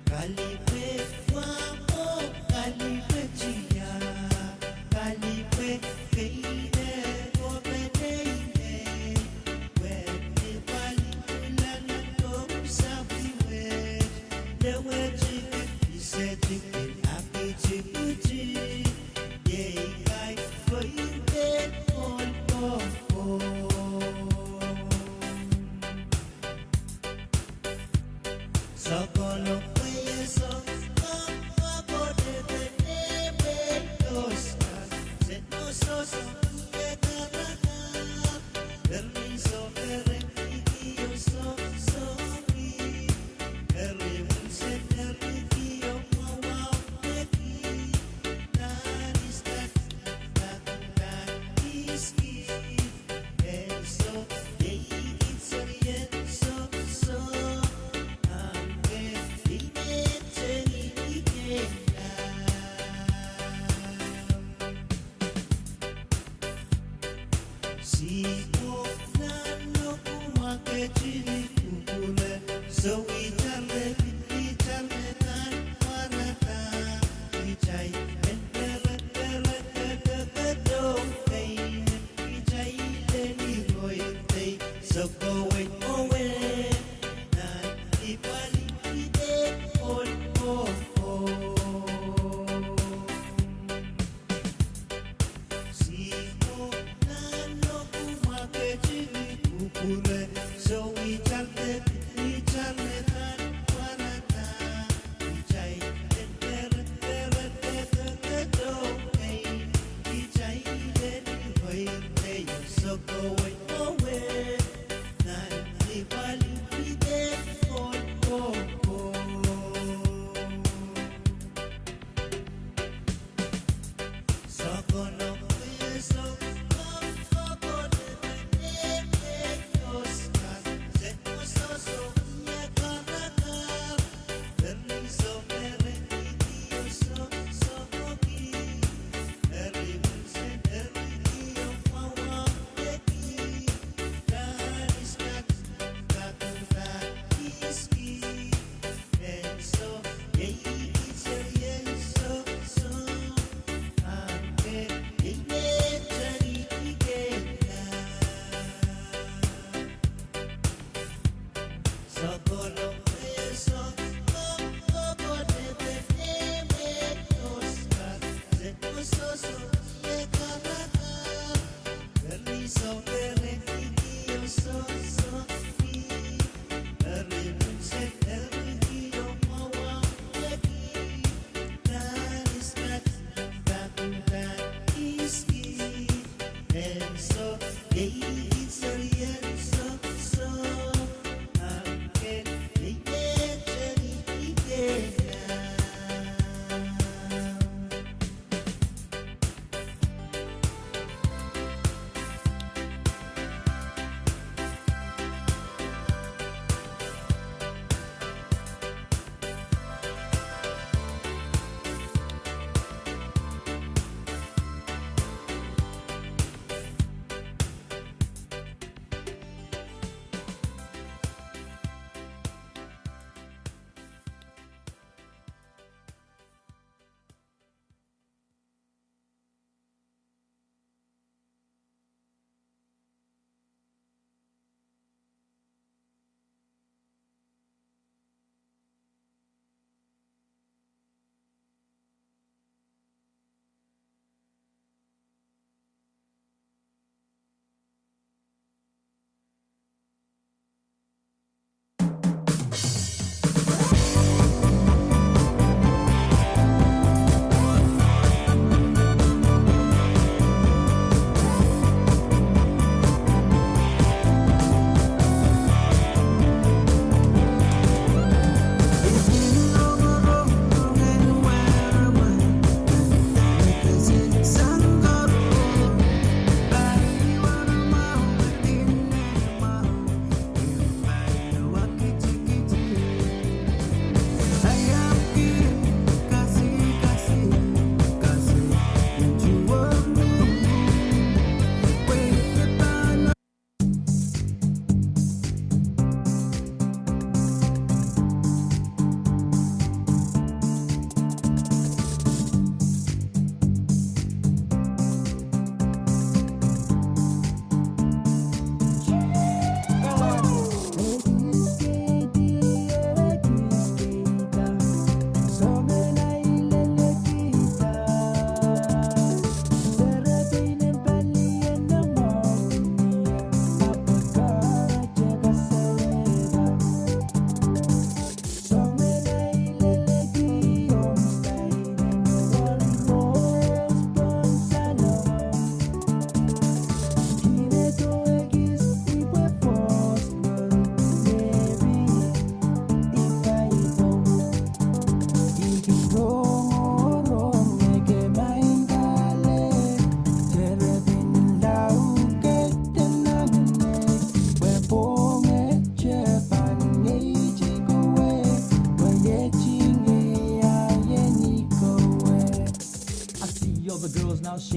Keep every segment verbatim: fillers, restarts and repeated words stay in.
Kalipwe wa oh kalipwe tiahk, kalipwe keide oh peneinei, wehn ni pali pwulala oh sapwihwet, lewetiki, isetiki, akitikuti, iei kain koirke ohl kohkohn.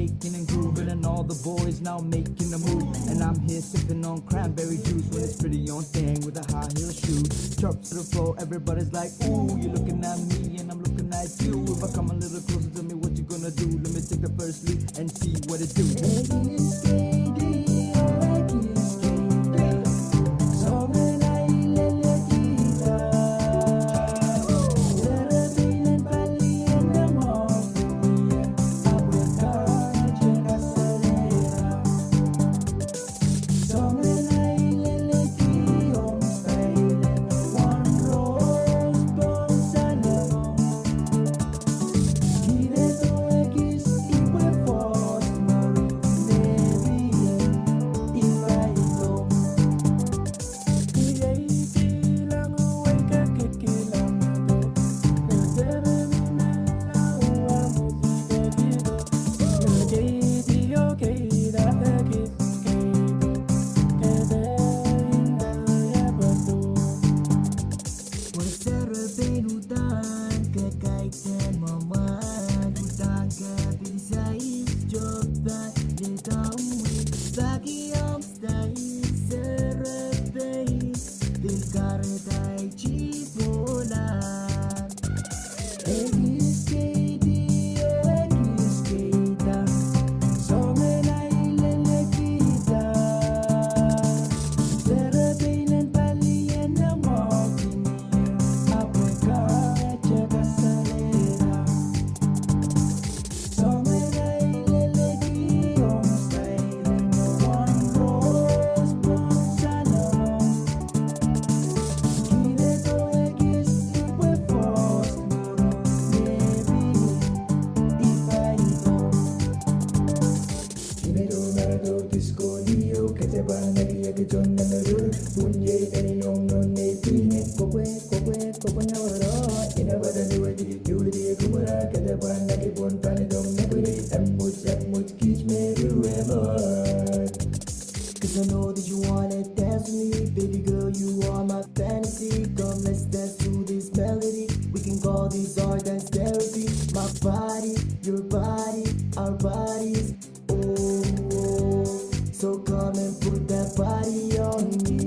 Shaking and grooving and all the boys now making a move. And I'm here sipping on cranberry juice with this pretty young thing with a high heel shoe. Drops to the floor, everybody's like, "Ooh, you're looking at me and I'm looking at you. If I come a little closer, tell me what you gonna do. Let me take the first leap and see what it do." Cause I know that you wanna dance with me, baby girl, you are my fantasy. Come, let's dance to this melody. We can call this our dance therapy. My body, your body, our bodies. Oh, oh. So come and put that body on me.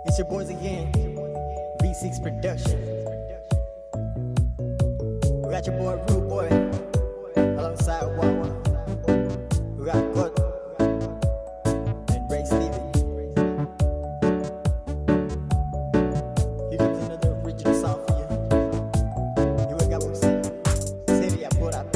It's your boys again, V six Production. We got your boy Rude Boy alongside Wawa. We got Kut and Ray Steven. Here comes another original song for you. You ain't got what we see. Say it, I put out.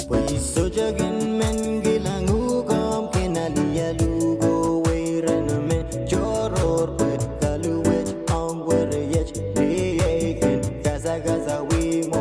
Pwe I sohte kin men kilang uhk omw kin alialu ko weireno me tohrohr pwe kaluwet ong wereiet. Ni ei kin kasakasawih mwo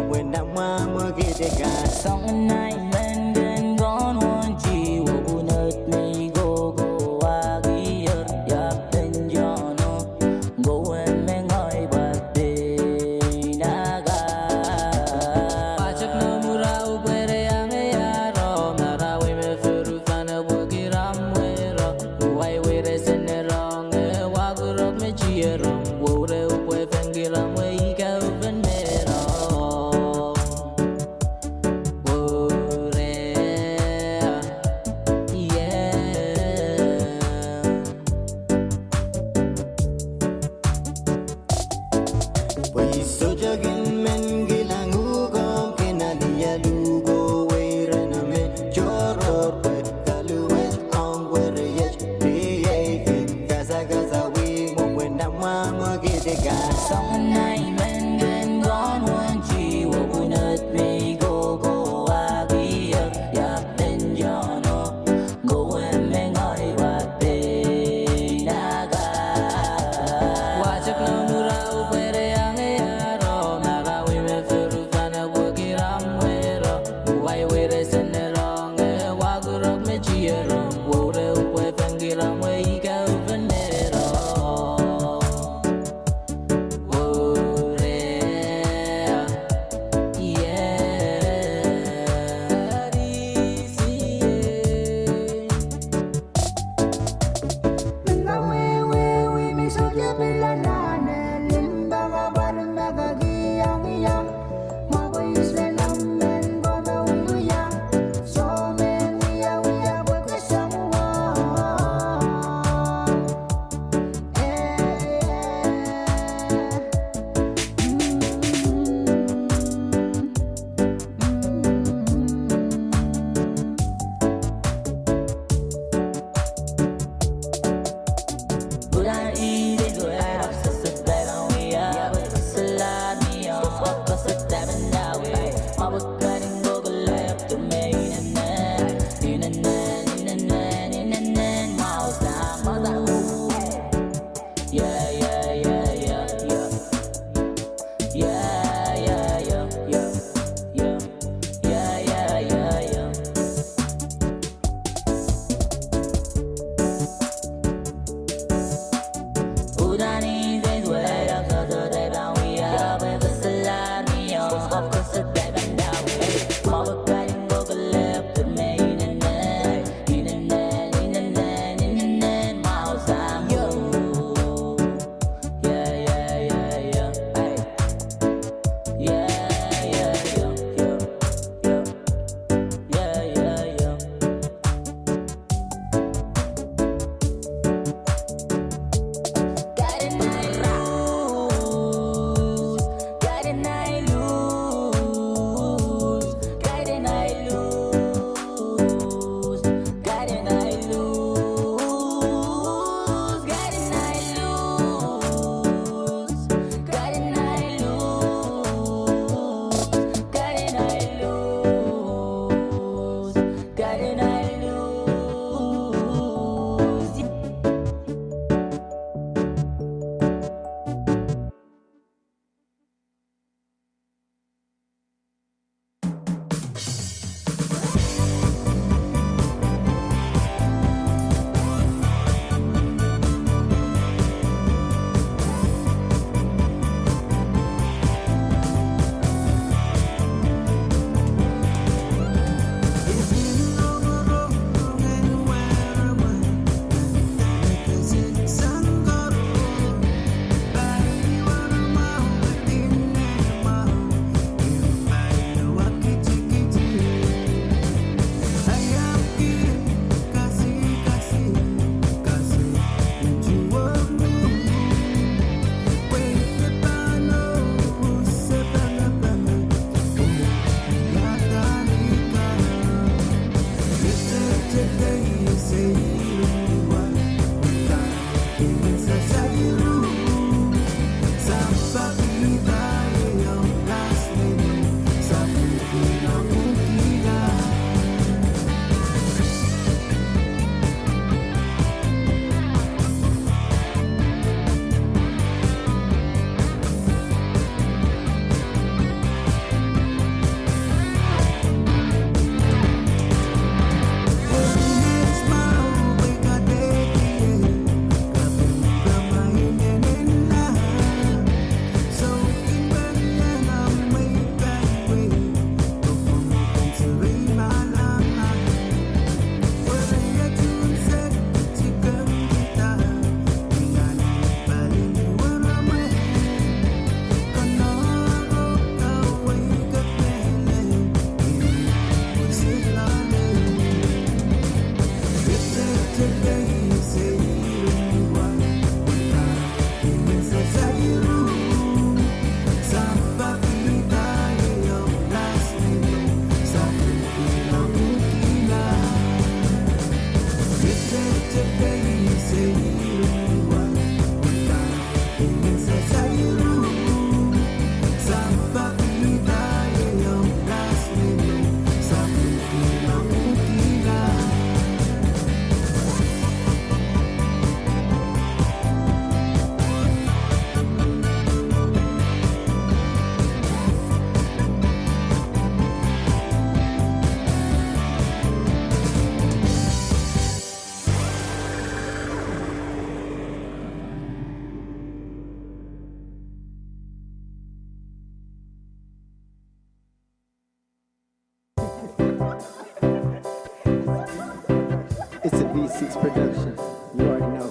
It's a V six production. You already know.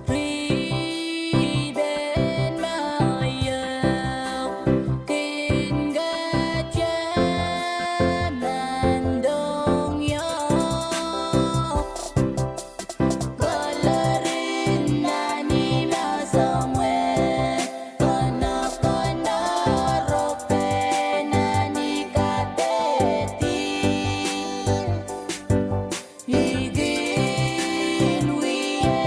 Ripen me ieu kin kataman dohng ieu. Kolorin nan ihme soumwe, konokono ropwe nan ih kadehde. I kin wia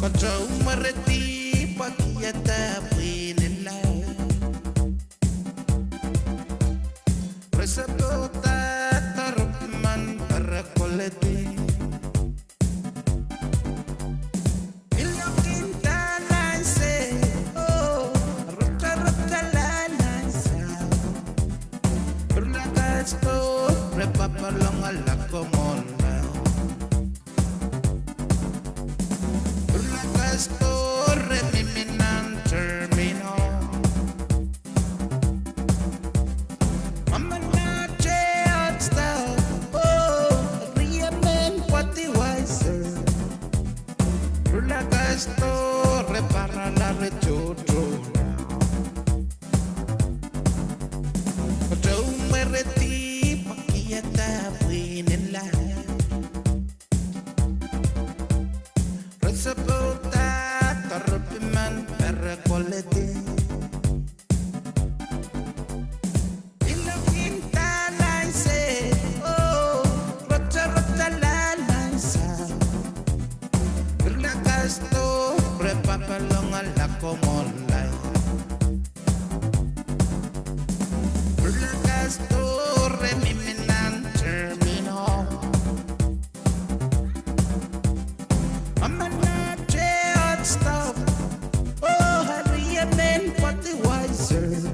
Kotou mwuri dihp pwakiada pwihn en laud. Re sapwouda doaropimw en pere koledi. Iloak en dahlan sehd, oh, rotorot dahlan sahd. Purlakas doh, re papalong ala komourla. Purlakas doh, re mihmi nan terminal. Amanaute at staff, oh, riemen pwadiwai sehd. Purlakas doh, re parala re tohtohla. Kotou mwuri dihp pwakiada pwihn en laud. Re sapwouda doaropimw en pere koledi. Iloak en dahlan sehd, oh, rotorot dahlan sahd. Purlakas doh, re papalong ala komourla. Purlakas doh, re mihmi nan terminal. Amanaute at staff, oh, riemen pwadiwai sehd.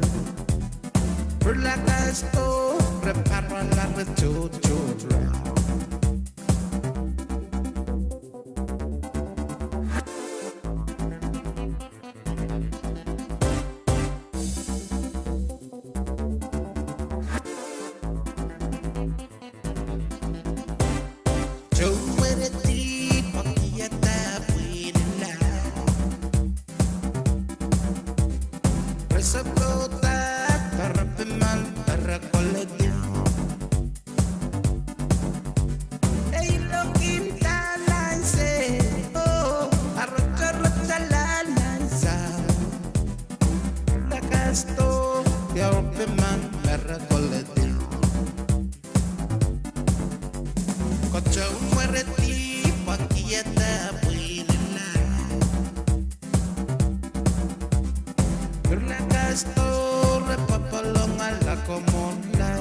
Purlakas doh, re parala re tohtohla. Kotou mwuri dihp pwakiada pwihn en laud. Re sapwouda doaropimw en pere koledi. Iloak en dahlan sehd, oh, rotorot dahlan sahd. Purlakas doh, doaropimw en pere koledi. Kotou mwuri dihp pwakiada pwihn en laud. Purlakas doh, re papalong ala komourla.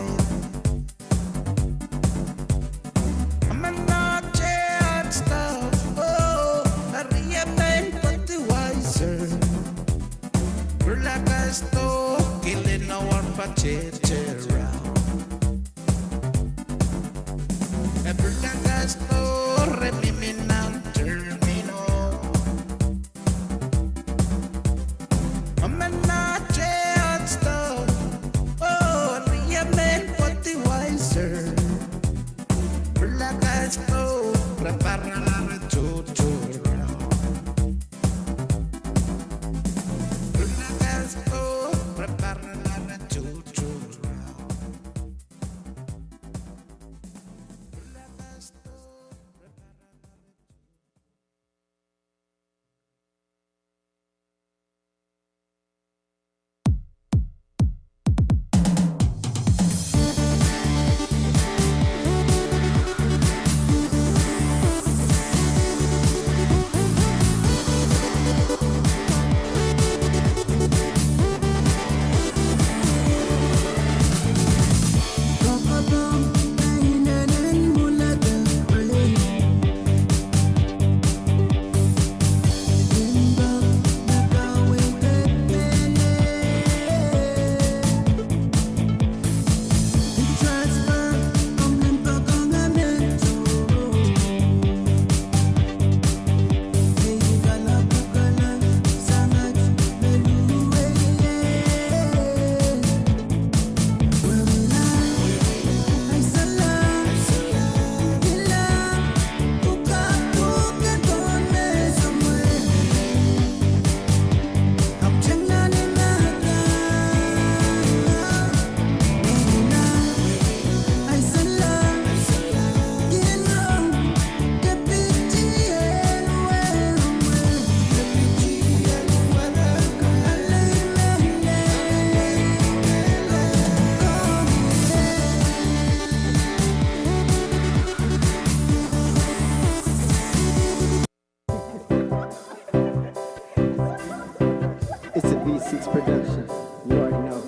Amanaute at staff, oh, riemen pwadiwai sehd. Purlakas doh, kilin awar patohtohla. E purlakas doh, re mihmi nan terminal. Amanaute at staff, oh, riemen pwadiwai sehd. Purlakas doh, re parala re tohtohla. Purlakas doh, re parala re tohtohla. It's production. You already know.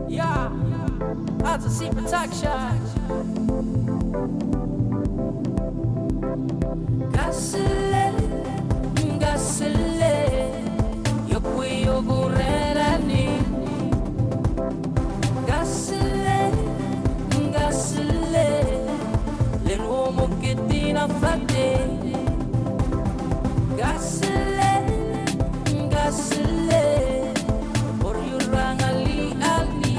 Yeah, Odyssey Production. Kaselel, kaselel, iohkwe iohkwe rerani. Kaselel, kaselel, len womwokid en afade. Kaselel, kaselel, oariurang ali ali.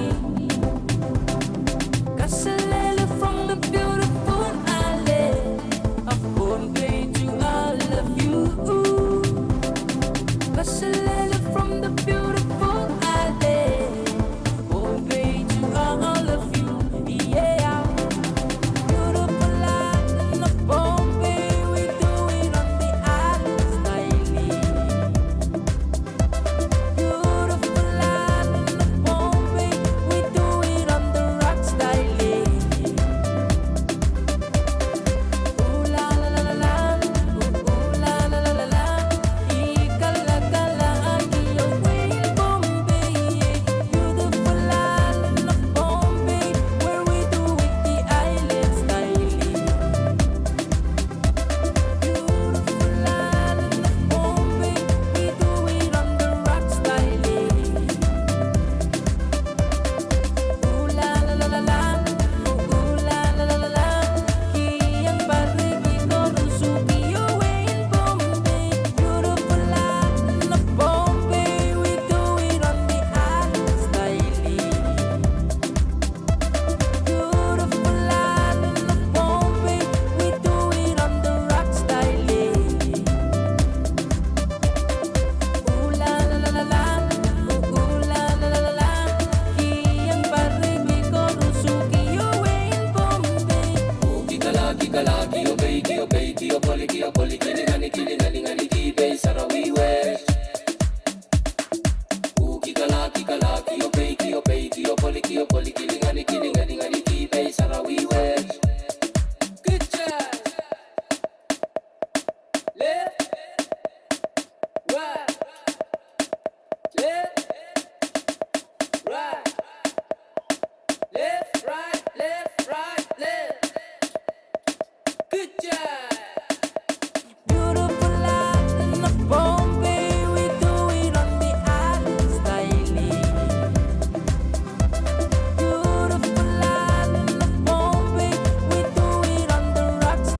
Kaselel from the beautiful island of Pohnpei to Good job. Left, right, left, right, left, right, left, right, left. Good job. Beautiful island of Pohnpei, we do it on the island style. Beautiful island of Pohnpei, we do it on the rocks.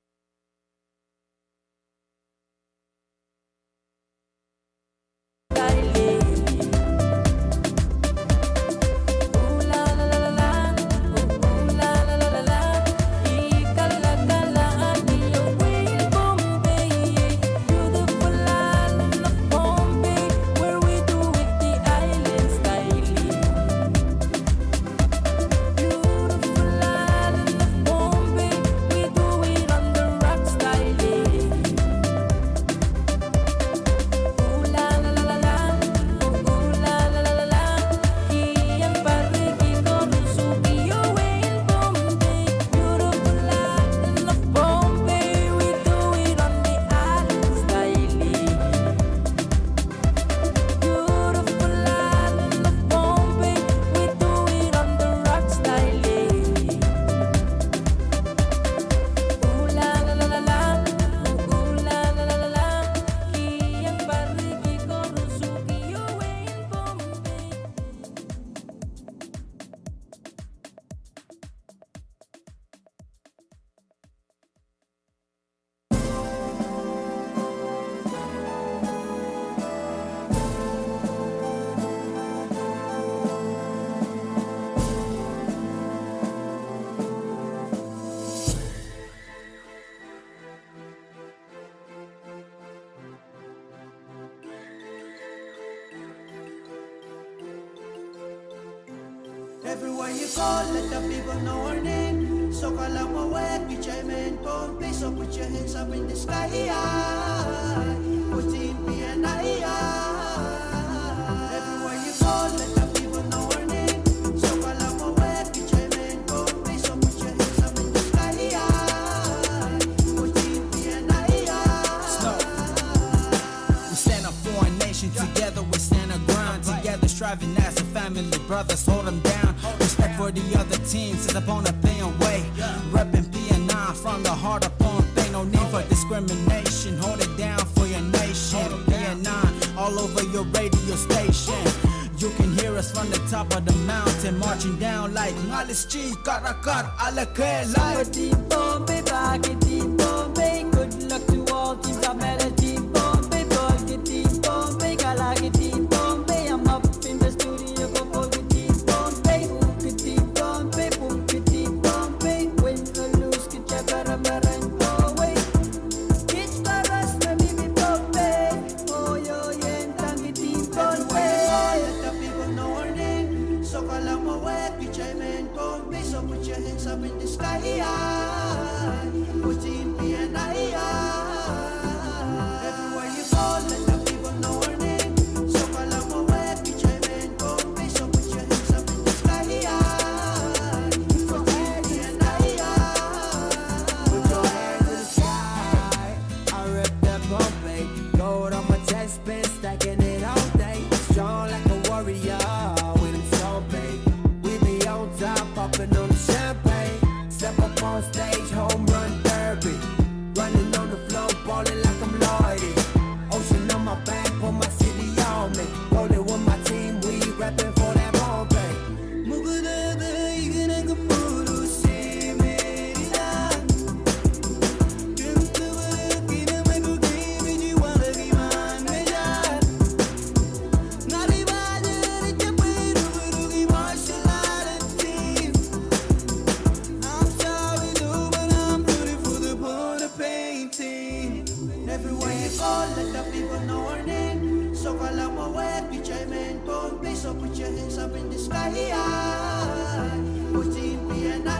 Everywhere you go, let the people know our name. Sokalap me wehwehki kitail mehn Pohnpei, so put your hands up in the sky. Put in P N I. Everywhere you go, let the people know our name. Sokalap me wehwehki kitail mehn Pohnpei, so put your hands up in the sky. Put in P N I. Snow. We stand up for our nation, together we stand our ground, together striving as a family, brothers hold 'em down, respect for the other teams, it's upon a pay away, repping P N I from the heart of Pohnpei, no need for discrimination, hold it down for your nation, P N I all over your radio station. You can hear us from the top of the mountain, marching down like Ngalischi Karakar Alakela. Super Team Pohnpei, Baki Team Pohnpei. Good luck to all teams that made a Team Pohnpei. Polka Team Pohnpei, Kalaki Team Pohnpei. I'm up in the studio, go Polka Team Pohnpei. Uka Team Pohnpei, Puka Team Pohnpei. Win or lose, Kichakara Maran Pohnpei. Kichakaras me mihmi Pohnpei. Oh, yo, yen tangki Team Pohnpei. Let the people know our name. Sokalap me wehwehki kitail mehn Pohnpei, so put your hands up in the sky. Put in P N I. Everywhere you go, let the people know our name. Sokalap me wehwehki kitail mehn Pohnpei, so put your hands up in the sky. Put in P N I. Put your hands in the sky. I rep the Pohnpei, gold on my chest, been stacking it all day. Strong like a warrior, when it's all paid. We be on top, popping on the champagne. Step up on stage, home run derby. Running on the floor, balling like I'm Lloyd. Ocean on my back, put my city on me. Rolling with my team, we repping for that Pohnpei. Everywhere you go, let the people know our name. Sokalap me wehwehki kitail mehn Pohnpei, so put your hands up in the sky. Put in P N I.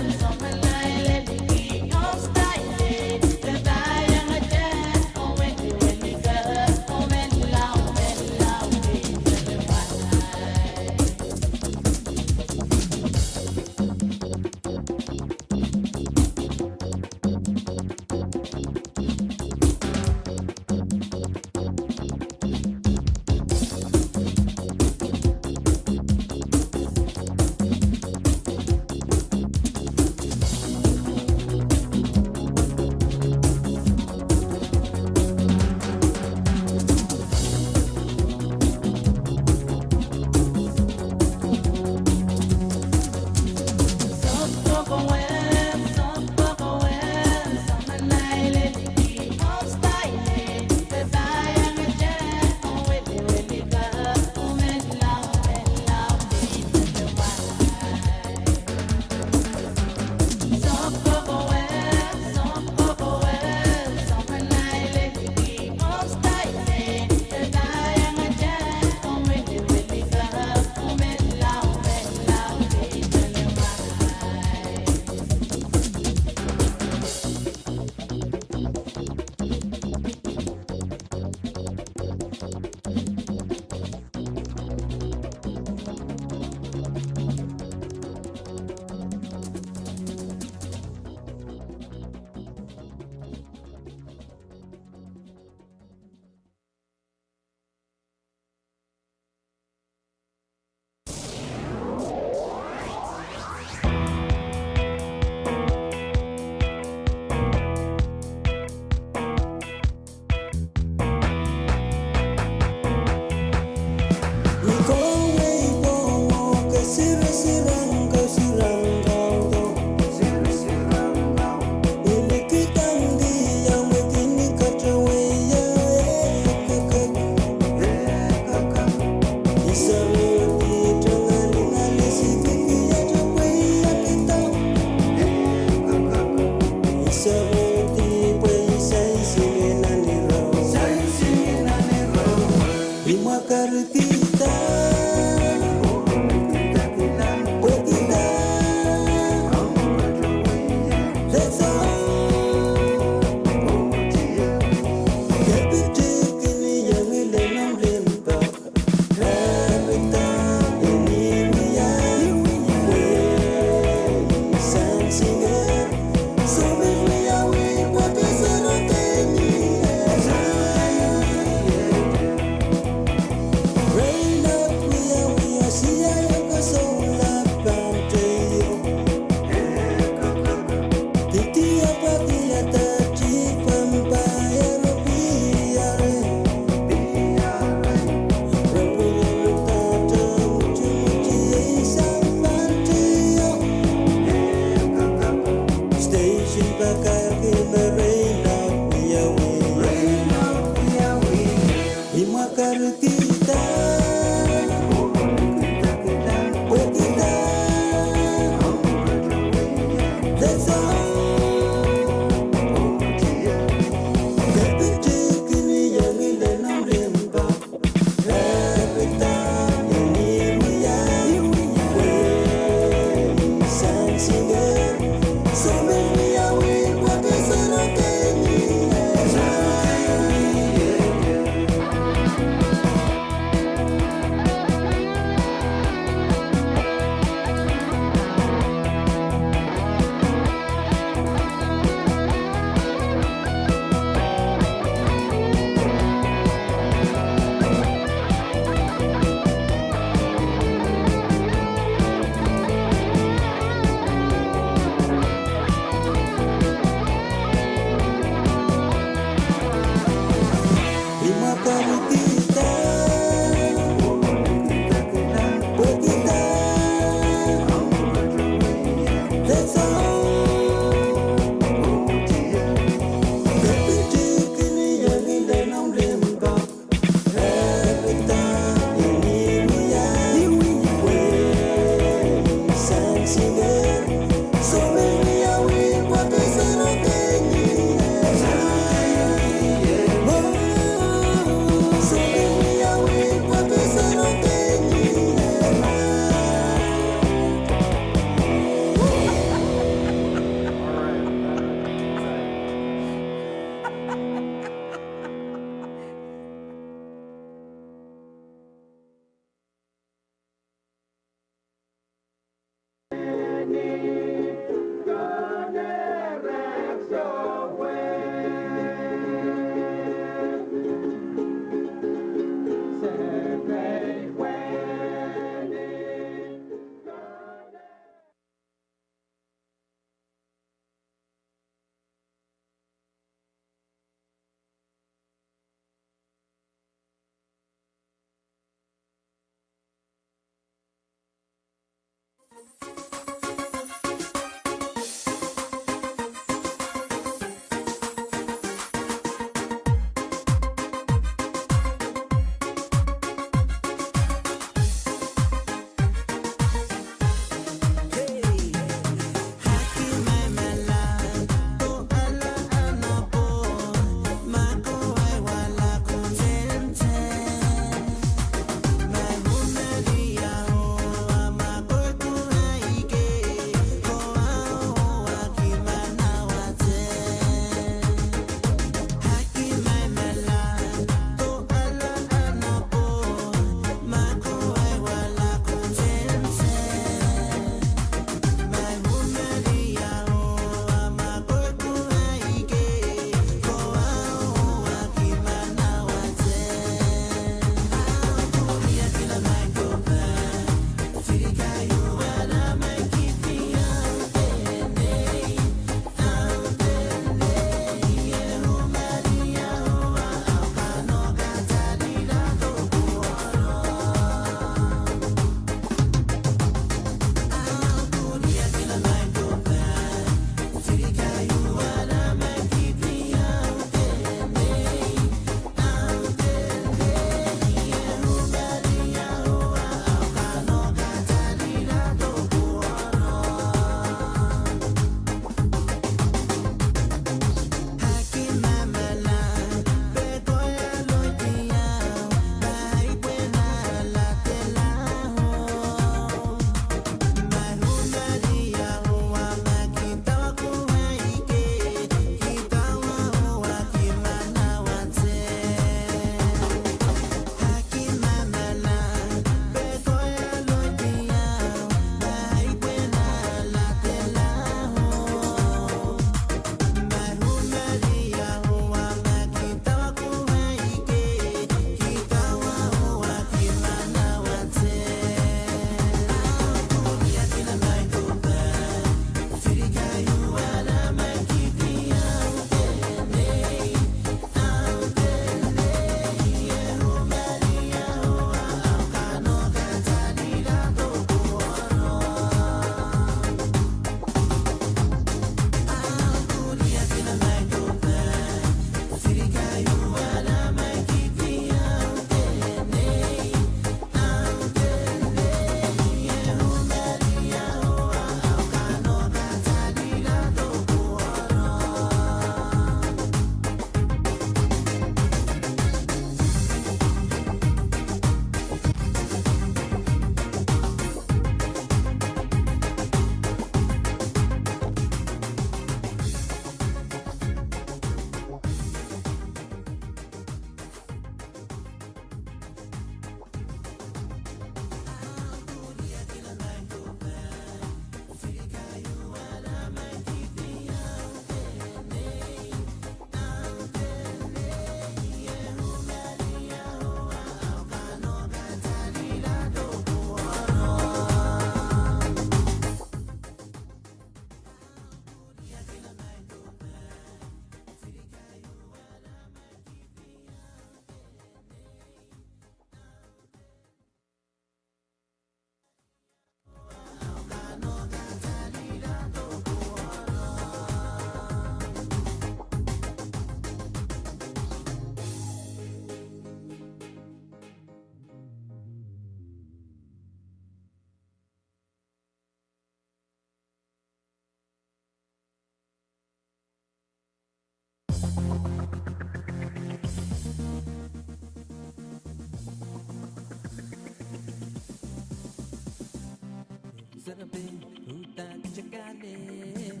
Serepein uhdahn kitail kahlek.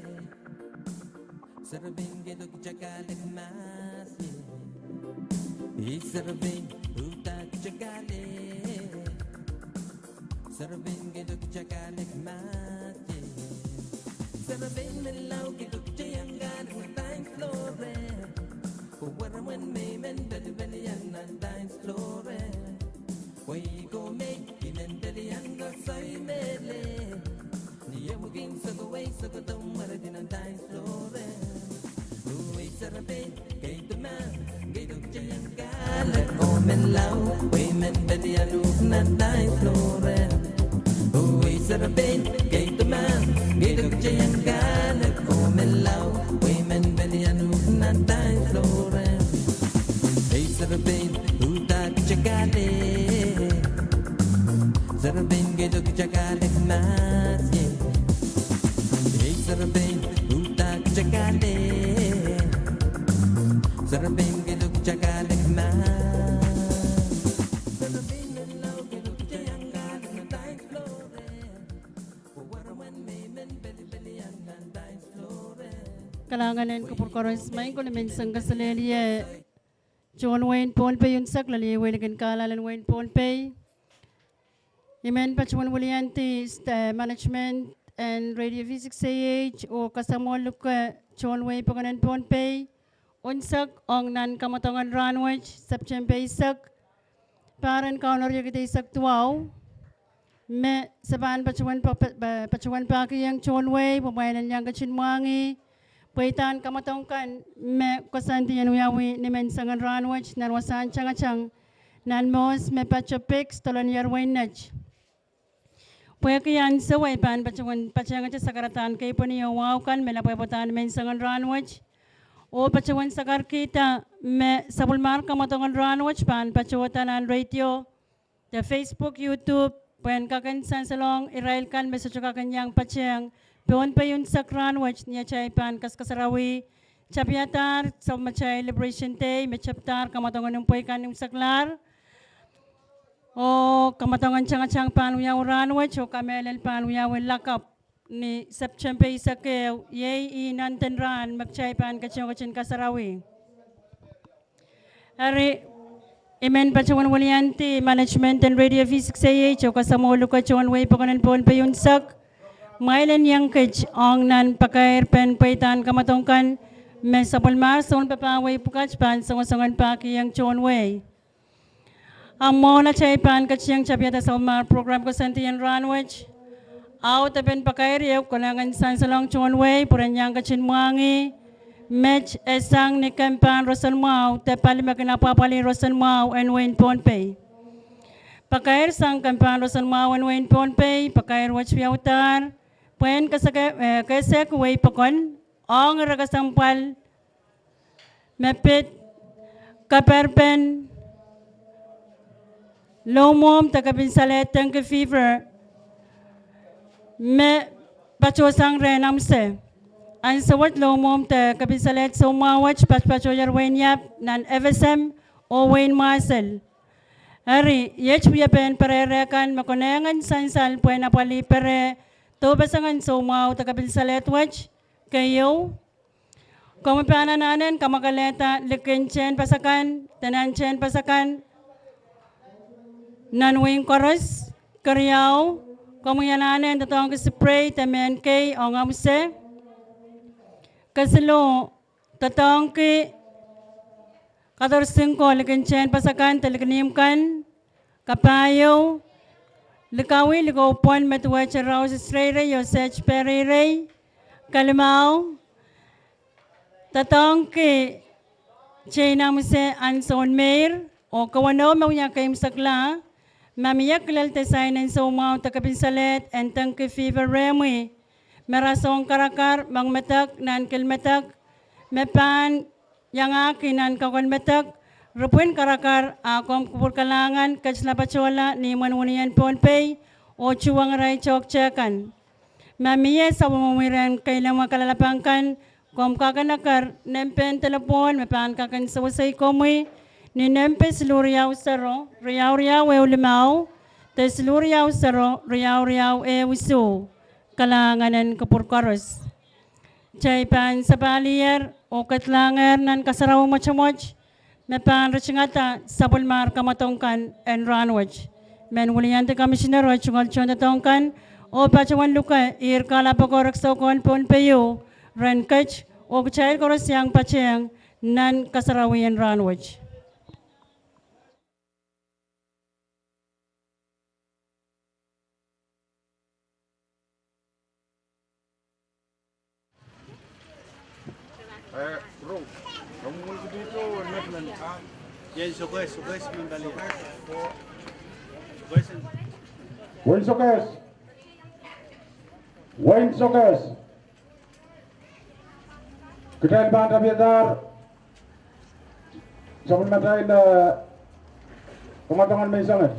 Serepein keido kitail kahlek mahs, ie. Ei serepein uhdahn kitail kahlek. Serepein keido kitail kahlek mahs, ie. Serepein menlau keido kitail iang kahlek nan dance floor. Pwe weremwen me I men pelipelian nan dance floor. Pwe I ko me I men pelian koasoi mehlel. Ni emukin sokowei sokodomw weredi nan dance floor. Uwe serepein, keido mahs, keido kitail iang kahlek oh menlau, pwe I men pelian uhk nan dance floor. Uwe serepein, keido mahs, keido kitail iang kahlek oh menlau, pwe I men pelian uhk nan dance floor. Ei serepein uhdahn kitail kahlek. Serepein keido kitail kahlek mahs, ie. Ei serepein uhdahn kitail kahlek. Serepein keido kitail kahlek mahs. Serepein menlau keido kitail iang kahlek nan dance floor. Kalahngan en kupwur koaros. Maing ko, I men song kaselehlie tohn wehin Pohnpei unsek, lel iei wehi likin kahlallen wehin Pohnpei. I men patohwan wiliandi, eh, management en Radio V six A H oh kasamwo luke tohn wehi pokon en Pohnpei unsek ong nan kamwadongen rahnwet, September eisek, pahr en Kauno riekid eisek duwau. Me se pahn patohwan pa-, pa-, pa-, patohwan pahkihong tohn wehi pwe kumwail en iang ketin mwahngih pweidahn kamwadong kan me koasoandi en wiawi ni menseng en rahnwet nan wasahn tangatang nan Mohs me patohwan pek stolen iar wein net. Pwehki ansou I pahn patohwan patehngete sakaradahn keipweni oh wahu kan me lapwehpwadahn menseng en rahnwet, oh patohwan sakarkihda me sapwellimahr kamwadong en rahnwet pahn patohda nan radio, de Facebook, YouTube, pwehn kak en sansalohng irail kan me sohte kak en iang patehng Pohnpei unsek rahnwet ni atail pahn kaskasarawi tapihadahr sapwellimatail Liberation Day me tepdahr kamwadong en mpwei kan unsek lahr. Oh kamwadong en tangatang pahn wiawi rahnwet oh kamehlel pahn wiawi lakapw ni September eisek ehu, iei ih nantihong rahn me kitail pahn ketin kasarawi. Eri, I men patohwan wiliandi management en Radio V six A H oh kasamwo luke tohn wehi pokon en Pohnpei unsek, kumwail en iang kit ong nan pakairpen pweidahn kamwadong kan me sapwellimahr sounpapah wehi pwukat pahn songosong en pahkihong tohn wehi. Ahmw mwohn atail pahn ketin tapihada sapwellimahr program koasoandi en rahnwet, audepen pakair ehu konehng en sansalohng tohn wehi pwe ren iang ketin mwahngih met e sang ni kempahn roson mwahu de pali me kin apwapwalih roson mwahu en wehin Pohnpei. Pakair sang kempahn roson mwahu en wehin Pohnpei, pakair wet wiaudahr pwehn kese-, eh, kesehki wehi pokon ong ire kesempwal me pid kaperpen loumwohmw de kepin salehd dengue fever me patohsang rehn amwse. Ansou wet loumwohmw de kepin salehd soumwahu wet patpato iar wehin Iap, nan F S M oh wehin Mwahsel. Eri, iet wiepen perehre kan me konehng en sansal pwehn apwalih pere doupeseng en soumwahu de kepin salehd wet. Keieu, komwi pahn anahne en kamwakelehda likin tehnpas akan de nan tehnpas akan nan wehin koaros. Keriau, komwi anahne en doadoahngki spray de mehn kei ong amwse. Kesiluh, doadoahngki kadarsing ko likin tehnpas akan de likin ihmw kan. Kapahieu, likawih likou pwon me duwehte rausis reirei oh sehd peh reirei. Kelimau, doadoahngki tehnamwse ansoun meir oh kewenou me wia keimwsekla. Ma mie kilel desain en soumwahu de kepin salehd en dengue fever rehmwi me rasehng karakar, moangmedek, nan kilmedek, me pahn iangahki nan kakon medek, ripwin karakar, a komw kupwur kalahngan ketin lapatohla ni imwen wini en Pohnpei oh tuhwong irail toahkte kan. Ma mie sapwellimomwi rehn keilehmwe kalelapak kan, komw kak en eker nempen delepwohn me pahn kak en sewesei komwi ni nempe siluh riau sero, riau riau ehu limau, de siluh riau sero riau riau ehu isuh. Kalahngan en kupwur koaros. Kitail pahn sapahl ier oh kedlahngehr nan kasarawi mwotomwot me pahn ritingada sapwellimar kamwadong kan en rahnwet. Mehn wiliandi commissioner oh tungoal tohndoadoahk kan oh patohwan luke ihr kalapoko reksou kan pohn peieu ren ket oh kitail koaros iang patehng nan kasarawi en rahnwet. Wein Sokehs. Wein Sokehs. Kitail pahn tapihadahr sapwellimatail, eh, kamwadong en menseng et.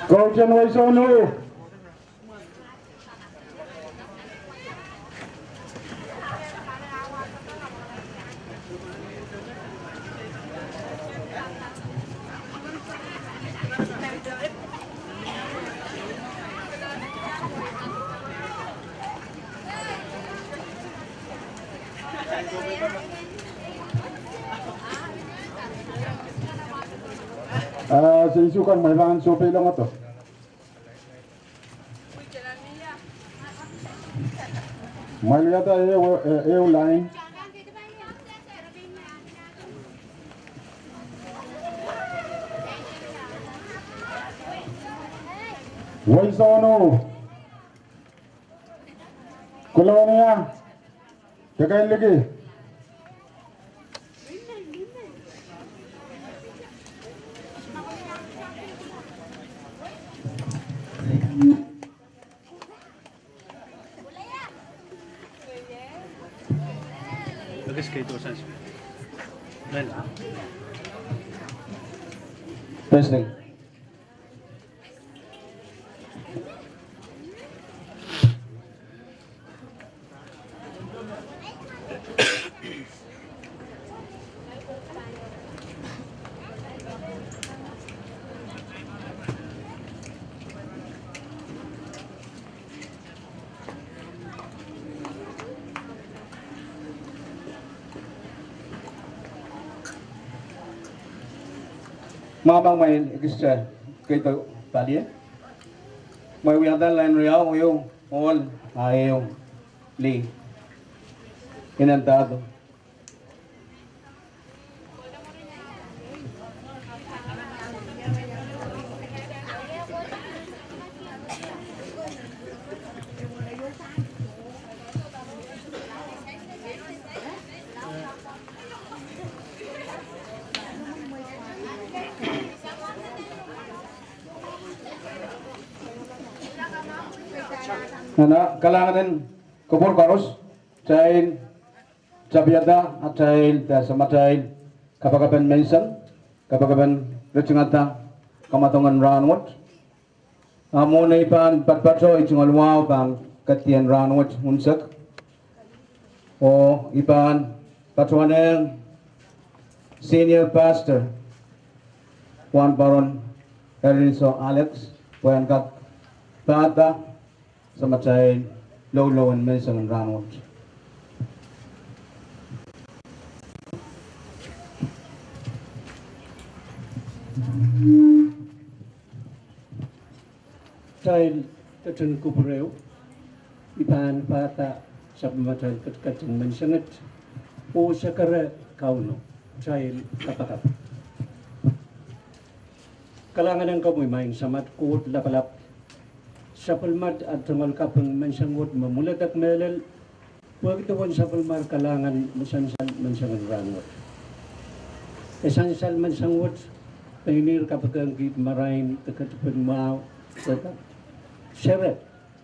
Koht en Weisonu. Ah, se isuh kan mwein pahn sohpeilong oto. Mwail wiahda ehu, eh, ehu line. Weisonu. Kolonia. Deke en liki. Testing. Mwahmw mwail ekiste keido palien. Mwein wiahda line riau, ehu, ohl, a ehu, lih. Inendahdo. Nan kalahngan en kupwur koaros, kitail tapihada atail de samatail kapakap en menseng, kapakap en ritingada kamwadong en rahnwet. A mwohn ei pahn patopato, ei tungoal wahu pahn kedien rahnwet unsek. Oh i pahn patohwanehng Senior Pastor, Wahnpoaron Erinso Alex, pwehn kak pahda samatail loulou en menseng en rahnwet. Kitail ketin kupwure, i pahn pahda sapwellimatail ketiket en menseng et, oh sekere Kauno, kitail kapakap. Kalahngan en komwi Maing Samat Koht Lapalap, sapwellimat ah tungoal kaping menseng wet me mwuledek mehlel, pwehki duwen sapwellimar kalahngan me sansal menseng en rahnwet. E sansal menseng wet, pein ihr kapikihong kiht marain de ketipin mwahu, de kak sere,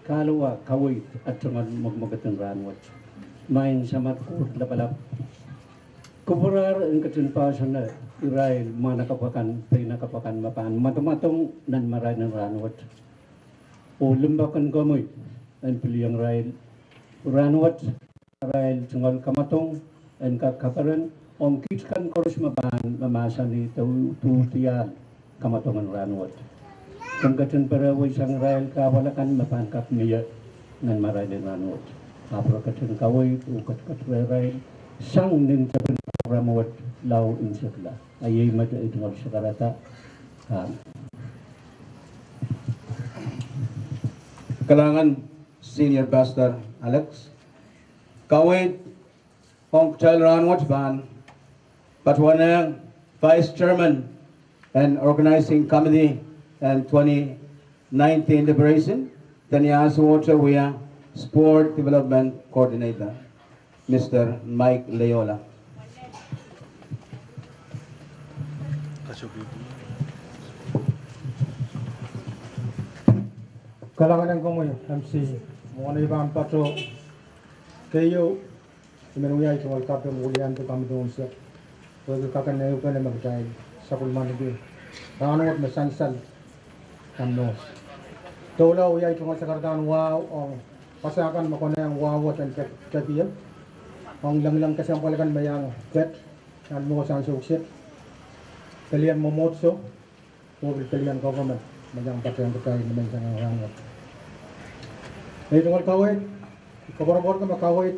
kahluwa, kaweid, ah tungoal mwekmwekid en rahnwet. Maing Samat Koht Lapalap, Kupwurer en ketin poahsoane irail mwahnakapw akan, peinakapw akan me pahn mwadmwadong nan marain en rahnwet. Oh limpoak en komwi en pil ong irail rahnwet, arail tungoal kamwadong en kak kaperen, ong kiht kan koaros me pahn mahmahsanih de duhdiahl kamwadong en rahnwet. Ken ketin perewei sang irail kahpwal akan me pahn kak mie nan marain en rahnwet. Ahpw re ketin kaweid oh ketiket rehrail sang nin tepin program wet lao insekla. Ahi met ei tungoal sakarada. Kalahngan Senior Pastor Alex. Kaweid ong kitail rahnwet pahn patohwanohng Vice Chairman en Organizing Committee en twenty nineteen Liberation, de ni ansouohte wia Sport Development Coordinator, Mister Mike Leola. Kalahngan ong komwi M C, mwohn ei pahn patoh keieu, I men wia ei tungoal kaping wiliandi kamidonse. Pwehki kakehn ehu pene me kitail sapwellimaniki rahnwet me sansal nan North. Doula, wia ei tungoal sakaradahn wahu ong wasa kan me konehng wahu wet en tep-, tepie ong lengileng kesempwal kan me iang pet nan North ansou kiset. Pelien mwomwohdiso oh pil pelien government me iang patehng kitail ni menseng en rahnwet. Ei tungoal kaweid, koapworopworki me kaweid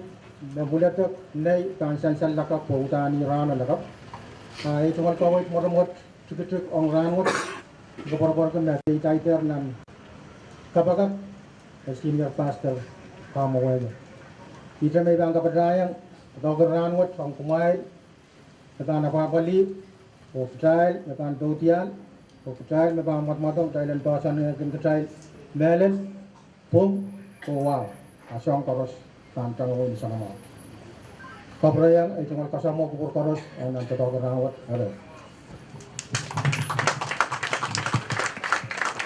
me mwiledek nei pahn sansal lakapw oh uhdahn ih rahno lakapw. A ei tungoal kaweid mwotomwot tikitik ong rahnwet, koapworopworki me keidaider nan kapakap me Senior Pastor pahn mwowehki. Ihte me I pahn kapatahieng doadoahk en rahnwet ong kumwail me pahn apwahpwalih, oh kitail me pahn doudiahl, oh kitail me pahn mwadmwadong, kitail en poahsoanehkin kitail mehlel, pwung, oh wahu, a soahng koaros pahn tangwei ni soanamwahu. Kapwureiong ei tungoal kasamwo kupwur koaros ong nan doadoahk en rahnwet, eri.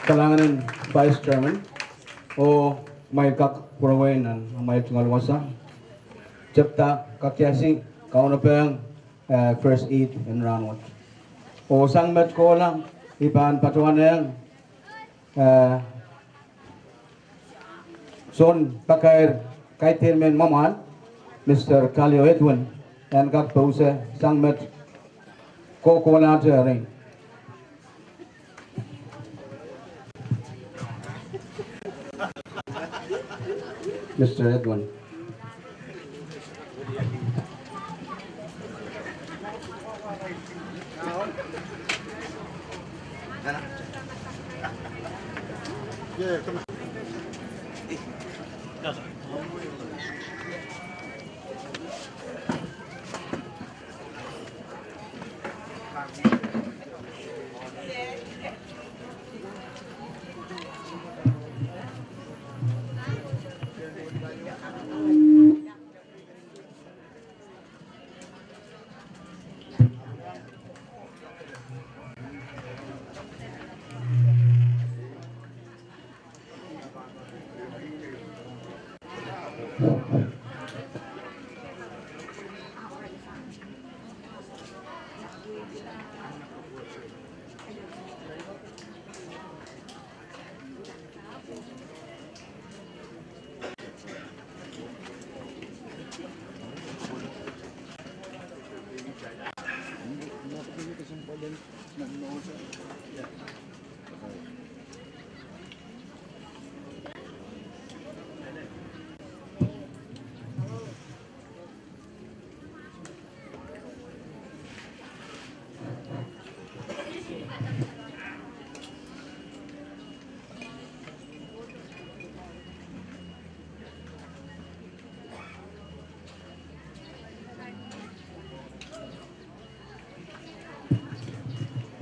Kalahngan en Vice Chairman, oh kumwail kak pwurewei nan amwail tungoal wasa. Tepda kakiasi kaunopohng, eh, first aid en rahnwet. Oh sang met kohla, I pahn patohwanohng, eh, soun pakair kaidehn mehn mwamwahl, Mister Kalio Edwin, en kak pousehsang met kohkohlahte eri. Mister Edwin.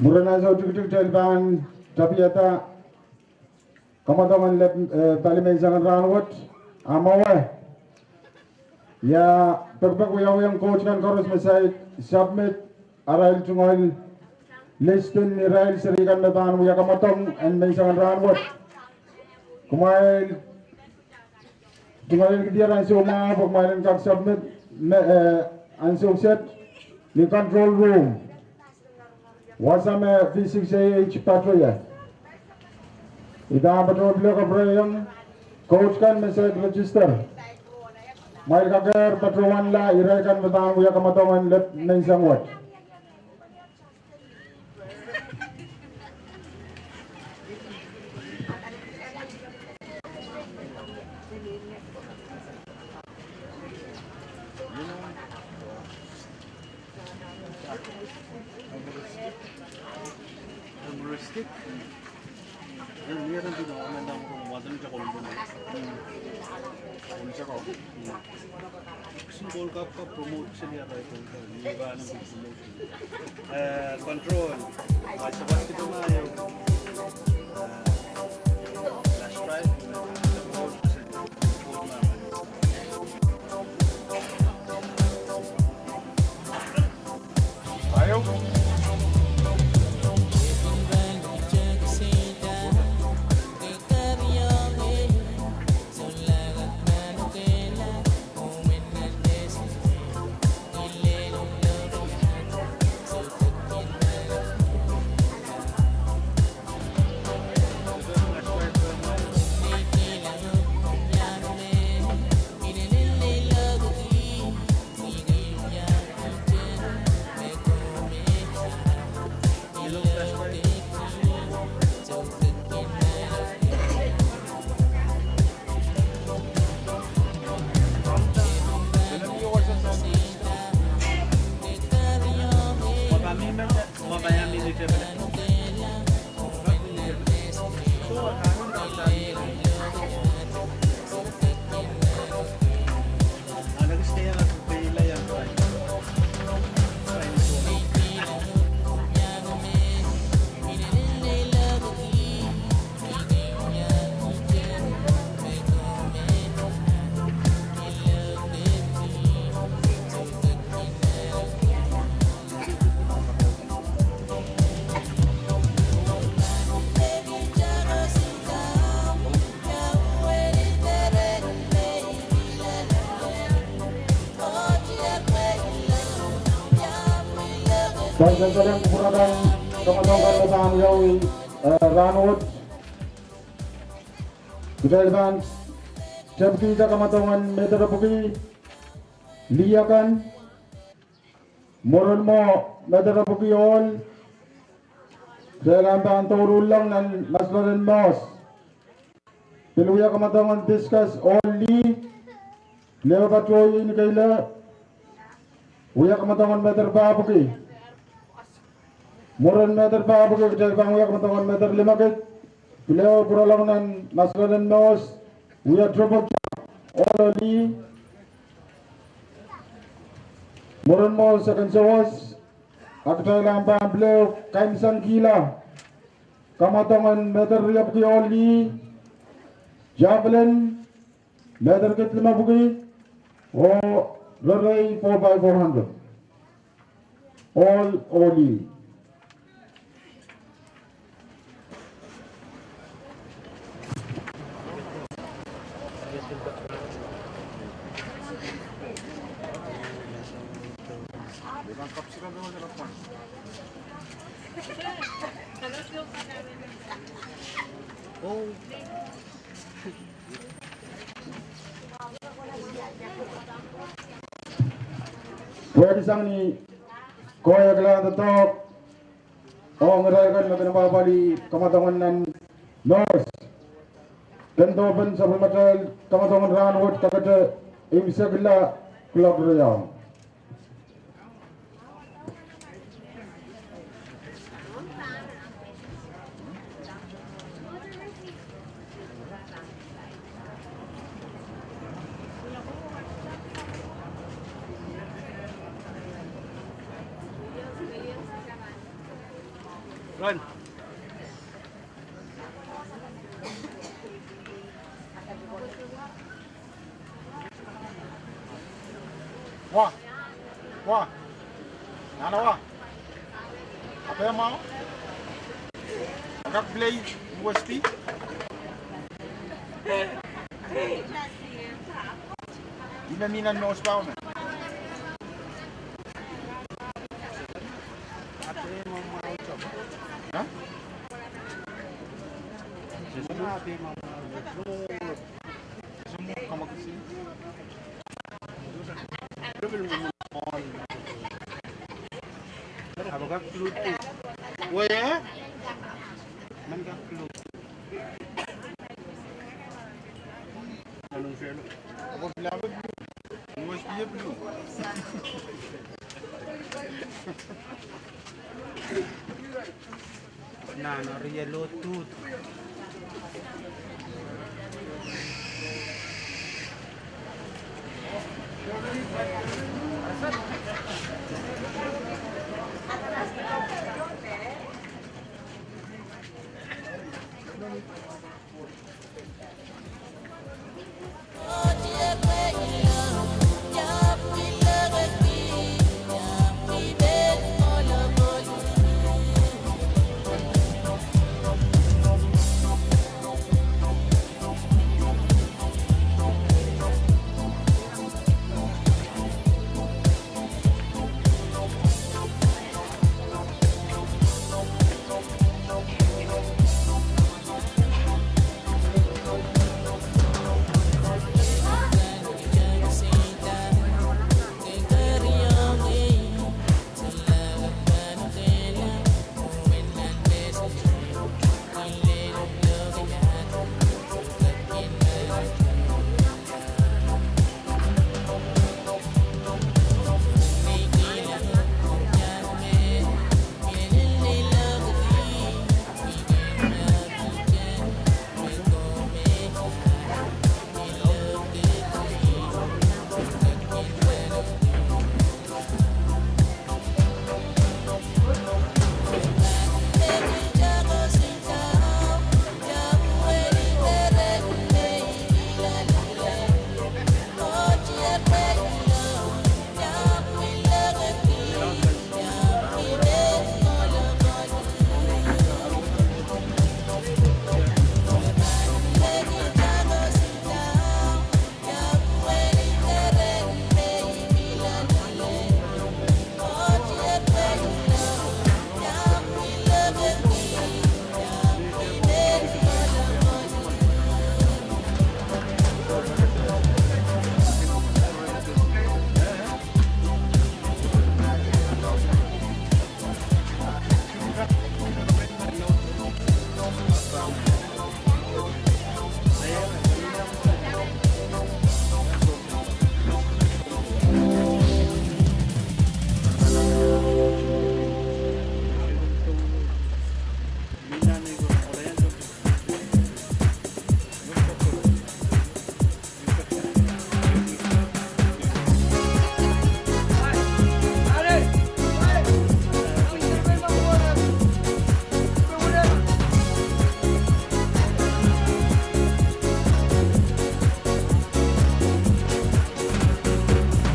Mwurin ansou tikitik kitail pahn tapiada kamwadong en lep, eh, pali menseng en rahnwet, a mwowe. Ia, pekipek wiawi ong koht kan koaros me saik submit arail tungoal list en irail seri kan me pahn wia kamwadong en menseng en rahnwet. Kumwail tungoal en kihdi ansou mwahu pwe kumwail en kak submit me, eh, ansou kiset. Ni control room, wasa me V six A H pato ie. I pahn patohwan pil kapwurehiong coach kan me saik register. Kumwail kakehr patohwanla irail kan me pahn wia kamwadong en lep menseng wet. Eh, control. Flash drive. Pwuhk en kupwuramwail, kamwadong kan me pahn wiawi, eh, rahnwet. Kitail pahn tepkihda kamwadong en meterpwuki lih akan. Mwurin mwo meterpwuki ohl, kitail ahpw pahn douluhl nan maslolen mohs. Pil wia kamwadong en discus ohl lih, leo patohwan ni keila, wia kamwadong en meterpahpwuki. Mwurin meterpahpwuki kitail pahn wia kamwadong en meterlimekid, pil ehu pwuralong nan maslolen mohs, wia triple jump, ohl oh lih. Mwurin mwo second sawas, a kitail ahpw pahn pil ehu kaimwisekihla kamwadong en meter riepwuki ohl lih, javelin, meter kid limepwuki, oh rerei four by four hundred. Ohl oh lih. Pwehki sang ni koahiek landa doadoahk ong irail kan me kin apwalih kamwadong en nan mohs, ken dohpen sapwellimatail kamwadong en rahnwet kakete imwisekla kuloak riau. Run. Wa. Wa. Nana wa. Apa ya mau? Agak play U S B. Ime mi nan mouse power me. Huh? Where? Nan eri e lotu.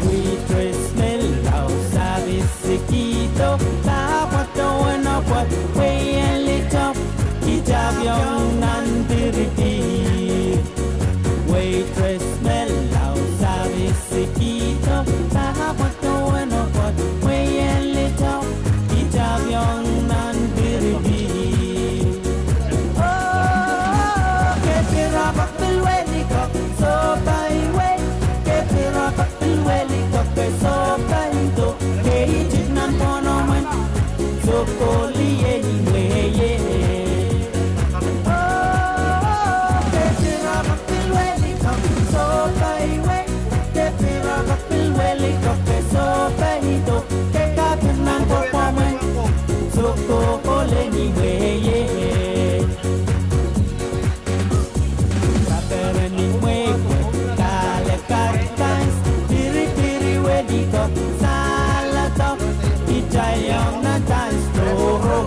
Waitress me lao service kihdo, pahpa pwoat oh wenepwoat, wehi en lido, kitapiong nan piripir. Waitress me lao service kihdo, pahpa pwoat oh wenepwoat, wehi en lido, kitapiong nan piripir. Oh, ke pil rapahki pil welidohng, sohpai wei. Ke pil rapahki pil welidohng, ke sohpai do. Ke itik nan pwohnomwen, sohkohli eni wehie. Oh, ke pil rapahki pil welidohng, sohpai wei. Ke pil rapahki pil welidohng, ke sohpai do. Ke kapir nan pwohnomwen, sohkohli eni wehie. Kaperen en mwehi wet, kalek, karis, piripiri welidohng, saledek, kitail iang nan dance floor.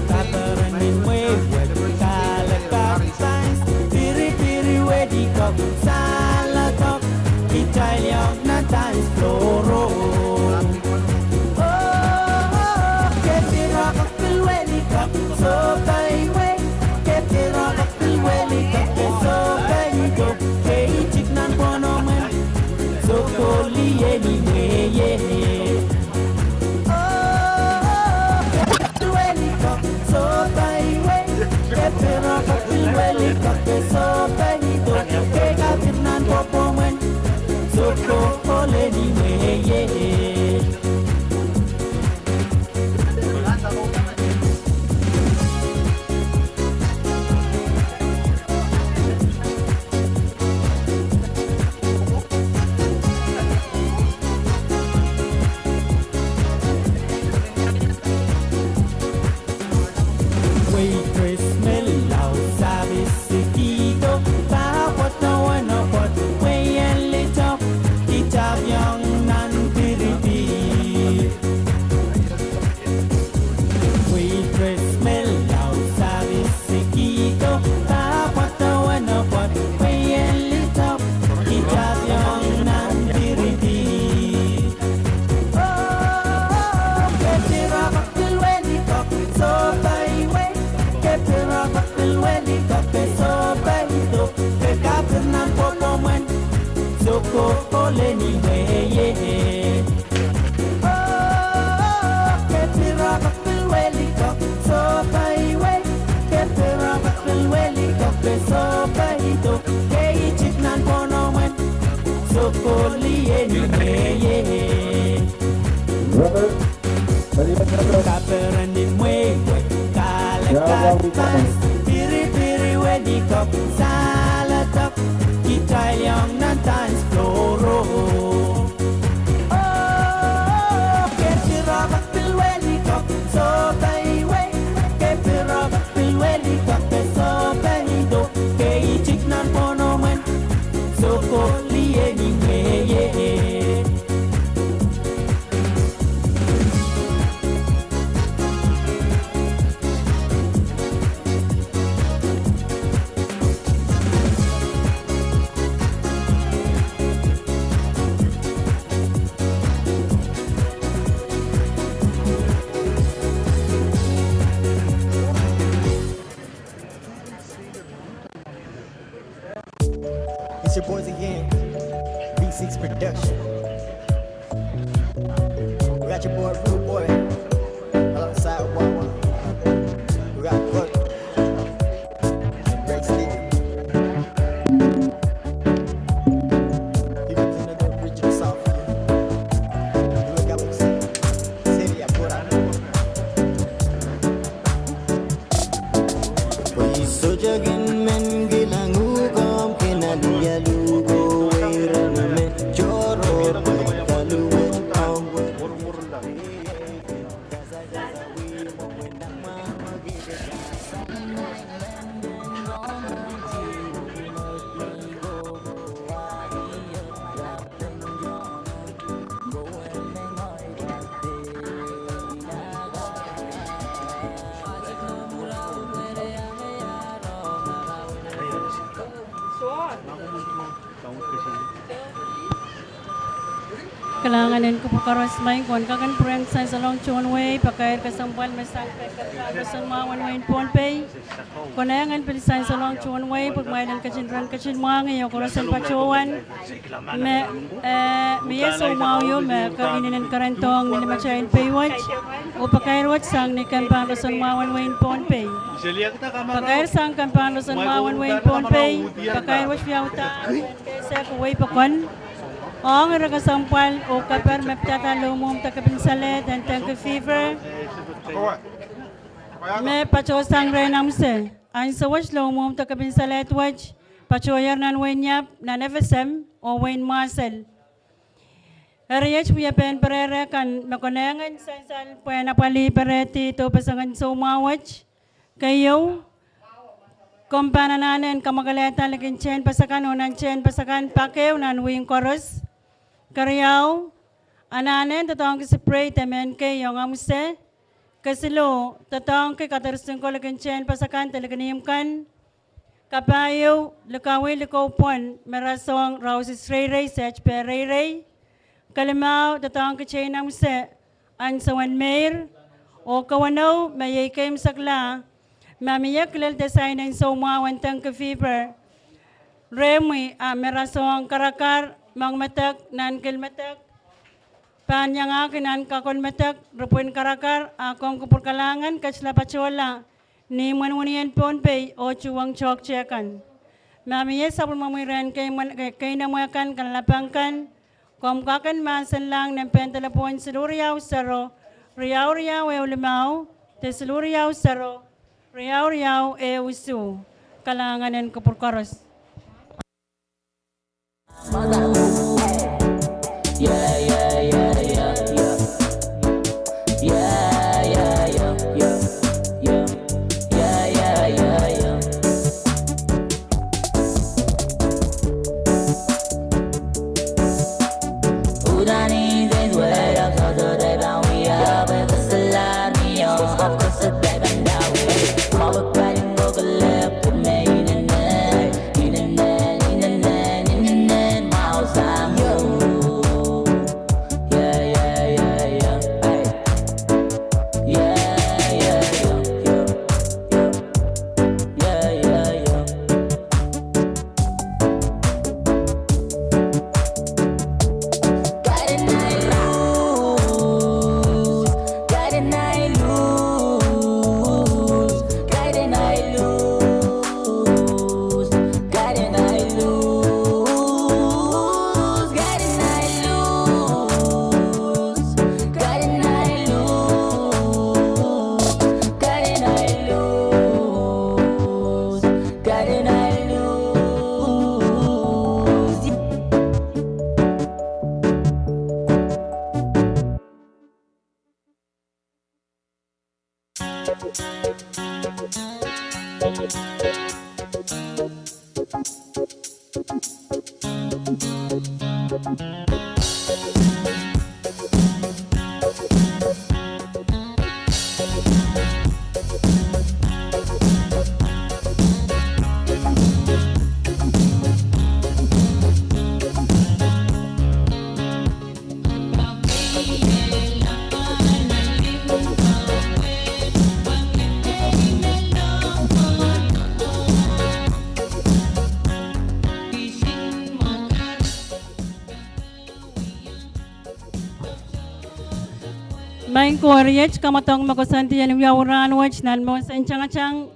Kaperen en mwehi wet, kalek, karis, piripiri welidohng, saledek, kitail iang nan dance floor. Oh, ke pil rapahki pil wei. Kokoleni mwehie. Oh, ke pil rong pil wehlikok, sohpeiwei. Ke pil rong pil wehlikok, ke sohpeido. Ke itik nan pwohnomwen, sokolieni mwehie. Kaperen en mwehi, kalekal dance, piripiri wehlikok, saledek, kitail iang nan dance floor o. Oh, ke pil rong pil wehlikok, sohpeiwei. Ke pil rong pil wehlikok, ke sohpeido. Ke itik nan pwohnomwen, sokolieni mwehie. It's your boys again, V six Production. We got your boy Rude Boy alongside Wawa. We got Bud. Break Steve. He was another original sound. We got City, I put out. Pwe I sohte kin men kilang uhk omw kin alialu ko weirong me tohrohr pwe kaluwet ong wet. Kalahngan en kupwur koaros. Maing ko, en kak en pwurehng sansalohng tohn wehi, pakair kesempwal me sang pei kempahn roson mwahu en wehin Pohnpei. Konehng en pil sansalohng tohn wehi pwe kumwail en ketin ren ketin mwahngih oh koaros en patohwan me, eh, mie soumwahu ieu me kak inenen kerendohng ni limatail pei wet oh pakair wet sang ni kempahn roson mwahu en wehin Pohnpei. Pakair sang kempahn roson mwahu en wehin Pohnpei, pakair wet wiawi da, kesehki wehi pokon. Ong ire kesempwal oh keper me pidada lohmwohmw de kepin salehd en dengue fever me patohsang rehn amwse. Ansou wet lohmwohmw de kepin salehd wet patohier nan wehin Iap, nan FSM oh wehin Mwasel. Eri iet wiepen perehre kan me konehng en sansal pwehn apwalih perehdi dohpesengen soumwahu wet. Keieu, komw pahn anahne en kamwakelehda likin tehnpas akan oh nan tehnpas akan pak ehu nan wihk koaros. Keriau, anahne en doadoahngki siprei de mehn kei ong amwse. Kesiluh, doadoahngki kadarasingko likin tehnpas akan de likin ihmw kan. Kapahieu, likawih likou pwon me rasehng Rausis Reirei, Sehd Peh Reirei. Kelimau, doadoahngki tein amwse, ansoun meir. Oh kewenou, me iei keimwsekla, ma mie kilel de sainen soumwahu en dengue fever, rehmwi, a me rasehng karakar, moangmedek, nankilmedek, pahn iangahki nan kakolmedek, ripwin karakar, a komw kupwur kalahngan ketila patohla ni imwen wenihmw en Pohnpei oh tuhwong toahkte kan. Ma mie sapwellimomwi rehn keinemwe kan, kalalapang kan, komw kak en mahsenlahng nan pehn delepwohn siluh riau sero, riau riau ehu limau, de siluh riau sero, riau riau ehu isuh. Kalahngan en kupwur koaros. Maing ko, riei kamwadong me koasoandi en wiawi rahnwet nan mwohsen tangatang.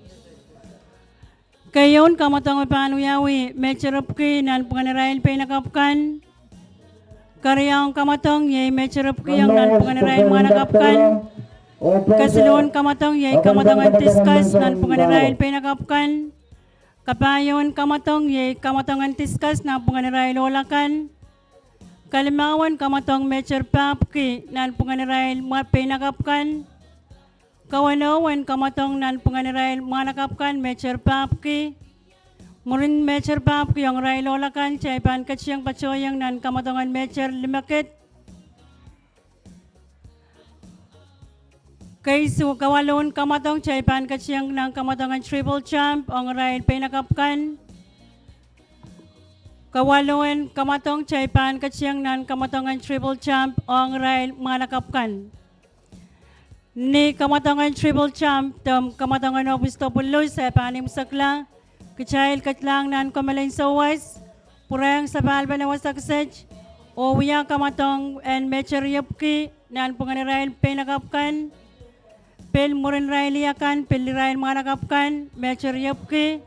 Keieun kamwadong me pahn wiawi, meteripki nan pwungen irail peinakapw kan. Keriaun kamwadong iei meteripki ong nan pwungen irail mwahnakapw kan. Kesiluhn kamwadong iei kamwadong en discus nan pwungen irail peinakapw kan. Kapahieuwen kamwadong iei kamwadong en discus nan pwungen irail ohla kan. Kalimauen kamwadong meterpahpwki nan pwungen irail mwa- peinakapw kan. Kawenowen kamwadong nan pwungen irail mwahnakapw kan meterpahpwki. Mwurin meterpahpwki ong irail ohla kan, kitail pahn ketieng patohieng nan kamwadong en meterlimekid. Keisuh, kawalohn kamwadong kitail pahn ketieng nan kamwadong en triple jump ong irail peinakapw kan. Kawalohn kamwadong kitail pahn ketieng nan kamwadong en triple jump ong irail mwahnakapw kan. Ni kamwadong en triple jump de kamwadong en ohpis doppel lus e pahn imwisekla, kitail kedlahng nan komel en souwas, pwurehng sapahl pene wasa kiset, oh wia kamwadong en meteriepwki nan pwungen irail peinakapw kan. Pil mwurin irail lih akan, pil irail mwahnakapw kan meteriepwki.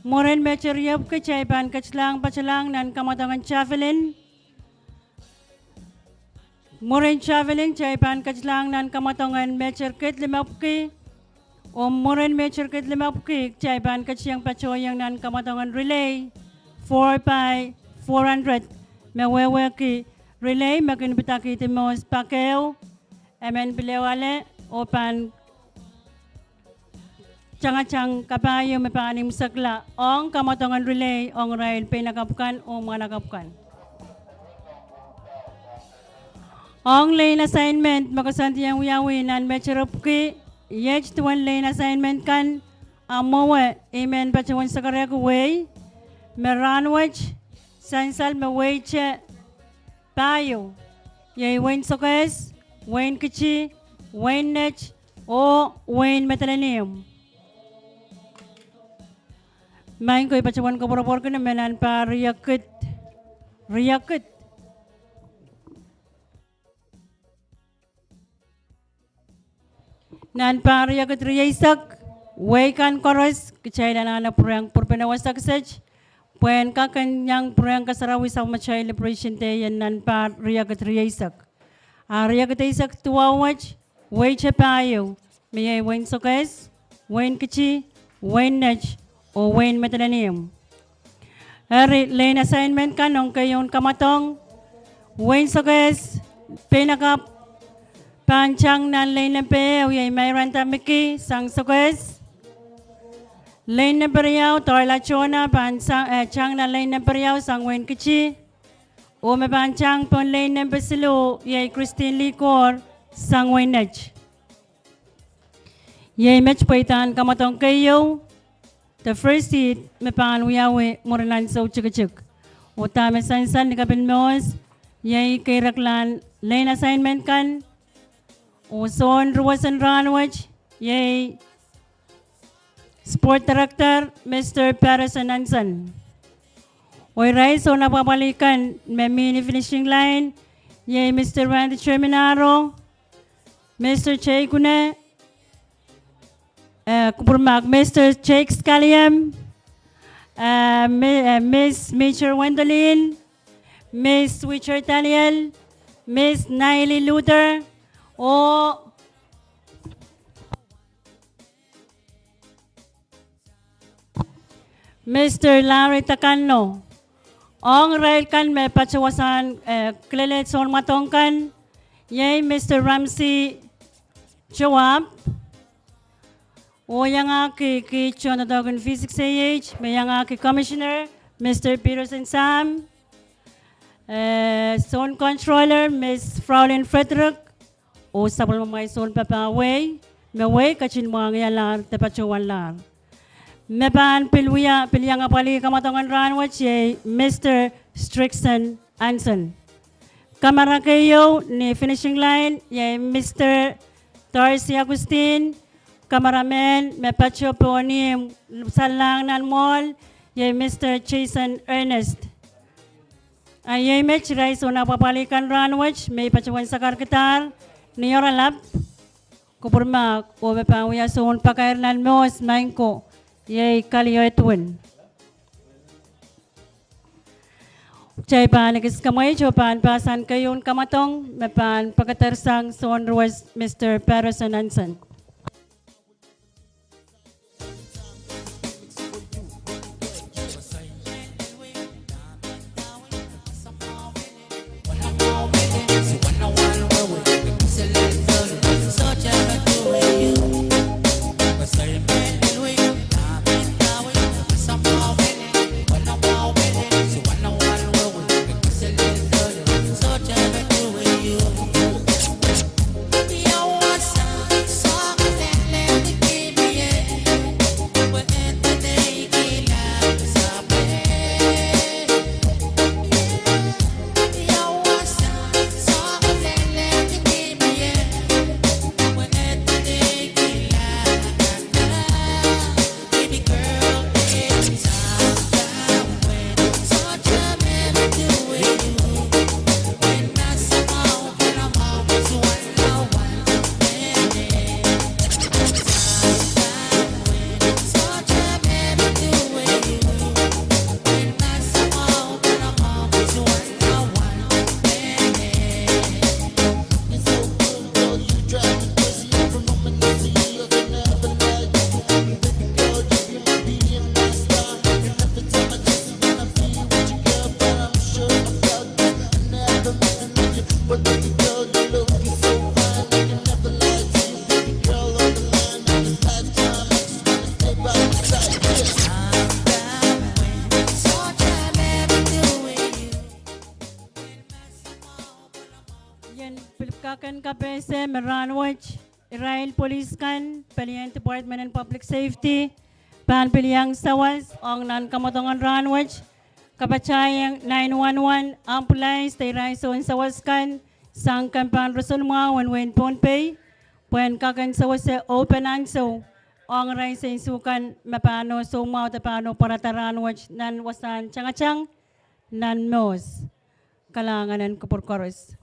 Mwurin meteriepwki kitail pahn kedlahng patohlahng nan kamwadong en javelin. Mwurin javelin kitail pahn kedlahng nan kamwadong en meterkid limepwki. Oh mwurin meterkid limepwki kitail pahn ketieng patohieng nan kamwadong en relay, four by four hundred, me wehwehki relay me kin pidakihdi mohs pak ehu, emen pil ehu ale, oh pahn tangatang kapahieu me pahn imwisekla ong kamwadong en relay ong irail peinakapw kan oh mwahnakapw kan. Ong lane assignment me koasoandi en wiawi nan meteripwki, iet duwen lane assignment kan, a mwowe I men patohwan sakarehki wehi me rahnwet, sansal me weite pahieu, iei wehin Sokehs, wehin Kiti, wehin Net, oh wehin Madolenihmw. Maing ko, I patohwan koapworopworki me nan pahr riekid, riekid, nan pahr riekid rieisek, wehi kan koaros kitail anahne pwurehng pwurpene wasa kiset, pwehn kak en iang pwurehng kasarawi sapwellimatail Liberation Day en nan pahr riekid rieisek. A riekid eisek duwau wet, weite pahieu, me iei wehin Sokehs, wehin Kiti, wehin Net, oh wehin Madolenihmw. Eri lane assignment kan ong keieun kamwadong, wehin Sokehs peinakapw pahn tang nan lane nempe ehu, iei Mairanda Miki sang Sokehs. Lane nempe riau, Darla Tona, pahn sang, eh, tang nan lane nempe riau sang wehin Kiti. Oh me pahn tang pohn lane nempe siluh, iei Christine Likor sang wehin Net. Iei met pweidahn kamwadong keieu, the first seed, me pahn wiawi mwurin ansou tikitik. Oh dahme sansal ni kapil mohs, iei keireklahn lane assignment kan, oh soun ruwesen rahnwet, iei Sport Director, Mister Patterson Hanson. Oh irail soun apwapwalih kan me mi ni finishing line, iei Mister Randy Terminaro, Mister Jay Kune, eh, kupwurmak Mister Jake Scalliam, eh, Mi-, eh, Miss Major Wendolin, Miss Witcher Daniel, Miss Naili Luther, oh Mister Larry Takano. Ong irail kan me patohwasahn, eh, kilelehd soun mwadong kan, iei Mister Ramsey Joab, Oh iangahki kiht tohndoadoahk en V six A H, me iangahki Commissioner, Mister Peterson Sam, eh, Zone Controller, Miss Fraulin Frederick, oh sapwellimamwail sounpapah wei, me wei ketin mwahngialahr de patohwanlahr. Me pahn pil wia, pil iang apwalih kamwadong en rahnwet iei Mister Strickson Anson. Kamara keieu ni finishing line iei Mister Darcy Augustine. Kamara men me patohwan pohn ihmw salahng nan mwoahl iei Mister Jason Ernest. A iei met irail soun apwapwalih kan rahnwet me I patohwan sakarkidahr ni oaralap. Kupwurmahk, oh me pahn wia soun pakair nan Mohs maing ko, iei Kali Edwin. Kitail pahn ekis kamweit oh pahn pahsan keieun kamwadong me pahn pekedersang soun ruwet Mister Patterson Anson. Ien pil kak en kapehse me rahnwet irail police kan, pelien Department en Public Safety, pahn pil iang sawas ong nan kamwadong en rahnwet, kapatahieng nine one one, ambulance, de irail soun sawas kan, sang kempen roson mwahu en wehin Pohnpei, pwehn kak en sewese ohpen ansou ong irail seinsukan me pahn oh soumwahu de pahn oh pwarada rahnwet nan wasahn tangatang nan Mohs. Kalahngan en kupwur koaros.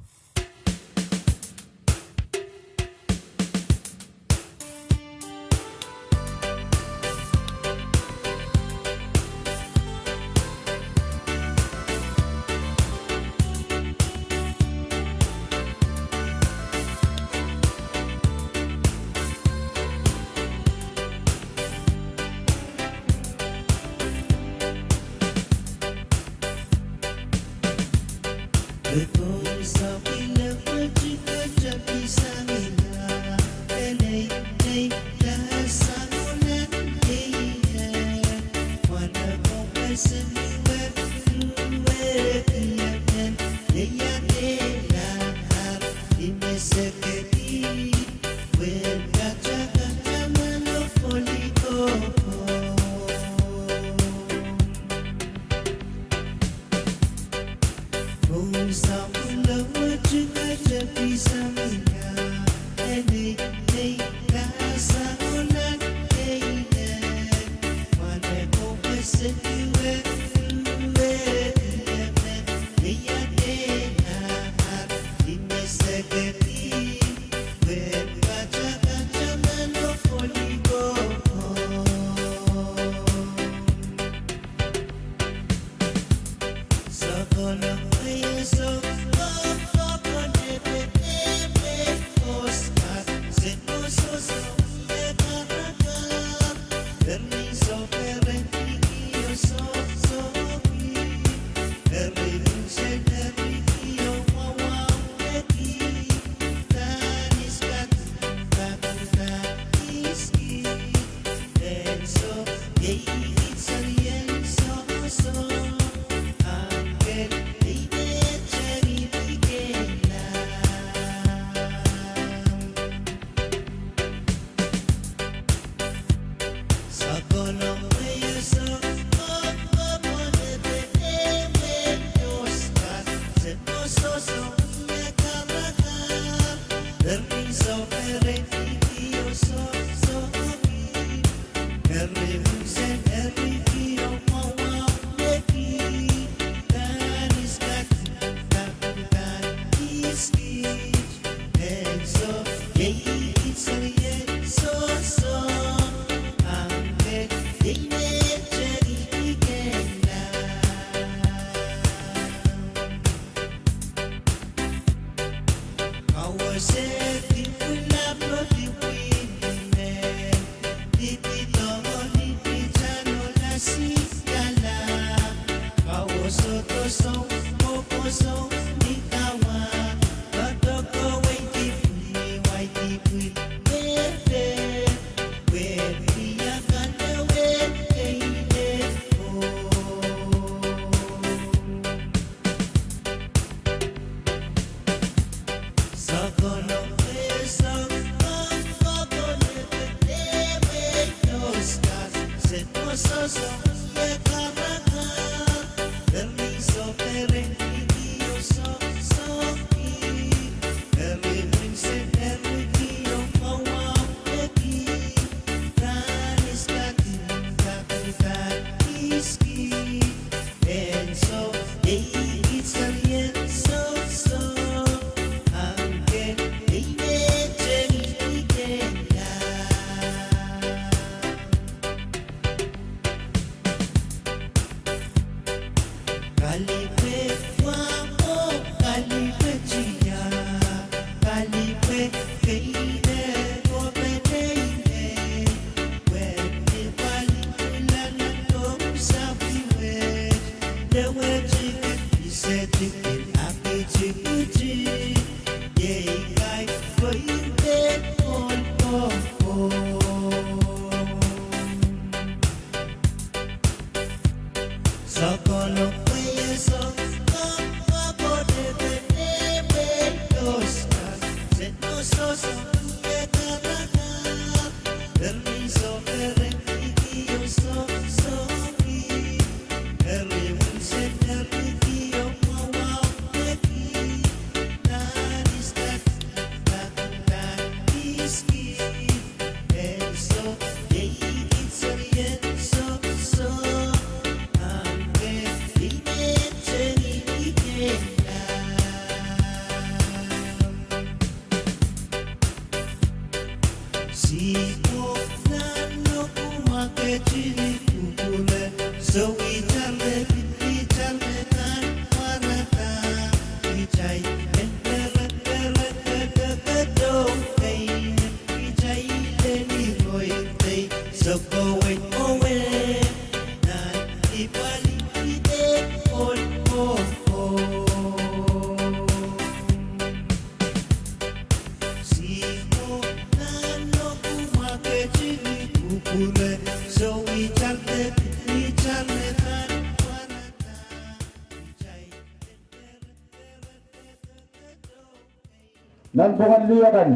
Nanpwungen lih akan.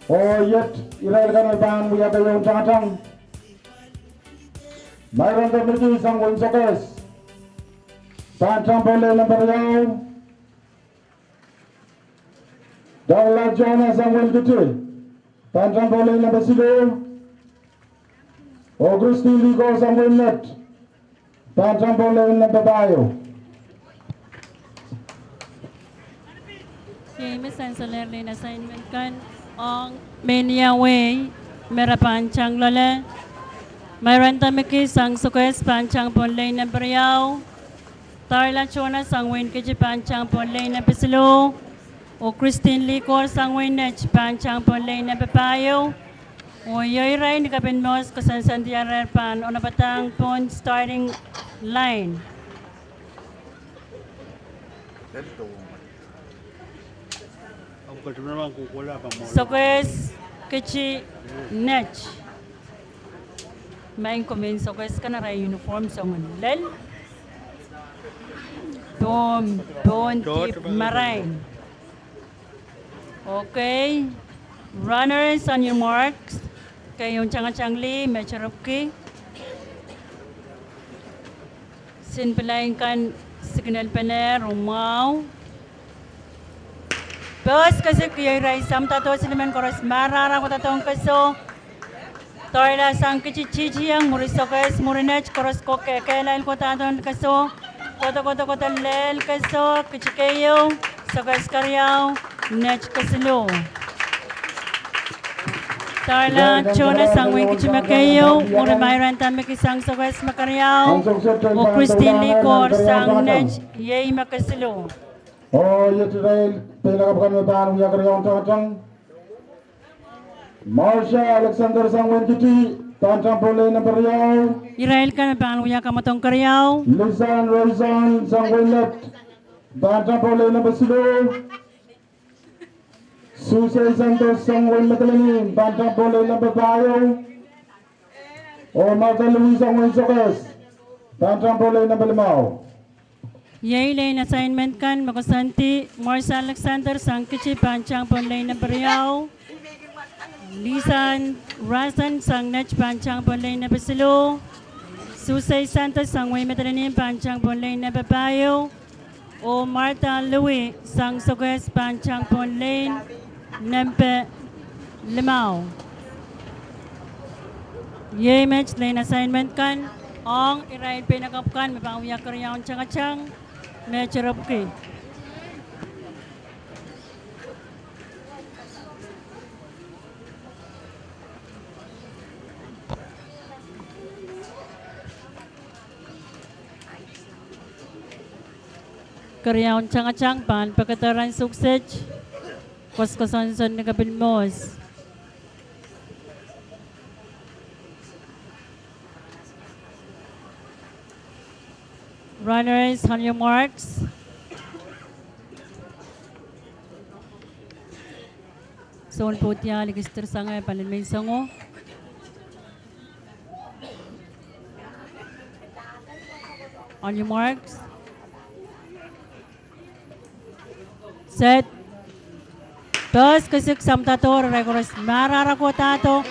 Oh iet irail kan me pahn wia keieu tangatang. Mairanta Miki sang wehin Sokehs, pahn tang pohn lane number riau. Douglas Jonas sang wehin Kiti, pahn tang pohn lane number siluh. Oh Christine Liko sang wehin Net, pahn tang pohn lane number pahieu. Kei me sansolehr lane assignment kan ong me ni awei me re pahn tang loale. Mairanta Miki sang Sokehs pahn tang pohn lane number riau. Douglas Jonas sang wehin Kiti pahn tang pohn lane number siluh. Oh Christine Liko sang wehin Net pahn tang pohn lane number pahieu. Oh irail ni kapin mour koasoandi arehr pahn onopatang pohn starting line. Sokehs, Kiti, Net. Maing, komw en Sokehs kan arail uniform soangen lel pohn, pohn dihp marain. Okay. Runners, on your marks. Keieu tangatang lih me terepwki. Sinpilain kan signal pene ru mwahu. Pehs kesik, irail samwadahr silimen koaros marahra kohdohng keso. Doarla sang Kichi Titiong, mwuri Sokehs, mwuri Net, koaros ko ke-, kehlail kohdadohn keso, kohdo, kohdo, kohdo lel keso, Kichi keieu, Sokehs keriau, Net kesiluh. Doarla Jonas sang wein Kichi me keieu, mwuri Myron Tamiki sang Sokehs me keriau, oh Christine Likor sang Net, iei me kesiluh. Oh, iet irail peinakapw kan me pahn wia keriaun tangatang. Marcia Alexander sang wein Kichi, pahn tampohn lei nempe riau. Irail kan me pahn wia kamwadong keriau. Lisan Royson sang wein Net, pahn tampohn lei nempe siluh. Susei Santos sang wein Madolenihmw, pahn tampohn lei nempe pahieu. Oh Martha Louis sang wein Sokehs, pahn tampohn lei nempe limau. Iei lehn assignment kan me koasoandi: Marcia Alexander sang Kichi, pahn tampohn lei nempe riau. Lisan Royson sang Net, pahn tampohn lei nempe siluh. Susei Santos sang wein Madolenihmw, pahn tampohn lei nempe pahieu. Oh Martha Louis sang Sokehs, pahn tampohn lei nempe limau. Iei met lehn assignment kan ong irail peinakapw kan me pahn wia keriaun tangatang me terepwki. Keriaun tangatang pahn pekederan sukset, koaskoasoansoan ni kapil mohs. Runners, on your marks. Soun pwuhdiahl, I kisidir sang pali menseng o. On your marks. Set. Pehs, kesik, samwadadohr, irail koaros marahra kohdahdo.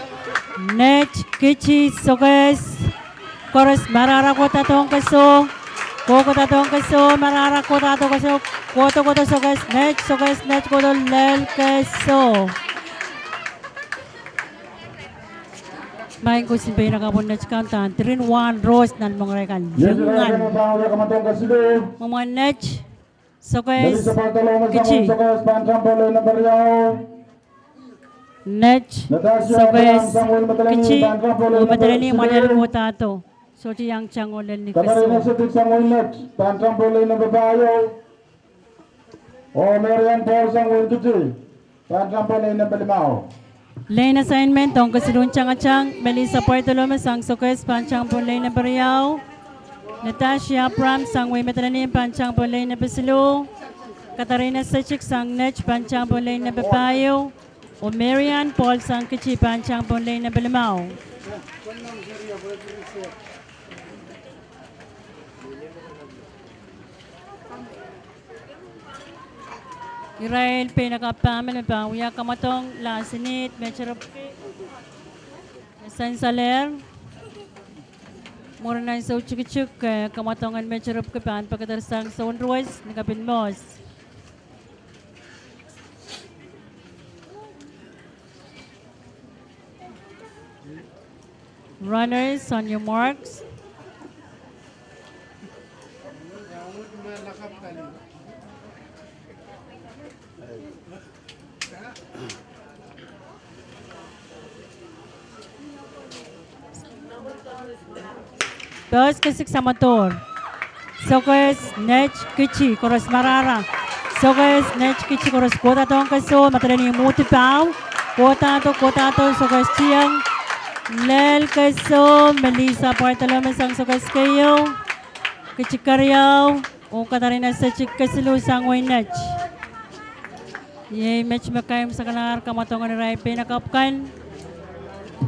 Net, Kichi, Sokehs, koaros marahra kohdahdo ong keso. Kohkohdahdo ong keso, marahra kohdahdo keso. Kohdo, kohdo Sokehs, Net, Sokehs, Net, kohdo lel keso. Maing, koasoandi peinakapw en Net kan, dahn diren wahn rohs nan mwengehla kan. Mwomwen Net, Sokehs, Kichi. Net, Sokehs, Kichi, oh Madolenihmw mwahl kohdahdo. Sohte iang tang oh lel ni keso. Oh Marian Paul sang wein Kichi, pahn tampohn lei nempe limau. Lehn assignment ong kesiluhn tangatang: Melissa Bartolome sang Sokehs, pahn tampohn lei nempe riau. Natasha Abraham sang wein Madolenihmw, pahn tampohn lei nempe siluh. Katarina Sechik sang Net, pahn tampohn lei nempe pahieu. Oh Marian Paul sang Kichi, pahn tampohn lei nempe limau. Irail peinakapw pahmen me pahn wia kamwadong, Lasinid Meteropki, me sansalehr. Mwurin ansou tikitik, eh, kamwadong en Meteropki pahn pekeder sang Sounruwes ni kapil mohs. Runners, on your marks. Pehs, kesik, samwadadohr. Sokehs, Net, Kichi, koaros marahra. Sokehs, Net, Kichi, koaros kohdahdo ong keso, Madolenihmw uhdi pahu. Kohdahdo, kohdahdo, Sokehs tiong. Lel keso, Melissa Bartolome sang Sokehs keieu. Kichi keriau, oh Katarina Sechik kesiluh sang wein Net. Iei met me kaimwisekalahr kamwadong en irail peinakapw kan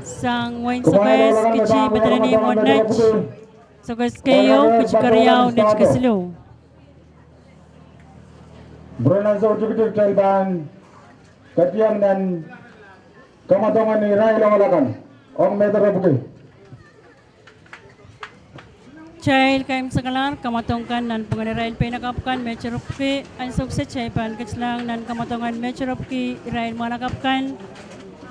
sang wein Sokehs, Kichi, Madolenihmw oh Net. Sokehs keieu, Kichi keriau, Net kesiluh. Mwurin ansou tikitik kitail pahn ketiong nan kamwadong en irail ohl akan ong Meteropki. Kitail kaimwisekalahr kamwadong kan nanpwungen irail peinakapw kan Meteropki. Ansou kiset kitail pahn ketilahng nan kamwadong en Meteropki irail mwahnakapw kan.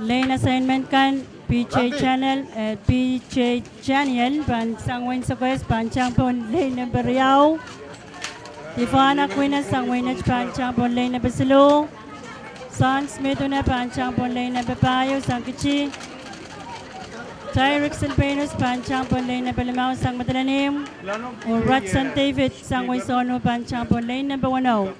Lehn assignment kan P J Channel, eh, P J Channel pahn sang wehin Sokehs pahn tang pohn lane number riau. Divana Queen sang wehin Net pahn tang pohn lane number siluh. Son Smith Une pahn tang pohn lane number pahieu sang Kiti. Tyrickson Peinus pahn tang pohn lane number limau sang Madolenihmw. Oh Rodson David sang wehin Sohno pahn tang pohn lane number weneu.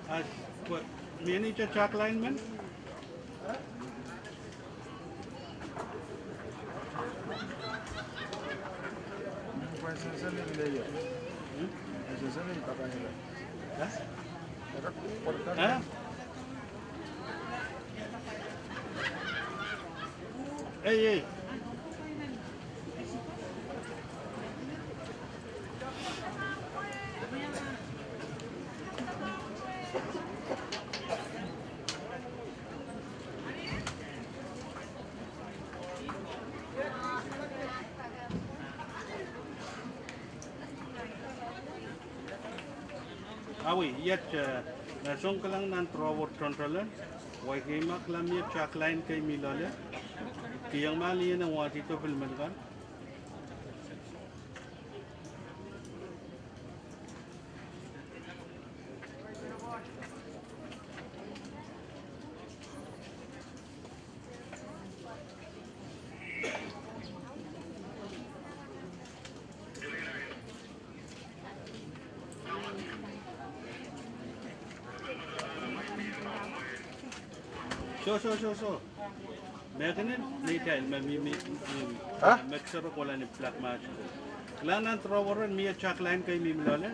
As, what, mie ni te tag line men? Ei, ei. Awi, iet, eh, na song kilang nan drawer toantoalen, waikei ma kilang mie tag line kei mi loale, kihong ma lien en wahdi to pil men kan. So, so, so, so. Mehkenen, neitail, me, me, me, me, ah? Mehkot sohte kohla ni black match ko. Kilang nan drawer en mie tag line kei mihmi loale,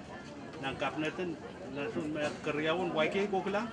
nan cabinet en, nan soun me keriaun waikei ko kilang.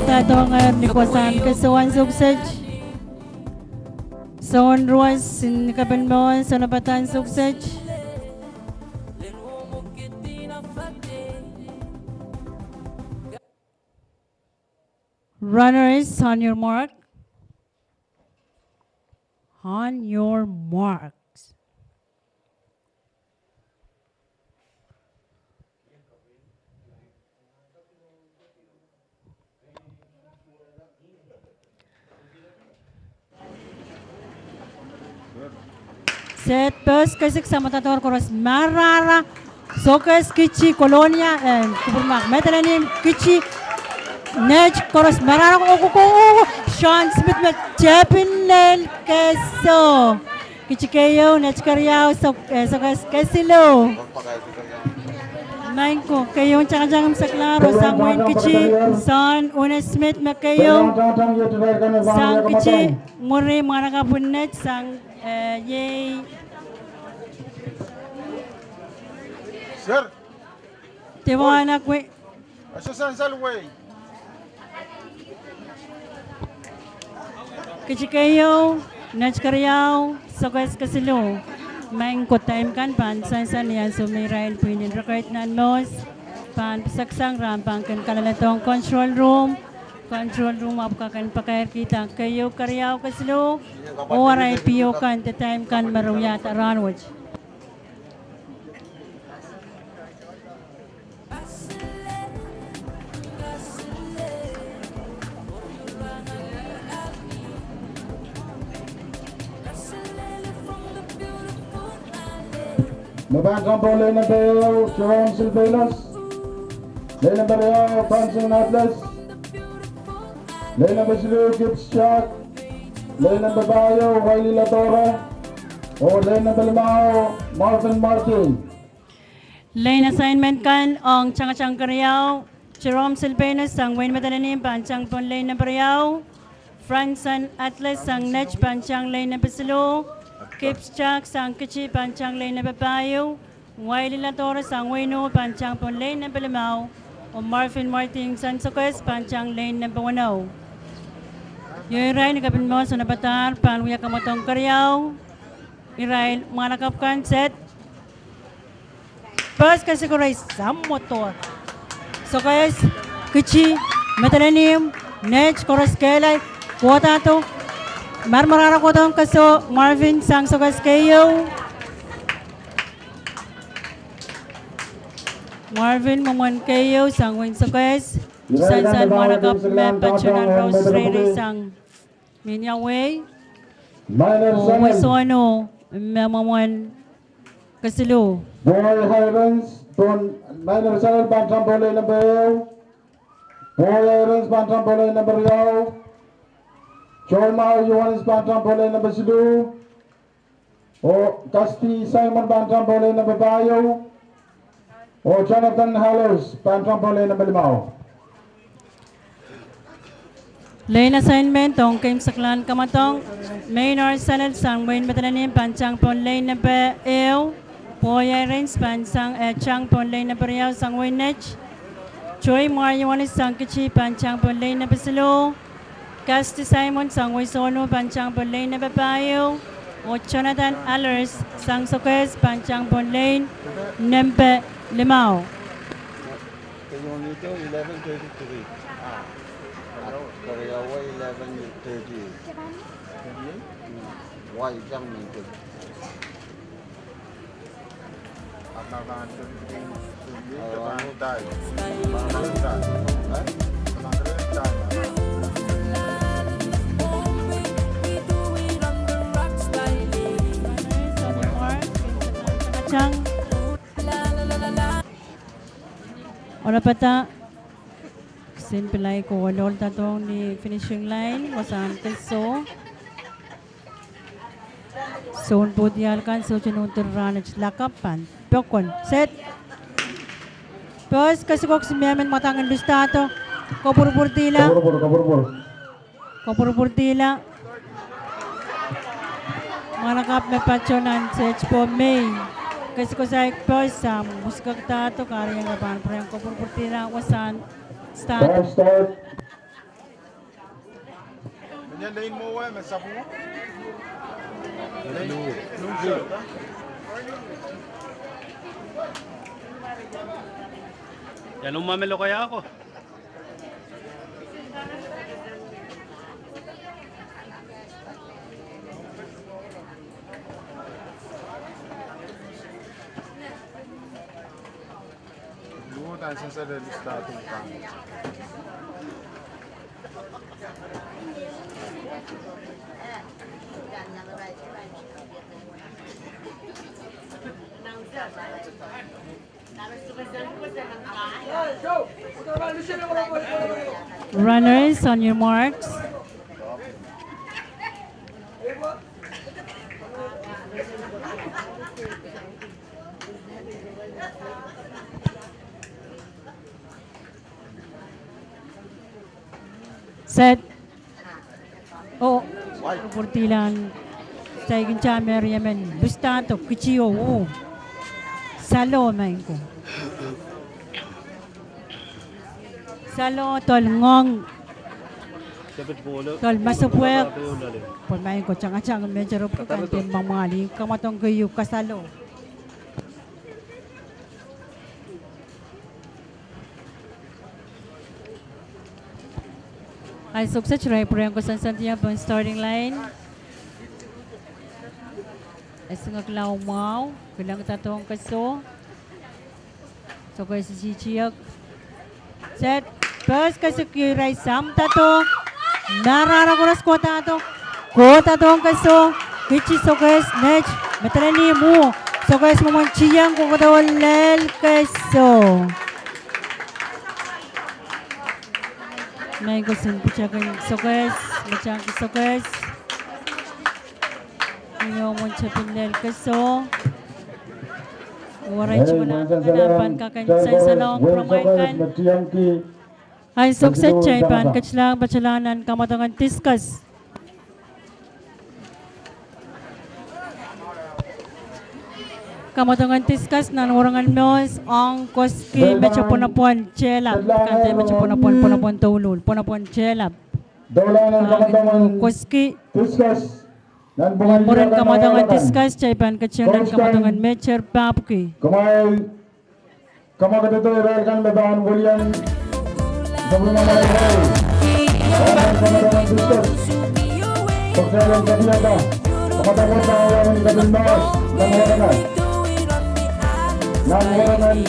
Doadoahk ni wasahn kesohwan sukset. Soun ruas en kapen mwohn sounpadahk sukset. Runners, on your mark. On your marks. Set, pehs kesik sang madadohr koaros marahra. Sokehs Kiti Kolonia, eh, kupwurmahk Madolenihmw, Kiti, Net koaros marahra, oh, oh, oh, oh, Sean Smith me tepin lel keso. Kiti keieu, Net keriau, Sok-, eh, Sokehs kesiluh. Maing ko, keieu tangtang me seklahr sang wehin Kiti, Sean Une Smith me keieu, sang Kiti. Mwuri mwahnakapw en Net sang, eh, iei. Sir. Dewan Akwe. Ese sansal wei. Kiti keieu, Net keriau, Sokehs kesiluh. Maing ko, time kan pahn sansal ni ansou me irail pwihn en rekoit nan mohs pahn piseksang, rahn pahn kin kaleladohng control room. Control room ahpw kak en pakairkihda keieu, keriau, kesiluh, oh arail P O kan de time kan me re wiahda rahnwet. Me pahn sang pohn lane nempe ehu, Jerome Silvanus. Lane nempe riau, Branson Atlas. Lane nempe siluh, Gibbs Jack. Lane nempe pahieu, Wiley Ladora. Oh lane nempe limau, Marvin Martin. Lane assignment kan ong tangatang keriau, Jerome Silvanus sang wehin Madolenihmw pahn sang pohn lane nempe riau, Branson Atlas sang Nett pahn sang lane nempe siluh, Gibbs Jack sang Kitti pahn sang lane nempe pahieu, Wiley Ladora sang wehin Ih pahn sang pohn lane nempe limau, oh Marvin Martin sang Sokehs pahn sang lane nempe weneu. Irail ni kapin mour sounpadahr pahn wia kamwadong keriau. Irail mwahnakapw kan, set. Pers kesikuri, samwodo. Sokehs, Kitti, Madolenihmw, Nett, koaros kehlail, kohdahdo. Marmar ara kohdohng keso, Marvin sang Sokehs keieu. Mwomwen keieu sang wehin Sokehs. Sansal mwahnakapw me patohwan Rose Reirei sang Minia Wei. Oh Wesohno me mwomwen kesiluh. Boy Irons, Minor Samuel pahn sang pohn lane nempe ehu. Boy Irons pahn sang pohn lane nempe riau. Joy Mao Ioanis pahn sang pohn lane nempe siluh. Oh Kasti Simon pahn sang pohn lane nempe pahieu. Oh Jonathan Hallers pahn sang pohn lane nempe limau. Lane assignment ong keimwseklahn kamwadong. Meinor Salel sang wehin Madolenihmw pahn sang pohn lane nempe ehu. Boy Irons pahn sang, eh, sang pohn lane nempe riau sang wehin Nett. Joy Mao Ioanis sang Kitti pahn sang pohn lane nempe siluh. Kasti Simon sang Wesohno pahn sang pohn lane nempe pahieu. Oh Jonathan Allers sang Sokehs pahn sang pohn lane nempe limau. Sang. Onopada, kisin pil kohdohng ni finishing line, wasahn keso. Sounpwudial kan sohte nohn dir rahnwet, lakapw pahn pokon. Set. Pers kesikok, mie men mwadang en lustahdo. Kopwurupwurdihla. Kopwurupwur, kopwurupwur. Kopwurupwurdihla. Mwahnakapw me patohwan sehse pwe mei kesikok saik pers sang musikakdahdo, kahrehiong re pahn pwurehng kopwurupwurdihla wasahn start. Time start. Ia loma me lokaia ko? Runners, on your marks. Set. Oh, pwurpwurdihlahng. Saikinte me riemen lustahdo, Kitti oh uh. Salo maing ko. Salo, doal ngoang. Doal masepwehk. Pwe maing ko tangatang me teropw kan de mwamwahli, kamwadong keieu, kasalo. Ansou kiset irail pwurehng koasoansoandiong pohn starting line. Esingek lao mwahu, kilangada dohng keso. Sokehs isihsihk. Set. Pehs kesikiu irail samwada dohng. Marahra koaros kohda dohng. Kohda dohng keso. Kihdi sokehs, net. Medeleni mwo. Sokehs mwomwen tieng kohkohdo lel keso. Maing ko, sen pwutak en sokehs, me tangki sokehs. Ino mwomwen tepin lel keso. Warai, eh, tiwen, pahn kak en sansalong pwuromwail kan. Ansou kiset kitail pahn ketilahng patohla nan kamwadongen discus. Kamwadongen discus nan Warangen Mehs, ong koski me te pwonopwon tehlap, kante me te pwonopwon, pwonopwon douluhl, pwonopwon tehlap. Koski. Mwurin kamwadongen discus, kitail pahn ketin nan kamwadongen meter pahpwiki. Kamwadongen discus. Pokitelen kadiada. Kamwadongen pahn wia ni kapil mehs. Nan Warangen. Nan Warangen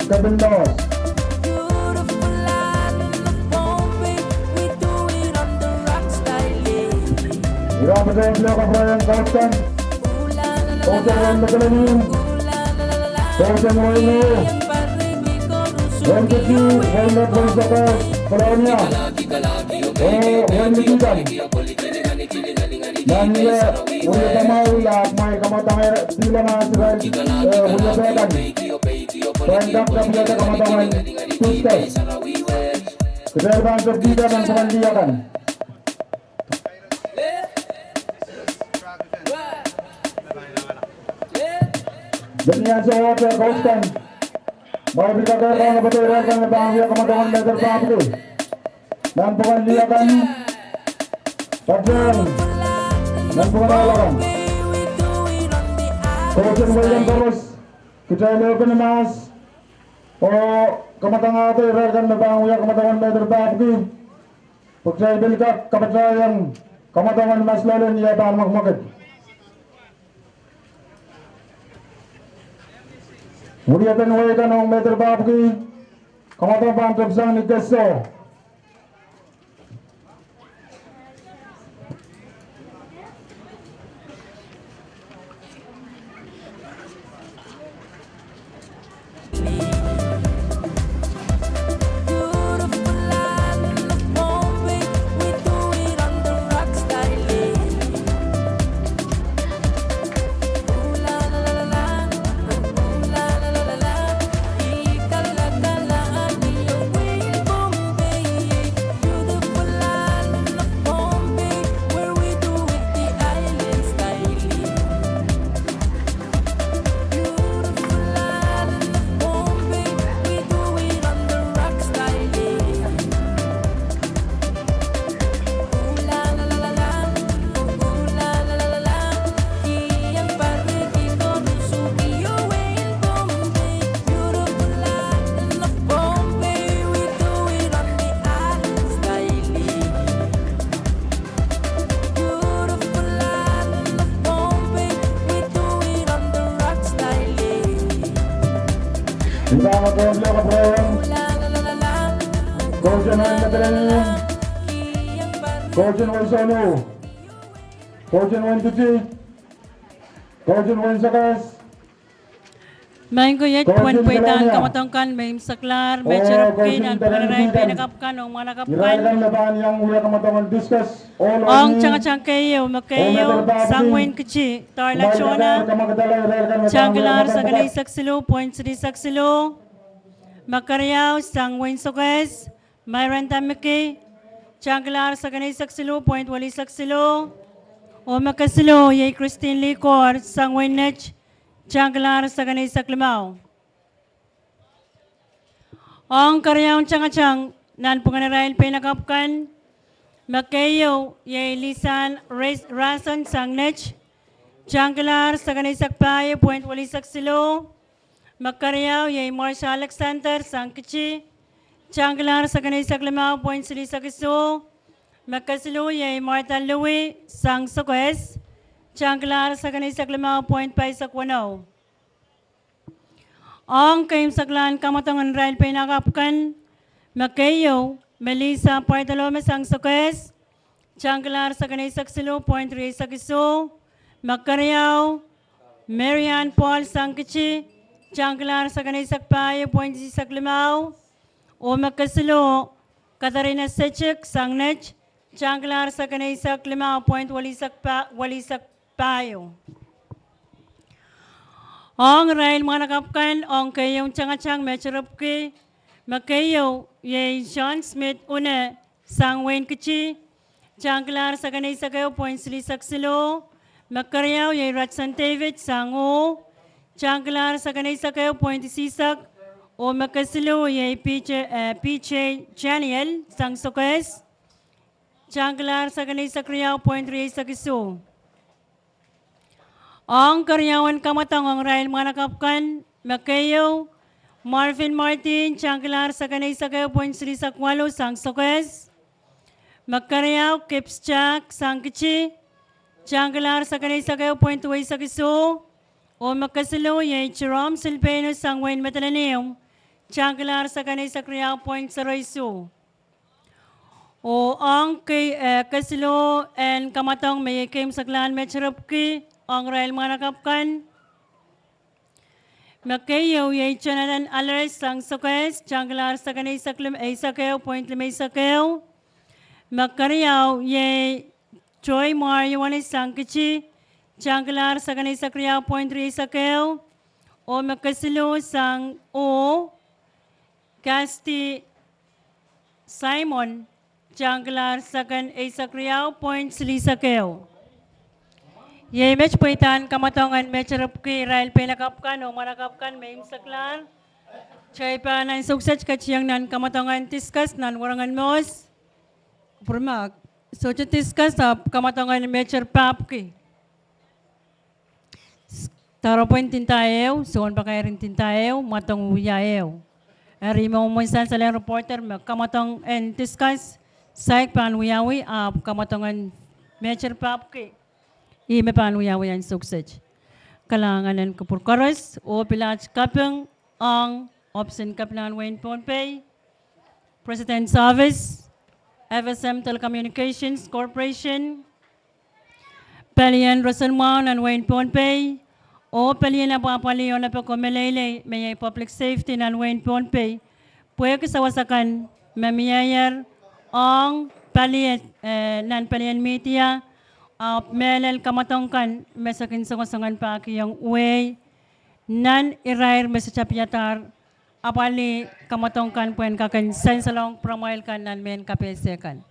kapil mehs. Ira patohwan pil kapwurehng koasten. Koasten wein Medeleni. Koasten wein Nuh. Wein Kiti, wein Lek, wein Sokehs, Kolonia. Oh, wein Likih kan. Nan ie, wia tamau la, mwail kamwadong, pil mahs irail, eh, wia pehkan. Pahn kak tepkihda kamwadongen discus. Kitail pahn tepkihda nan pwukan lih akan. Denian Sowote, koasten. Mwail pil kak kang patohla irail kan me pahn wia kamwadongen meter pahpwiki. Nan pwukan lih akan. Patehng. Nan pwukan ahl akan. Koasten wehi kan koaros. Kitail epini mahs. Oh kamwadangahte irail kan me pahn wia kamwadongen meter pahpwiki. Pwe kitail pil kak kapatahieng kamwadongen mas loalen ie pahn mwekmwekid. Wiepen wehi kan ong meter pahpwiki, kamwadong pahn tepsang ni keso. Koasten wein Medeleni, koasten wein Sohno, koasten wein Kiti, koasten wein Sokehs. Maing ko, iet pwehn pweidahn kamwadong kan me imwseklahr, me terepwiki nan pwukan irail peinakapw kan oh mwahnakapw kan. Ong tangatang keieu, me keieu sang wein Kiti, Darla Tona, tangkilahr sekeneisek siluh point silihsek siluh. Me keriau sang wein Sokehs, Mairanda Miki, tangkilahr sekeneisek siluh point welihsek siluh. Oh me kesiluh iei Christine Likor sang wein Net, tangkilahr sekeneisek limau. Ong keriaun tangatang nan pwukan irail peinakapw kan, me keieu iei Lisan Res-, Rason sang Net, tangkilahr sekeneisek pahieu point welihsek siluh. Me keriau iei Marsha Alexander sang Kiti, tangkilahr sekeneisek limau point silihsek isuh. Me kesiluh iei Martha Louis sang Sokehs, tangkilahr sekeneisek limau point paisek weneu. Ong keimwseklahn kamwadong en irail peinakapw kan, me keieu Melissa Bartolome sang Sokehs, tangkilahr sekeneisek siluh point rieisek isuh. Me keriau Marian Paul sang Kiti, tangkilahr sekeneisek pahieu point isisek limau. Oh me kesiluh Katarina Sechik sang Net, tangkilahr sekeneisek limau point welisek pa-, welisek pahieu. Ong irail mwahnakapw kan ong keieu tangatang me terepwki, me keieu iei John Smith Une sang wehin Kiti, tangkilahr sekeneisek ehu point silihsek siluh. Me keriau iei Rutson David sang Uh, tangkilahr sekeneisek ehu point isisek. Oh me kesiluh iei P J, eh, P J Daniel sang Sokehs, tangkilahr sekeneisek riau point rieisek isuh. Ong keriaun kamwadong ong irail mwahnakapw kan, me keieu Marvin Martin, tangkilahr sekeneisek ehu point silihsek waluh sang Sokehs. Me keriau Kip Stark sang Kiti, tangkilahr sekeneisek ehu point duweisek isuh. Oh me kesiluh iei Jerome Silpenus sang wehin Madolenihmw, tangkilahr sekeneisek riau point sero isuh. Oh ong ke-, eh, kesiluh en kamwadong me iei keimwseklahn me terepwki ong irail mwahnakapw kan, me keieu iei Jonathan Alres sang Sokehs, tangkilahr sekeneisek lim-, eisek ehu point limeisek ehu. Me keriau iei Joy Mar Ioanis sang Kiti, tangkilahr sekeneisek riau point rieisek ehu. Oh me kesiluh sang Uh, Kasti Simon, tangkilahr sekeneisek riau point silihsek ehu. Iei met pweidahn kamwadong en me terepwki irail peinakapw kan oh mwahnakapw kan me imwseklahr. Kitail pahn ansou kiset ketieng nan kamwadong en discuss nan werengen mohs. Kupwurmahk, sohte discuss ahpw kamwadong en me terpahpwki. Doaropwe ndinda ehu, sounpakair ndinda ehu, mwadong wia ehu. Eri mwomwen sansal en reporter me kamwadong en discuss, saik pahn wiawi, ahpw kamwadong en me terpahpwki, ih me pahn wiawi ansou kiset. Kalahngan en kupwur koaros, oh pil aht kaping ong ohpis en Kepina en wehin Pohnpei, President's Office, F S M Telecommunications Corporation, pelien roson mwahu nan wehin Pohnpei, oh pelien apwapwalih onopoako meleilei me iei Public Safety nan wehin Pohnpei, pwehki sawas akan me mieier ong pali, eh, nan pelien media, ahpw mehlel kamwadong kan me se kin songosong en pahkihong wehi nan irair me se tapiadahr apwalih kamwadong kan pwehn kak en sansalohng pwuramwail kan nan mehn kapehse kan.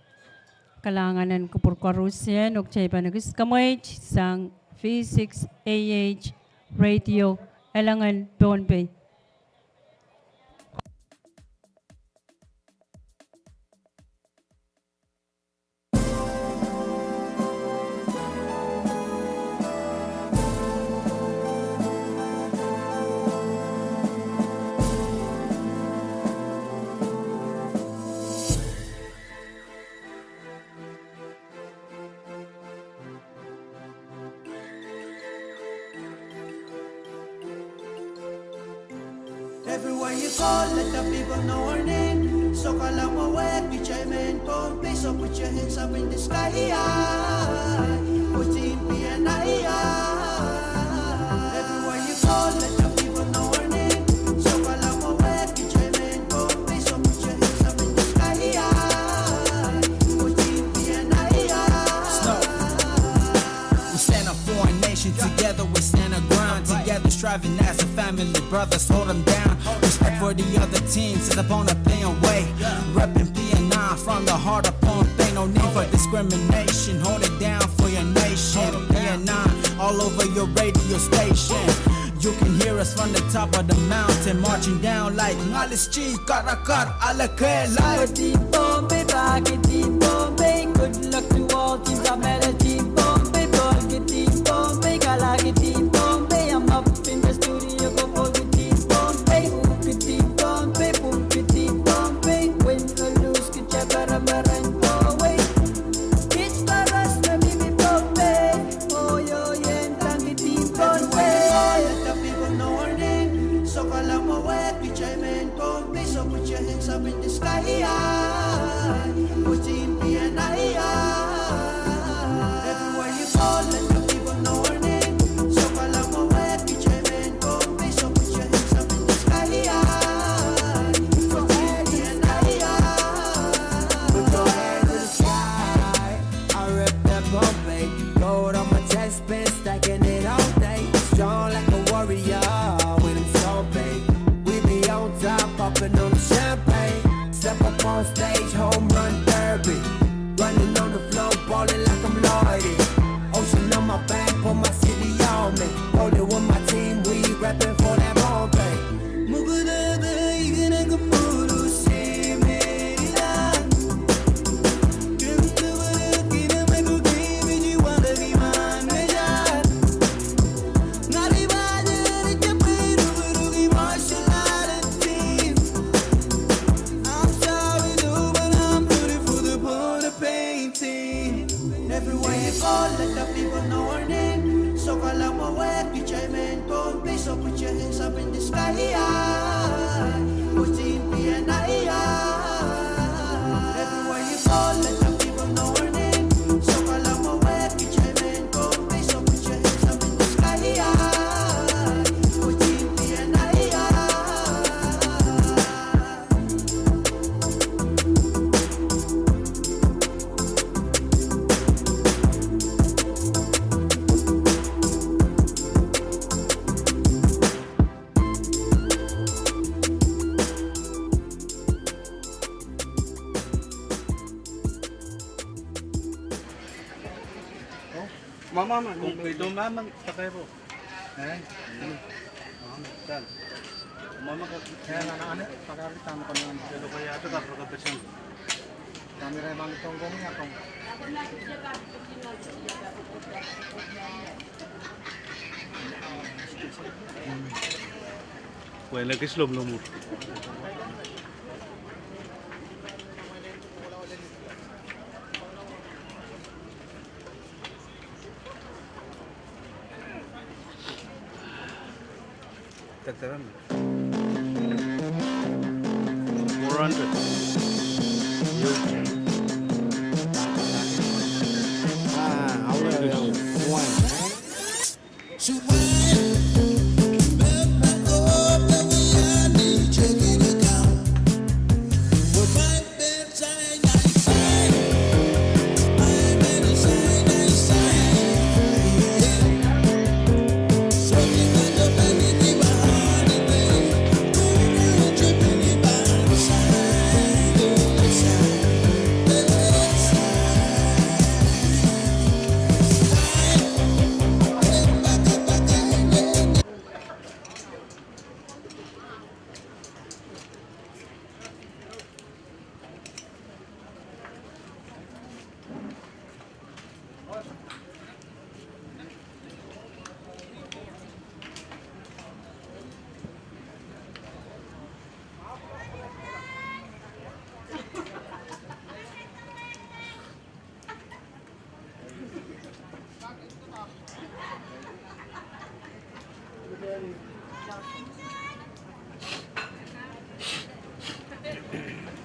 Kalahngan en kupwur koarusie, oh kitail pahn ekis kamweit sang V six A H Radio, Elengen, Pohnpei. Everywhere you go, let the people know our name. Sohte kalahngan wehwehki kitail mehn Pohnpei, so put your hands up in the sky. Put in P N I. Everywhere you go, let the people know our name. Sohte kalahngan wehwehki kitail mehn Pohnpei, so put your hands up in the sky. Put in P N I. Slow. We stand up for our nation, together we stand our ground. Together striving as a family, brothers hold 'em down. Respect for the other teams is upon a playing way. Repping P N I from the heart of Pohnpei. No need for discrimination, hold it down for your nation. P N I all over your radio station. You can hear us from the top of the mountain, marching down like ngalis. Chi karakar alekehla. Team Pohnpei, back in Team Pohnpei. Good luck to all teams. I'm at a Team Pohnpei, ball ki Team Pohnpei, kalahki Team Pohnpei. I'm up in the studio, go for the Team Pohnpei. Ooh ki Team Pohnpei, boom ki Team Pohnpei. I rep the Pohnpei, gold on my chest, been stacking it all day. Strong like a warrior, with them soul pain. We be on top, popping on the champagne. Step up on stage, home run derby. Running on the floor, ballin' like I'm Lloyd. Ocean on my back, put my city on me. Rolling with my team, we reppin' for that Pohnpei. Everywhere you go, let the people know our name. So call out my way, P J man, go be so put your hands up in the sky. Put in P N I. Everywhere you go, let the people know our name. So call out my way, P J man, go be so put your hands up in the sky. Put in P N I. Mama, mama, kong peido mama, pakai po. Eh? Mama, mama, kak. Eh, nana, ane, pakai kita, mama, kong. Peido kaya tu, kak, kak, kak. Kami rai mami tong kong ya kong. Wele kis lom lom. Four hundred. Ah, aware, aware.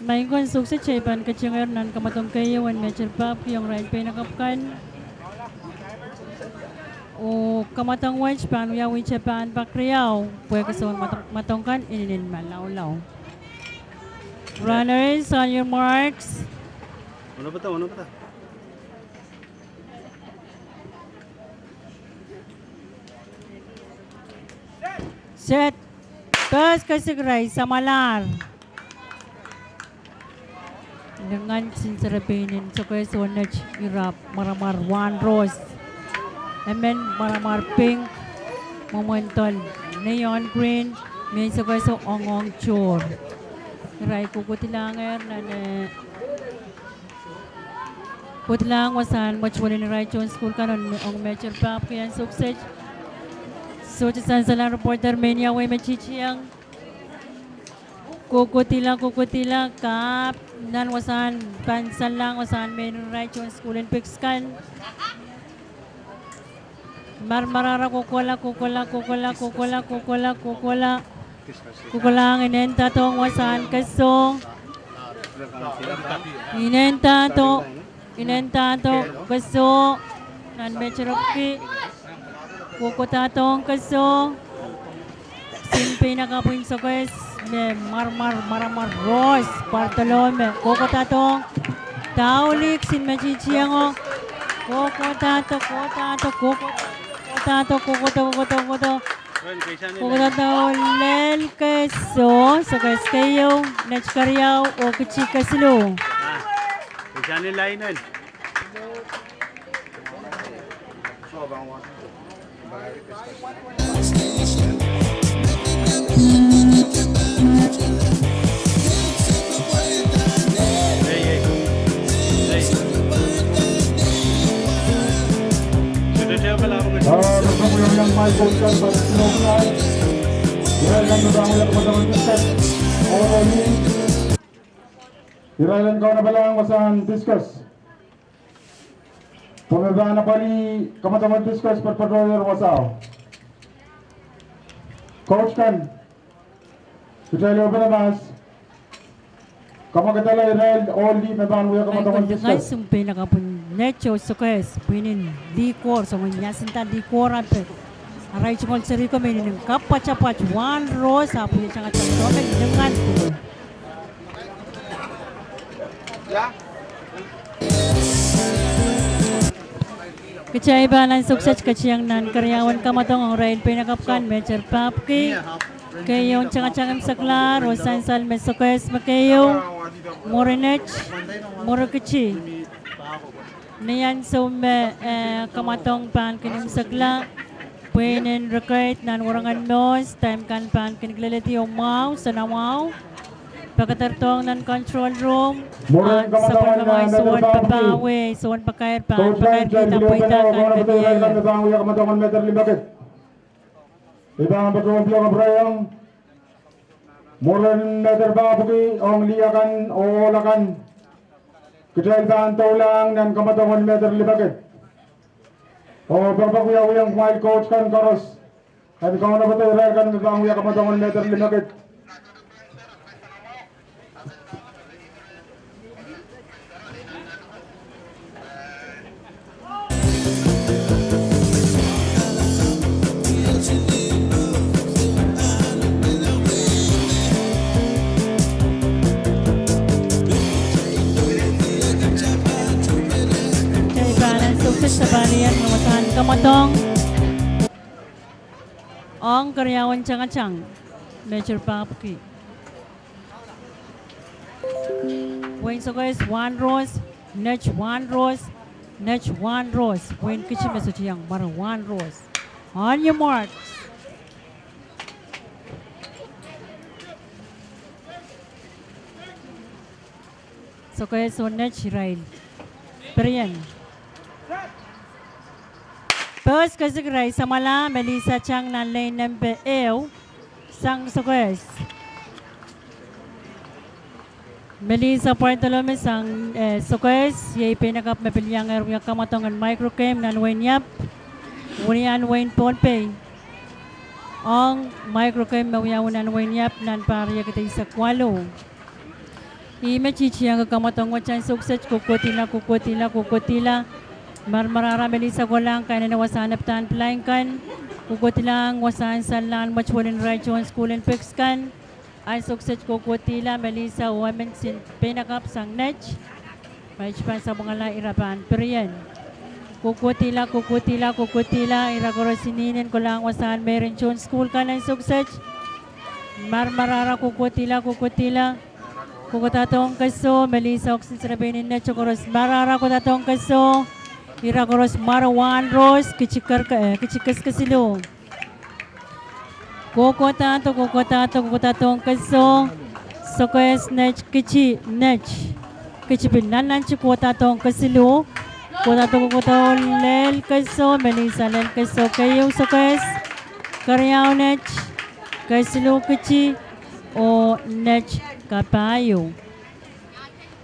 Maing ko, sohte kitail pahn ketingehr nan kamwadong keieu en Major Pap, kiong irail pein akapw kan. Oh kamwadong wet pahn wia wihte pahn pak riau, pwehki soun mwadong, mwadong kan inenen malaulau. Runners, on your marks. Onopata, onopata. Set. Pers, kesik irail samwalahr. Lingan, sinserepeinen sokehs oh net, irap mwaramwar wahn ros. Emen mwaramwar pink, mwomwen dol, neon green, mehn sokehs ong ong tohr. Irail kohkohdilahngehr nan, eh, kohkohdilang wasahn mwetuwel en irail tohn sukuhl kan ong, ong Major Pap, kihong sokset. Sohte sansal reporter, mehnia wei me titieng. Kohkohdila, kohkohdila, kahpw nan wasahn, pahn sansalahng wasahn mehn irail tohn sukuhl en piks kan. Mwarmwarara kohkohla, kohkohla, kohkohla, kohkohla, kohkohla, kohkohla. Kohkohlahng inendoadohng wasahn kesong. Inendahdo, inendahdo kesoh nan Mehterpki. Kohkohdadohng kesoh. Kisin peinakapw en Sokehs me mwarmwar, mwaramwar Rohs Bartholomew. Kohkohdadohng. Daulihk kisin me titiengo. Kohkohdahdo, kohkohdahdo, kohkohda, kohkohdahdo, kohkohdo, kohkohdo, kohkohdo. Kohkohda lel kesoh, Sokehs keieu, Net keriau, oh Kici kesiluh. Irail en kaunopalahng wasahn discus. Pwe me pahn apwalih kamadongen discus patopato wasao. Coach kan, kitail open mas. Kamwakidala irail ohl lih me pahn wia kamadongen discus. Ngehi song peinakapw en Net oh Sokehs, pwihn en lih kohr, song en iasinda lih kohr ape. Arail tungoal serihko me inenen kapwatapwat Wahnrohs, ahpw e tangatang tohme lingan duwe. Kitail pahn ansou kiset ketieng nan keriaun kamadong ong irail peinakapw kan, Mehter Papki. Keieu tangatang imwiseklahr, oh sansal me Sokehs me keieu, mwuri Net, mwuri Kici. Ni ansou me, eh, kamadong pahn kin imwisekla, pwihn en rekeid nan warangen mohs, time kan pahn kin kileledi oh mwahu, soanamwahu. Pekederdohng nan control room, ah, sapwellimamwahu, sounpapah wei, sounpakair pahn pakairkihda pweida kan me pahn wia kamadongen Mehter Limpoak. I pahn patohwan pil kapwurehiong mwurin Mehter Papki ong lih akan oh ohl akan. Kitail pahn doulahng nan kamadongen Mehter Limpoak. Oh pekipek wiawiong kumwail coach kan koaros en kaunopada irail kan me pahn wia kamadongen Mehter Limpoak. Kitail pahn ansou kiset sapahl iang wasahn kamadong ong keriaun tangatang, Mehter Papki. Wehin Sokehs Wahnrohs, Net Wahnrohs, Net Wahnrohs. Wehin Kici me sohte iang, mware Wahnrohs. On your marks. Sokehs oh Net irail. Pirien. Pehs kesik irail samwala, Melissa tang nan lein nempe ehu sang Sokehs. Melissa Bartholomew sang, eh, Sokehs, iei peinakapw me pil iangehr wia kamadong en micro game nan wehin Iap, wini nan wehin Pohnpei. Ong micro game me wiawi nan wehin Iap nan pahr riekid eisek waluh. Ih me titieng kamadong wet ansou kiset, kohkohdihla, kohkohdihla, kohkohdihla. Marmarara Melissa kohlahng kainene wasahn epdahn pilaing kan. Kohkohdihla wasahn sansal wet welin irail tohn sukuhl en PICS kan. Ansou kiset kohkohdihla Melissa oh emen kisin peinakapw sang Net. Ma iet pahn sapwungala ira pahn pirien. Kohkohdihla, kohkohdihla, kohkohdihla, ira koaros inenen kohlahng wasahn meiren tohn sukuhl kan ansou kiset. Marmarara kohkohdihla, kohkohdihla. Kohkohdadohng kesoh, Melissa oh kisin serepein Net koaros marara kohkohdadohng kesoh. Ira koaros mware Wahnrohs, Kici ker, eh, Kici keskesiluh. Kohkohdahdo, kohkohdahdo, kohkohdadohng kesoh. Sokehs Net, Kici Net. Kici pil nannanti kohkohdadohng kesiluh. Kohkohdahdo, kohkohdadohng lel kesoh, Melissa lel kesoh keieu Sokehs. Keriau Net, kesiluh Kici, oh Net kapahieu.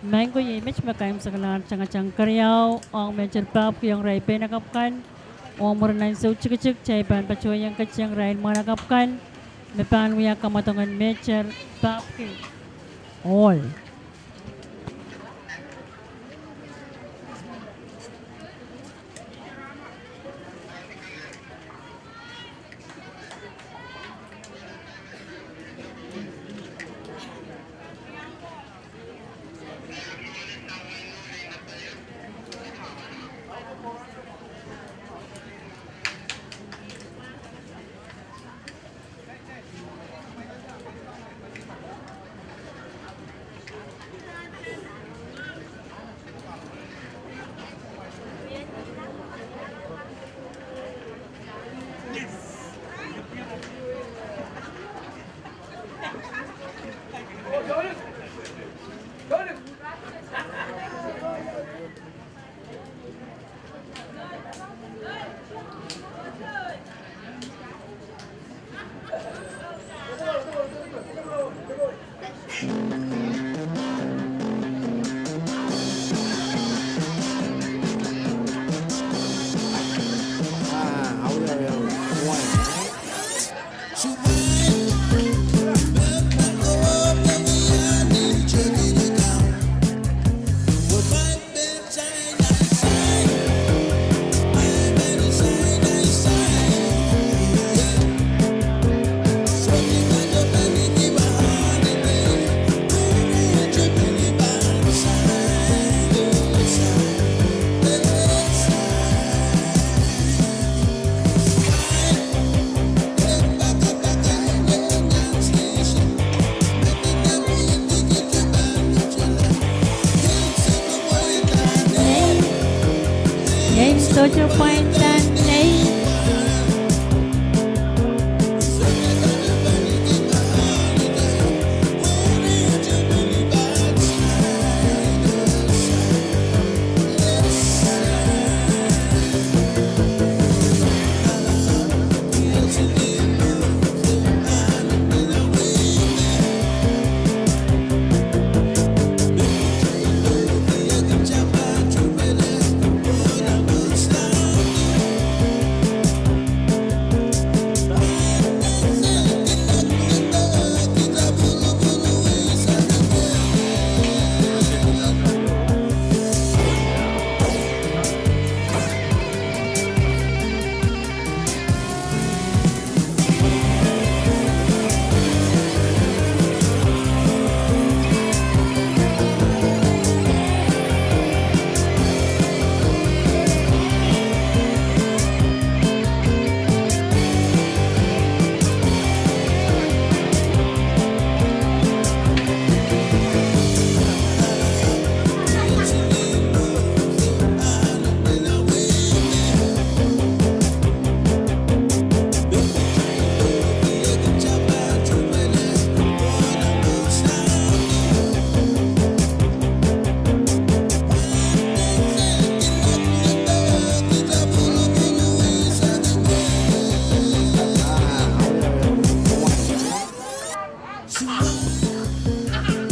Maing ko, iei met me kaimwiseklahr tangatang keriau ong Mehter Papki ong irail peinakapw kan. Oh mwurin ansou tikitik kitail pahn patohieng ketieng irail mwahnakapw kan me pahn wia kamadong en Mehter Papki. Ohl.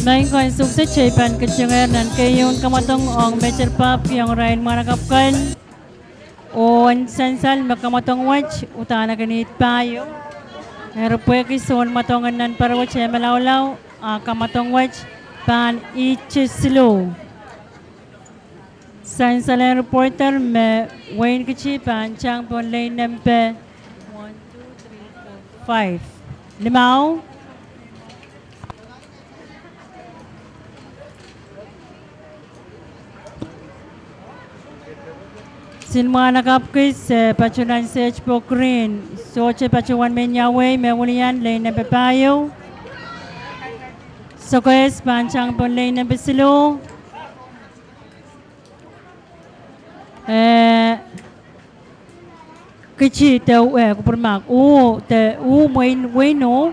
Maing kan, Sukset, I pahn ketiengehr nan keieun kamwadong ong Major Pap, ong irail mwahnakapw kan. Oh en sansal me kamwadong wet uhdahn ahneki pahieu. Eri pwehki soun mwadong en nan pere wet e malaulau, a kamwadong wet pahn ihte siluh. Sansal en reporter me wehin Kiti pahn tang pohn lein nempe one, two, three, four, five. Limau. Sin mwahnakapw kis, eh, patohwan Sage Pokrin, sohte patohwan Meinyawehi me wilian, lein nempe pahieu. Sokehs pahn tang pohn lein nempe siluh. Eh, Kiti de, eh, kupwurmahk, uh, de, uh, mwein, mwein, uh,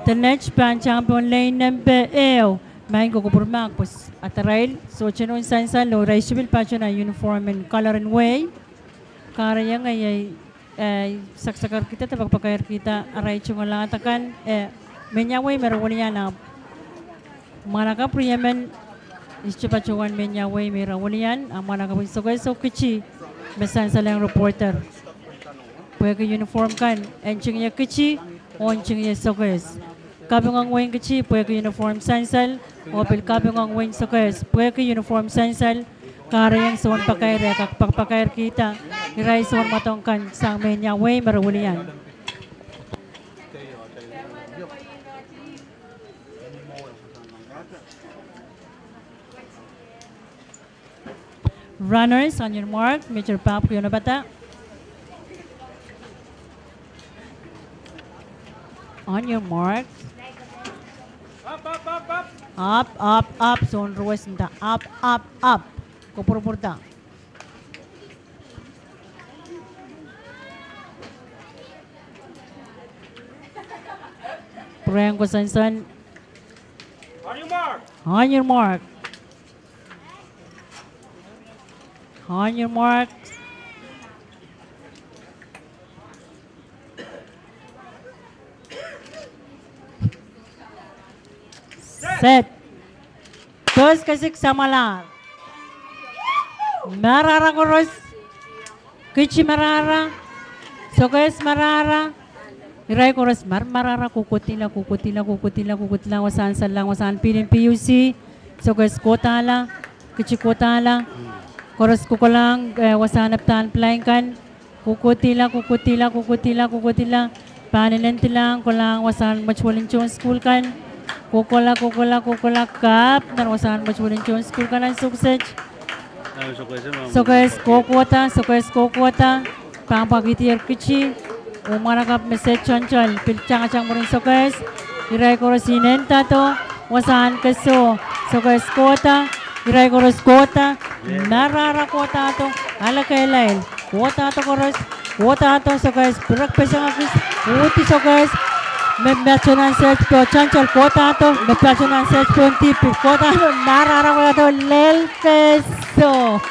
de Nett pahn tang pohn lein nempe ehu. Maing ko, kupwurmahk pwe s-, adarail sohte nohn sansal, oh irail sohte pil patohwan uniform en color en wehi. Kahrehiong ie, eh, saksakerkihda de pakapakerkihda arail tungoal akan, eh, Meinyawehi me re wilian, ahpw mwahnakapw riemen, ihte patohwan Meinyawehi me re wilian, a mwahnakapw en Sokehs oh Kiti me sansal en reporter. Pwehki uniform kan, en nting ie Kiti, oh nting ie Sokehs. Kaping ong wehin Kiti pwehki uniform sansal, oh pil kaping ong wehin Sokehs pwehki uniform sansal. Kahrehiong soun pakair, eh, kak-, pak-, pakairkihda irail soun mwadong kan sang Meinyawehi me re wilian. Runners, on your mark, Major Pap, kihong pahtou. On your mark. Up, up, up, up. Up, up, up. Soun ruwes nda up, up, up. Kupwurupwurda. Pwurehng koasoansoan. On your mark. On your mark. On your mark. Set. Pehs kesik samwalahr. Marahra koaros. Kiti marahra. Sokehs marahra. Irail koaros mar-, marahra, kohkohdihla, kohkohdihla, kohkohdihla, kohkohdihla, wasahn sallang, wasahn pilin P U C, Sokehs kohdahla, Kiti kohdahla, koaros kohkohlahng, eh, wasahn apwtehn pilain kan, kohkohdihla, kohkohdihla, kohkohdihla, kohkohdihla, pahn inendilahng, kohlahng wasahn mwetuwel en tohn sukuhl kan, kohkohla, kohkohla, kohkohla, kapw nan wasahn mwetuwel en tohn sukuhl kan nan Sokehs. Sokehs kohkohda, Sokehs kohkohda, pahn pwakihdier Kiti, oh mwahnakapw me se toantoal, pil tangatang mwurin Sokehs, irail koaros inendahdo, wasahn kesoh, Sokehs kohda, Irail koaros kohda, marahra kohdahdo, ale kehlail. Kohdahdo koaros, kohdahdo Sokehs, pirekpeseng ekis, uhdi Sokehs, me patohwan sehd pohn tangel kohdahdo, me patohwan sehd pohn dihp kohdahdo, marahra kohdahdo, lel keso.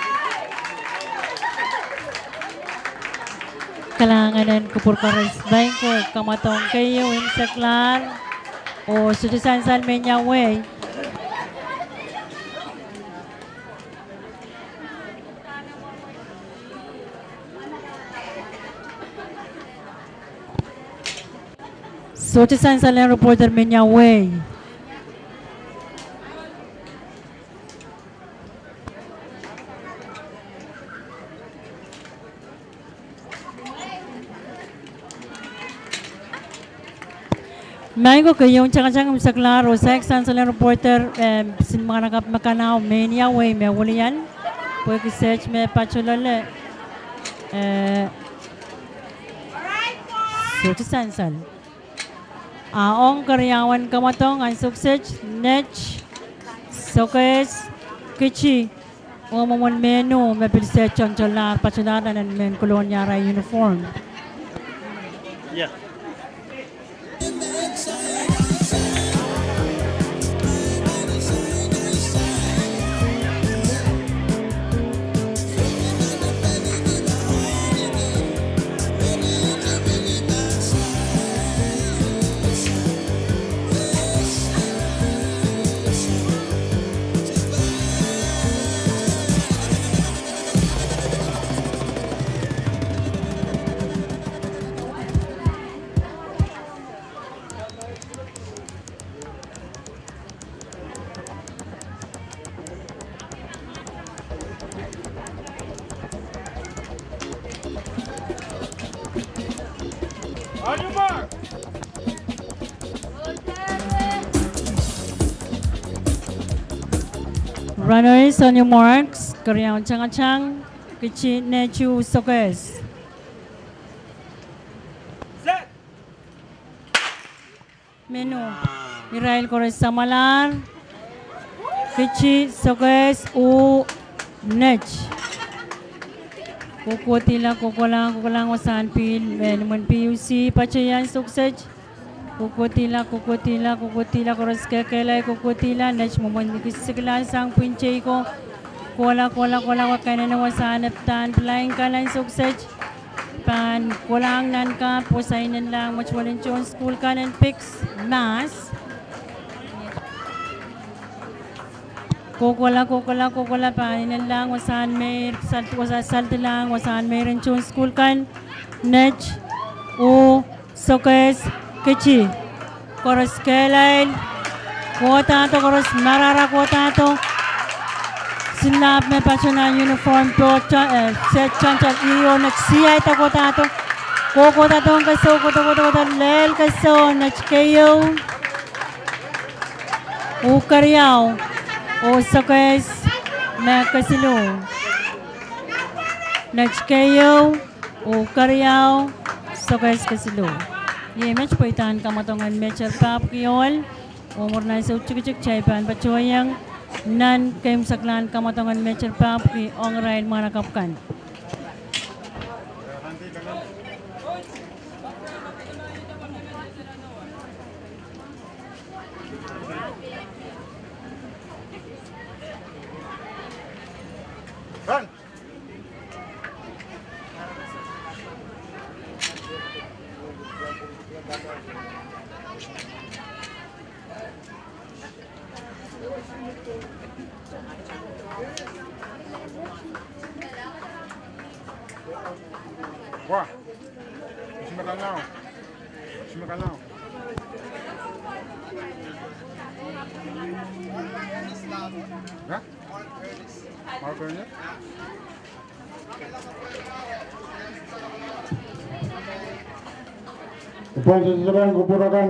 Kalahngan en kupwur koaros, maing ko, kamwadong keieu imwseklahr, oh sohte sansal me iang wei. Sohte sansal en reporter me iang wei. Maing ko, keieun tangatang imwseklahr, oh saik sansal en reporter, eh, kisin mwahnakapw me kanao me iang wei me wilian, pwehki sehd me patoh loale, eh, sohte sansal. A ong keriaun kamwadong, ansou kiset, Net, Sokehs, Kiti, oh mwomwen mehn uh me pil sehd tongtonglahr, patolahr nan mehn kolonia arail uniform. On your mark. Runners, on your marks. Keriaun tangatang, Kiti, Netu, Sokehs. Set. Mehn uh, irail koaros samwalahr, Kiti, Sokehs, oh Net. Kohkohdihla, kohkohlahng, kohkohlahng wasahn pihl, eh, nimwen P U C, patohwan ansou kiset. Kohkohdihla, kohkohdihla, kohkohdihla, koaros kehlail, kohkohdihla, Net mwomwen ikisikilahr sang pwihn teikan. Kohla, kohla, kohla, wa kainene wasahn epdahn pilahngan ansou kiset. Pahn kohlahng nan kahpwal, wasa inenlahng mwetuwel en tohn sukuhl kan en Piks, Mahs. Kohkohla, kohkohla, kohkohla, pahn inenlahng wasahn meir, sal-, wasa-, saldilahng wasahn meir en tohn sukuhl kan, Net, oh Sokehs, Kiti. Koaros kehlail, kohdahdo, koaros marahra kohdahdo. Kisin lahp me patohwan uniform pohto, eh, sehd tongtong, ih oh Net, siaida kohdahdo. Kohkohdahdo keso, kohdo, kohdo, kohdo, lel keso, Net keieu, oh keriau, oh Sokehs me kesiluh. Net keieu, oh keriau, Sokehs kesiluh. Iei met pweidahn kamwadong en Meter Pahpwiki ohl, oh mwurin ansou tikitik kitail pahn patohiong nan keimwseklahn kamwadong en Meter Pahpwiki ong irail mwahnakapw kan. Wa. Simakanao. Simakanao. Hah? Mark Ernest? Pwehn sehse kan kupwur akan,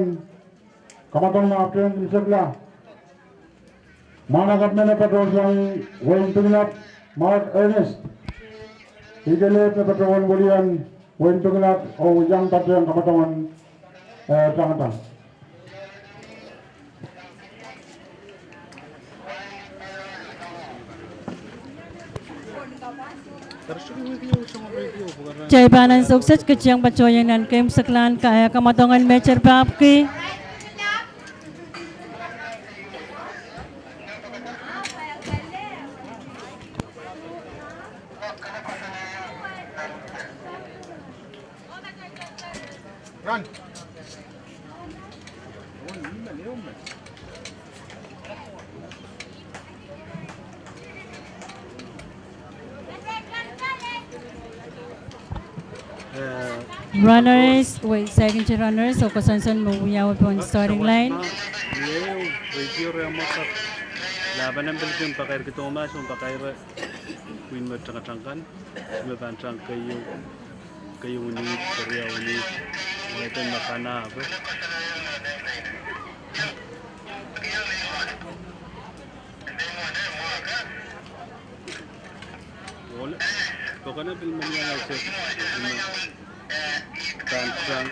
kamwadong me apwtehn imwsekla. Mwahnakapw me patohsang wehin Pingelap, Mark Ernest. Ikelehpw me patohwan wilian wehin Pingelap oh iang patehng kamwadong en, eh, tangatang. Kitail pahn ansou kiset ketiong patohieng nan keimwseklahn ka, eh, kamwadongen Major Papki. Runners, wait, second runners, oh koasoansoan me wiawi pohn starting line. Ni ehu radio re mwakak. Lapanen pil kin pakairki Thomas, oh pakaire pwihn me tangatang kan. Me pahn tang keieu, keieu wini, keriau wini, mwein me pahn ahpw. Ole, pokon pil menian ese, pahn tang,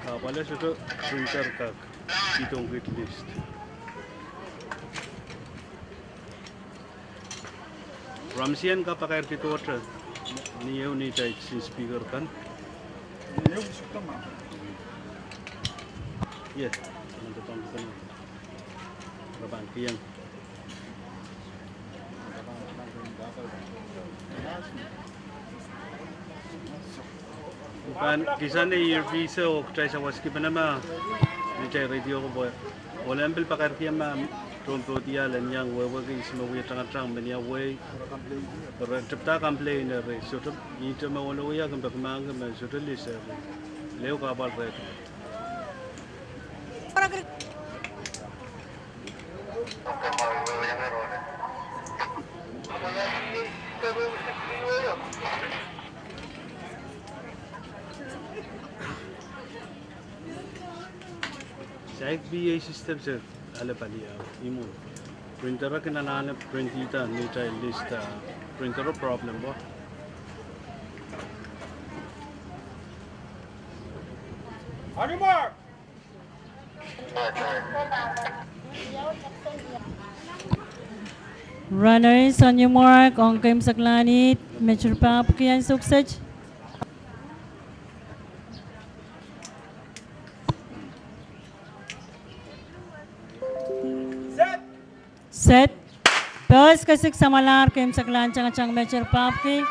ah, pale sohte printer kak, kihdohng kiht list. Ramsey en kapakairki tohto, ni ehu ni tail sin speaker kan. Ie, nan te pang kan. Rapang kieng. Pahn kisane earpiece oh kitail sawas kipene ma, ni tail radio ko pwe. Ole en pil pakairki ma, tohn podium en iang wehwehki ihs me wie tangatang, menia wei. Re tepda complain eri, sohte, ihte me ole wia, kempe kumangki me sohte list eri. Leu kapal ret. Saik P A system se ale pali ah, imwin. Printer kin anahne printihda ni tail list, ah, printer problem pwe. On your mark. Runners, on your mark, ong keimwseklahn it, Major Papki ansou kiset. Set. Set. Pehs kesik samwalahr keimwseklahn tangatang Major Papki.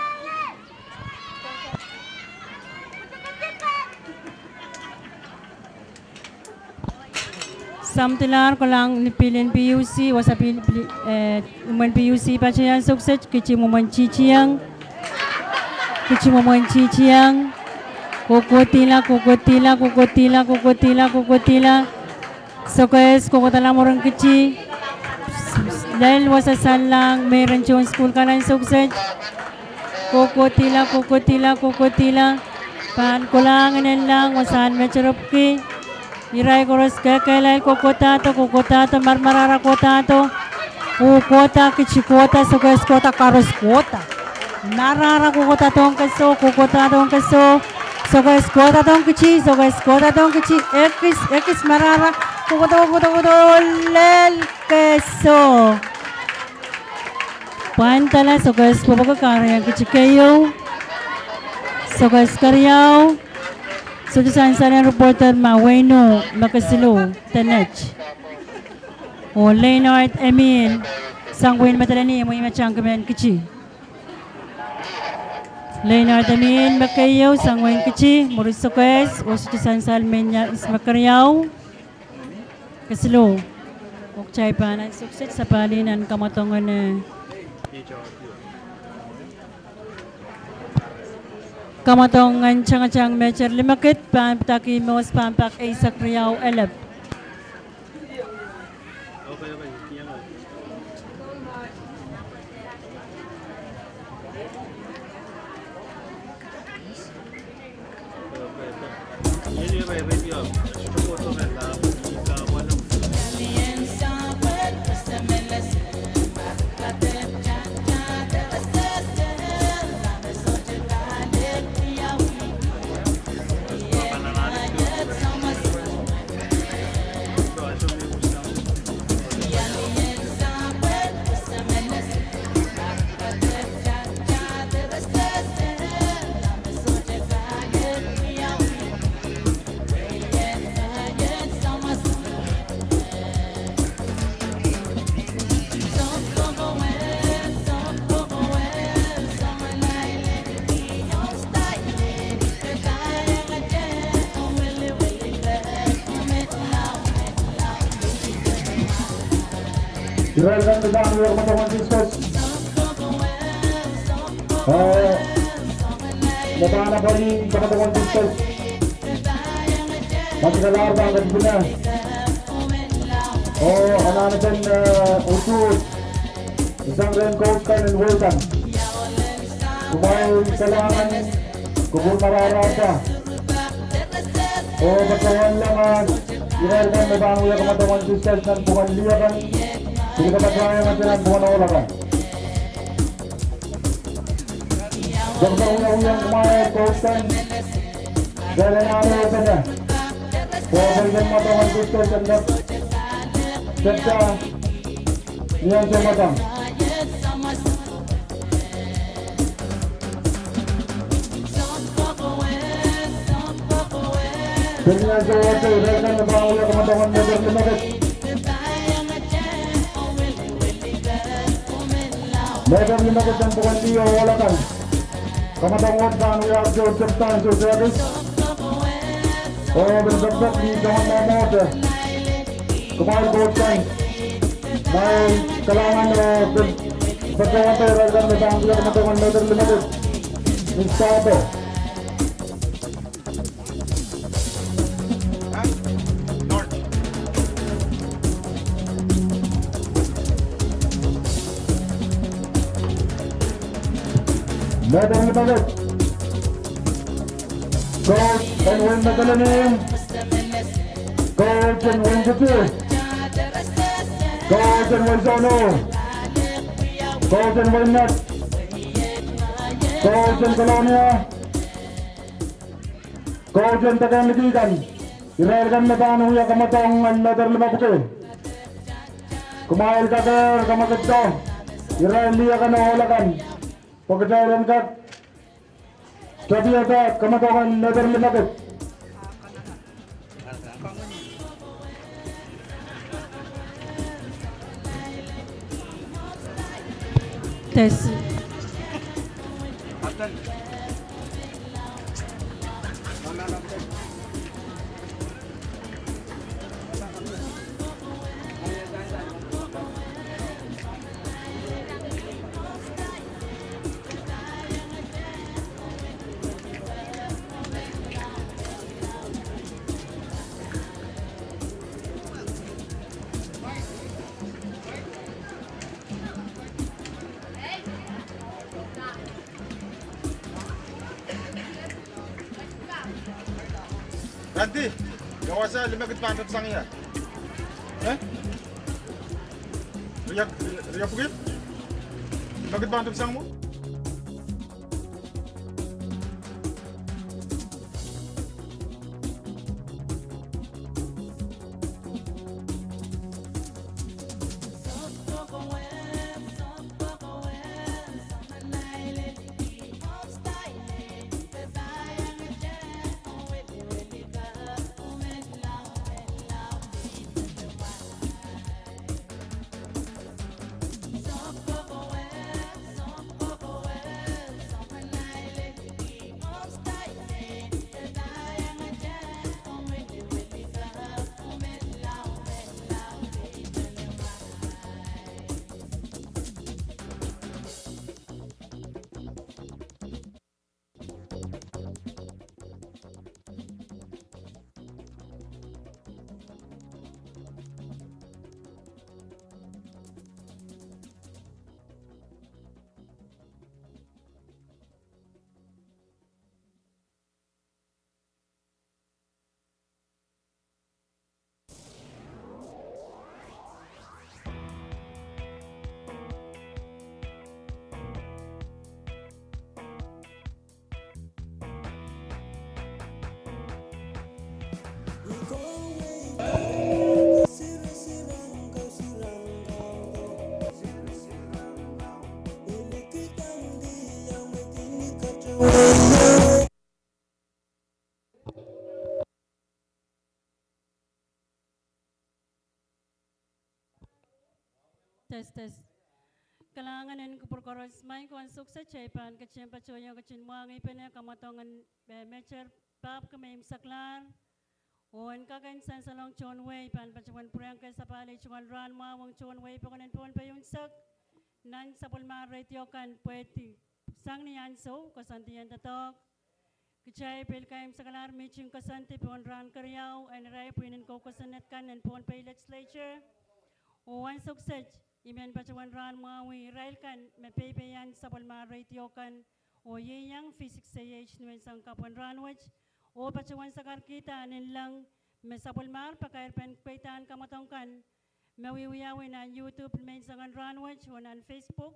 Samwadilahr kohlahng ni pilin P U C, wasa pil, pil, eh, imwen P U C patohwan ansou kiset, kihti mwomwen titieng. Kihti mwomwen titieng. Kohkohdihla, kohkohdihla, kohkohdihla, kohkohdihla, kohkohdihla. Sokehs kohkohdahla mwurin kihti. Lel wasa sanlahng me ren tohn sukuhl kan ansou kiset. Kohkohdihla, kohkohdihla, kohkohdihla. Pahn kohlahng inenlahng wasahn meteropki. Irail koaros kehlail kohkohdahdo, kohkohdahdo, marmarahra kohkohdahdo. Uhk kohda, kihti kohda, sokehs kohda, koaros kohda. Marahra kohkohdadohng keso, kohkohdadohng keso. Sokehs kohdadohng kihti, sokehs kohdadohng kihti. Ekis, ekis marahra kohkohda, kohkohda, kohkohda, lel keso. Pwandala sokehs pwopwoki kahrehiong kihti keieu. Sokehs keriau. Sohte sansal en reporter ma wehin Nuh me kesiluh, Tenet. Oh Leonard Emil, sang wehin Madolenihmw, me tangki mehn kihti. Leonard Emil me keieu, sang wehin kihti, mwuri sokehs, oh sohte sansal mehn ia ihs me keriau. Kesiluh. Oh kitail pahn ansou kiset sapahl nan kamwadongen, eh, kamwadongen tangatang Major limekid, pahn pidaki mehs pahn pak eisek riau elep. Irail kan me pahn wia kamwadong en Krismas. Eh, me pahn apwalih kamwadong en Krismas. Masikalahr pahn ketipina. Oh, anahne pahn, eh, utuht sang rehn Koht kan en wehi kan. Kumwail kalahngan, kupwur mararahta. Oh, patohwan lamahr, irail kan me pahn wia kamwadong en Krismas nan pwungen lih akan, pil kapatahieng nan pwungen ohl akan. Doktor wiawiong kumwail Koht kan, irail anahne pene. Pwe pil kamwadong en Krismas en nek, tepda, ni ansou mwadang. Pil ni ansou wet, irail kan me pahn wia kamwadong en Mehter Limekid. Mehter Limekid nan pwungen lih oh ohl akan. Kamwadong wet pahn wia ansou tepda, ansou tehkis. Oh, pil pekpek ni soangen mwomwohte. Kumwail Koht kan, kumwail kalahngan oh pil patohwanda irail kan me pahn wia kamwadong en Mehter Limekid. Ni Sahdo. Mehter Limekid. Koht en wehin Madolenihmw. Koht en wehin Kiti. Koht en wehin Sohno. Koht en wehin Nett. Koht en Kolonia. Koht en deke liki kan. Irail kan me pahn wia kamwadong en Mehter Limepwuki. Kumwail kakehr, kamwakido irail lih akan oh ohl akan. Pwe kitail en kak tepida kamwadong en Mehter Limekid. Test. Andy, ia wasa limekid pahn tepsang ia? Eh? Riak, riak pwuki? Limekid pahn tepsang mwo? Test, test. Kalahngan en kupwur koaros, maing ko ansou kiset kitail pahn ketin patohiong, ketin mwahngih pene kamwadong en, eh, Mehter Pahpwiki me imwseklahr. Oh en kak en sansalohng tohn wehi pahn patohwan pwurehng kesapahl ei tungoal rahn mwahu ong tohn wehi pokon en Pohnpei unsek, nan sapwellimar radio kan pwehdi sang ni ansou koasoandi en doadoahk. Kitail pil kaimwisekalahr mihting koasoandi pohn rahn keriau en irail pwihn en kou kosonned kan en Pohnpei Legislature. Oh ansou kiset, I men patohwan rahn mwahu irail kan me peipeian sapwellimar radio kan, oh ieiang V six A H ni wensang kapw en rahn wet, oh patohwan sakarkihda ninleng me sapwellimar pakairpen pweidahn kamwadong kan me wiewiawi nan YouTube ni menseng en rahn wet oh nan Facebook,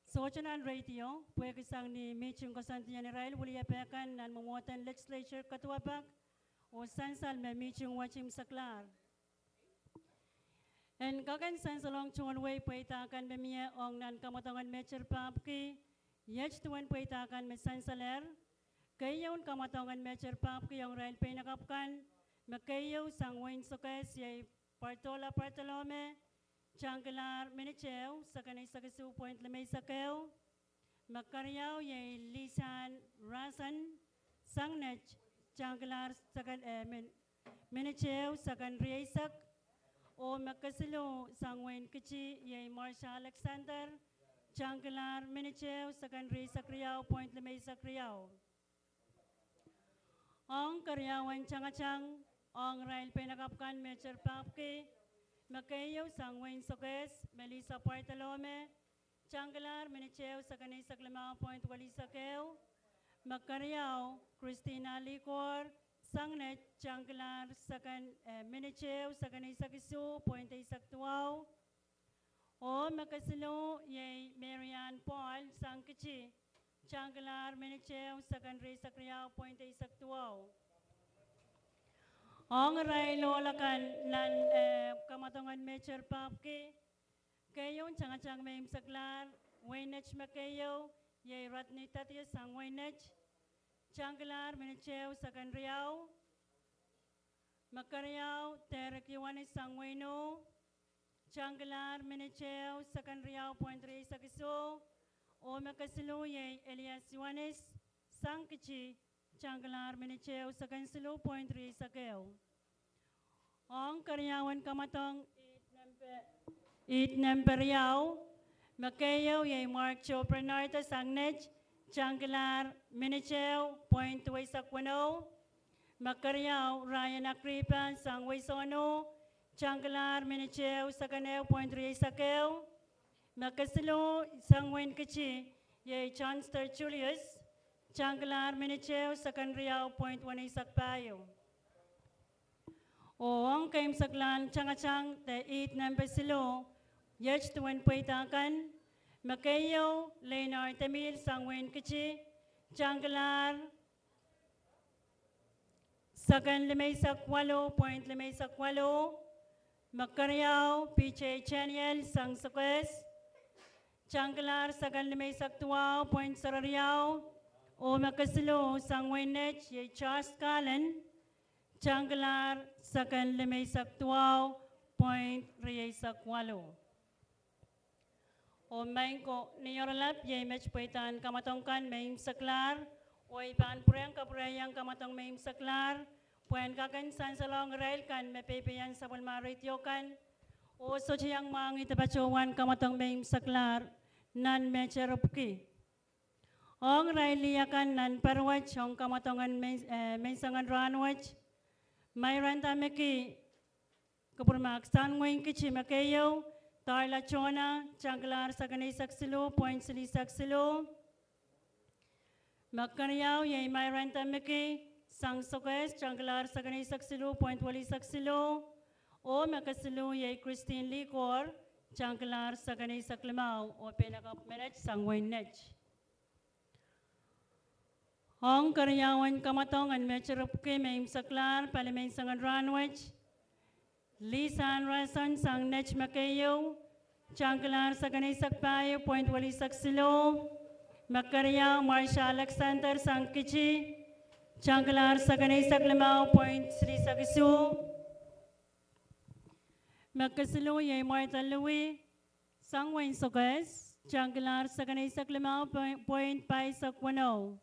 sohte nan radio, pwehki sang ni mihting koasoandi en irail weliepe kan nan mwomwohden Legislature kaduwapak, oh sansal me mihting wet imwiseklahr. En kak en sansalohng tohn wehi pweida kan me mie ong nan kamwadong en Meter Papki, iet duwen pweida kan me sansalehr. Keieun kamwadong en Meter Papki ong irail peinakapw kan, me keieu sang wehin Sokehs iei Bartola Bartolome, tangkilahr minit ehu, seken eisek isuh point limeisek ehu. Me keriau iei Lisan Rason, sang Nett, tangkilahr seken, eh, min-, minit ehu, seken rieisek. Oh me kesiluh sang wehin Kiti iei Marsha Alexander, tangkilahr minit ehu, seken rieisek riau point limeisek riau. Ong keriaun tangatang ong irail peinakapw kan Meter Papki, me keieu sang wehin Sokehs, Melissa Bartolome, tangkilahr minit ehu, seken eisek limau point welihsek ehu. Me keriau Christina Likor, sang Nett, tangkilahr seken, eh, minit ehu, seken eisek isuh point eisek duwau. Oh me kesiluh iei Marian Paul, sang Kiti, tangkilahr minit ehu, seken rieisek riau point eisek duwau. Ong irail ohl akan nan, eh, kamwadong en Meter Papki, keieun tangatang me imwiseklahr wehin Nett me keieu iei Rodney Thaddeus, sang wehin Nett, tangkilahr minit ehu, seken riau. Me keriau Derek Ioanis, sang wehin U, tangkilahr minit ehu, seken riau point rieisek isuh. Oh me kesiluh iei Elias Ioanis, sang Kiti, tangkilahr minit ehu, seken siluh point rieisek ehu. Ong keriaun kamwadong, ihd nempe riau, me keieu iei Mark Joe Bernardo, sang Nett, tangkilahr minit ehu point duweisek weneu. Me keriau Ryan Akripa, sang wehi Sohno, tangkilahr minit ehu, seken ehu point rieisek ehu. Me kesiluh sang wehin Kiti iei Johnster Julius, tangkilahr minit ehu, seken riau point weneisek pahieu. Oh ong keimwseklahn tangatang de ihd nempe siluh, iet duwen pweida kan, me keieu Leonard Emil, sang wehin Kiti, tangkilahr seken limeisek waluh point limeisek waluh. Me keriau P J Daniel, sang Sokehs, tangkilahr seken limeisek duwau point sereriau. Oh me kesiluh sang wehin Nett iei Charles Cullen, tangkilahr seken limeisek duwau point rieisek waluh. Oh maing ko, ni oaralap iei met pweidahn kamwadong kan me imwiseklahr, oh I pahn pwurehng kapwurehiong kamwadong me imwiseklahr pwehn kak en sansalohng irail kan me peipeian sapwellimar radio kan, oh sohte iang mwahngih de patohwan kamwadong me imwiseklahr nan Meter Papki. Ong irail lih akan nan pere wet ong kamwadong en mens-, eh, menseng en rahn wet, Mairanda Miki, kupwurmahk, sang wehin Kiti me keieu, Darla Tona, tangkilahr seken eisek siluh point silihsek siluh. Me keriau iei Mairanda Miki, sang Sokehs, tangkilahr seken eisek siluh point welihsek siluh. Oh me kesiluh iei Christine Likor, tangkilahr seken eisek limau, oh peinakapw menet sang wehin Nett. Ong keriaun kamwadong en Meter Papki me imwiseklahr pali menseng en rahn wet, Lisan Rason, sang Nett me keieu, tangkilahr seken eisek pahieu point welihsek siluh. Me keriau Marsha Alexander, sang Kiti, tangkilahr seken eisek limau point silihsek isuh. Me kesiluh iei Martha Louis, sang wehin Sokehs, tangkilahr seken eisek limau point, point pahisek weneu.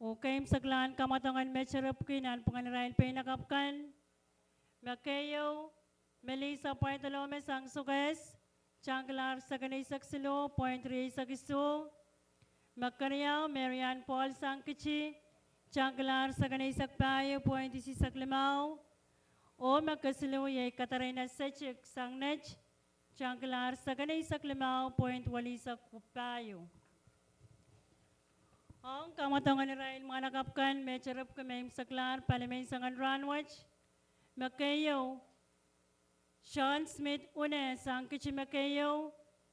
Oh keimwseklahn kamwadongen met eripwiki nanpwungen irail peinakapw kan. Me keieu, Melissa Bartolome sang Sokehs, tangkilahr sekeneisek siluh point rieisek isuh. Me keriau, Marian Paul sang Kiti, tangkilahr sekeneisek pahieu point isisek limau. Oh me kesiluh iei Katarina Sechik sang Net, tangkilahr sekeneisek limau point welihsek pahieu. Ong kamwadongen irail mwahnakapw kan met eripwiki me imwseklahr palimeisang en rahnwet. Me keieu, John Smith Une sang Kiti me keieu,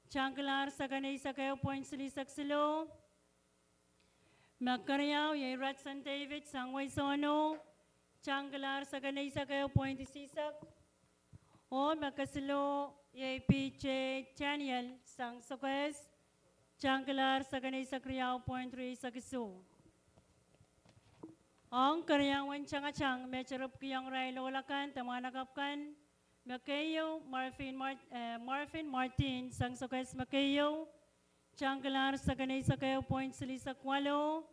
tangkilahr sekeneisek ehu point silihsek siluh. Me keriau iei Ratson David sang Wei Sohno, tangkilahr sekeneisek ehu point isisek. Oh me kesiluh iei P J Daniel sang Sokehs, tangkilahr sekeneisek riau point rieisek isuh. Ong keriaun tangatang met eripwiki ong irail ohl akan de mwahnakapw kan. Me keieu, Marvin Mart-, eh, Marvin Martin sang Sokehs me keieu, tangkilahr sekeneisek ehu point silihsek waluh.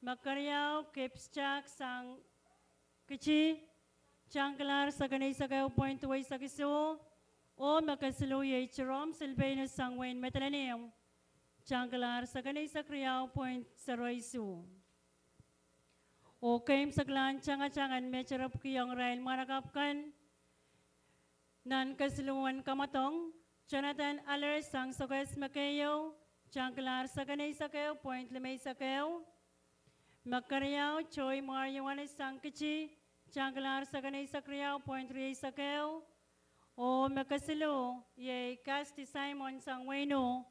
Me keriau, Kip Stark sang Kiti, tangkilahr sekeneisek ehu point duweisek isuh. Oh me kesiluh iei Jerome Silvanus sang Wein Madolenihmw, tangkilahr sekeneisek riau point sero isuh. Oh keimwseklahn tangatang en met eripwiki ong irail mwahnakapw kan. Nan kesiluhwen kamwadong, Jonathan Allers sang Sokehs me keieu, tangkilahr sekeneisek ehu point limeisek ehu. Me keriau, Joy Mar Ioanis sang Kiti, tangkilahr sekeneisek riau point rieisek ehu. Oh me kesiluh iei Casti Simon sang Weino,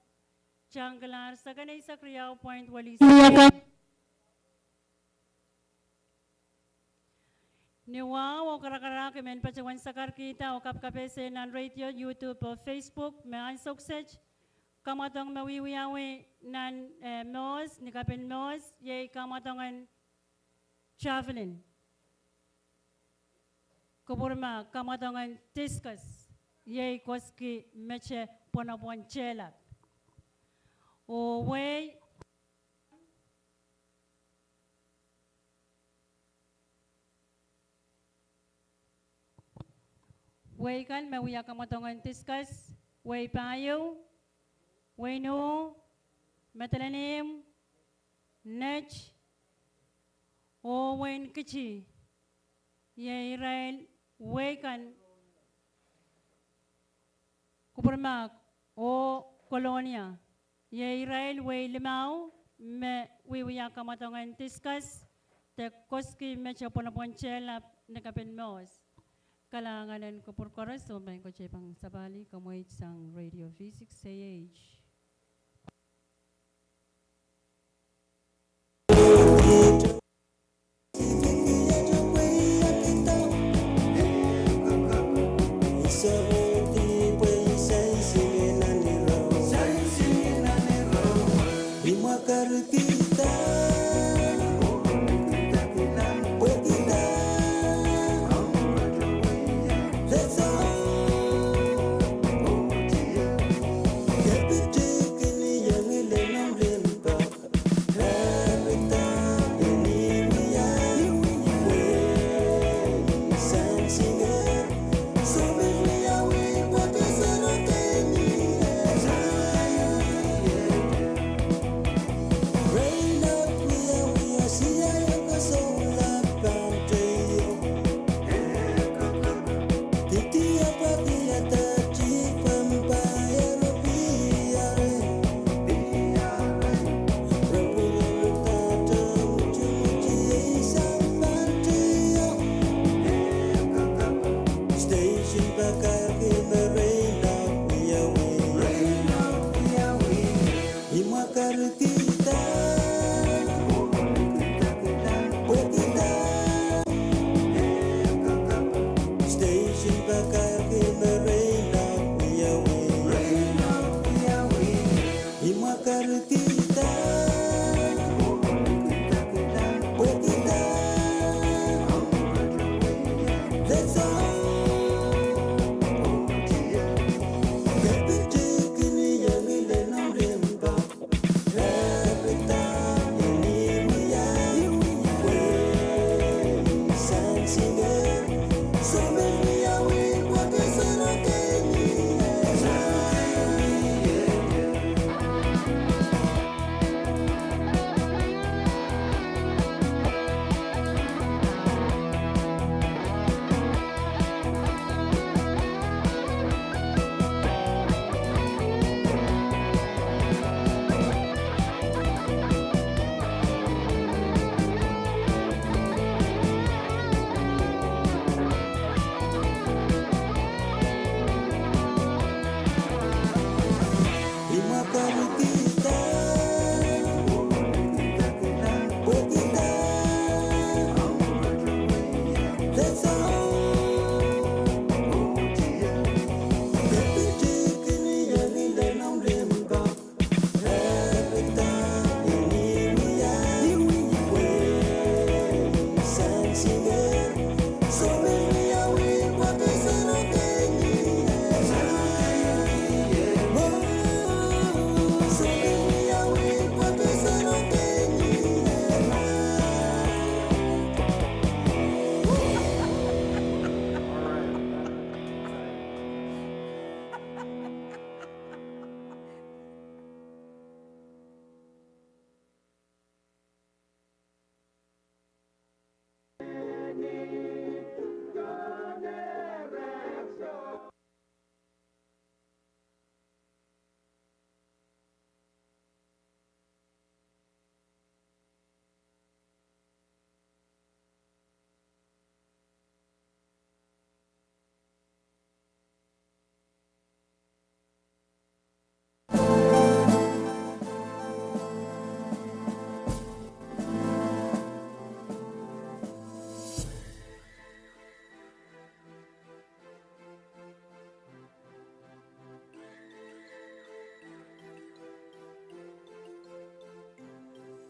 tangkilahr sekeneisek riau point welihsek. Ni wahu oh karakarahk I men patohwan sakarkihda oh kapkapehse nan radio, YouTube oh Facebook me ansou kiset kamwadong me wiewiawi nan, eh, Mohs, ni kapin Mohs, iei kamwadongen javelin. Kupwur me kamwadongen discus, iei koski mete pwonopwon tehlap. Oh wehi Wehi kan me wia kamwadongen discus, wehi pahieu, Weino, Madolenihmw, Net, oh wehin Kiti, iei irail wehi kan, kupwurmahk oh Kolonia, iei irail wehi limau me wiewia kamwadongen discus de koski mete pwonopwon tehlap ni kapin Mohs. Kalahngan en kupwur koaros, oh pahn koatepen sapahl, kamweit sang Radio V six A H.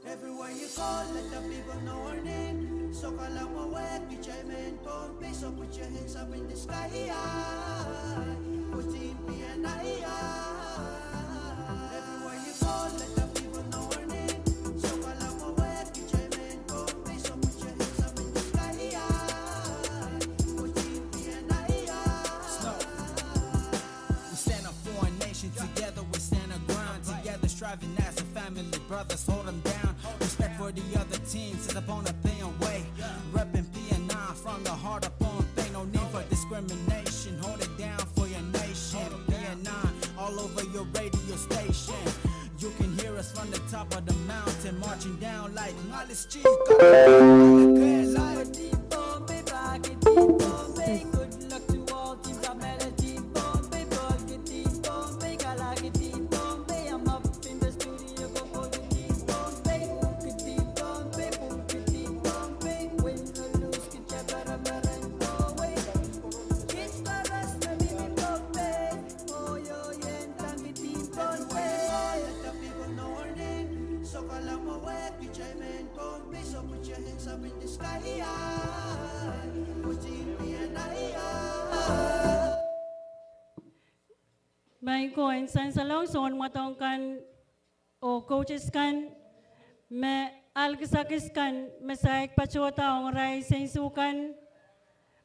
Everywhere you go, let the people know our name. Sokalamwa wehwehki kitail mehn Pohnpei, so put your hands up in the sky. Put in P N I. Everywhere you go, let the people know our name. Sokalamwa wehwehki kitail mehn Pohnpei, so put your hands up in the sky. Put in P N I. We stand up for our nation, together we stand our ground, together striving as a family, brothers hold 'em down. Respect for the other teams, it's upon a pay away. Repping P N I from the heart of Pohnpei, no need for discrimination. Hold it down for your nation. P N I all over your radio station. You can hear us from the top of the mountain, marching down like Ngalus Chief. Good luck to all teams. I'm at a team Pohnpei, Polka team Pohnpei, Kalaki team Pohnpei. I'm up in the studio, go for the team Pohnpei, Polka team Pohnpei, Polka team Pohnpei. Win or lose, kita para marain Pohnpei. Kit paras me mihmi Pohnpei. Oh, yo, yen tangki team Pohnpei. Let the people know our name. Sokalamwa wehwehki kitail mehn Pohnpei, so put your hands up in the sky. Put in P N I. Maing ko, en sansalohng sounmwadong kan oh coaches kan, me ahl kisakis kan me saik patohda ong irail seinsu kan,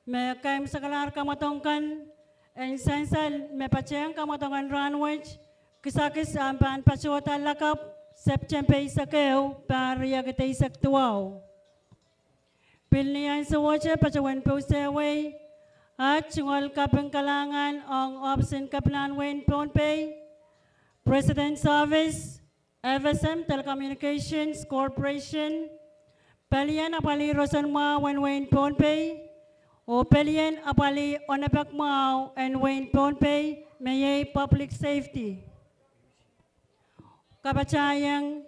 me kaimwisekalahr kamwadong kan, en sansal me patehng kamwadong en rahnwet, kisakis ahpw pahn patohda lakapw September eisek ehu, pahr riekid eisek duwau. Pil ni ahnsowohte patohwan pousehwei, at tungoal kaping kalahngan ong ohpis en Kepinahn wehin Pohnpei, President's Office, F S M Telecommunications Corporation, pelien apwalih roson mwahu en wehin Pohnpei, oh pelien apwalih onepek mwahu en wehin Pohnpei, me iei Public Safety. Kapatahieng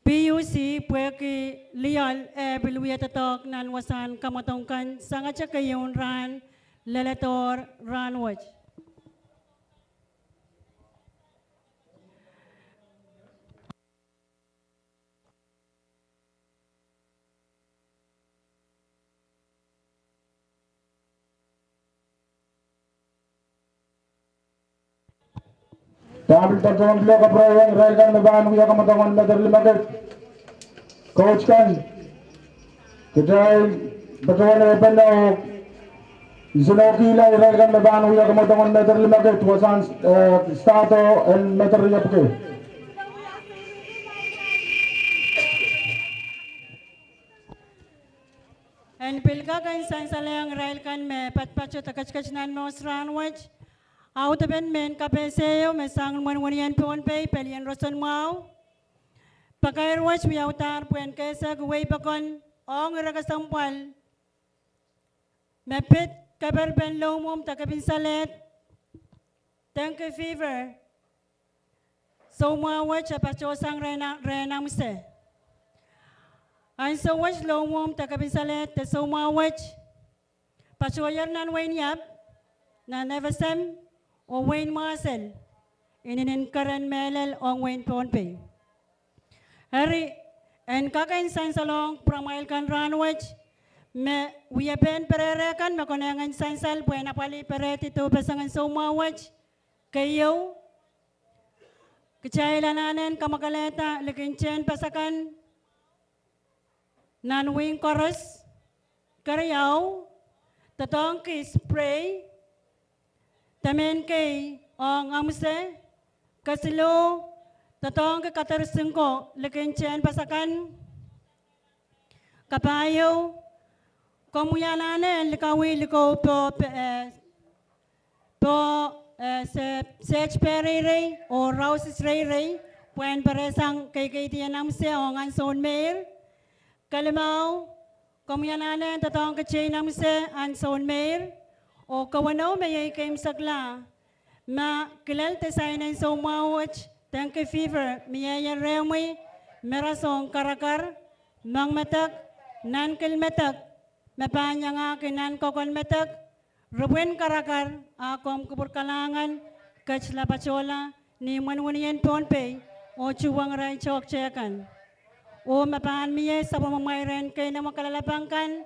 P U C pwehki lioal eh pil wia doadoahk nan wasahn kamwadong kan sangete keieun rahn leledohr rahnwet. Dahme pil patohwan pil kapwurehiong irail kan me pahn wia kamwadong en Mether Limakid. Coach kan, kitail patohwan ehupene oh nsenohkihla irail kan me pahn wia kamwadong en Mether Limakid, wasahn, eh, start en Mether Limakid. En pil kak en sansalehiong irail kan me patpato de ketiket nan mohs rahnwet, audepen mehn kapehse ieu me sang wenwenien Pohnpei, pelien roson mwahu. Pakair wet wiaudahr pwehn kehsehki wehi pokon ong ire kesempwal me pid keperpen loumwomw de kepin salehd, dengue fever. Soumwahu wet e patohsang rehn, rehn amwise. Ansou wet loumwomw de kepin salehd de soumwahu wet patohier nan wehin Iap, nan F S M, oh wehin Mwasel, inenen keren mehlel ong wehin Pohnpei. Eri, en kak en sansalohng pwuramwail kan rahnwet, me wiepen perehre kan me konehng en sansal pwehn apwalih perehdi dohpeseng en soumwahu wet. Keieu, kitail anahne en kamwakelehda likin tehnpas akan nan wihk koaros. Keriau, doadoahngki spray, dahme kei ong amwise. Kesiluh, doadoahngki kader singko likin tehnpas akan. Kapahieu, komwi anahne en likawih likou poh, eh, poh, eh, se-, sehd peh reirei oh rausis reirei pwehn perehsang keikeidi en amwise ong ansoun meir. Kelimau, komwi anahne en doadoahngki tein amwise ansoun meir. Oh kawenou me iei keimwseklahng ma kilel desain en soumwahu wet, dengue fever, mieier rehmwi, me rasehng karakar, moangmedek, nankilmedek, me pahn iangahki nan kokon medek, ripwin karakar, a komw kupwur kalahngan ketlahpatohla ni imwen wenihmwen en Pohnpei oh tuhwong irail toahkte kan. Oh ma pahn mie sapwellimamwail rehn keinemwe kalelapak kan,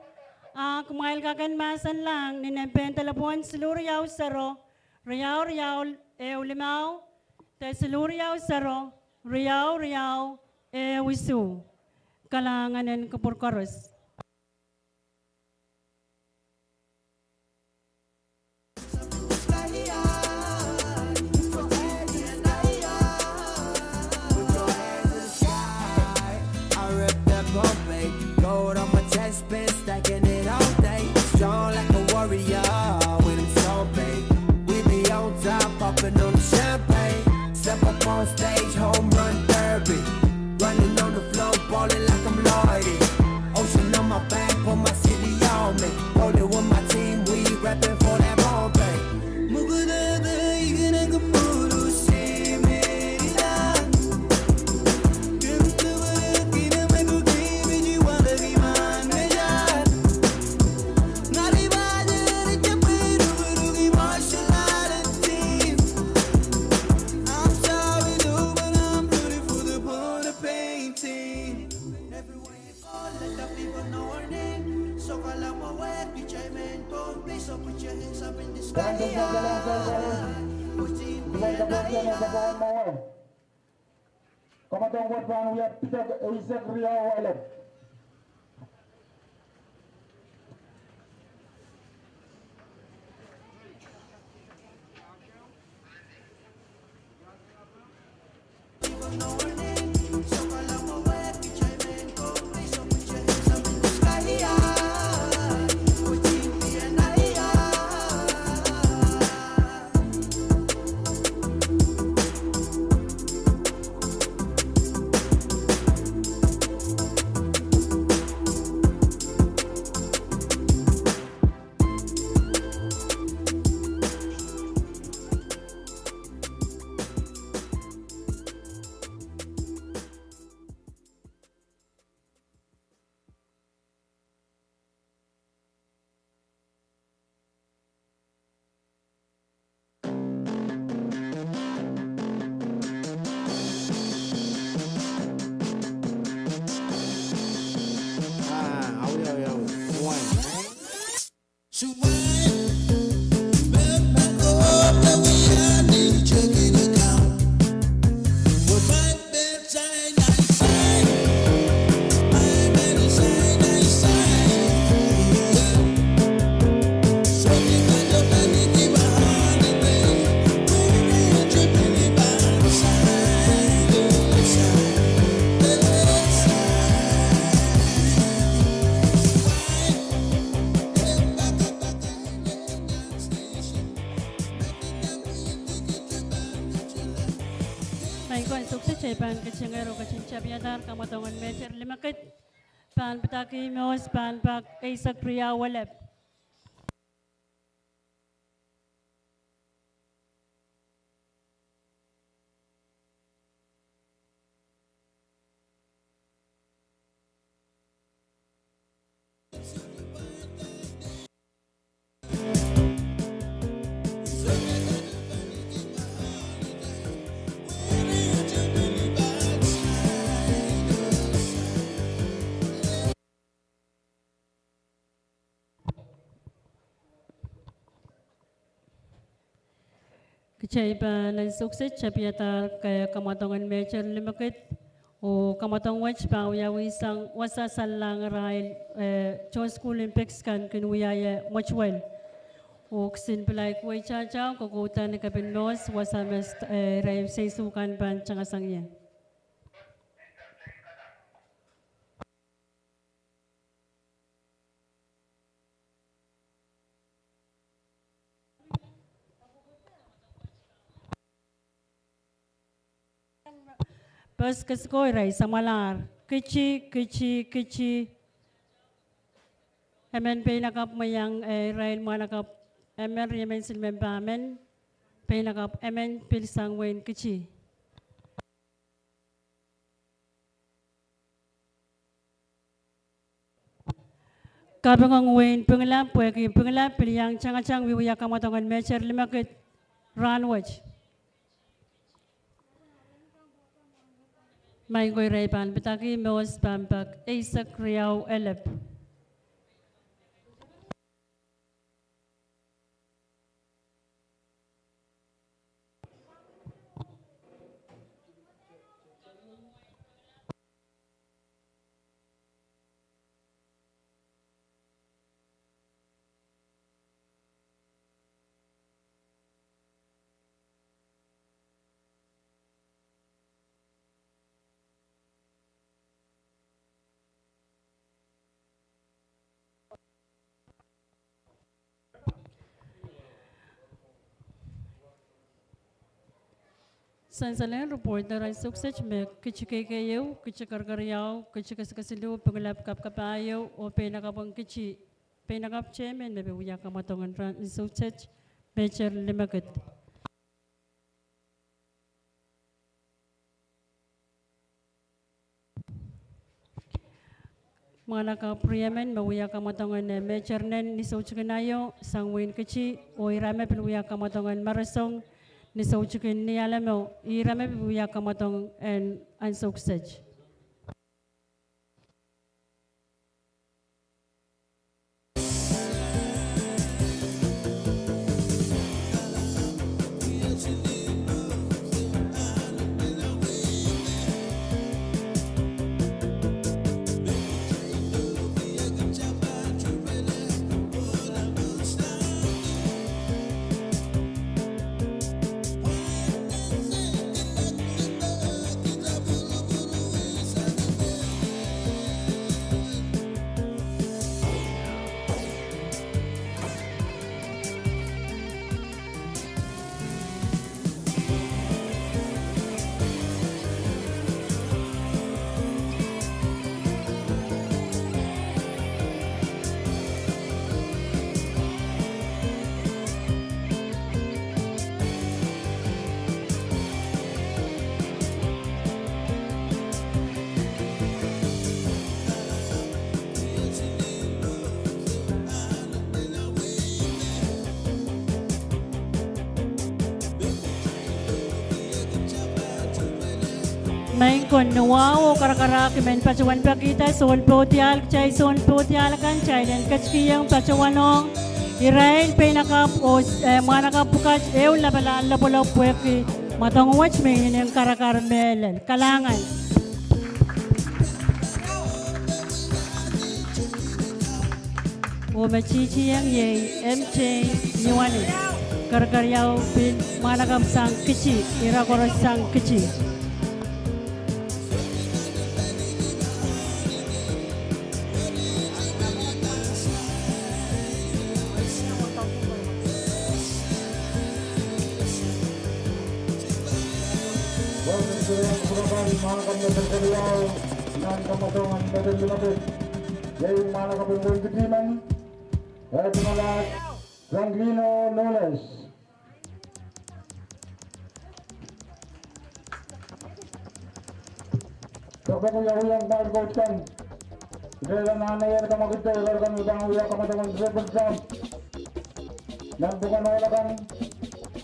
a kumwail kak en mahsenlahng ni nempehn delepwohn siluh riau sero, riau riau ehu limau, de siluh riau sero, riau riau ehu isuh. Kalahngan en kupwur koaros. I rep that Pohnpei. Gold on my chest, been stacking it all day. Strong like a warrior when I'm so big. We be on top, popping on the champagne. Step up on stage, home run derby. Running on the floor, ballin' like I'm Lloyd. Ocean on my back, put my city on me. Rolling with my team, we reppin' for that Pohnpei. Kamwadong wet pahn wia pidek eisek riau elep. Maing ko, en sukse, kitail pahn ketingehr oh ketin tapiadahr kamwadong en meter limekid pahn pidaki mehs pahn pak eisek riau elep. Kitail pahn ansou kiset tapihadahr, eh, kamwadongen Major Limekid, oh kamwadong wet pahn wiawi sang wasa salahng irail, eh, tohn sukuhl Olympics kan kin wia ie mwetuwel. Oh kisin pilaik weitahtahu, kokouda ni kepin mohs, wasa me, eh, irail seisu kan pahn tangasang ie. Pes kesiko irail samwalahr: kiti, kiti, kiti. Emen peinakapw me iang, eh, irail mwahnakapw emen, riemen, silmen pahmen, peinakapw emen pil sang wehin kiti. Kaping ong wehin Pingelap, pwehki Pingelap pil iang tangatang wiewia kamwadongen Major Limekid rahnwet. Maing ko, irail pahn padahkih, mohs pahn pak eisek riau elep. Sansalehng report nan ansou kiset me kiti kei keieu, kiti kerkeriau, kiti kesikesiluh, Pingelap kapkapahieu, oh peinakapw ong kiti, peinakapw tehmen me pil wia kamwadongen ansou kiset, Major Limekid. Mwahnakapw riemen me wia kamwadongen, eh, Major nen ni soutikin aio sang wehin kiti, oh ira me pil wia kamwadongen Maresong ni soutikin ni alemo, ira me pil wia kamwadong en ansou kiset. Maing ko, ni wahu oh karakarahk I men patohwan pekihda sounpoudiahl, kitail sounpoudiahl akan, kitail en ketikihong patohwanohng irail peinakapw oh, eh, mwahnakapw pwukat ehu lapalahn lopwolopw pwehki mwadong wet me inenen karakar mehlel. Kalahngan. Oh me titieng iei M J Niwani, kerkeriau pil mwahnakapw sang kiti, ira koaros sang kiti. Iei mwahnakapw en wehin Kitiman, eh, Franklino Nunes. Pwehki wiawiong mwail kout kan, kitail anahne kamwakid irail kan me pahn wia kamwadong en triple jump. Nan pwukan ohl akan,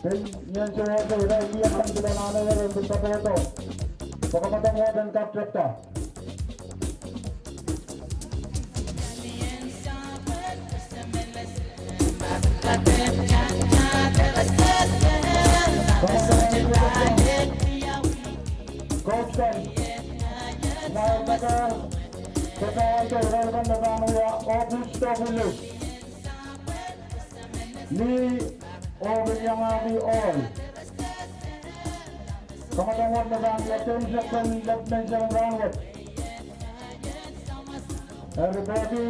pil ni ansou oh irail lih akan pil anahne en pil popohdo. Pwe kamwadong wet en kak tepda. Irail kan me pahn wia August Topulus, lih oh pil iangahki ohl. Kamwadang wet me pahn wia James Ekpen, Lieutenant General wet. Eri peki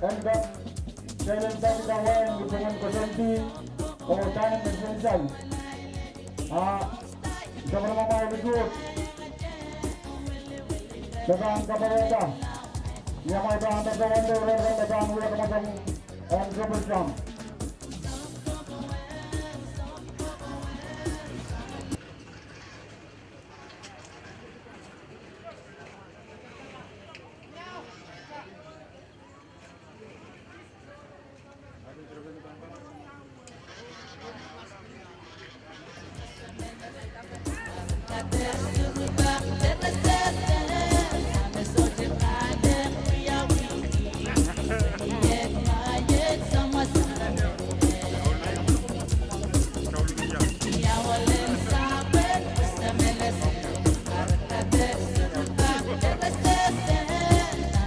en kak, kelen kak kawain kupwungen koasoandi oh time me sensal. A, sapwellimamwail likud me pahn kapwaiada. Ni amwail pahn kapwaiada, irail kan me pahn wia kamwadang en kapwaiada.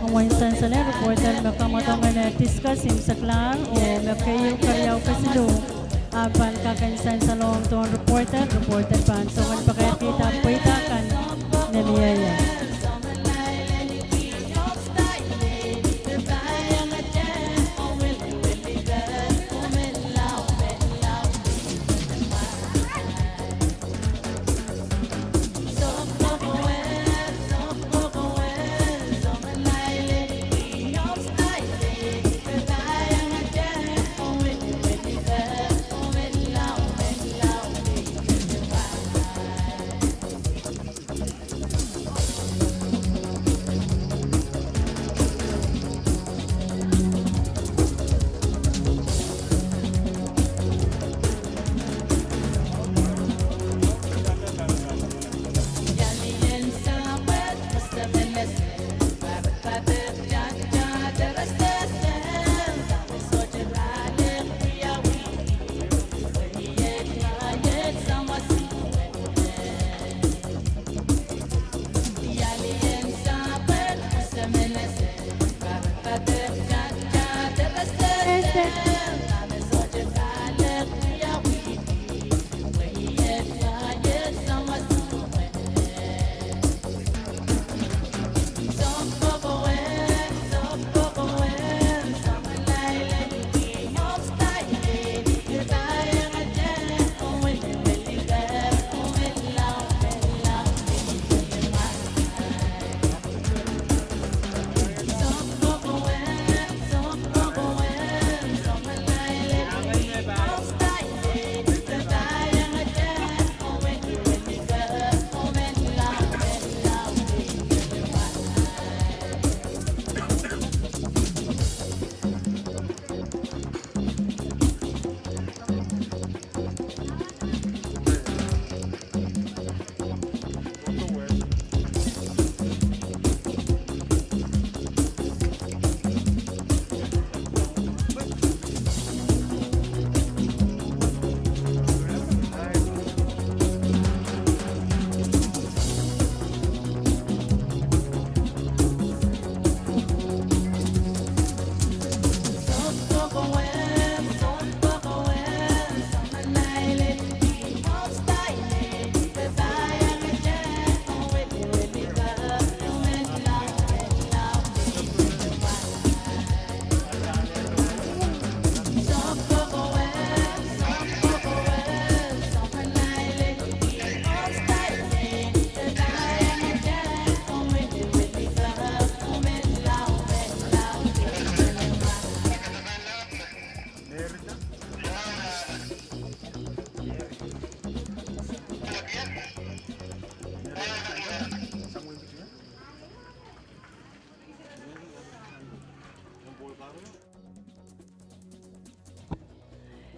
Omwen sansal en reporter me kamwadong en discuss imwseklahr oh me keieu keriau kesiluh. A pahn kak en sansalong tohn reporter, reporter pahn song en pakairkihda pweida kan me mie ie.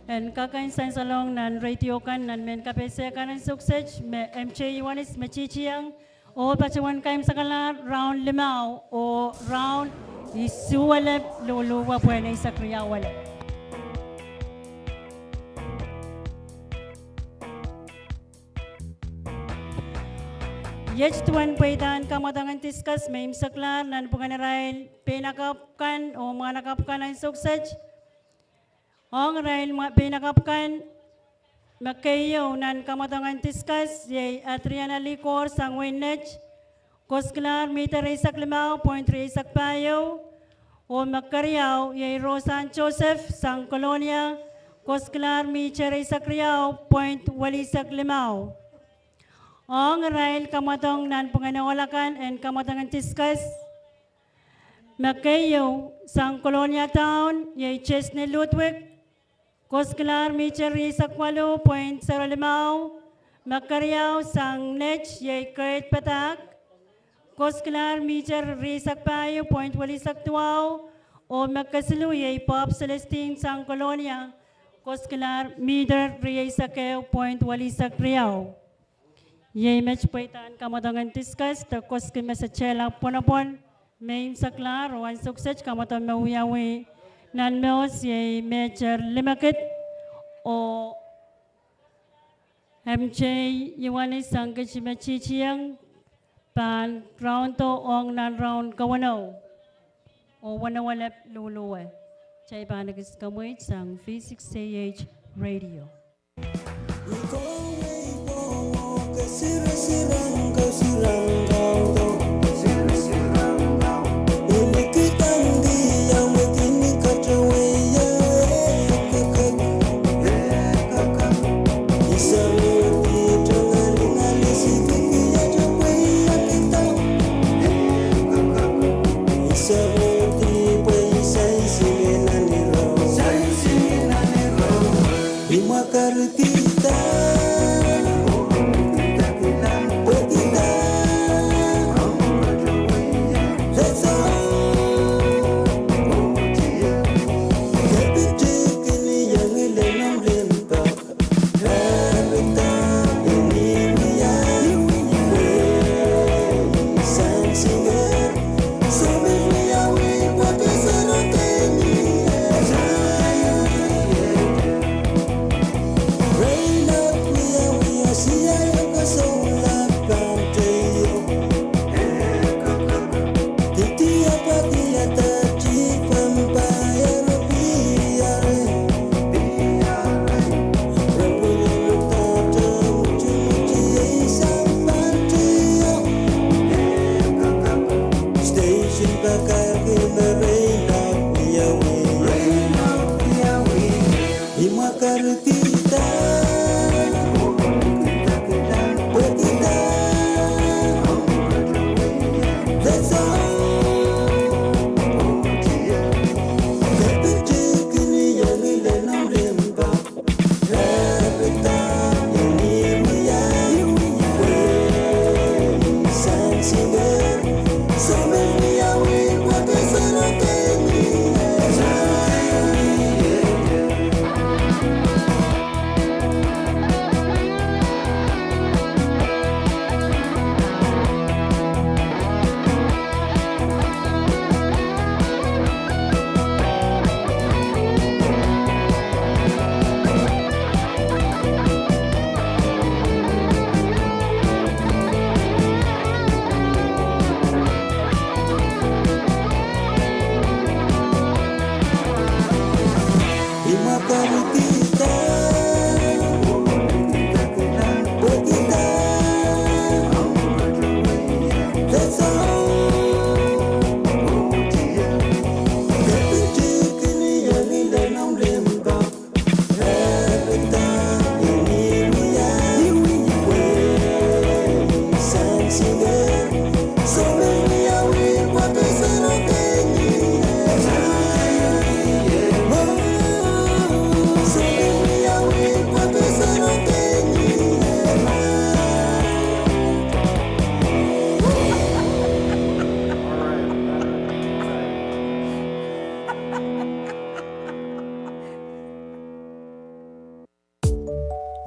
En kak en sansalong nan radio kan nan mehn kapehse kan en sukset me M J Ioanis me titieng oh patohwan kaimwisekala raun limau oh raun isuh elep luluwa pwehn eisek riau elep. Iet duwen pweidahn kamwadong en discus me imwiseklahr nanpwungen irail peinakapw kan oh mwahnakapw kan en soukiset. Ong irail mwa-, peinakapw kan, me keieu nan kamwadong en discus iei Adriana Likor sang wehin Net, kosiklahr mihte rieisek limau point rieisek pahieu, oh me keriau iei Roseann Joseph sang Kolonia, kosiklahr mihte rieisek riau point welihsek limau. Ong irail kamwadong nanpwungen ohl akan en kamwadong en discus, me keieu sang Kolonia Town iei Chesney Ludwig, kosiklahr mihte rieisek waluh point sero limau, me keriau sang Net iei Kate Padahk, kosiklahr mihte rieisek pahieu point welihsek duwau, oh me kesiluh iei Bob Celestine sang Kolonia, kosiklahr mihte rieisek ehu point welihsek riau. Iei met pweidahn kamwadong en discus de koski me se tehla pwonopwon me imwiseklahr oh ansou kiset kamwadong me wiawi nan mour iei Major Limekid oh M J Ioanis sang kitimet titieng pahn raun do ong nan raun kawenou oh wenewelep luluwe. Kitail pahn ekis kamweit sang V six A H Radio.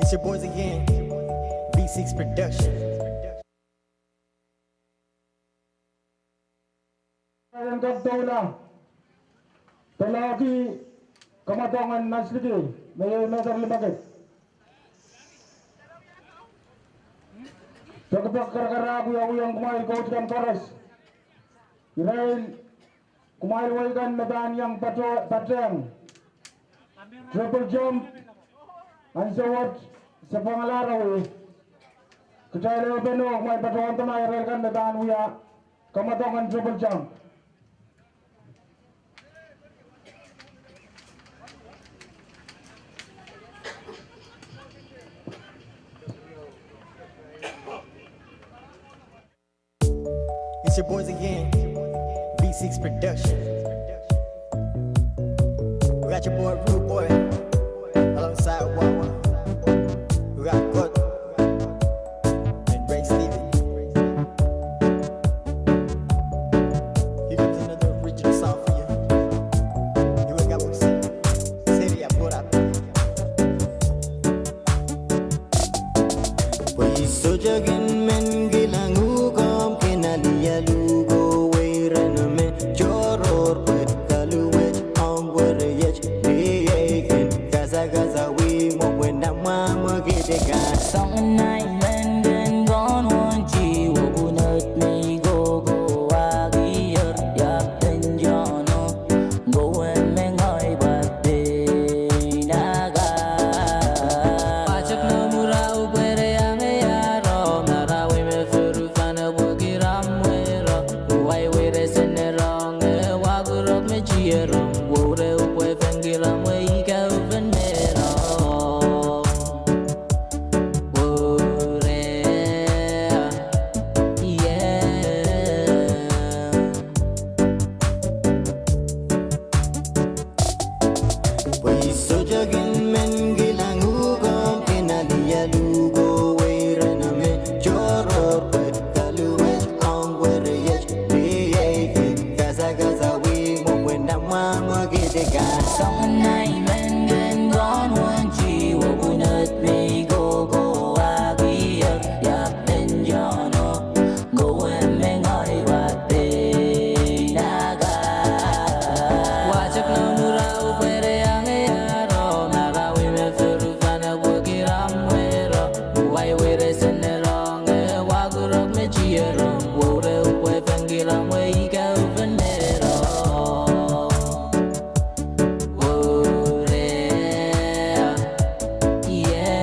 It's your boys again, V six Production. Kak doula, doulahki kamwadong en Nansliki, me iei Major Limekid. Pekipek karakarahk wiawi ong kumwail koht kan koaros. Irail kumwail wehi kan me pahn iang pato-, patehng triple jump, ansou wet se pwangalahr awi. Kitail ehupene oh kumwail patohwan dene irail kan me pahn wia kamwadong en triple jump. It's your boys again, V six Production. We got your boy Rude Boy alongside Wawa. We got Good and Ray Steven. Here comes another original song for you. Here we go. Pwe I sohte kin men kilang uhk omw kin alialu ko, wehi ren me tohrohr pwe kaluwet ong wereiet, lieikin kasakasa wi mwo pwe nan mwamwekid kan. Soangen ahi men kin kohn wonti, wopwunod me I kohkohwahki, ieiang en tohno. Kowe me ngehi pwatpei naka. Watsek noumw ira, upwere iang iaro, marawi me furu fane pwekid amw wero. Uwai were sene rong, e wakurok me tiero. Wore upwe fen kilang we ika ufen mero. Wore, yeah. Pwe I sohte kin men kilang uhk omw kin alialu ko, wehi ren me tohrohr pwe kaluwet ong wereiet, lieikin kasakasa wi mwo pwe nan mwamwekid kan. Soangen ahi men kin kohn wonti, wopwunod me I kohkohwahki, ieiang en tohno. Kowe me ngehi pwatpei naka. Watsek noumw ira, upwere iang iaro, marawi me furu fane pwekid amw wero. Uwai were sene rong, e wakurok me tiero. Wore upwe fen kilang we ika ufen mero. Wore, yeah.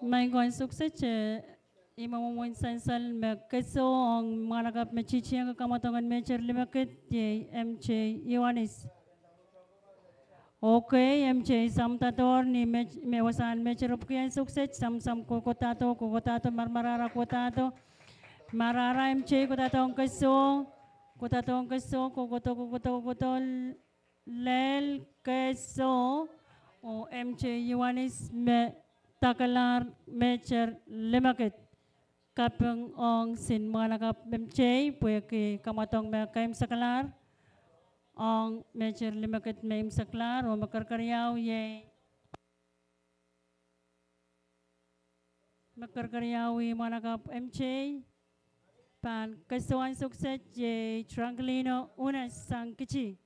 Maing ko, ansou kiset, eh, I mwomwen sansal me keso ong mwahnakapw me titieng kamwadong en Mehter limekid, iei M J Ioanis. Okay, M J, samdahdohr ni me, me wasahn Mehter epwiki ansou kiset, samsam kohkohdahdo, kohkohdahdo, maramarahra kohkohdahdo. Marahra M J, kohkohdohng keso, kohkohdohng keso, kohkohdo, kohkohdo, kohkohdo, lel keso, oh M J Ioanis me dakalahr Mehter limekid. Kaping ong sin mwahnakapw M J pwehki kamwadong me keimwseklahr ong Mehter limekid me imwseklahr, oh me kerkeriau iei, me kerkeriau iei mwahnakapw M J pahn keso ansou kiset iei Tranquilino Unas sang Kiti.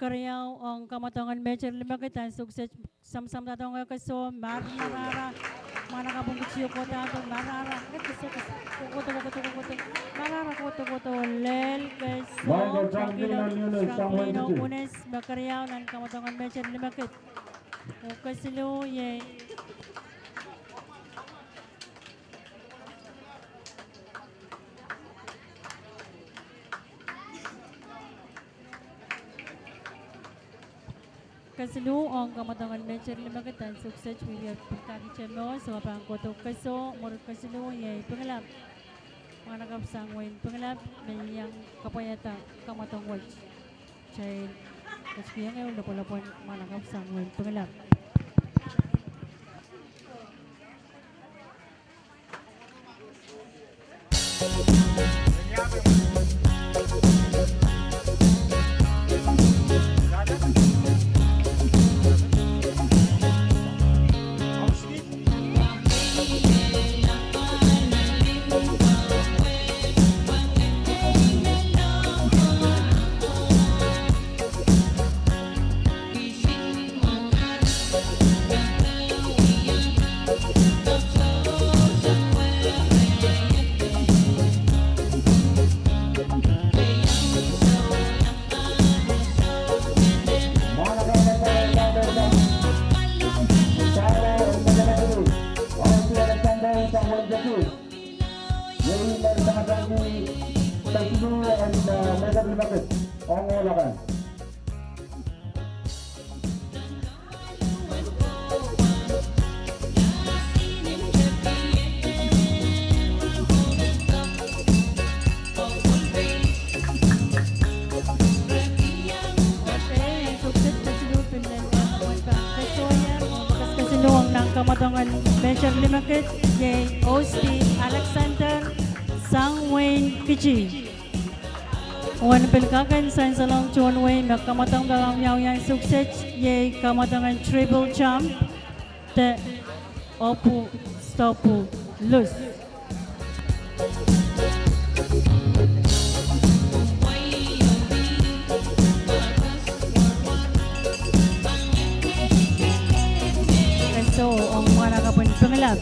Keriau ong kamwadongen Major Limekid ansou kiset, samsam dahdohng kesoh, mar, marara, mwahnakapw ong kitiu kohdo, marara, kokodo, kokodo, kokodo, marara, kokodo, kokodo, lel, kesoh, Franklin Unes, me keriau nan kamwadongen Major Limekid. Oh kesiluh, iei kesiluh ong kamwadongen Major Limekid ansou kiset, wia pil kak ite mwo, soh pahn kohdo kesoh, mwurin kesiluh, iei Pingelap. Mwahnakapw sang wehin Pingelap, me iang kapwaiada kamwadong wet. Kitail ketikihong ehu lopwolopwen mwahnakapw sang wehin Pingelap. Kesiluh ong nan kamwadongen Major Limekid, iei Osti Alexander sang wehin Kitti. Wen pil kak en sansalohng tohn wehi me kamwadong doadoahk wiawi ansou kiset, iei kamwadongen triple jump, de Opu Stopu Lus. Kesoh ong mwahnakapw en Pingelap.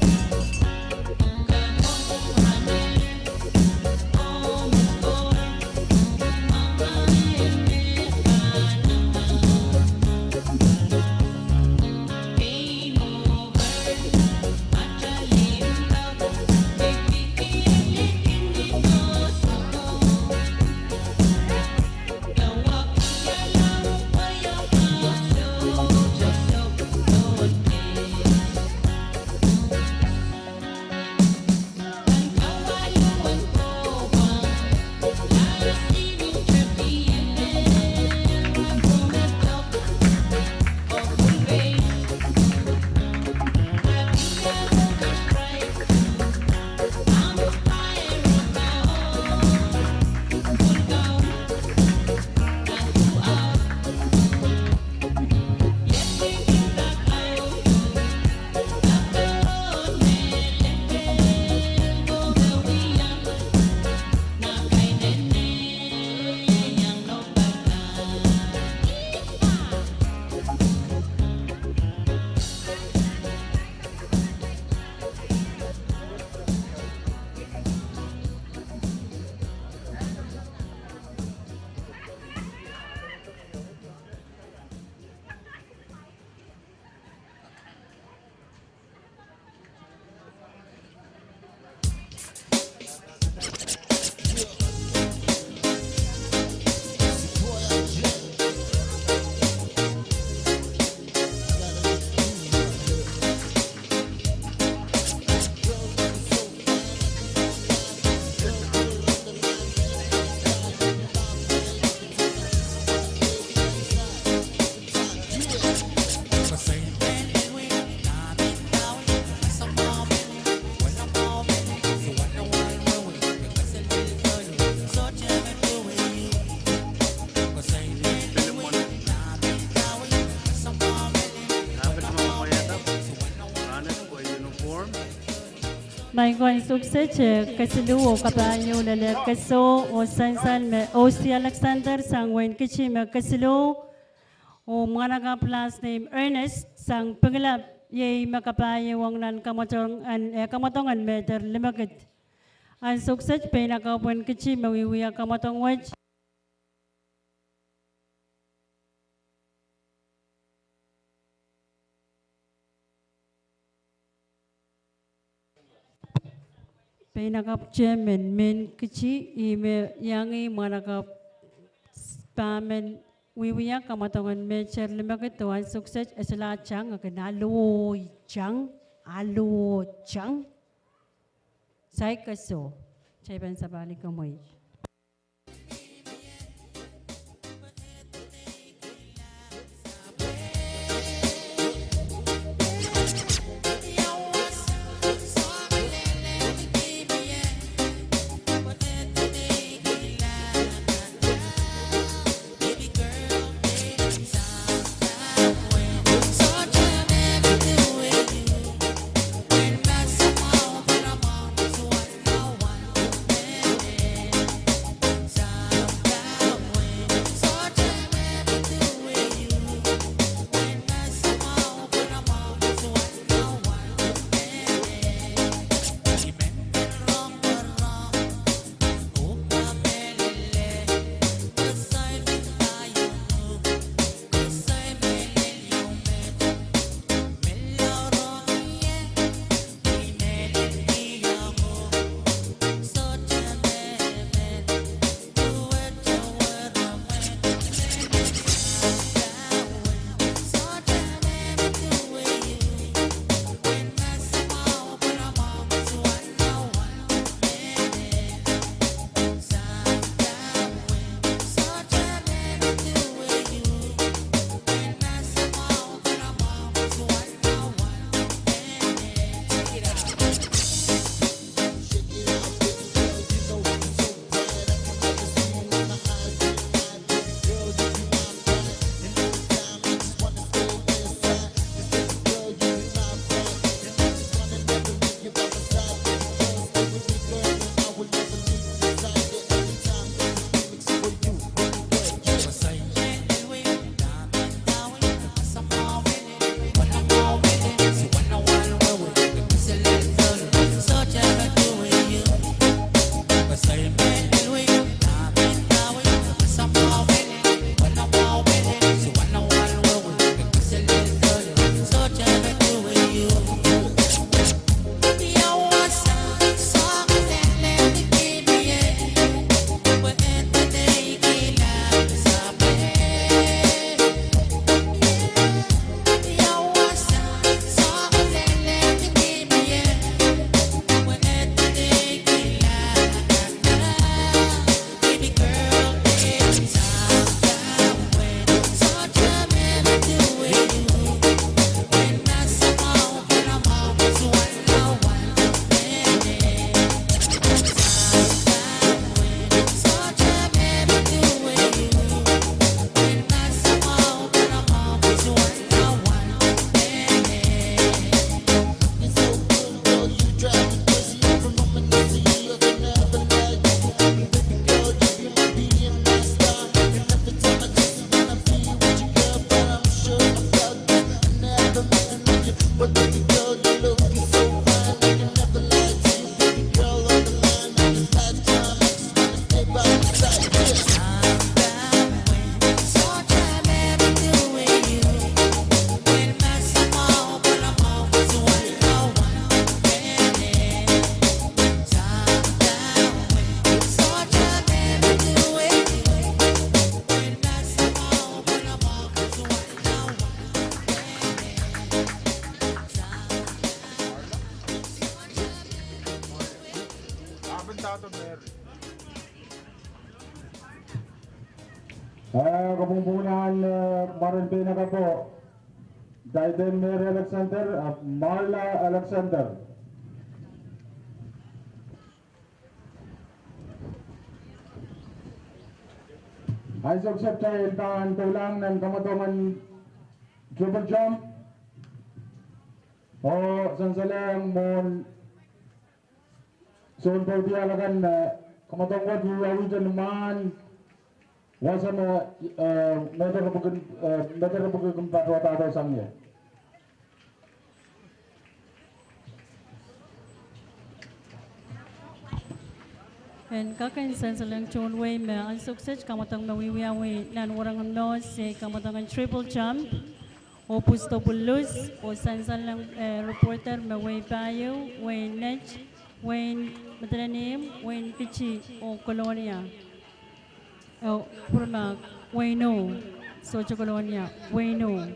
Pahn kin sukset, eh, kesiluh oh kapahieu lel keso oh sansal me Osi Alexander sang wehin Kitti me kesiluh, oh mwahnakapw last name Ernest sang Pingelap, iei me kapahieu ong nan kamwadong en, eh, kamwadong en Mehter Limekid. Ahn sukset, pein akapw en Kitti me wiewia kamwadong wet. Pein akapw te men, men Kitti, ih me iang ih mwahnakapw pahmen wiewia kamwadong en Mehter Limekid, oh ahn sukset, e solahr tang, e kin aluwo tang, aluwo tang. Sai keso, tai pahn sapahl ih kamwei. Eh, kapwungpwung nan, eh, mwaren pein akapwo. Kaidehn Mary Alexander, ah, Marla Alexander. Ahnsou kiset kitail pahn doulahng nan kamwadong en triple jump. Oh sansalohng mwohn Sounpar diar akan, eh, kamwadong wet wiawi ong mahn wasa me, eh, mehte re pwukin, eh, mehte re pwukin patohdo sang ie. En kak en sansalohng tohn wei me ansou kiset kamwadong me wiwiawi nan werengen Mohs, iei kamwadong en triple jump, Opus Topulus, oh sansalohng, eh, reporter me wehi pahieu, wehi Net, wehi Madolenihmw, wehi Kiti, oh Kolonia. Oh, pwurma, wehi Ino, sohte Kolonia, wehi Ino.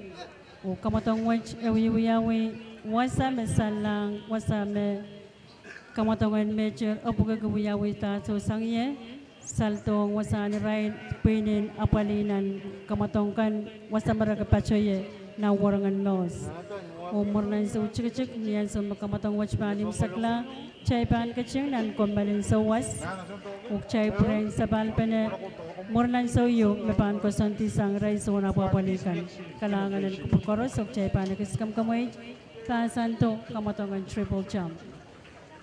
Oh kamwadong wet e wiwiawi wasa me sansalohng, wasa me kamwadong en mehte re pwukoa wiawi patohdo sang ie, saldohng wasahn irail pwihnen apwalih nan kamwadong kan, wasa me re kak patoh ie nan werengen Mohs. Oh mwurin ansou tikitik, ni ansou me kamwadong wet pahn imwisekla, kitail pahn ketin nan kommoalen souwas, oh kitail pwurehng sapahl pene mwurin ansou ieu me pahn koasoandi sang irail soun apwapwalih kan. Kalahngan en kupwur koaros, oh kitail pahn ekis kamwkamwei, pahn sando kamwadong en triple jump.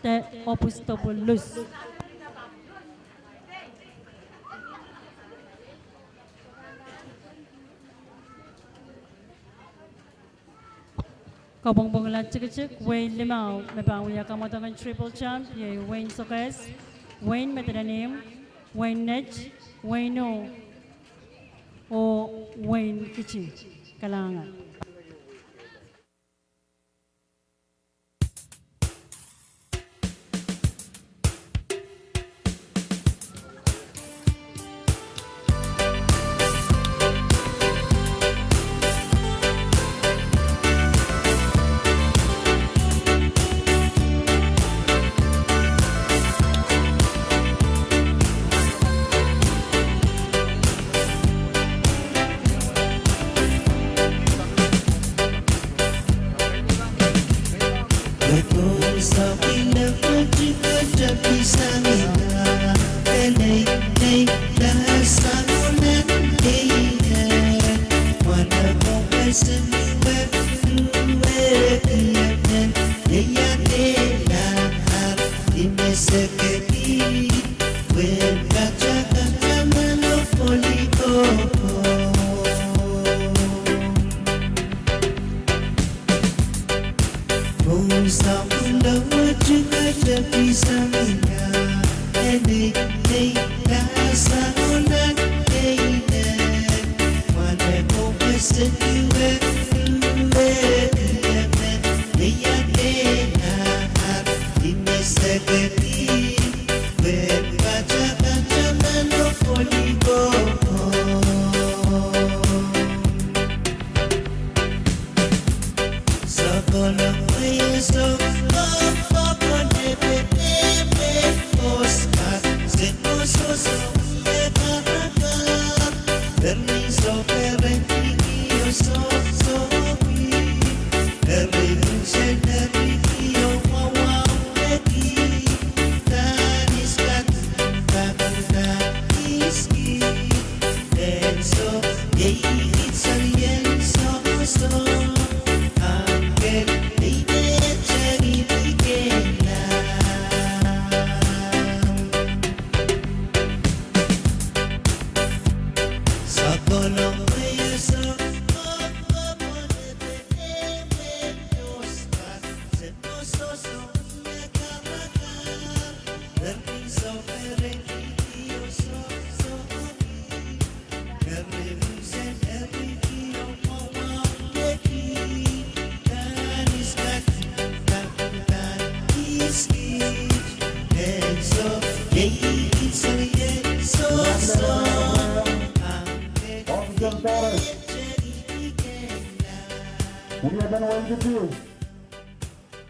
De Opus Topulus. Kapwongpwongla tikitik, wehi limau me pahn wia kamwadong en triple jump, iei wehi Sokehs, wehi Madolenihmw, wehi Net, wehi Ino, oh wehi Kiti. Kalahngan.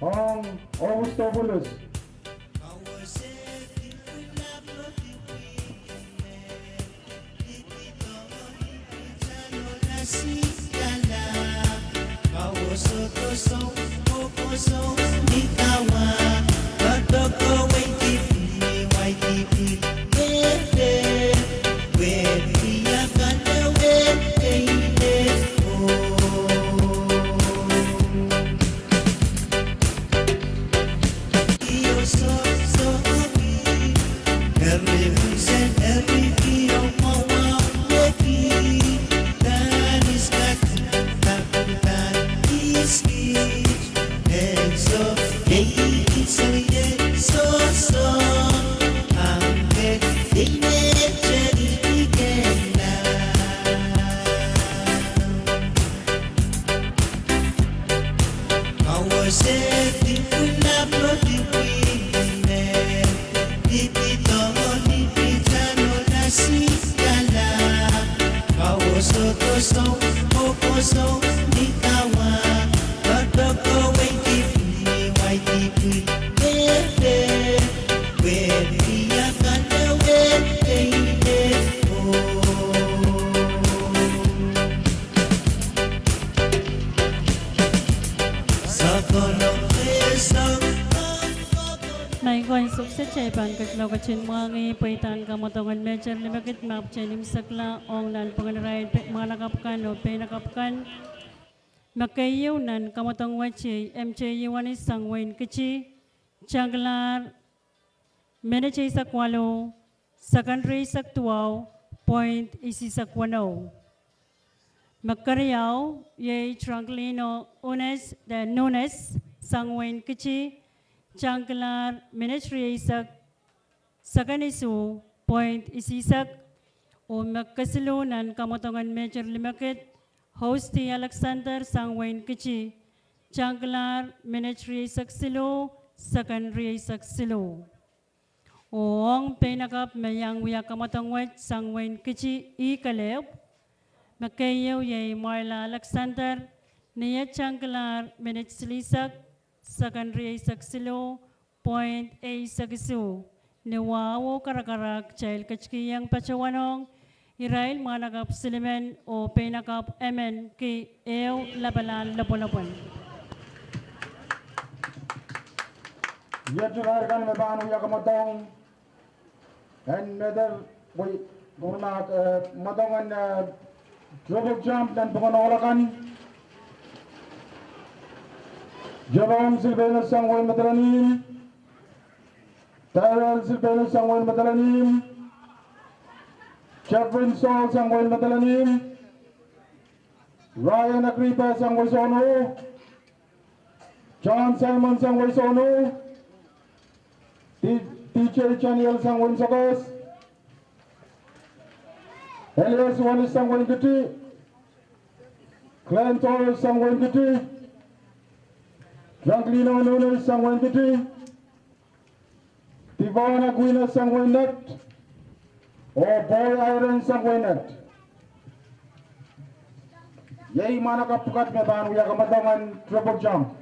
Ong Opus Topulus. Maing ko, en sohte kitail pahn ketilong ketin mwahngih pweidahn kamwadong en Major Limekid me ahpwtehn imwisekla ong nanpwungen irail mwahnakapw kan oh peinakapw kan. Me keieu nan kamwadong wet iei M J Ioanis sang wehin Kiti, tangkilahr minit eisek waluh, sekon rieisek duwau, point isisek weneu. Me keriau iei Tranklino Nunes, de Nunes sang wehin Kiti, tangkilahr minit rieisek, sekon isuh, point isisek. Oh me kesiluh nan kamwadong en Major Limekid, Hosti Alexander sang wehin Kiti, tangkilahr minit rieisek siluh, sekon rieisek siluh. Oh ong peinakapw me iang wia kamwadong wet sang wehin Kiti, ih kelehpw, me keieu iei Marla Alexander, ni eh tangkilahr minit silihsek, sekon rieisek siluh, point eisek isuh. Ni wahu oh karakarahk kitail ketikihong patohwanohng irail mwahnakapw silimen oh peinakapw emen ki ehu lapalahn lopwolopwon. Iet irail kan me pahn wia kamwadong en medal, wei, kumwail, eh, mwadong en, eh, triple jump nanpwungen ohl akan. Jerome Silvanus sang wehin Madolenihmw. Tyrell Silvanus sang wehin Madolenihmw. Jeffrey Saul sang wehin Madolenihmw. Ryan Agrippa sang wehi Sohno. John Simon sang wehi Sohno. D-, D J Chaniel sang wehin Soakos. Elias Wanis sang wehin Kiti. Glenn Torres sang wehin Kiti. Tranklino Nunes sang wehin Kiti. Divine Aquinas sang wehin Net, oh Boy Irons sang wehin Net. Iei mwahnakapw pwukat me pahn wia kamwadong en triple jump.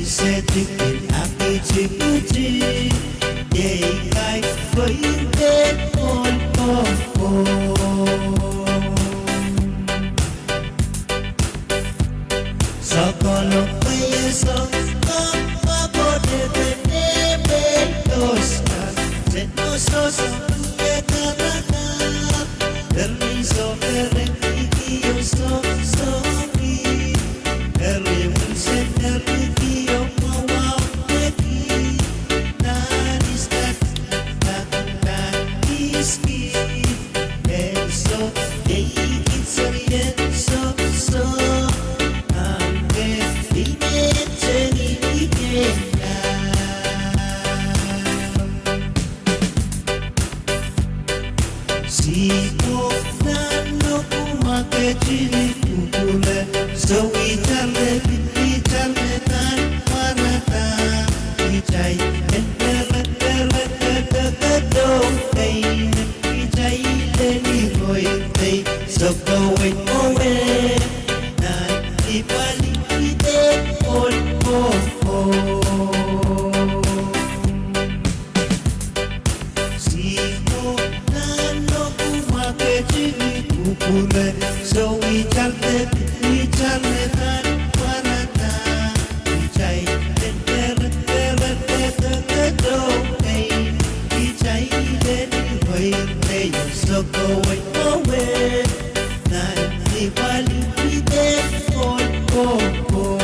Sehse kin aktikitik, iei kaidehn ohl kohkohp. Sokolohng pwehn soang, pahpa kohte pene me Oscar. Sehse soang, iei karakar. Eri soh, eri kihong soh, soh ki. Eri wunsen, eri kihong mwawa, eri ki. Nan iskat, nan, nan iski. Ansou, iei serien soh, soh. Ahmw pehn inet seni ikenam. Sihpwo nan nohku ma ketin kupwure, soh, itar le, itar le nan pwarada. Itar en pere, pere, pere, pere, pere, pere, itar le ni roi, roi, sokowe, kowe, nan ipwali, ipwali, oh, oh, oh. Sihpwo nan nohku ma ketin kupwure, soh, itar le, itar le nan pwarada. Itar en pere, pere, pere, pere, pere, itar le ni roi, roi, sokowe, kowe, nan ipwali, ipwali, oh, oh, oh.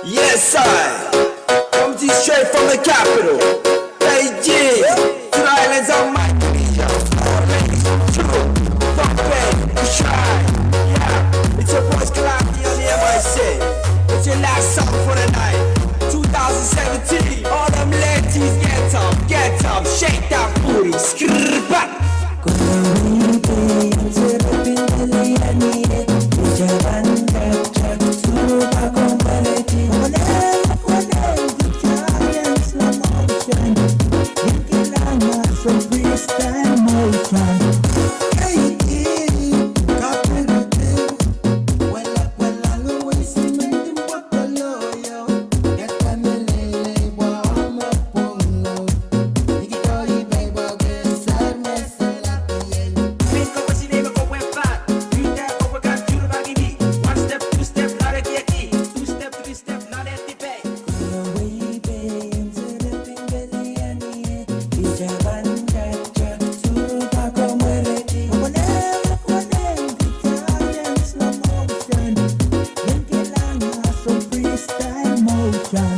Yes, I. Coming to you straight from the capital, Beijing, to the islands of Micronesia. All ladies, true, Pohnpei, Kusai. Yeah, it's your boys Kalani on the M I C. It's your last song for the night. Two thousand seventeen. All them ladies, get up, get up, shake that booty, skrrrrpa.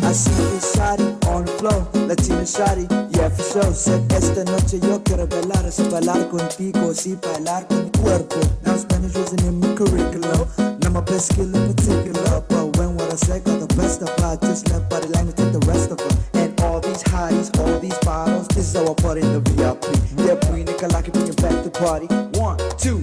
I see this shawty on the floor, Latino shawty, yeah, for So said Esther, noche yo quiero bailar, so bailar contigo, sí, bailar con mi cuerpo. Now Spanish wasn't in my curriculum, not my best skill in particular, but when what I say got the best of her, just let body language take the rest of her. And all these hotties, all these bottles, this is how I party in the V I P. Yeah, bring the kalaki, bring it back to party. One, two.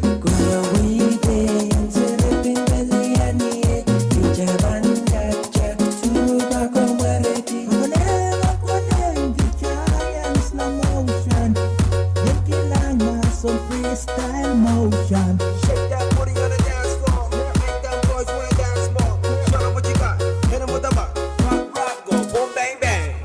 Freestyle motion. Shake that booty on the dance floor. Make them boys wanna dance more. Show 'em what you got. Hit 'em with the rock, rock, rock, go boom, bang, bang.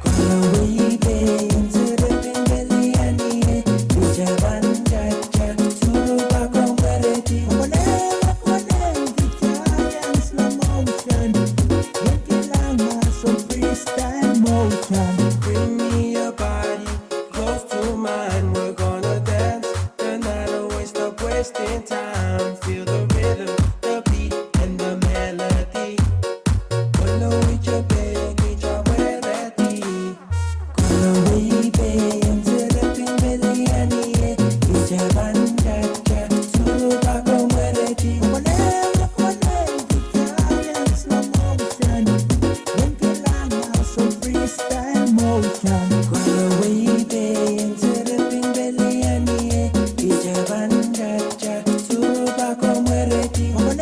Bring me your body close to mine, we're gonna dance. Another waste of wasting time. Feel the rhythm, the beat, and the melody. When the witch a bell, witch a we're ready. Freestyle motion. Go away, babe, and to the pin belly and the air. It's a banda, jack, to the back of my ready. One,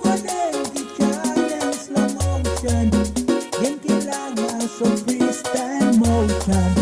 one, one, the giant slow motion. Yankee Lala, so freestyle motion.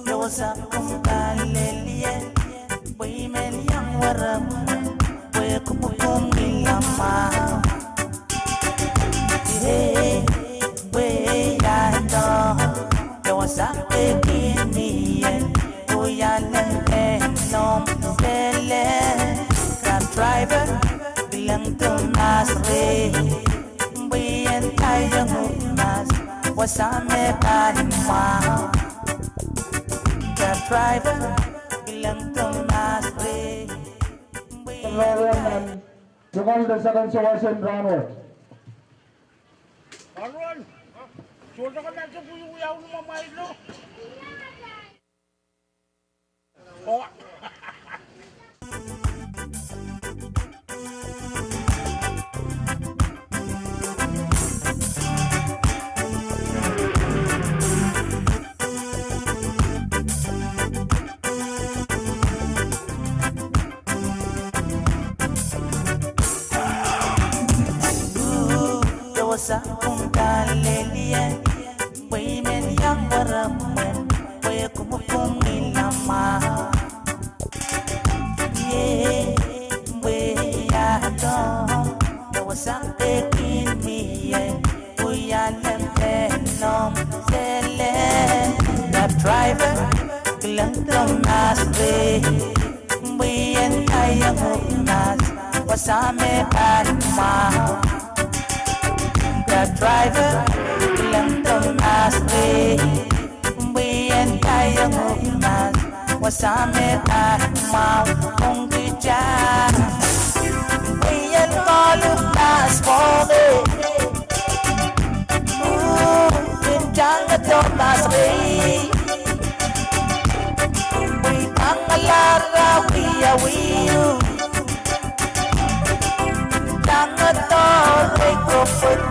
Yo, wasa kumbalelien, pwe I men iang waramwe, pwe kumwukum ilama. Hey, pwe I anahne, yo, wasa pwe kin mie, pwe I anahne, nom sele, cab driver, kilang Thomas Ray. Pwe I en kaiong Thomas, wasa me pahn mwahu. Cab driver, kilang Thomas Ray. Pwe I en kaiong. Pokon de second sewese en rahnwet. Aron, sohte kak nan se pwuiwi aunu mamailo. Yo, wasa kumbalelien, pwe I men iang waramwe, pwe kumwukum ilama. Ye, pwe I anahne, yo, wasa pwe kin mie, pwe I anahne, nom sele, cab driver, kilang Thomas Ray. Pwe I en kaiong Thomas, wasa me pahn mwahu. Cab driver, kilang Thomas Ray. Pwe I en kaiong Thomas, wasa me pahn mwahu. Ong kita, pwe I en koluh Thomas Ray. Ooh, pwe I en kaiong Thomas Ray. Pwe I pangalahr wiawi. Tangdo, pwe I koasoia.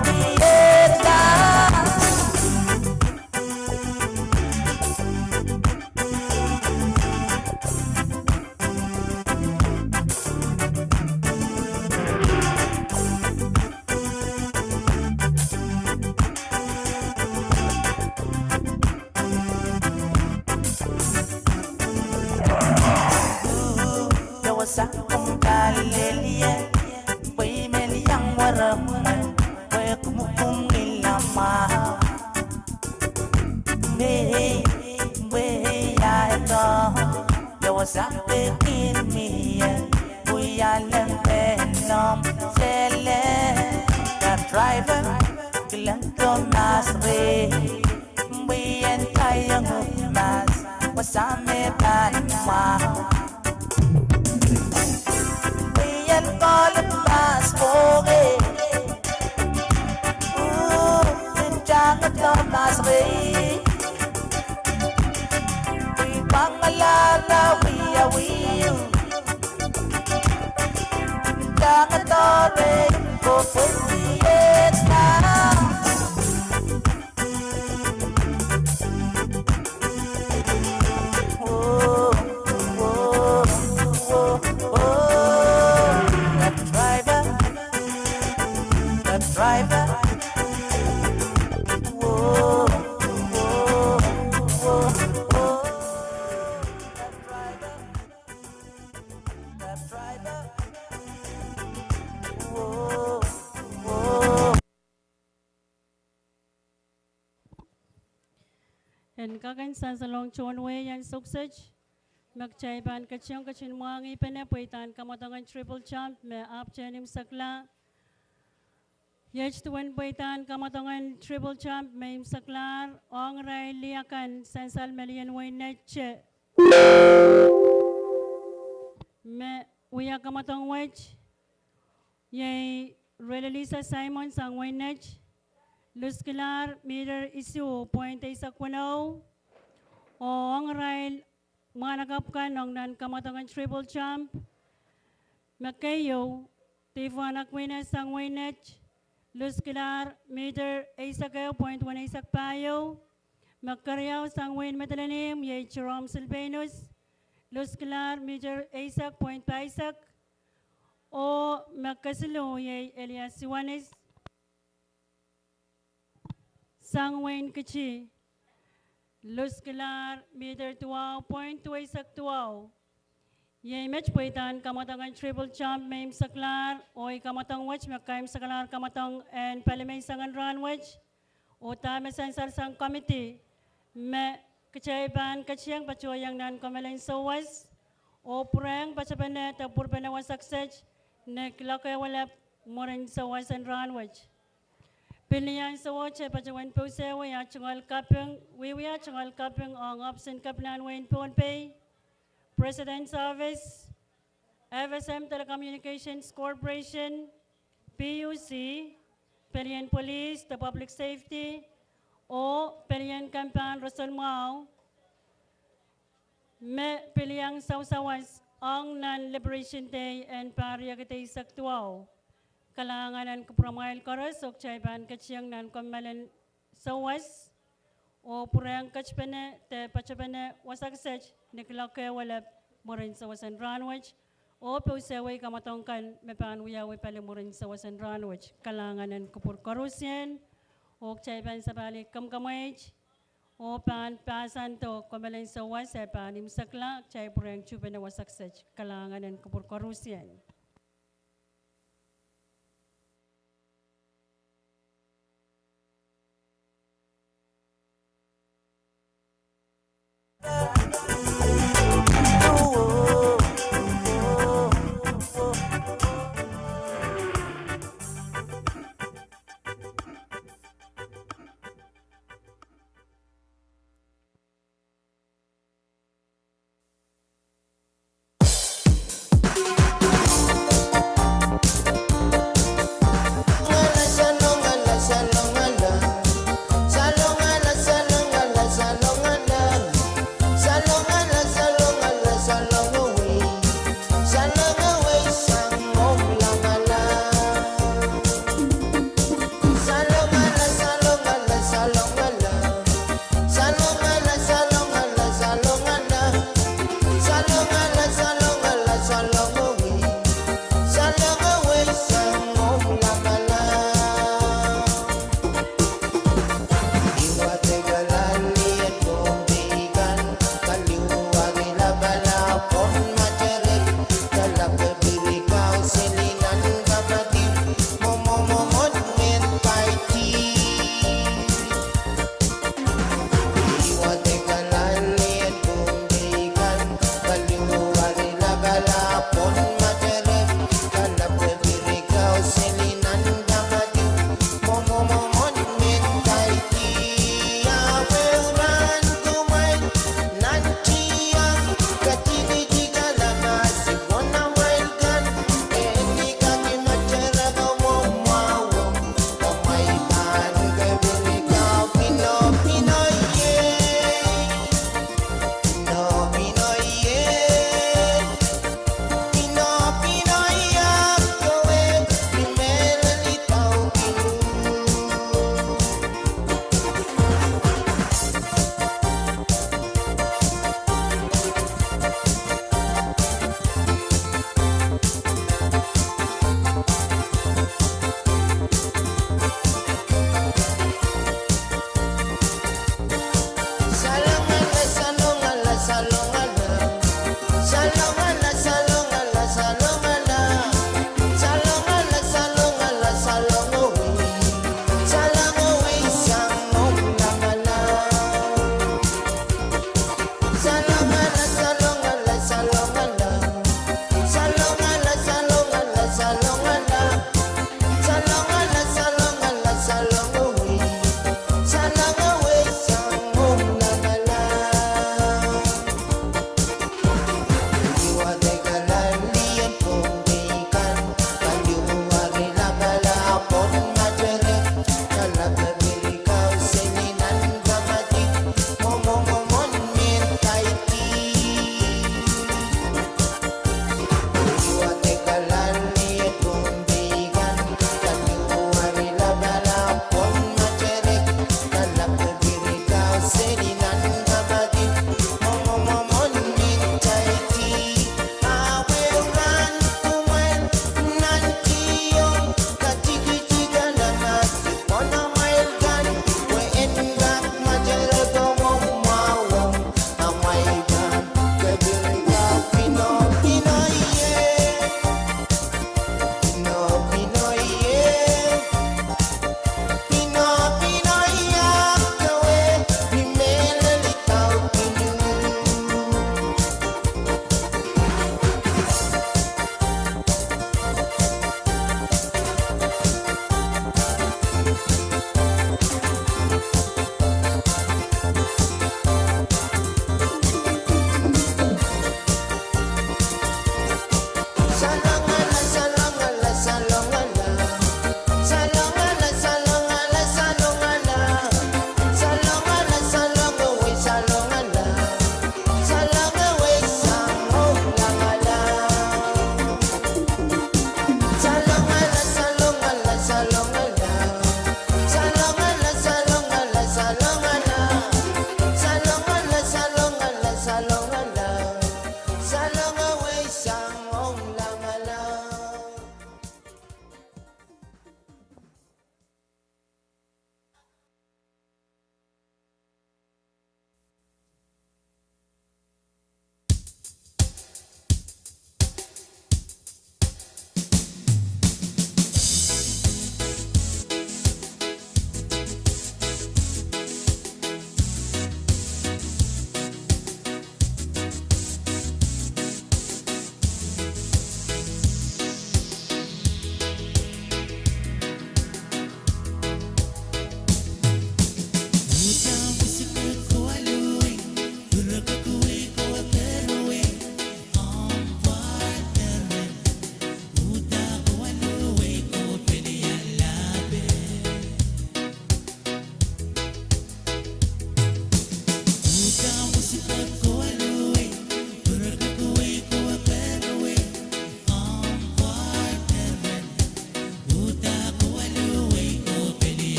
Yo, wasa kumbalelien, pwe I men iang waramwe, pwe kumwukum ilama. Ndo, ia wasa pwe kin mie, pwe ia lempehn noumw sele. Cab driver, kilang Thomas Ray. Pwe ien kaiong uhk mas, wasa me pahn mwahu. Pwe ien kolin mas pwoge. Uu, ntang Thomas Ray. Pwe pangala la wiawi. Ntang Thomas Ray, ko pwe ni ena. En kak en sansalohng tohn wehi en soukiset, me kitail pahn ketin, ketin mwahngih pene pweidahn kamwadong en triple jump me ahpwtehn imwisekla. Iet duwen pweidahn kamwadong en triple jump me imwiseklahr, ong irail lih akan sansal me lien wehin Nettie. Me wia kamwadong wet, iei Relilisa Simon sang wehin Nettie, luskilahr meter isuh point eisek weneu. Oh ong irail mwahnakapw kan ong nan kamwadong en triple jump, me keieu, Tifuan Akwina sang wehin Nettie, luskilahr meter eisek ehu point weneisek pahieu. Me keriau sang wehin Madolenihmw, iei Jerome Silvanus, luskilahr meter eisek point pahisek. Oh me kesiluh, iei Elias Ioanis sang wehin Kitti, luskilahr meter duwau point duweisek duwau. Iei met pweidahn kamwadong en triple jump me imwiseklahr, oh ih kamwadong wet me kaimwiseklahr kamwadong en pali menseng en rahn wet. Oh dahme sansal sang komidi, me kitail pahn ketin patohiong nan kommoalen souwas, oh pwurehng patopene de pwurpene wasa kiset ni kilok ehu elep mwurin souwas en rahn wet. Pil ni ansou wet e patohwen pousehwei ah tungoal kaping, wiewia tungoal kaping ong ohpis en Kepinahn wehin Pohnpei, President's Office, F S M Telecommunications Corporation, P U C, pelien Police de Public Safety, oh pelien kempahn roson mwahu, me pil iang sawasawas ong nan Liberation Day en pahr riekid eisek duwau. Kalahngan en kupwuramwail koaros, oh kitail pahn ketin nan kommoalen souwas, oh pwurehng ketipene de patopene wasa kiset ni kilok ehu elep mwurin souwas en rahn wet, oh pousehwei kamwadong kan me pahn wiawi pali mwurin souwas en rahn wet. Kalahngan en kupwur koarusie, oh kitail pahn sapahl kamwakamweit, oh pahn pahsando kommoalen souwas e pahn imwisekla, kitail pwurehng tuhpene wasa kiset. Kalahngan en kupwur koarusie.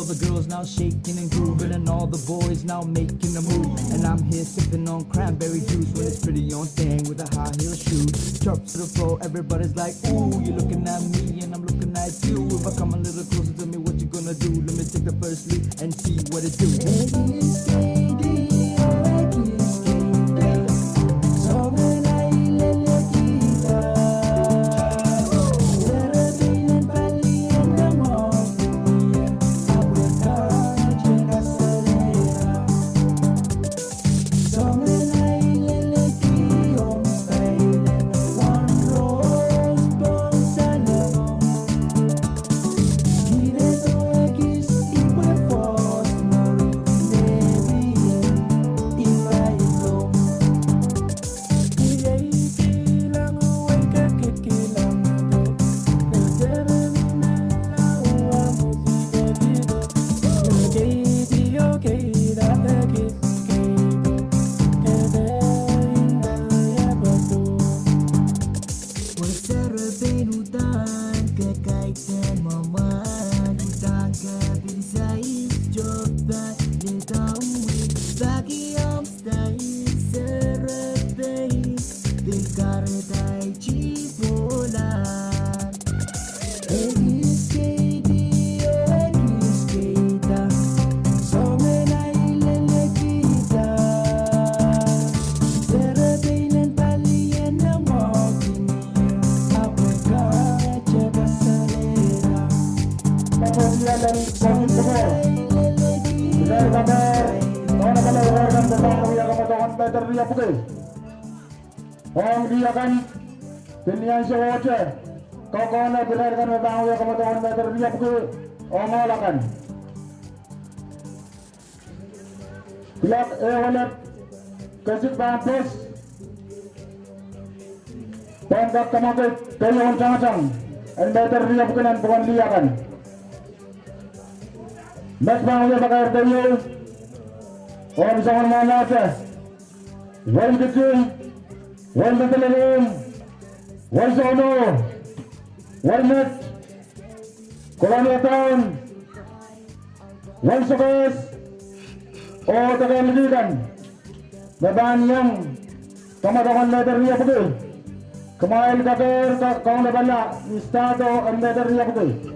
The girls now shaking and grooving, and all the boys now making a move. And I'm here sipping on cranberry juice with this pretty young thing with a high heel shoe. Drop to the floor, everybody's like, "Ooh, you're looking at me, and I'm looking at you. If I come a little closer, tell me what you gonna do. Let me take the first leap and see what it do." Ong lih akan, pil ni ansou ohte, kokohla pil kan me pahn wia kamwadong en Mehter Riepwiki ong ohl akan. Kilak ehu elep kesik pahn pwoas, pahn kak kamwakid keieun tangatang en Mehter Riepwiki nan pokon lih akan. Met pahn wia pakair keieu, oh soangen mwomwohte. Wel kiti, wel kiti lelehng, wel sono, wel met, kolonel town, wel sokehs, oh deke liki kan me pahn iang kamwadong en Mehter Riepwiki. Kumwail kakehr ka-, kaunopala ni stahdo en Mehter Riepwiki.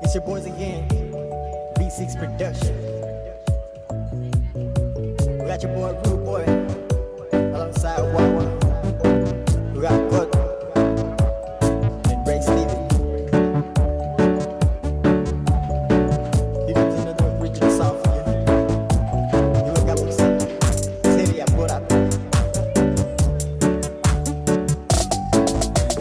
It's your boys again, V six Production. We got your boy Rude Boy alongside Wawa. We got Good and Ray Steven. He does another original song for you. You look up and see. Tell you what I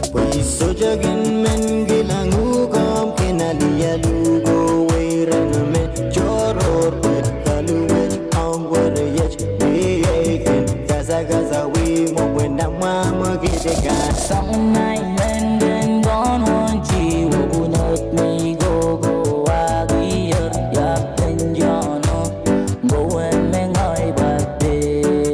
Pwe I sohte kin men kilang uhk omw kin alehda luhk oh weirek me tohrohr pwe kaluwet ong weriet. Iei kin kasakasa wihmwo pwe nan mwahmw kidika. Soangen ahi lenden konohdi wopwunod me I kohkohwahki ier iahpw pen Johno. Kowe me ngehi pwapeinaka.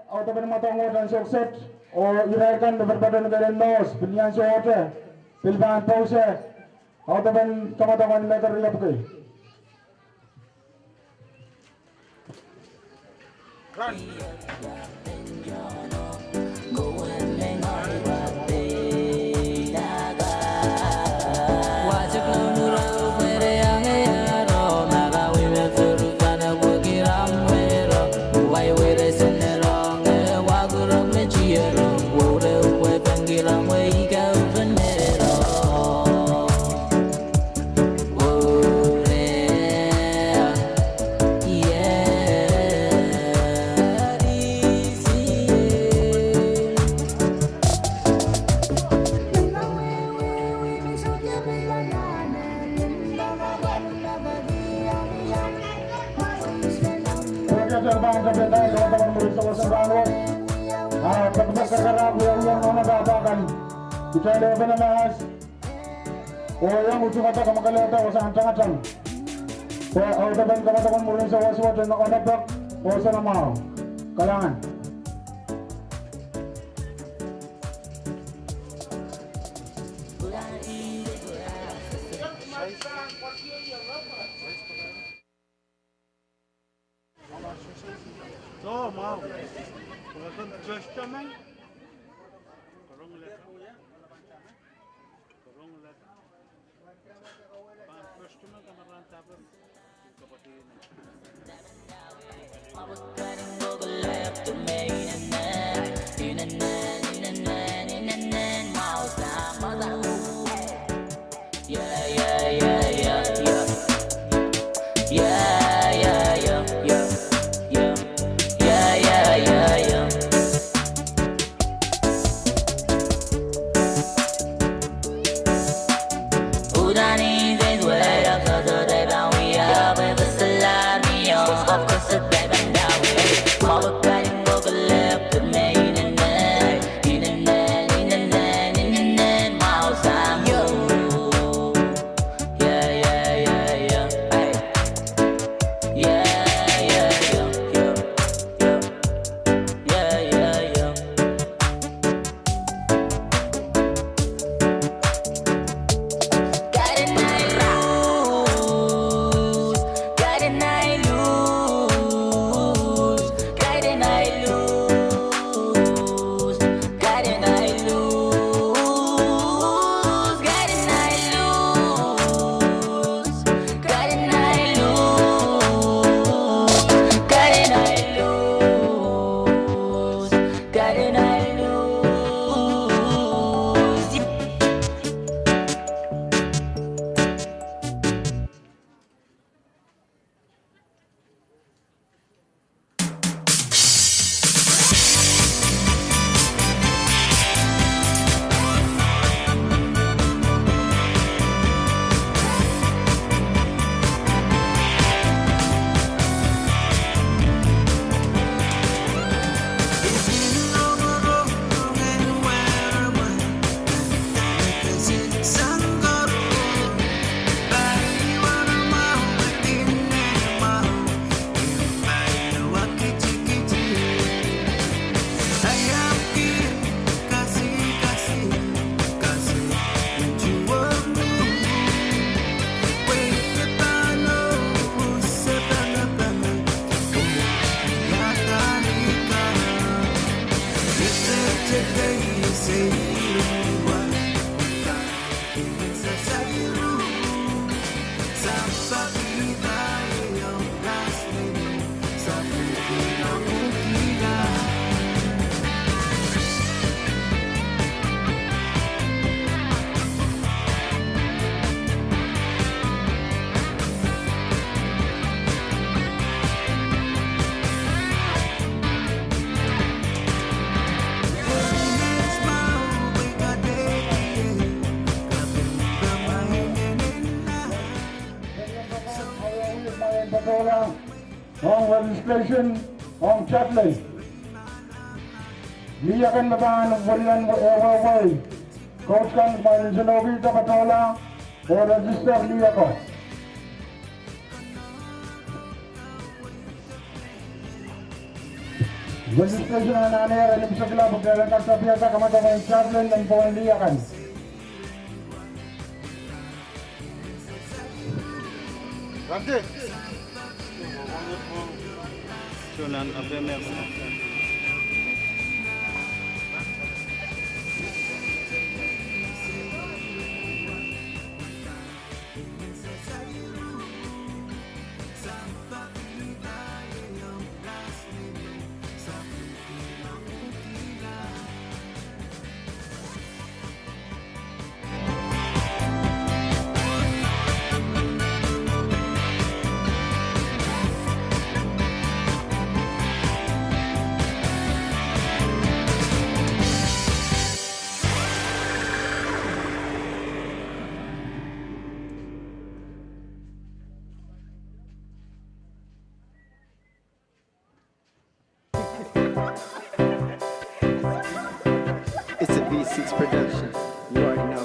Audepen mwadang wet en sokset, oh irail kan me patopato ni kelen mouse, pil ni ansou ohte, pil pahn pousehla, audepen kamwadang en me keriau pwukat. Oh iang utung ata kamehlelehda wasahn tangatang. Pwe audepen kamwadang en mwurin sawas wet en onopek oh soanamwahu. Kalahngan. Patohla ong registration ong chaplain. Lih akan me pahn welian wehwehwei. Coach kan mwail en saloki patohla oh register lih ako. Registration anahne ren imwisekla pwe kitail en kak tapiada kamwadong en chaplain en pohn lih akan. It's a V six production. You already know.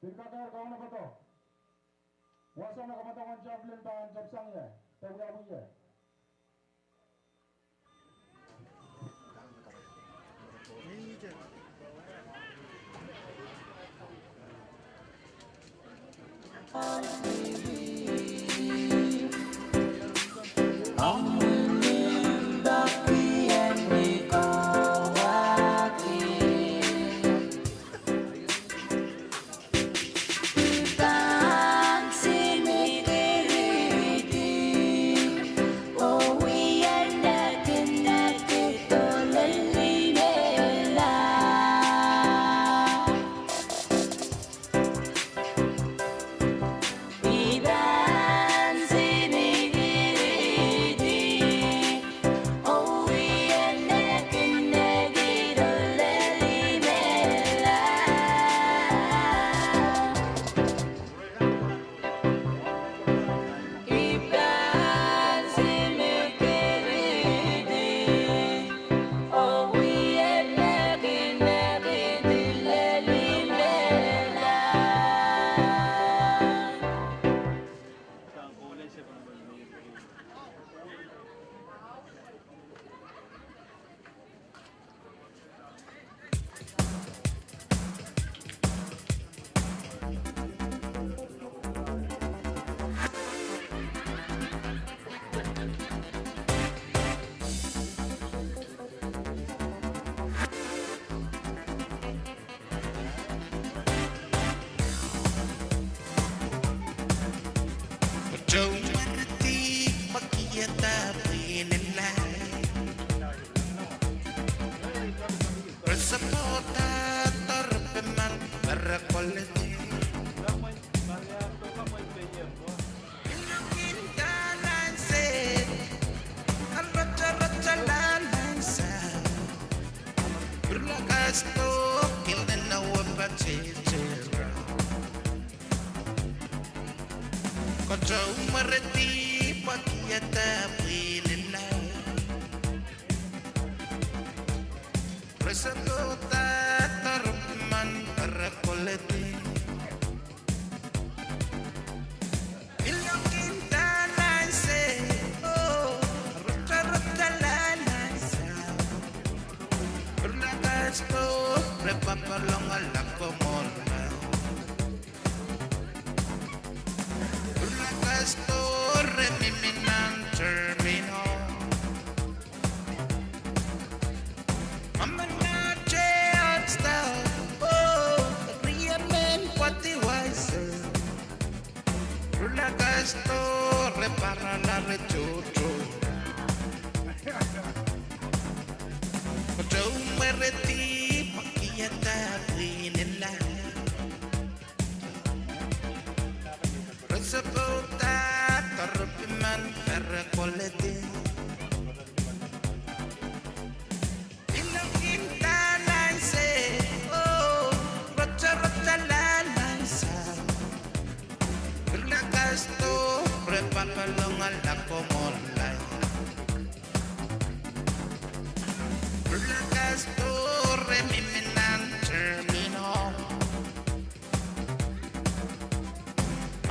Pil kakehr kaunopada. Wasa me kamwadong en chaplain pahn tepsang ie, de wiawi ie. Kehn en Noa pahn tehtehla. Kotou mwerehdi pwehki ede pwihn ila. Re sohte doadoahk, re pil men pere koledi. Pil kin dahla se, oh, re sohte re dahla se. Pil kasto re papalong ala komola. Pil kasto re mihmi nan terminal. Amen, a te at stau, oh, riemen pwehdi wise. Pil kasto re parala re tutu. Kotou mwerehdi pwehki ede pwihn ila. Re sohte doadoahk, re pil men pere koledi. Pil kin dahla se, oh, re sohte re dahla se. Pil kasto re papalong ala komola. Pil kasto re mihmi nan terminal.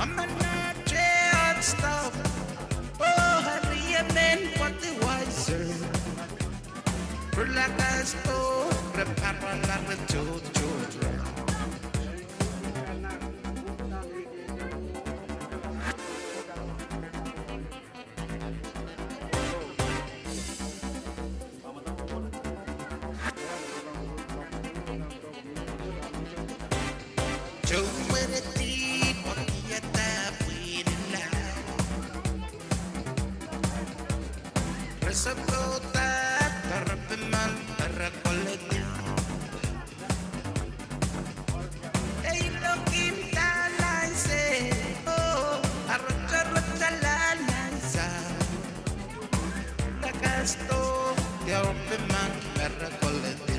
Amen, a te at stau, oh, riemen pwehdi wise. Pil kasto re parala re tutu. Kotou mwerehdi pwehki ede pwihn ila. Re sohte doadoahk, re pil men pere koledi. Ei, pil kin dahla se, oh, re sohte re dahla se. Pil kasto, re pil men pere koledi.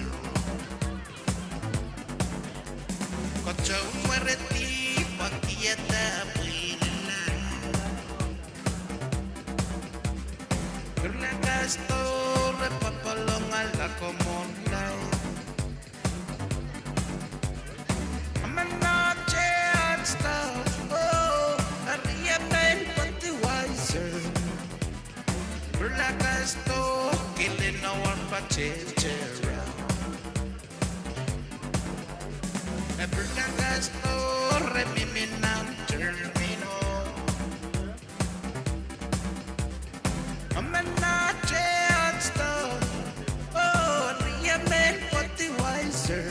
Kotou mwerehdi pwehki ede pwihn ila. Pil kasto re papalong ala komola. Amen, a te at stau, oh, riemen pwehdi wise. Pil kasto, kehn en Noa pahn tehtehla. Pil kasto re mihmi nan terminal. Amen, a te at stau, oh, riemen pwehdi wise.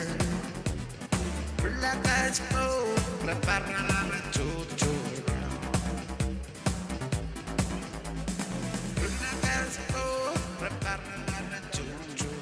Pil kasto re parala re tutu. Pil kasto re parala re tutu.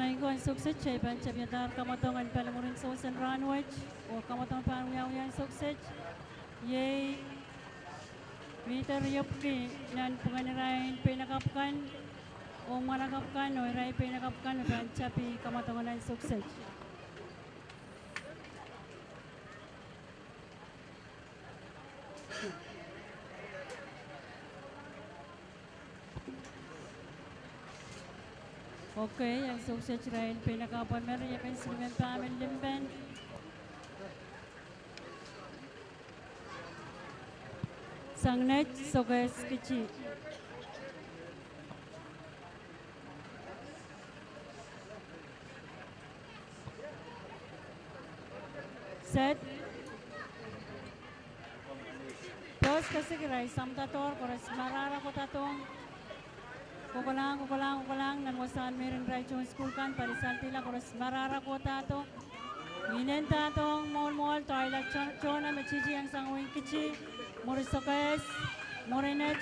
Maing ko en sukset, kitail pahn tapiadahr kamwadong en pali mwurin sewese en rahnwet, oh kamwadong pahn wiawi en sukset. Iei mihte riepwiki nan pwungen irail peinakapw kan, oh mwahnakapw kan, oh irail peinakapw kan me pahn tapih kamwadong en sukset. Okay, ansou kiset irail pein akapw emen, riemen, silimen, pahmen, limpen. Sang net, sokehs kitti. Set. Pehs kesik irail samdadohr, koaros marahra kohdadohng. Kokolahng, kokolahng, kokolahng nan wasahn meirin irail tohn sukuhl kan, pali saldihla, koaros marahra kohdahdo. Inendadohng mwohn mwoahl, doaila tohn, tohn me titieng sang wehin kitti, mwuri sokehs, mwuri net.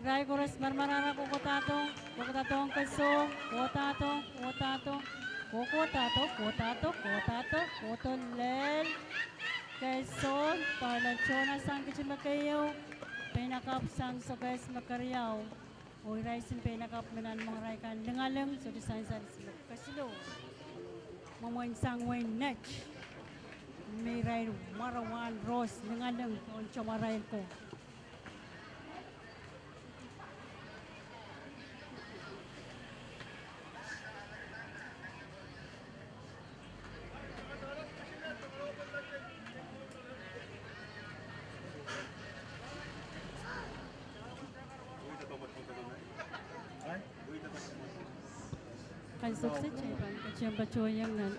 Irail koaros marmarahra kohkohdadohng, kohkohdadohng keso, kohdahdo, kohdahdo, kohkohdadohng, kohdahdo, kohdahdo, kohdo lel, keso, doaila tohn sang kitti me keieu, pein akapw sang sokehs me keriau. Oh irail sim pein akapw me nan mongarail kan lingaling, sohte sansal, kesiluh. Mwomwen sang wehin net, me irail mwarewahn rohs lingaling, oh tomwarail ko. Ansou kiset I pahn ketin patohiong nan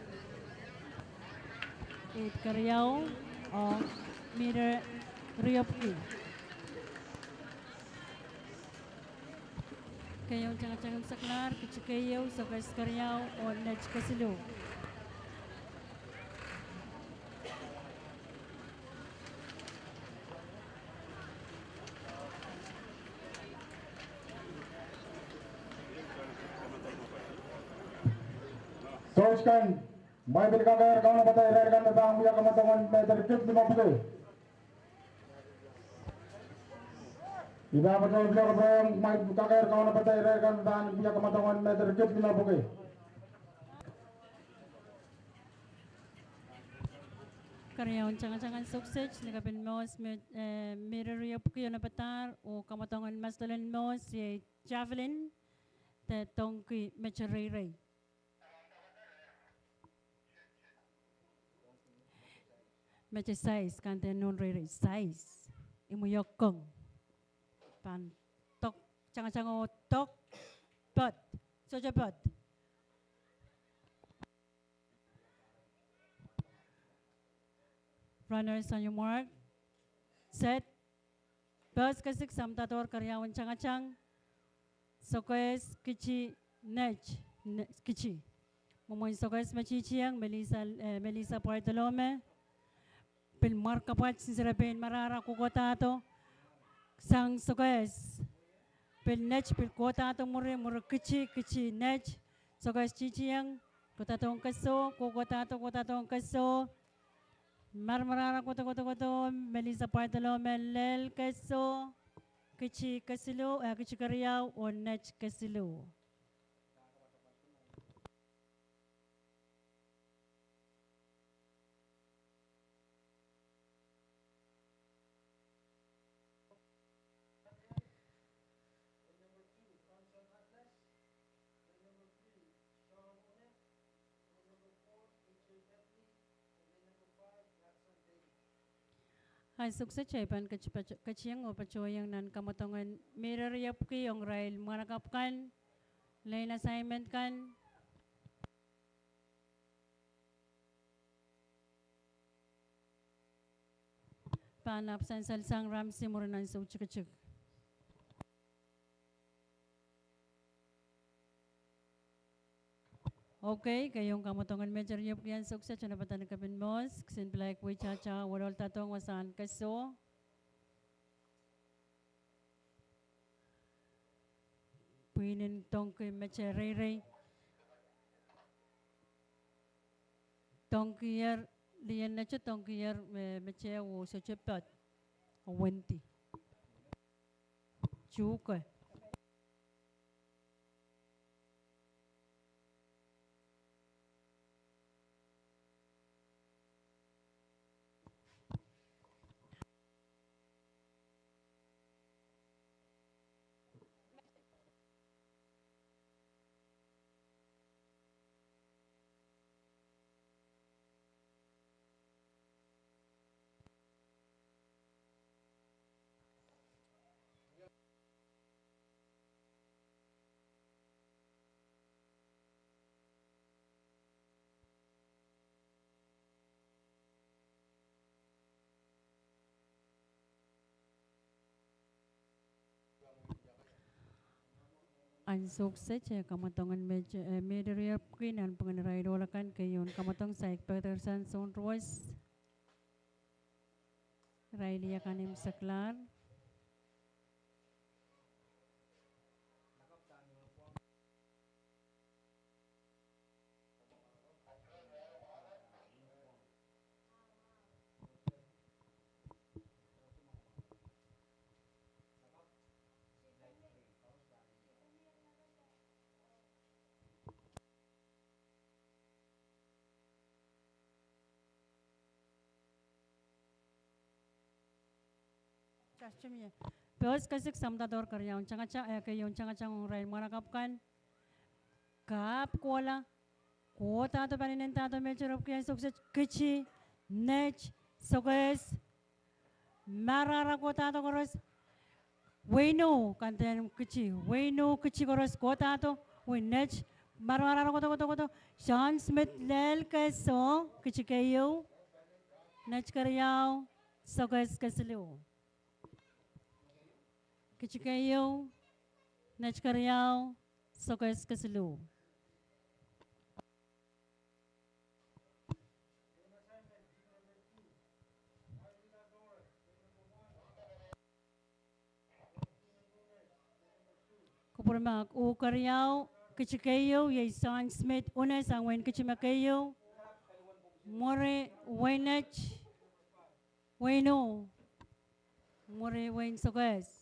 eid keriau, oh, mihte riepwiki. Keieun tangatang en seklahr, kitti keieu, sokehs keriau, oh net kesiluh. Coach kan, mwein pil kakehr kaunopada irail kan me pahn wia kamwadong en mehter kid limepwiki. I pahn patohwan pil kakehr kaunopada irail kan me pahn wia kamwadong en mehter kid limepwiki. Keriaun tangatang en ansou kiset, ni kapin mour me, eh, mihte riepwiki onopadahr, oh kamwadong en maslolon mour, iei javelin, de donkey, mete reirei. Mete sais, kante nohn reirei, sais. Imwiokong. Pahn dok, tangatang oh dok, poad. Sohte poad. Runners on your mark. Set. Pehs kesik, samdadohr keriaun tangatang. Sokehs, kitti, net, ne-, kitti. Mwomwen sokehs me titieng, Melissa, eh, Melissa Bartolome. Pil mwar kapwat, sinsile pein marahra kohkohdahdo. Sang sokehs. Pil net, pil kohdahdo mwuri, mwuri kitti, kitti net. Sokehs titieng, kohkohdadohng keso, kohkohdahdo, kohkohdadohng keso. Marmarahra kohdo, kohdo, kohdo, Melissa Bartolome lel keso, kitti kesiluh, eh, kitti keriau, oh net kesiluh. Ansou kiset I pahn keti-, pahn ketieng oh patohiong nan kamwadong en mihte riepwiki ong irail mwahnakapw kan, lane assignment kan. Pahn ahpw sansal sang Ramsey mwurin ansou tikitik. Okay, keieun kamwadong en mehte riepwiki ansou kiset, onopadahr ni kapin mour, kisin pil aik weitahta, welweldadohng wasahn keso. Pwihn en donkey mete reirei. Donkey ier, lien nete donkey ier, eh, mete oh sohte poad. Oh wendi. Tuhke. Ansou kiset, eh, kamwadong en met, eh, met riepwiki nanpwungen irail ohl akan, keieun kamwadong saik pekedersang soun ruwes. Irail akan imwseklahr. Poahs kesik samwadahr keriaun tangatang, eh, keieun tangatang ong irail mwahnakapw kan. Kapw kohla, kohdahdo pali nendahdo met riepwiki ansou kiset, kiti, net, sokehs, marahra kohdahdo koaros, weino, kandehn kiti, weino kiti koaros kohdahdo, wein net, marahra kohdo, kohdo, kohdo, John Smith lel keso, kiti keieu, net keriau, sokehs kesiluh. Kiti keieu, net keriau, sokehs kesiluh. Kupwurmahk, uh keriau, kiti keieu, iei John Smith Unes, sang wein kiti me keieu, mwuri wein net, weino, mwuri wein sokehs.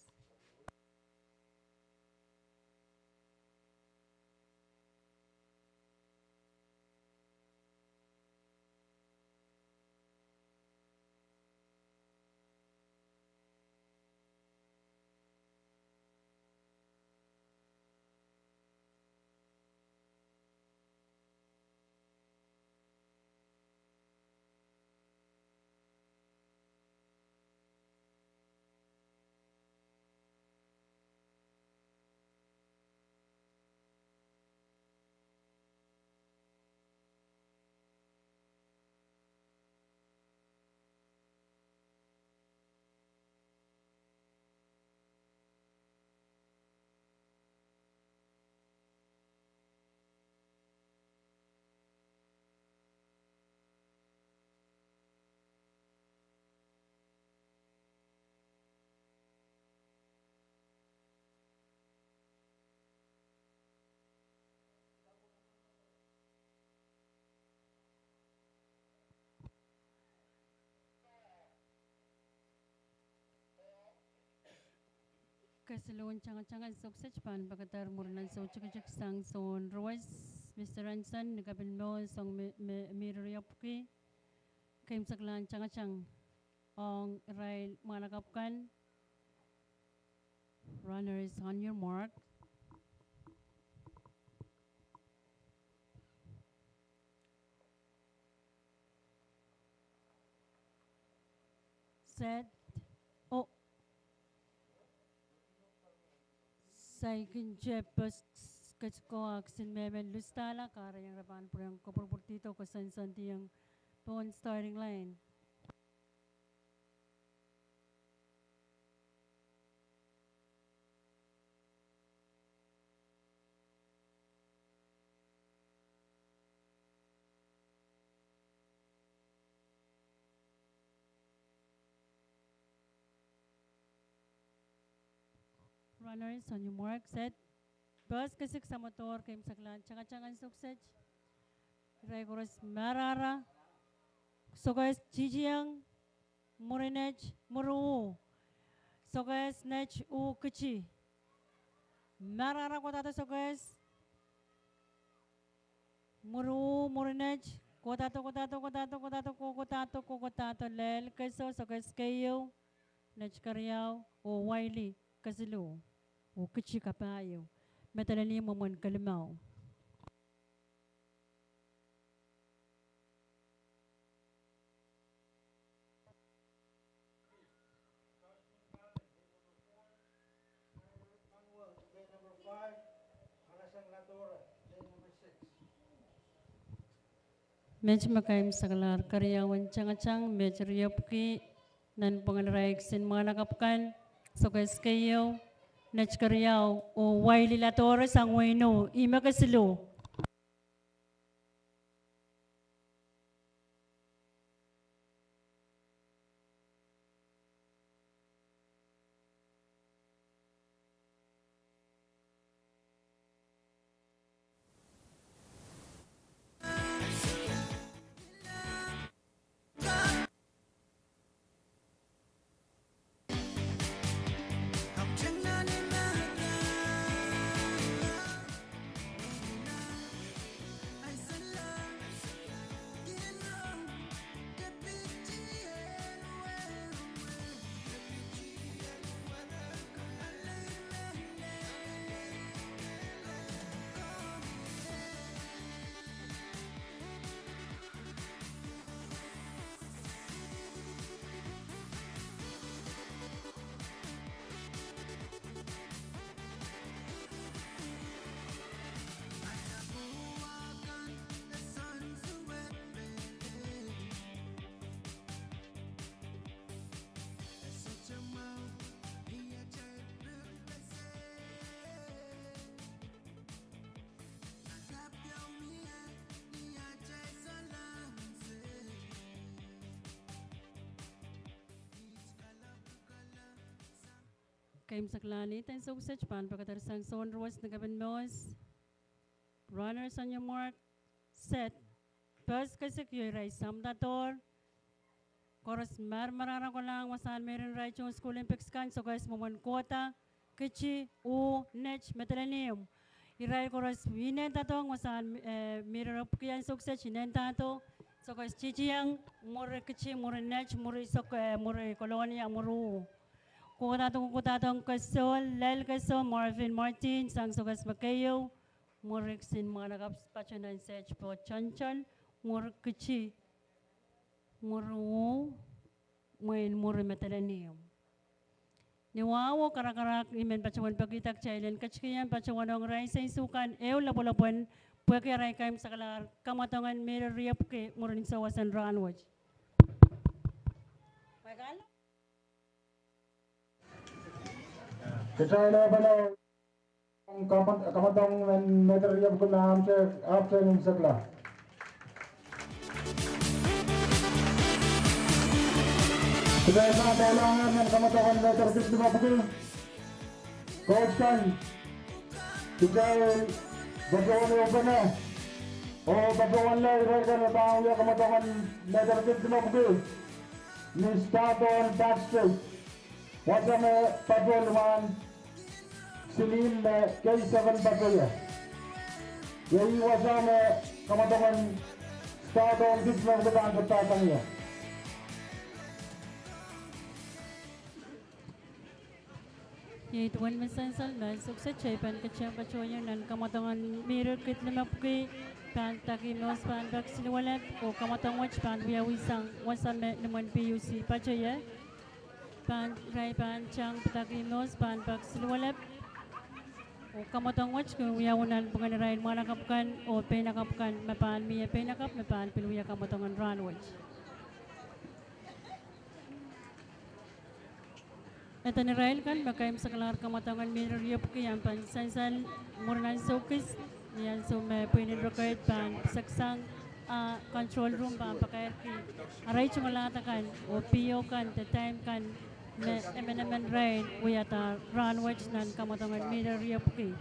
Kesiluhn tangatang ansou kiset pahn pekeder mwurin ansou tikitik sang soun ruwes. Mister Anson, ni kapil mour, song me, me, met riepwiki, keimwseklahn tangatang ong irail mwahnakapw kan. Runners, on your mark. Set. Oh. Saikinte first ketiko ah kisin mehmen lustala, kahrehiong re pahn pwurehng kopwurupwurdido, koasoansoandiong pohn starting line. Runners, on your mark, set. Poahs kesik samwadahr, keimwseklahn tangatang ansou kiset. Irail koaros marahra. Sokehs titieng. Mwuri net, mwuri uh. Sokehs net uh kiti. Marahra kohdahdo sokehs. Mwuri uh, mwuri net, kohdahdo, kohdahdo, kohdahdo, kohdahdo, ko, kohdahdo, ko, kohdahdo, lel keso, sokehs keieu, net keriau, oh waili kesiluh, oh kiti kapahieu. Medal en ih mwomwen kelimau. Met me keimwseklahr keriaun tangatang, met riepwiki, nanpwungen irail kisin mwahnakapw kan, sokehs keieu, netikeriau oh wailih Ladoro sang wehin Ih me kesiluh. Keimwseklahn Ih, ansou kiset pahn pekedersang sounruwes ni kepin mehs. Runners on your mark, set. Pehs kesik, io irail samdadohr. Koaros marmar ara kolahng wasahn meirin irail tohn sukuhl Olympics kan, sokehs mwomwen kohda, kiti, uh, net, medelen ihmw. Irail koaros inendadohng wasahn, eh, meirin riepwuki ansou kiset inendado, sokehs titieng, mwuri kiti, mwuri net, mwuri sok, eh, mwuri kolonia, mwuri uh. Kohda dohng, kohda dohng Kesol, lel Kesol, Marvin Martin, sang sokehs me keieu, mwuri kisin mwahnakapw patohwan sehd pohn toantoan, mwuri kiti, mwuri uh, mwein mwuri medelen ihmw. Ni wahu oh karakarahk I men patohwan pekihda kitail en ketikihong patohwan ong irail seinsukan ehu lopwolopwen pwehki arail keimwseklahr kamwadongen meirin riepwuki mwurin sewesen rahnwet. Kitail epwene kamwadong en meirin riepwuki me ahpwtehn, ahpwtehn imwisekla. Kitail pahn doulahng en kamwadong en meirin kid limepwuki. Coach kan, kitail patohwan epwene oh patohwan lel irail kan me pahn wia kamwadong en meirin kid limepwuki. Ni start en backstage. Wasa me patohwan limwahn silihn me K seven patohie. Iei wasa me kamwadong en start en kid limepwuki pahn patohsang ie. Iei duwen me sansal me ansou kiset kitail pahn ketikihong patohwan nan kamwadong en meirin kid limepwuki pahn pidaki mehs pahn pek siluwalap oh kamwadong wet pahn wiawi sang wasa me limwen P U C patohie. Pahn, irail pahn tang pidaki mehs pahn pek siluwalap. Oh kamwadong wet kin wiawi nanpwungen irail mwahnakapw kan oh peinakapw kan me pahn mie peinakapw me pahn pil wia kamwadong en rahnwet. Eden irail kan me keimwseklahr kamwadong en meirin riepwuki ahpw pahn sansal mwurin ansou kis, ni ansou me pwihnen rocket pahn piseksang, ah, control room pahn pakairki arail tungoal kan oh P O kan de time kan me emenemen irail wiahda rahnwet nan kamwadong en meirin riepwuki.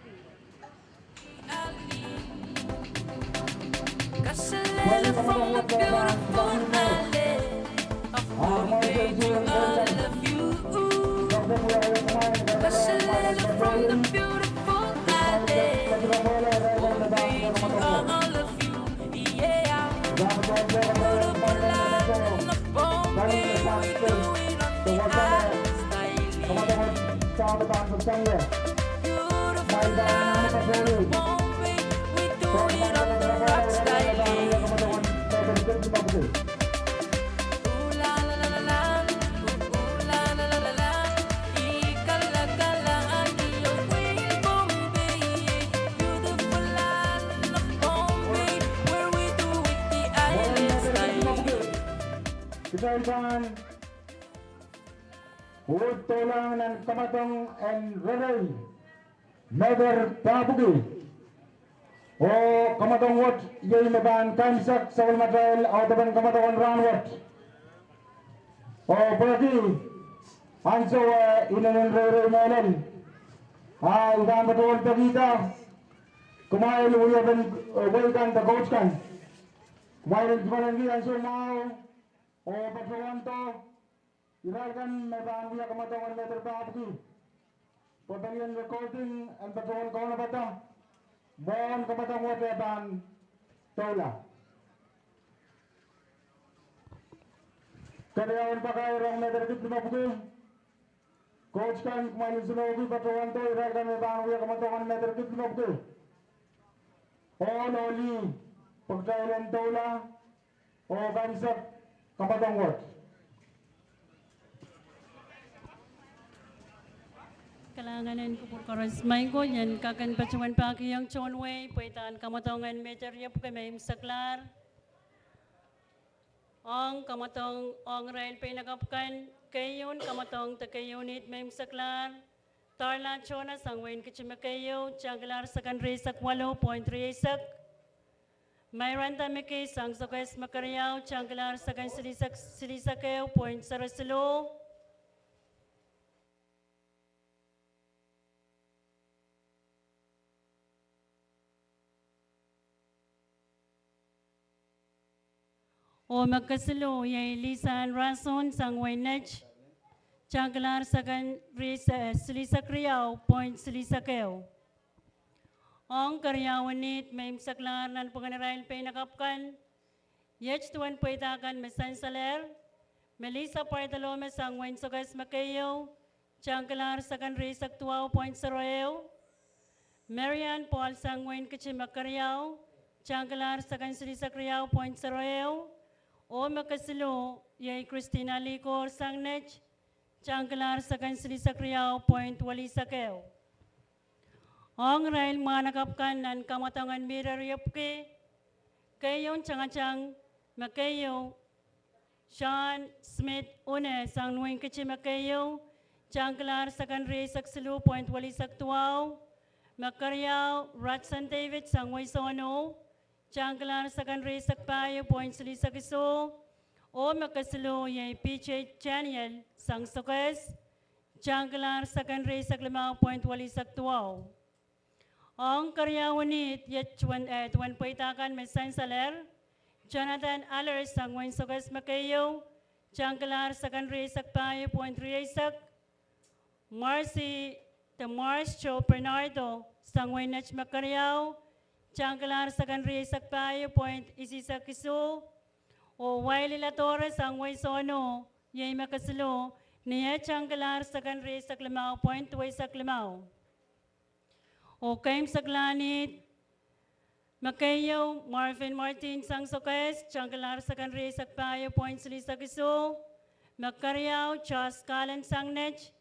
Kitail pahn Uhd doulahng nan kamadong en Rerei, Mehter Pahpwiki. Oh kamadong wet iei me pahn kaimwisekala sapwellimatail audepen kamadong en rahn wet. Oh pwehki ansou e inenen reirei mehlel, a I pahn patohwan pekihda kumwail wiepen, eh, wehi kan de koht kan, kumwail en kipalanki ansou mwahu oh patohwando irail kan me pahn wia kamadong en Mehter Pahpwiki. Pwe pelien recording en patohwan kaunopada mwohn kamadong wet e pahn doula. Keriaun pakair ong Mehter Kiplimepwuki. Koht kan, kumwail en senohki patohwando irail kan me pahn wia kamadong en Mehter Kiplimepwuki. Ohl oh lih, pwe kitail en doula oh kaimwisekala kamadong wet. Kalahngan en kupwur koaros. Maing ko, I en kak en patohwan pahkihong tohn wehi pweidahn kamadong en Mehter Iepwiki me imwseklahr. Ong kamadong ong irail peinakapw kan, keieun kamadong de keieun iht me imwseklahr: Darla Tona sang wehin Kitti me keieu, tangkilahr sekon rieisek waluh point rieisek. Mairanda Miki sang Sokehs me keriau, tangkilahr sekon silihsek, silihsek ehu point sero siluh. Oh me kesiluh iei Lisa Ann Rason sang wehin Nett, tangkilahr sekon ries-, eh, silihsek riau point silihsek ehu. Ong keriaun iht me imwseklahr nanpwungen irail peinakapw kan, iet duwen pweida kan me sansalehr: Melissa Bartolome sang wehin Sokehs me keieu, tangkilahr sekon rieisek duwau point sero ehu. Marian Paul sang wehin Kitti me keriau, tangkilahr sekon silihsek riau point sero ehu. Oh me kesiluh iei Christina Likor sang Nett, tangkilahr sekon silihsek riau point welihsek ehu. Ong irail mwahnakapw kan nan kamadong en Mehter Iepwiki, keieun tangatang me keieu, Sean Smith Une sang wehin Kitti me keieu, tangkilahr sekon rieisek siluh point welihsek duwau. Me keriau Ratson David sang wehi Sohno, tangkilahr sekon rieisek pahieu point silihsek isuh. Oh me kesiluh iei P J Daniel sang Sokehs, tangkilahr sekon rieisek limau point welihsek duwau. Ong keriaun iht, iet duwen, eh, duwen pweida kan me sansalehr: Jonathan Allers sang wehin Sokehs me keieu, tangkilahr sekon rieisek pahieu point rieisek. Marcy de Mars Joe Bernardo sang wehin Nett me keriau, tangkilahr sekon rieisek pahieu point isihsek isuh. Oh Waili Ladore sang wehi Sohno, iei me kesiluh, ni eh tangkilahr sekon rieisek limau point duweisek limau. Oh keimwseklahn iht me keieu, Marvin Martin sang Sokehs, tangkilahr sekon rieisek pahieu point silihsek isuh. Me keriau Charles Garland sang Nett,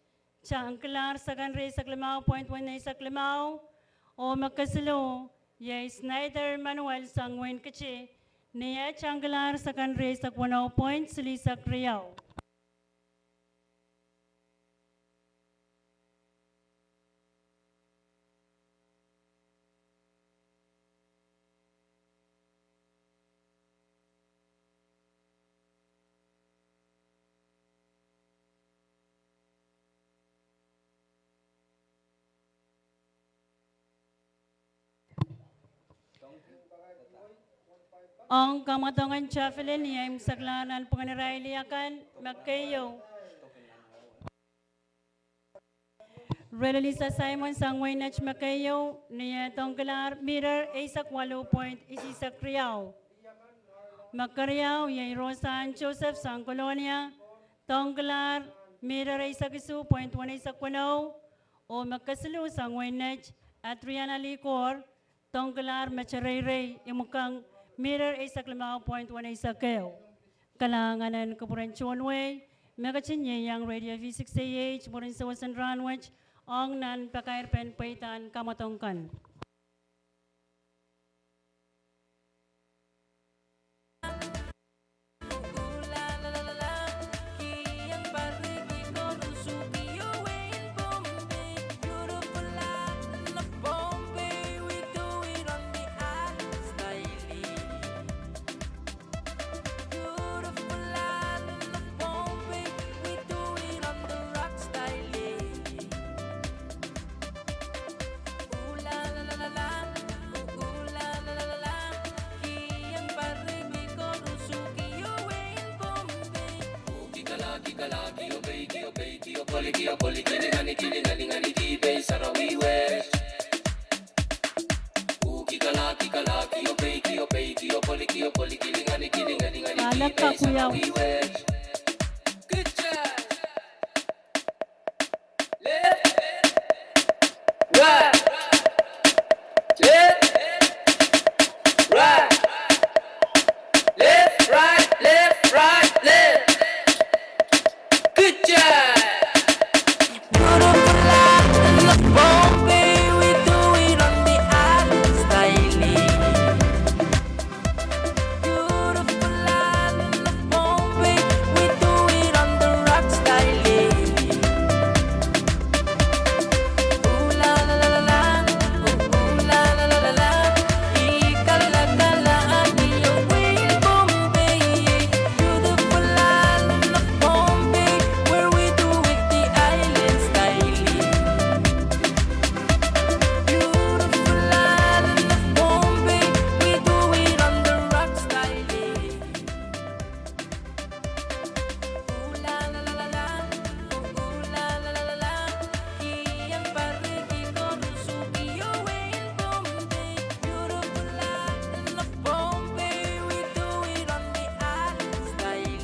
tangkilahr sekon rieisek limau point weneisek limau. Oh me kesiluh iei Snyder Emmanuel sang wehin Kitti, ni eh tangkilahr sekon rieisek weneu point silihsek riau. Ong kamadong en Javelin, ni eh imwseklahr nanpwungen irail akan me keieu, Relisa Simon sang wehin Nett me keieu, ni eh dongkilahr miter eisek waluh point isihsek riau. Me keriau iei Roseanne Joseph sang Kolonia, dongkilahr miter eisek isuh point weneisek weneu. Oh me kesiluh sang wehin Nett, Adriana Likor, dongkilahr metereirei imwkong, miter eisek limau point weneisek ehu. Kalahngan en kupwuren tohn wehi, me ketin ieiang Radio V six A H mwurin sewesen rahnwet, ong nan pakairpen pweidahn kamadong kan. Alek kak wiawi. Good job. Left, right, left, right, left, right, left, right, left. Good job. Beautiful island of Pohnpei, we do it on the island style. Beautiful island of Pohnpei, we do it on the rock style. Ooh la la la la la, ooh, ooh la la la la la, ee kala kala, ee, oh, in Pohnpei. Beautiful island of Pohnpei, where we do it the island style. Beautiful island of Pohnpei, we do it on the rock style. Ooh la la la la la, ooh la la la la la, ee en Pariki koaros, ee oh in Pohnpei. Beautiful island of Pohnpei, we do it on the island style.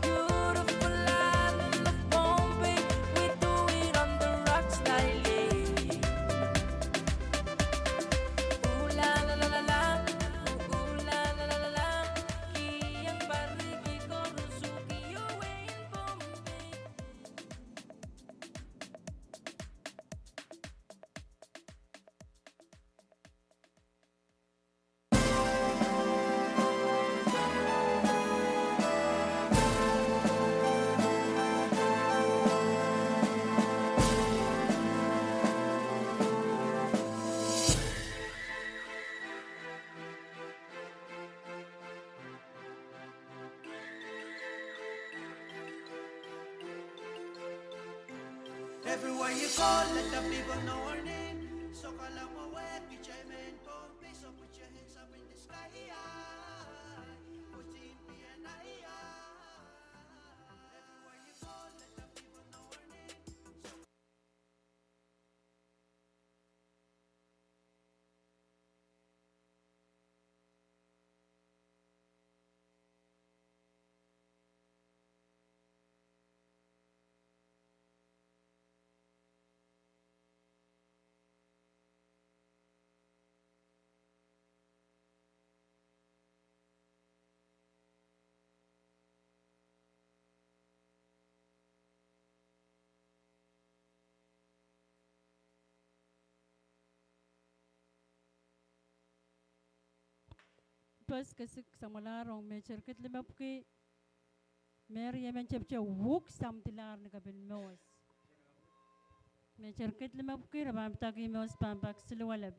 Beautiful island of Pohnpei, we do it on the rock style. Ooh la la la la la, ooh la la la la la, ee en Pariki koaros, ee oh in Pohnpei. Everywhere you go, let the people know our name. So call our way, P J Main Pohnpei, so put your hands up in the sky, yeah. Put in P N I, yeah. Everywhere you go, let the people know our name. So Pes kesik samwalahr ong Major Kid Limepwuki, me riemen tepte wuk samdilahr ni kapin mehs. Major Kid Limepwuki, re pahn pidaki mehs pahn pak siluh elep.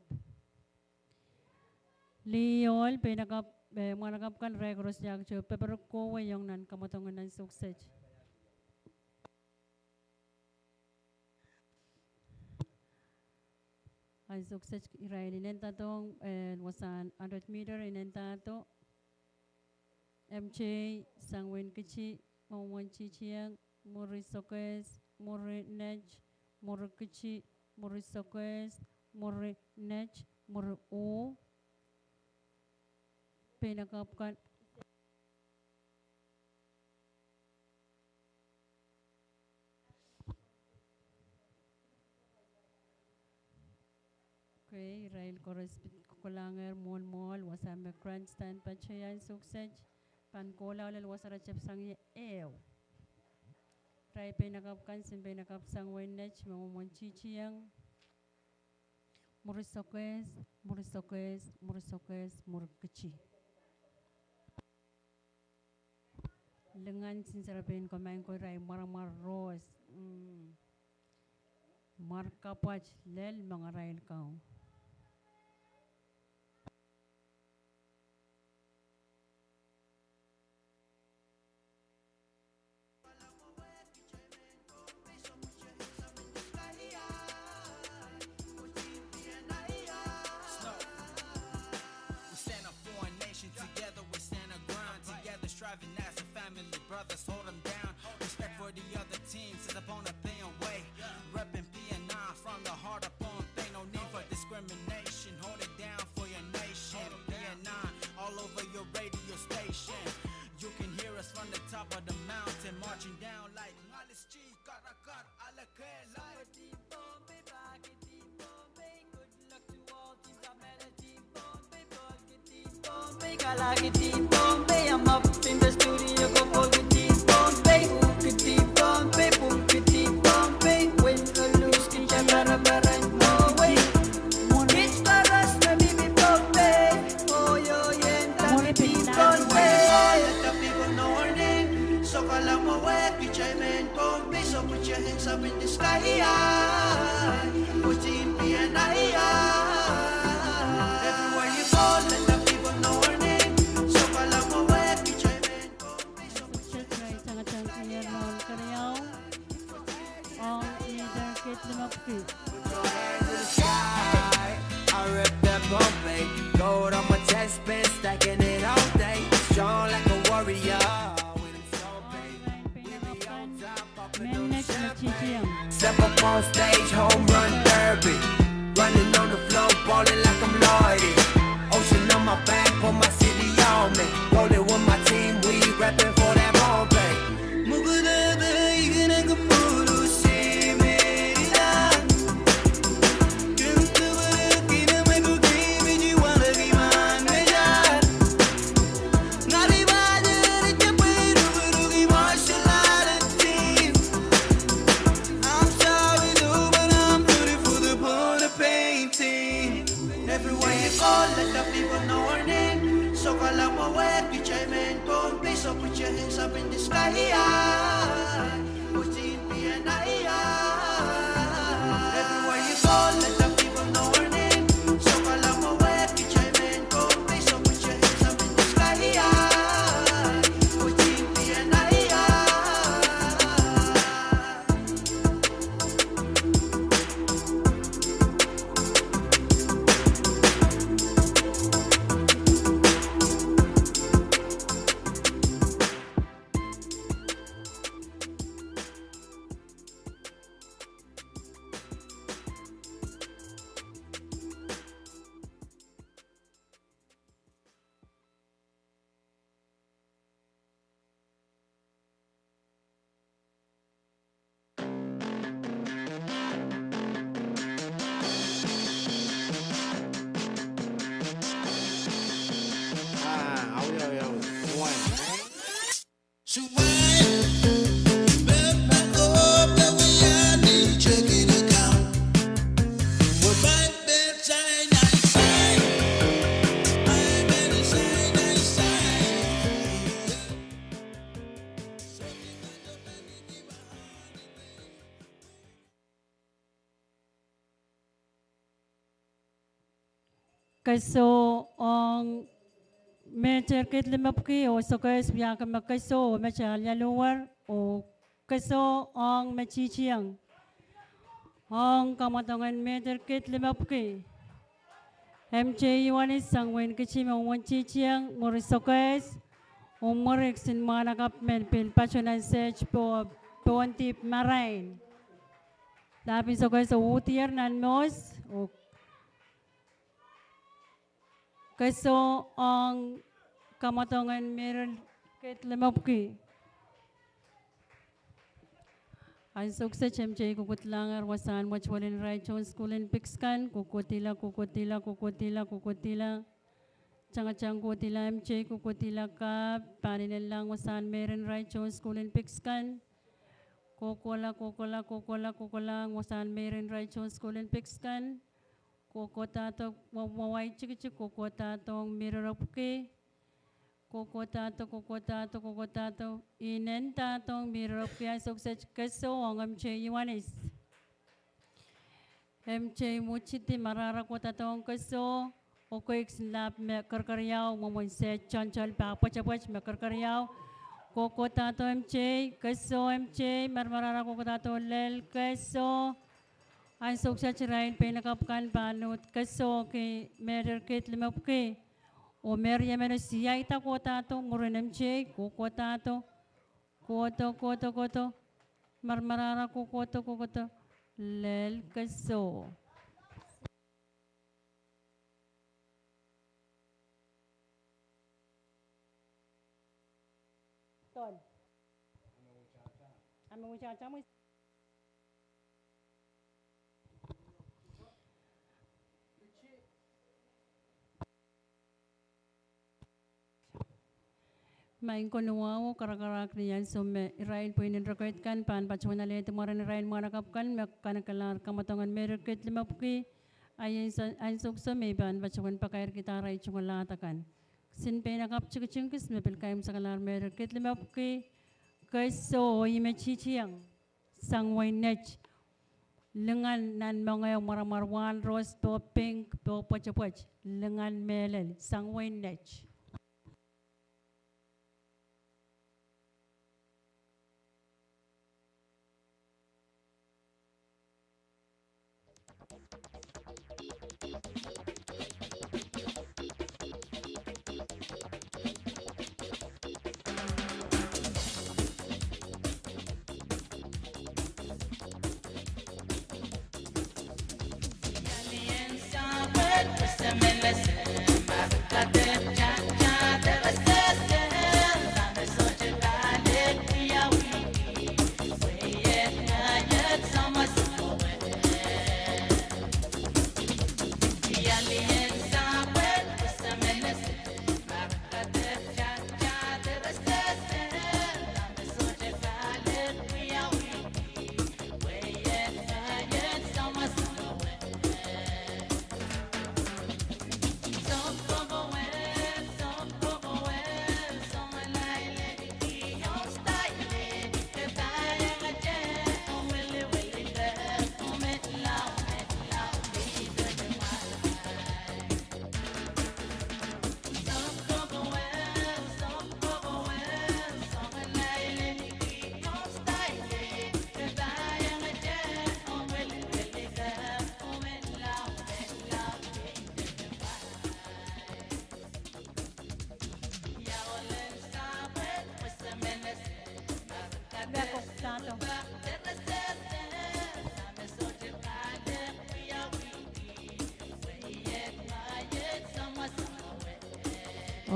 Lioal, peinakapw, eh, mwahnakapw kan, irail koaros iang te peperek kohwei ong nan kamwadong en ansou kiset. Ansou kiset irail inendadohng, eh, wasahn hundred meter inendado. M J, Sangwein Kiti, Mwomwen Titieng, Mwuri Sokehs, Mwuri Net, Mwuri Kiti, Mwuri Sokehs, Mwuri Net, Mwuri U. Peinakapw kan. Okay, irail koaros pid kokohlahngehr mwohn mwoahl, wasa me grandstand patohwan ansou kiset, pahn kohla lel wasa re tepsang ie ehu. Irail peinakapw kan, Sangwein, peinakapw Sangwein Net, Mwomwen Titieng, Mwuri Sokehs, Mwuri Sokehs, Mwuri Sokehs, Mwuri Kiti. Lingan, sinsera pein komaing ko, irail mwaramwar rohs. Mm. Mwar kapwat lel mengarail kau. We stand up for our nation, together we stand our ground, together striving as a family. Brothers, hold 'em down. Respect for the other teams is upon a pay away. Repping P N I from the heart of Pohnpei. No need for discrimination. Hold it down for your nation. P N I all over your radio station. You can hear us from the top of the mountain, marching down like Ngalischi Karakar Alakela. Pohnpei, Pohnpei, good luck to all teams. I'm at a team Pohnpei, Pohnpei, team Pohnpei, Kalaki team Pohnpei. I'm up in the studio, go for the team Pohnpei, Phuket team Pohnpei, Phuket team Pohnpei. Win or lose, team Shabara Bara, no way. It's for us, my baby Pohnpei. Oh, yo, yeah, and team Pohnpei. Let the people know our name. So call 'em away, K J M N Pohnpei. So put your hands up in the sky, yeah. Put in P N I, yeah. Everywhere you go, let the people know our name. So call 'em away, K J M N Pohnpei. So put your hands up in the sky, yeah. Ong meter kid limepwiki. Put your hands in the sky. I rep that Pohnpei. Gold on my chest, been stacking it all day. Strong like a warrior. With them strong pain. We be on top. Step up on stage, home run derby. Running on the floor, ballin' like I'm Lloyd. Ocean on my back, put my city on me. Rolling with my team, we reppin' for that Pohnpei. I'm sorry, no, but I'm rooting for the Pohnpei team. Everywhere you go, let the people know our name. So call 'em away, K J M N Pohnpei. So put your hands up in the sky, yeah. Put in P N I, yeah. Everywhere you go, let the people know our name. So call 'em away, K J M N Pohnpei. So put your hands up in the sky, yeah. Put in P N I, yeah. Keso ong meter kid limepwiki oh sokehs wiahki me keso oh met alialuhwer oh keso ong me titieng. Ong kamwadongen meter kid limepwiki, M J Ioanis sang wehin Kitti me uwen titieng, mwuri sokehs, oh mwuri kisin mwahnakapw men pil patohwan sehd pohn dihp marain. Lahpi sokehs oh uhdier nan mohs, oh keso ong kamwadongen meter kid limepwiki. Ansou kiset M J Kukudlanger wasahn mwet welin irail tohn sukuhl en piks kan, kokohdihla, kokohdihla, kokohdihla, kokohdihla. Tangatang kohdihla M J, kokohdihla kahp, pahn inenlahng wasahn meir en irail tohn sukuhl en piks kan. Kohkohla, kohkohla, kohkohla, kohkohlahng wasahn meir en irail tohn sukuhl en piks kan. Kohkohdahdo wa-, wawai tikitik, kohkohdahdo ong mihreropwiki. Kohkohdahdo, kohkohdahdo, kohkohdahdo, inendahdo ong mihreropwiki. Ansou kiset keso ong M J Ioanis. M J Mutidi, marahra kohkohdahdo ong keso, oh kei kisin lahp me kerkeriau, mwomwen sehd toantoal pahn pwetepwet me kerkeriau. Kohkohdahdo M J, keso M J, marmarahra kohkohdahdo lel keso. Ansou kiset irail peinakapw kan pahn uhd keso ki meter kid limepwiki. Oh meir emen oh siaida kohdahdo mwurin M J, kohkohdahdo. Kohdo, kohdo, kohdo. Marmarahro, kohdo, kohdo. Lel, ke soh. Maing ko ni wahu, karakarahk ni ansou me irail pwihn en rekoid kan pahn patohwan alehdi mwaren irail mwahnakapw kan me kanekelahr kamwadong en mehkot limepwiki, a iei ansou, ansou me I pahn patohwan pakairkihda arail tungoal lahd akan. Kisin peinakapw tikitik kis me pil kaimwisekelahr mehkot limepwiki, ke soh, ih me titieng sang wehin Net. Lingan nan mohngiong, mwaramwar, wahn, ros, poh pink, poh pwetepwet. Lingan mehlel sang wehin Net.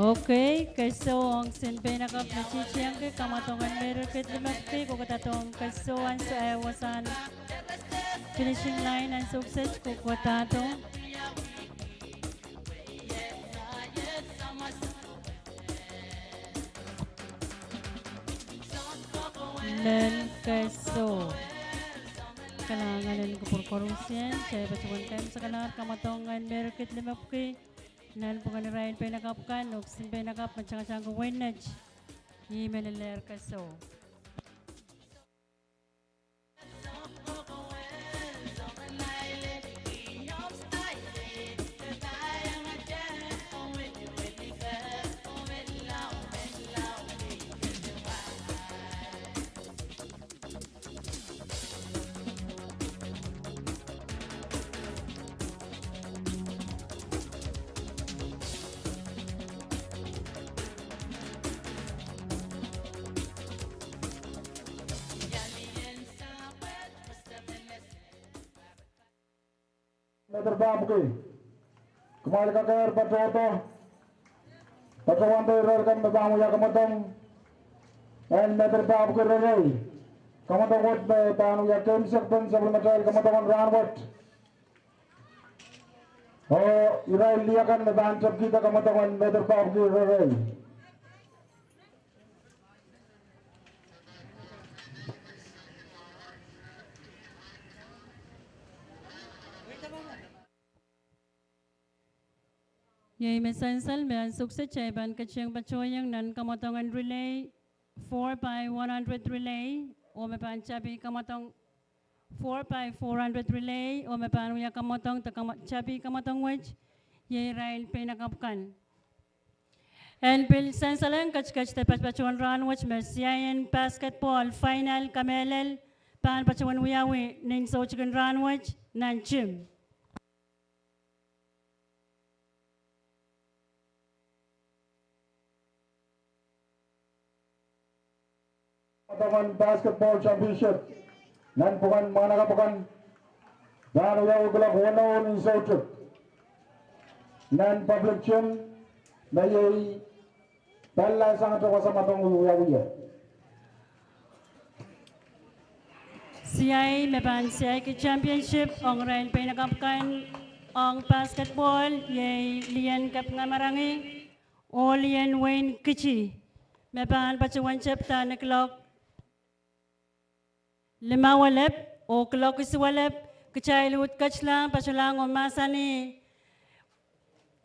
Okay, ke soh ong kisin peinakapw me titiengki kamwadong en mehkot limepwiki, kohkohdadohng ke soh ansou, eh, wasahn finishing line ansou kiset, kohkohdadohng. Lel, ke soh. Kalahngan en kupwur koarusie, kitail patohwan kaimwisekelahr kamwadong en mehkot limepwiki. Nanpwungen irail peinakapw kan, oh kisin peinakapw me tangatangki wehin Net. Ih me lelehr, ke soh. Mehn direbehpwuki. Kumwail kakehr patohdo. Patohwanda irail kan me pahn wia kamwadong en mehn direbehpwuki reirei. Kamwadong wet me pahn wia keimwseklahn sapwellimatail kamwadong en rahn wet. Oh irail lih akan me pahn tepkihda kamwadong en mehn direbehpwuki reirei. Iei me sansal me ansou kiset kitail pahn ketikihong patohieng nan kamwadong en relay four by one hundred relay, oh me pahn tapi kamwadong four by four hundred relay, oh me pahn wia kamwadong de kama-, tapi kamwadong wet, iei irail peinakapw kan. En pil sansalehng ketiket de patopatohwan rahn wet me siaien basketball final kamehlel pahn patohwan wiawi nin soutik en rahn wet nan tim. Rongen basketball championship nan pwungen mwahnakapw kan, pahn wiawi kuloak weneu ni soutik nan public gym, me iei pali sang tepwasa madohng wiawi. Siai me pahn siaiki championship ong irail peinakapw kan ong basketball iei Lien Kepingamarangi oh Lien Wein Kiti, me pahn patohwan tepda ni kuloak limau elep oh kuloak isuh elep. Kitail uhd ketla patohlahng oh mahsanih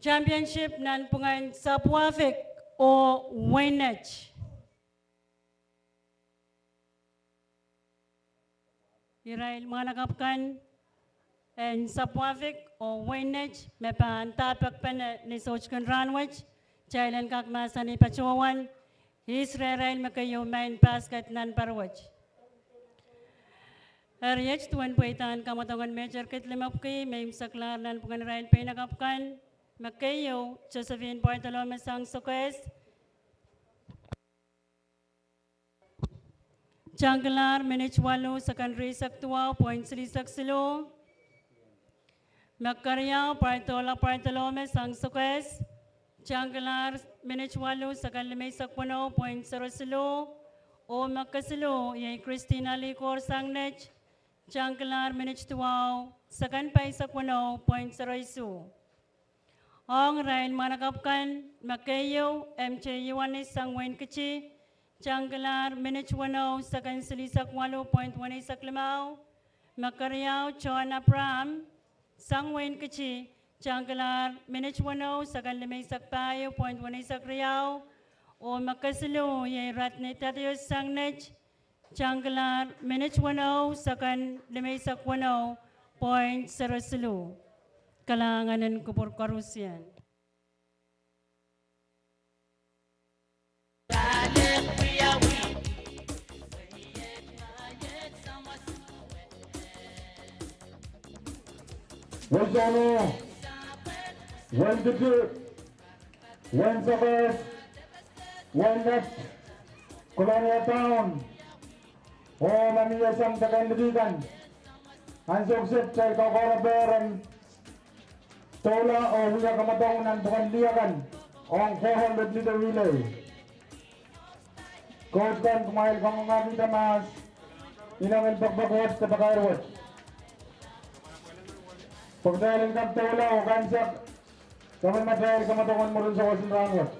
championship nan pwungen Sapwuafik oh Weinet. Irail mwahnakapw kan en Sapwuafik oh Weinet me pahn dahpekpene ni soutikin rahnwet, kitail en kak mahsanih patohwan ihs rehrail me keieu maing basket nan pariwet. Eri iet duwen pweidahn kamwadongen Major Kid Limepwuki me imwseklahr nan pwungen irail peinakapw kan, me keieu Josephine Bartholomew sang Sokehs, tangkilahr minit waluh sekon rieisek duwau point silihsek siluh. Me keriau Bartolo Bartolome sang Sokehs, tangkilahr minit waluh sekon limeisek weneu point sero siluh. Oh me kesiluh iei Christina Likor sang Nett, tangkilahr minit duwau sekon pahisek weneu point sero isuh. Ong irail mwahnakapw kan, me keieu M J Ioanis sang Wein Kiti, tangkilahr minit weneu sekon silihsek waluh point weneisek limau. Me keriau John Abraham sang Wein Kiti, tangkilahr minit weneu sekon limeisek pahieu point weneisek riau. Oh me kesiluh iei Rodney Thaddeus sang Nett, tangkilahr minit weneu sekon limeisek weneu point sero siluh. Kalahngan en kupwur koarusie. Wein Sokehs, Wein Kiti, Wein Sokehs, Wein Nett, Kolonia Town, oh me mie sang deken liki kan, ansou kiset kitail kaukaun peren doula oh wia kamwadong nan pwuken lih akan ong four hundred meter relay. Coach kan, kumwail kangoangehkihda mahs ineng en pekipek wet de pakair wet. Pwe kitail en kak doula oh kansak, kamwomwatail kamwadong en mwurin Sokehs en rahnwet.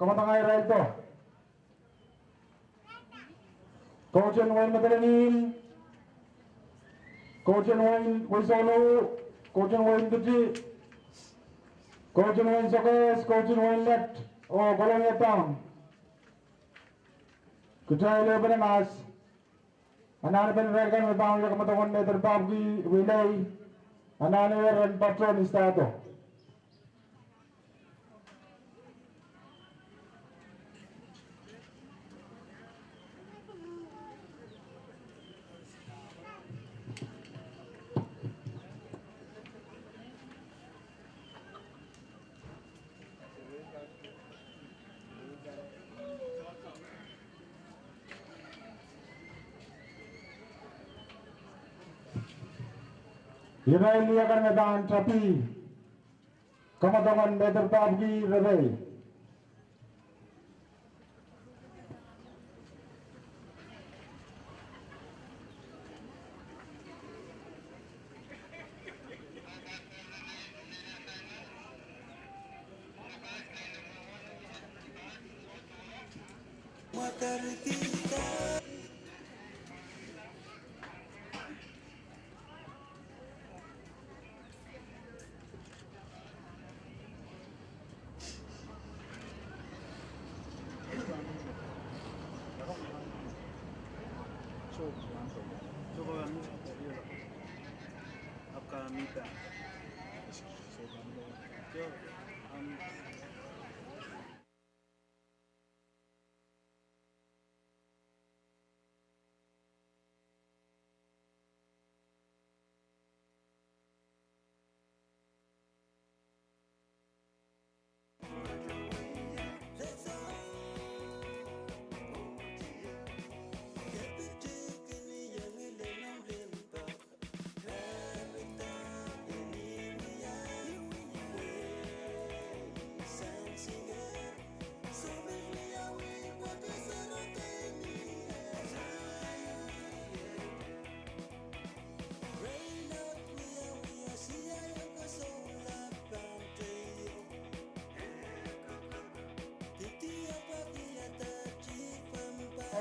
Kamadang irail do. Koht en wehin Madolenihmw, koht en wehin Souluh, koht en wehin Diti, koht en wehin Sokehs, koht en wehin Let, oh Kolonia Town. Kitail ehupene mahs. Anahnepen irail kan me pahn wia kamwadong en Mehter Pahpwiki Relay, anahne ren patron istahdo. Irail wia kan me pahn tapih kamwadong en Mehter Pahpwiki Relay.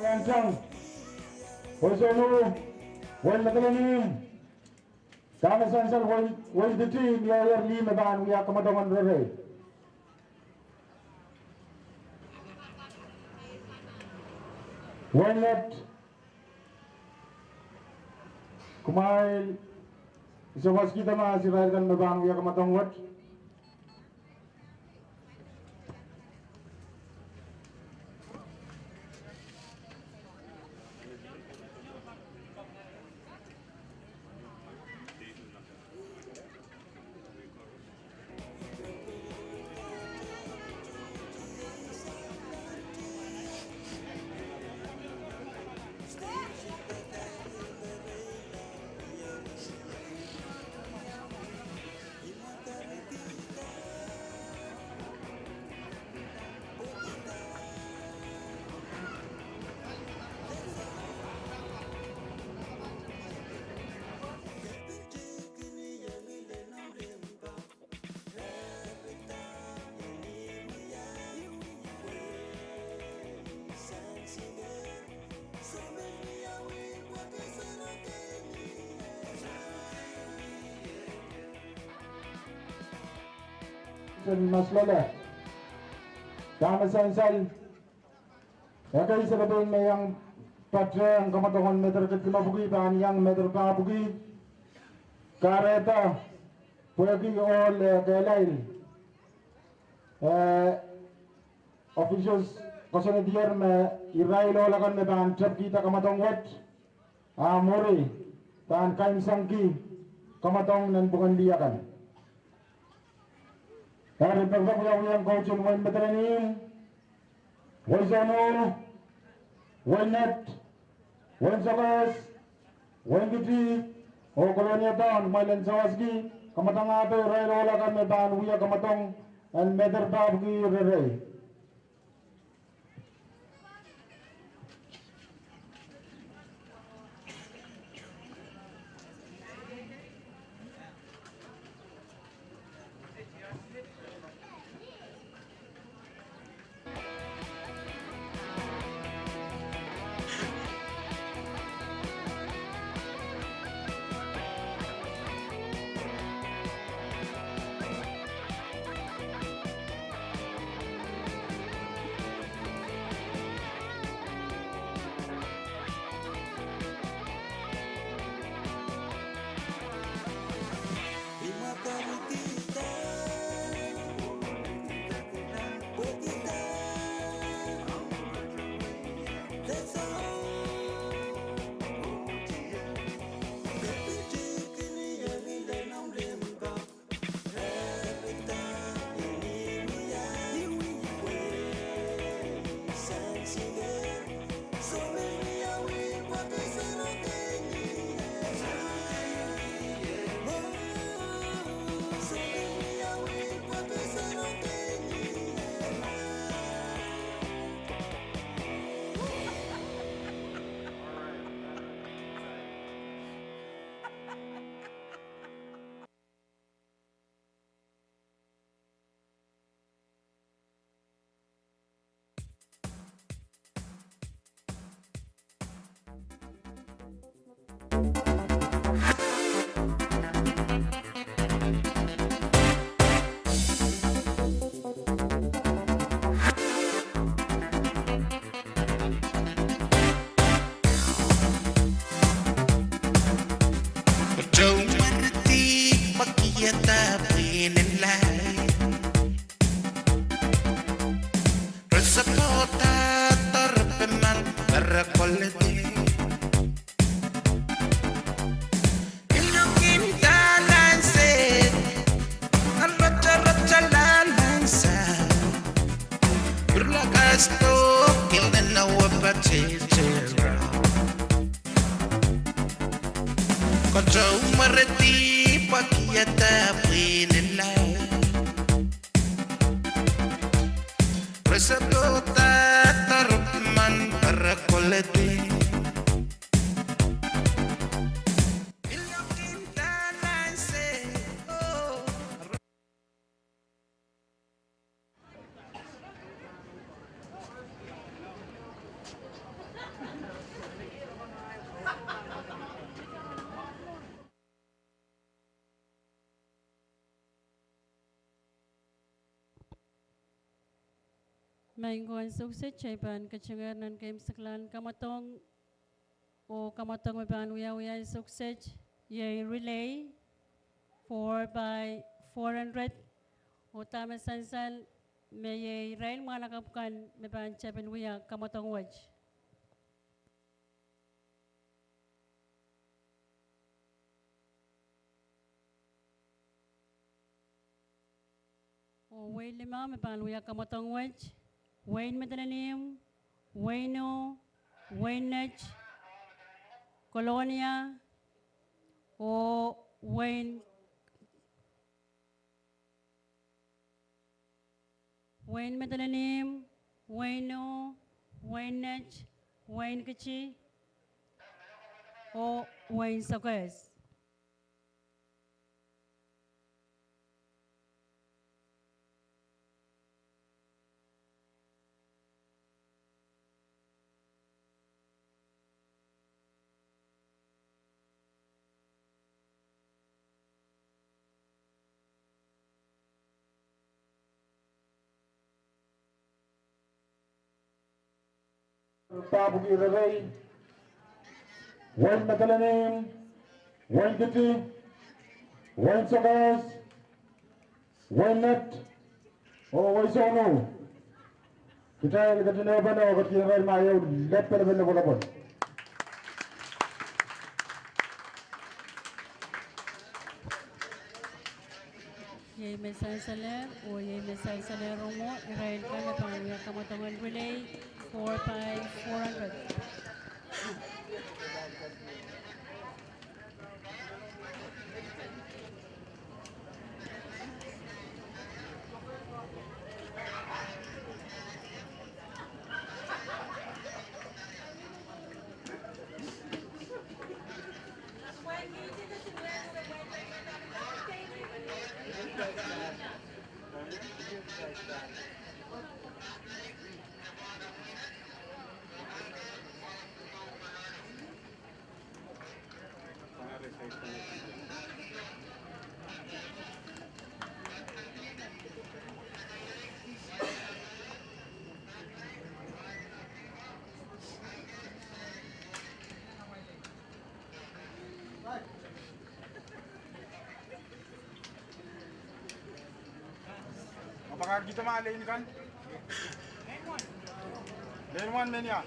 Alan Tang, wehi Souluh, wehi Madolenihmw, dahme sansal wehi, wehi Diti, mie lih me pahn wia kamwadong en Relay. Wehi Let, kumwail sawaskihda mahs irail kan me pahn wia kamwadong wet. Sen maslola. Dahme sansal. Ekei selepen me iang patehng kamwadong en Mehter Ketkimabwiki pahn iang Mehter Pahpwiki. Kahrehda pwehki ohl, eh, kehlail, eh, officials koasoanedier me irail ohl akan me pahn tepkihda kamwadong wet, a mwuri pahn kaimwisekihda kamwadong nan pwungen lih akan. Eri pekipek wiawiong koht en wehin Madolenihmw, wehi Souluh, wehi Let, wehi Sokehs, wehi Diti, oh Kolonia Town, kumwail en sawaski kamwadangahte irail ohl akan me pahn wia kamwadong en Mehter Pahpwiki Relay. Katohwei mweredi pwehki ede pwihn ila. Re sohte doadoahk, re men pere koledi. Maing ko en Siouksaid, kitail pahn ketingehr nan keimwseklahn kamwadong, oh kamwadong me pahn wiawi en Siouksaid, iei relay, four by four hundred, oh dahme sansal me iei irail mwahnakapw kan me pahn tepin wia kamwadong wet. Oh wehi limau me pahn wia kamwadong wet, wehin Madolenihmw, wehin Ih, wehin Net, Kolonia, oh wehin, wehin Madolenihmw, wehin Ih, wehin Net, wehin Kiti, oh wehin Sokehs. Pahpwiki rehi, wehin Madolenihmw, wehin Kiti, wehin Sokehs, wehin Net, oh wehi Sohno. Kitail ketin ehupene oh ketin irail ma ieu lepelepen lepwelopwel. Iei me sansalehr, oh iei me sansalehr mwo, irail kan me pahn wia kamwadong en relay four by four hundred. Pahn kak kihda ma lane kan. Lane one men ia.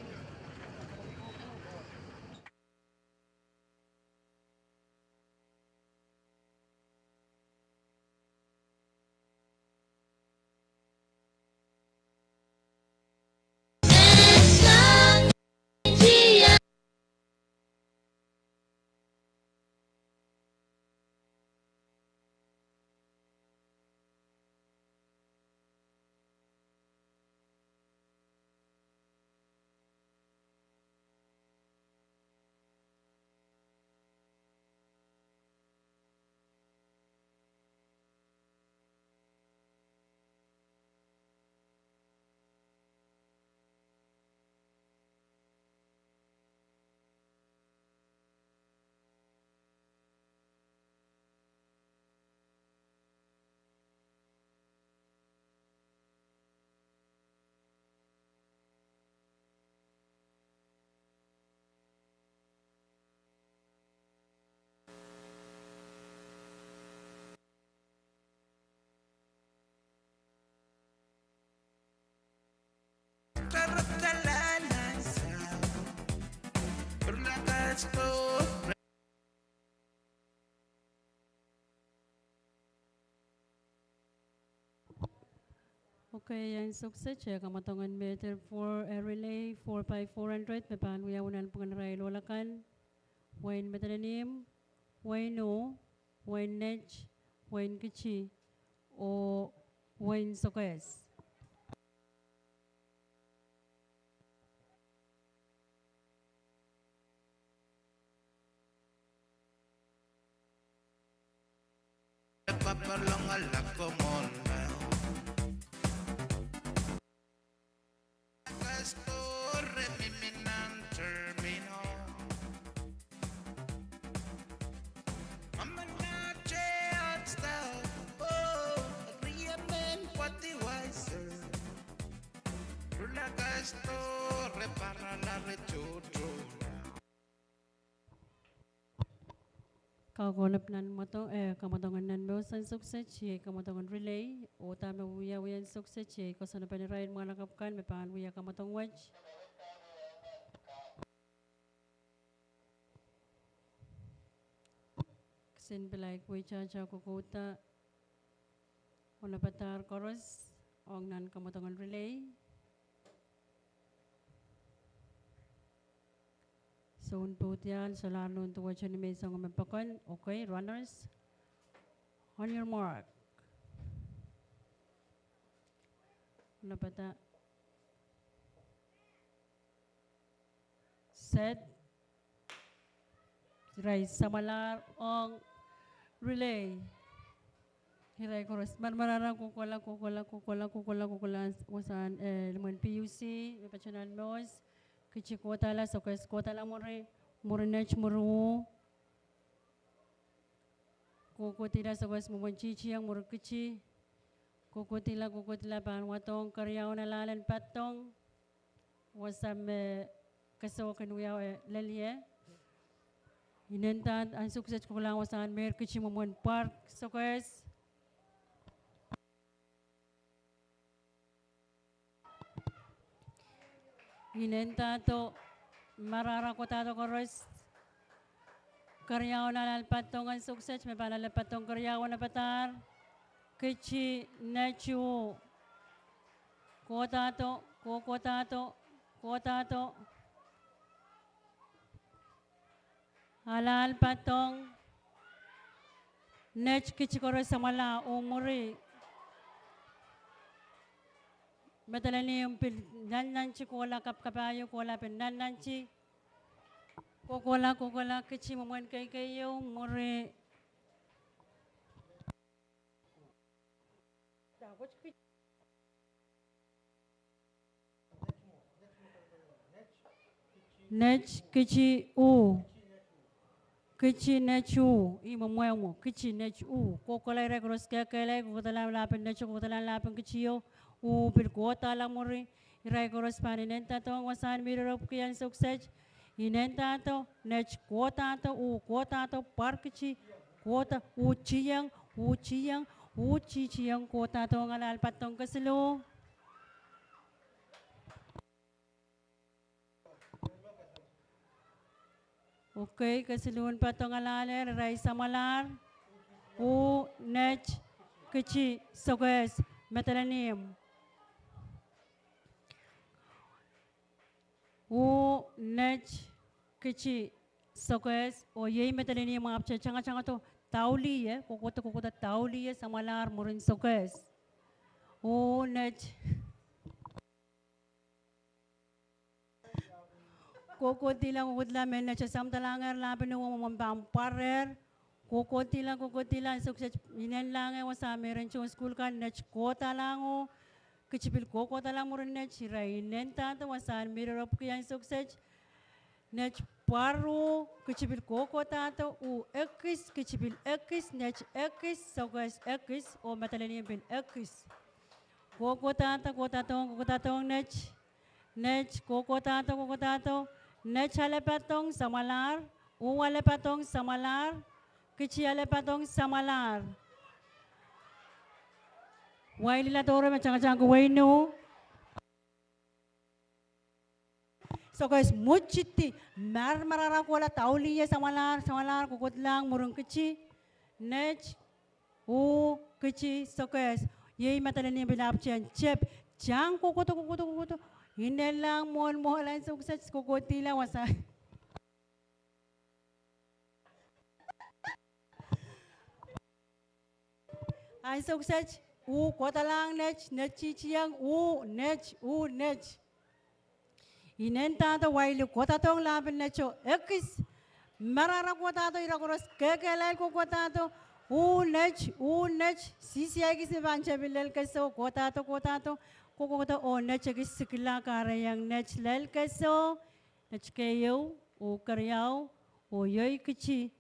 Kei, ansou kiset, eh, kamwadongen meter four, eh, relay four by four hundred, me pahn wiawi nanpwungen irail ohl akan. Wehin Madolenihmw, wehin Uh, wehin Net, wehin Kici, oh wehin Sokehs. Kakohlap nan mwadong, eh, kamwadongen nan mehs ansou kiset, iei kamwadongen relay, oh dahme wiawi ansou kiset, iei koasoanepen irail mwahnakapw kan me pahn wia kamwadong wet. Kisin pil aik wei, tata, kokouda onopadahr koaros ong nan kamwadongen relay. Soun poudiahl, solahr nohn duwehte ni menseng me pokon. Okay, runners, on your mark. Onopada. Set. Irail samwalahr ong relay. Irail koaros marmarara, kohkohla, kohkohla, kohkohla, kohkohla, kohkohla, wasahn, eh, limwen P U C, me patohwan mehs. Kici kohdahla, Sokehs kohdahla mwuri, mwuri Net, mwuri Uh. Kohkohdihla Sokehs mwomwen Titieng, mwuri Kici. Kohkohdihla, kohkohdihla, pahn wadohng keriaun alahlen patong. Wasa me kesohkin wiawi, eh, lel ie. Inendah ansou kiset kohkohlahng wasahn meir Kici mwomwen pwark Sokehs. Inendahdo, marahra kohdahdo koaros. Keriaun alahlen patong ansou kiset, me pahn ale patong keriau, onopadahr. Kici, Net, Uh. Kohdahdo, kohkohdahdo, kohdahdo. Alahlen patong. Net, Kici koaros samwala oh mwuri. Madolenihmw pil nannanti kohla, kapkapahieu kohla pil nannanti. Kohkohla, kohkohla, Kici mwomwen keikeieu, mwuri. Net, Kici, Uh. Kici, Net, Uh. Ih mwomwen mwo, Kici, Net, Uh. Kohkohla irail koaros kekehlail, kohkohdahla lahpen Net, kohkohdahla lahpen Kici, oh Uh pil kohdahla mwuri. Irail koaros pahn inendahdohng wasahn mihmi rerepwiki ansou kiset. Inendahdo, Net kohdahdo, Uh kohdahdo, pwark Kici, kohda, Uh tieng, Uh tieng, Uh titieng, kohdahdohng alahlen patong, kesiluh. Okay, kesiluhn patong alahlehr, irail samwalahr. Uh, Net, Kici, Sokehs, Madolenihmw. Uh, Net, Kici, Sokehs, oh iei Madolenihmw ahpwte tangatangado Daulie, kohkohdo, kohkohdo Daulie, samwalahr mwurin Sokehs. Uh, Net. Kohkohdihla, kohkohdihla, mehn Net e samwadahlahngehr lahpeno, mwomwen pahn pwarer. Kohkohdihla, kohkohdihla, ansou kiset inenlahng wasa me ren tohn sukuhl kan, Net kohdahlang oh Kici pil kohkohdahla mwurin Net, irail inendahdo wasahn mihmi rerepwiki ansou kiset. Net pwaruh, Kici pil kohkohdahdo, Uh ekis, Kici pil ekis, Net ekis, Sokehs ekis, oh Madolenihmw pil ekis. Kohkohdahdo, kohkohdahdohng, kohkohdahdohng Net. Net kohkohdahdo, kohkohdahdo. Net ale patong, samwalahr. Uh ale patong, samwalahr. Kici ale patong, samwalahr. Wailila dohre me tangatang kuweino. Sokehs mwutidi, marmarara kohla Daulie, samwalahr, samwalahr, kohkohdahlang mwurin Kici. Net, Uh, Kici, Sokehs. Iei Madolenihmw pil ahpwtehn tep, tang kokohdo, kokohdo, kokohdo. Inenlahng mwohn mwohla ansou kiset, kokohdihla wasa. Ansou kiset, uh kohdalahng net, net titieng, uh net, uh net. Inendahdo waili kohdadohng lahpen neto ekis. Marahra kohdadohng, ira koaros kehkehlail kohkohdahdo, uh net, uh net, sisi ekis me pahn tepin lel keso, kohdadohng, kohdadohng, kohkohdo, oh net ekis sikila kahrehiong net lel keso, net keieu, oh keriau, oh iei keti,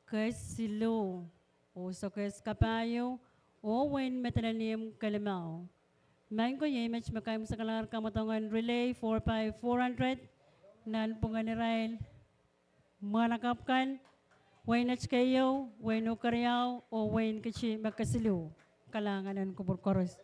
kesiluh, oh sokehs kapahieu, oh wehin Madolenihmw kelimau. Maing ko, iei met me kaimwisekalahr kamwadongen relay four by four hundred, nanpwungen irail mwahnakapw kan, wehin net keieu, wehin uh keriau, oh wehin keti me kesiluh. Kalahngan en kupwur koaros.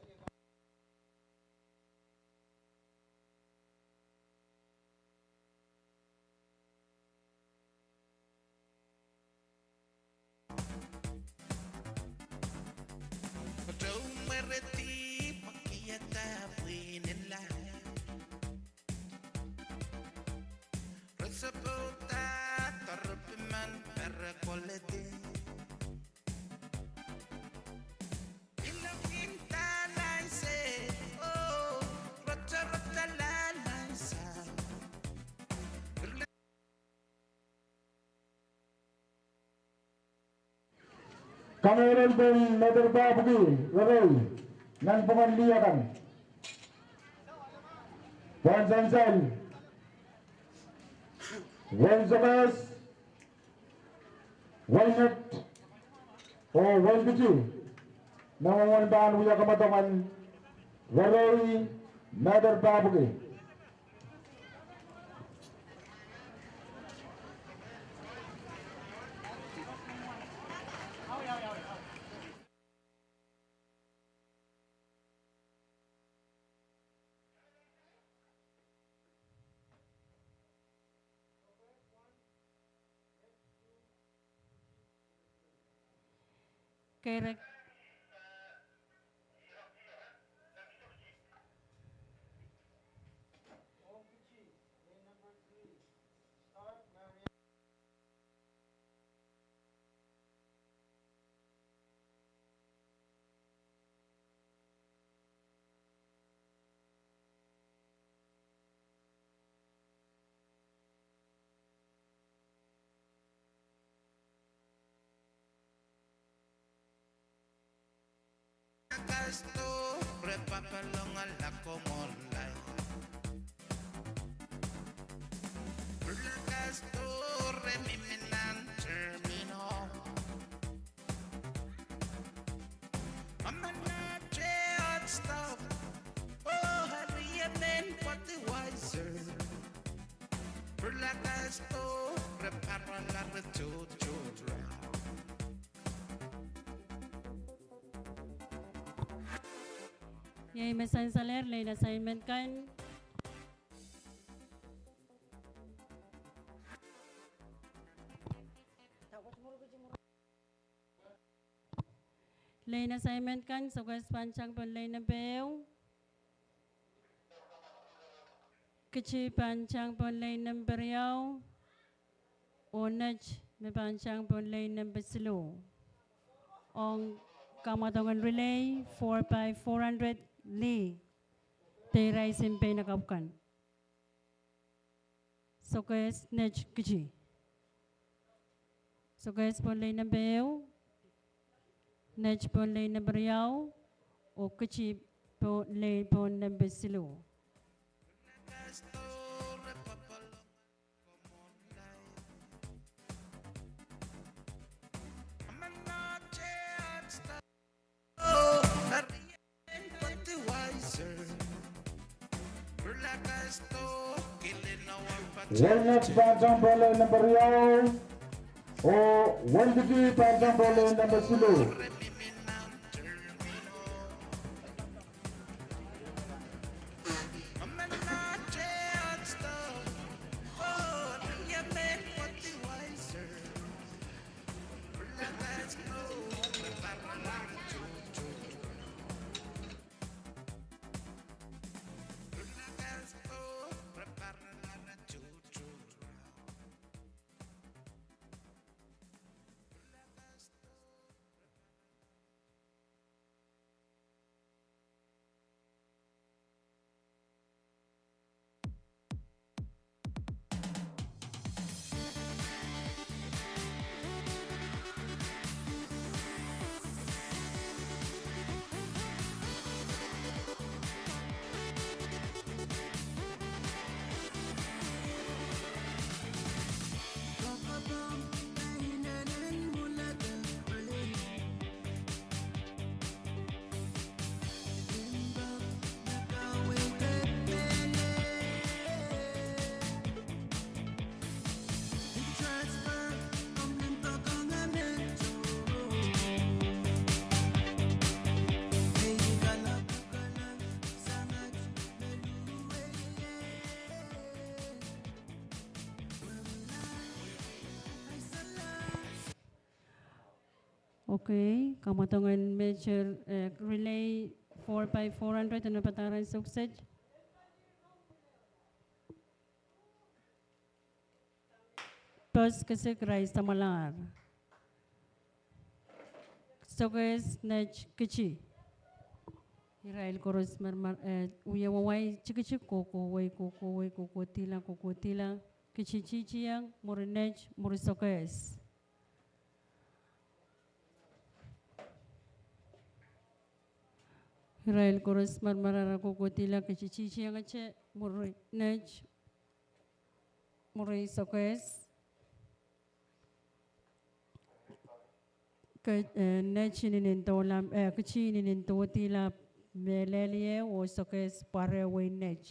Kamehlele pohn Meder Pahpwiki, Rerei, nanpwungen lih akan. Pwehn sansal, wehin sokehs, wehin net, oh wehin keti, me mwomwen pahn wia kamwadongen Rerei, Meder Pahpwiki. Kerek. Iei me sansalehr, lein assignment kan. Lein assignment kan, sokehs pahn tang pohn lein nempe ehu, keti pahn tang pohn lein nempe riau, oh net me pahn tang pohn lein nempe siluh. Ong kamwadongen relay four by four hundred lih, de irail sounpei nakapw kan. Sokehs net keti. Sokehs pohn lein nempe ehu, net pohn lein nempe riau, oh keti pohn lein pohn nempe siluh. Wehin net pahn tang pohn lein nempe riau, oh wehin keti pahn tang pohn lein nempe siluh. Okay, kamwadong en major, eh, relay four by four hundred en padahk rehn Sokset. Pos, kesik, irail samwalahr. Sokehs, Nett, Kitti. Irail koaros marmar, eh, wie wawai tikitik, kohkohwei, kohkohwei, kohkohdihla, kohkohdihla, kitti tihtieng, mwuri Nett, mwuri Sokehs. Irail koaros marmarara kohkohdihla, kitti tihtiengete, mwuri Nett, mwuri Sokehs. Ke, eh, Nett inenen dohla, eh, kitti inenen dohdihla mehlel ie oh Sokehs pwarewei Nett.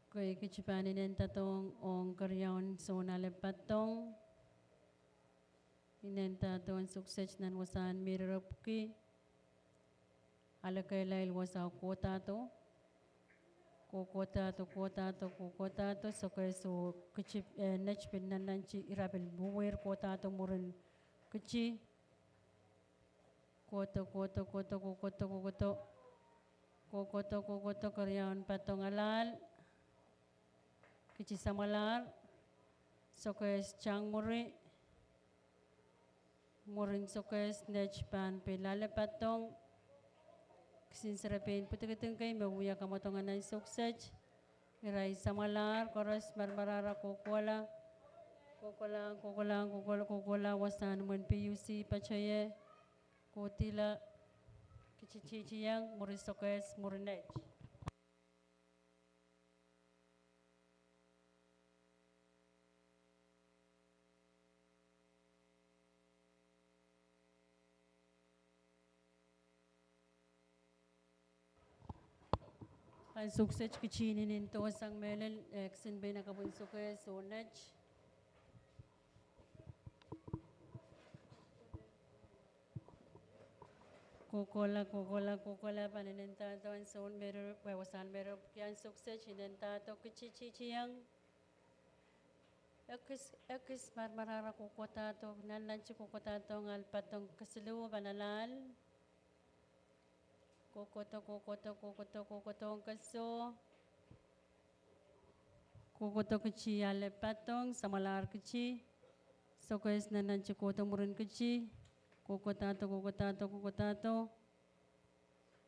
Kei, kitti pahn inendadohng ong keriaun soun ale patong. Inendahdo en Sokset nan wasahn mehreropwki. Ale kehlail wasao kohdahdo. Kohkohdahdo, kohdahdo, kohkohdahdo, Sokehs oh kitti, eh, Nett pil nannanti, ira pil mwuhr kohdahdo mwurin kitti. Kohdo, kohdo, kohdo, kohkohdo, kohkohdo. Kohkohdo, kohkohdo, keriaun patong alahl. Kitti samwalahr. Sokehs tang mwuri. Mwurin Sokehs Nett pahn pil ale patong. Kisin serepein pwudikiding kei me wia kamwadong en Sokset. Irail samwalahr, koaros marmarara kohkohla. Kohkohlahng, kohkohlahng, kohkohla, kohkohla, wasahn imwen P U C patohie. Kohdihla, kitti tihtieng, mwuri Sokehs, mwuri Nett. Ahn Sokset kitti inenen doh sang mehlel, eh, kisin peinakapwun Sokehs oh Nett. Kohkohla, kohkohla, kohkohla, pahn inendahdo en soun mehre, eh, wasahn mehreropwki ahn Sokset, inendahdo, kitti tihtieng. Ekis, ekis, marmarara kohkohdahdo, nannanti kohkohdahdo, ngahl patong kesiluh pahn alahl. Kohkohdo, kohkohdo, kohkohdo, kohkohdo, keso. Kohkohdo kitti ale patong, samwalahr kitti. Sokehs nannanti kohdo mwurin kitti. Kohkohdahdo, kohkohdahdo, kohkohdahdo.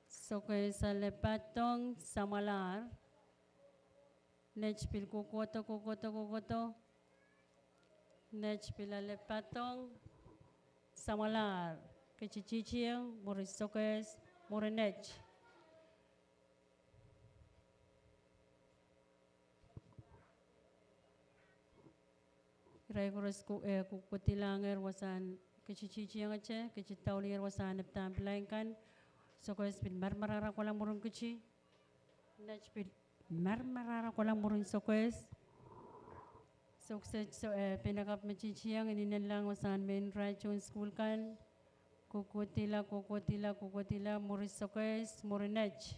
Sokehs ale patong, samwalahr. Nett pil kohkohdo, kohkohdo, kohkohdo. Nett pil ale patong, samwalahr. Kitti tihtieng, mwuri Sokehs, mwuri Nett. Irail koaros ko, eh, kohkohdihlahnger wasahn kitti tihtiengete, kitti daulier wasahn epdahn pilain kan. Sokehs pil marmarara kohla mwurin kitti. Nett pil marmarara kohla mwurin Sokehs. Sokset, so, eh, peinakapw me tihtieng inenlahng wasahn mehn irail tohn sukuhl kan. Kohkohdihla, kohkohdihla, kohkohdihla, mwuri Sokehs, mwuri Nett.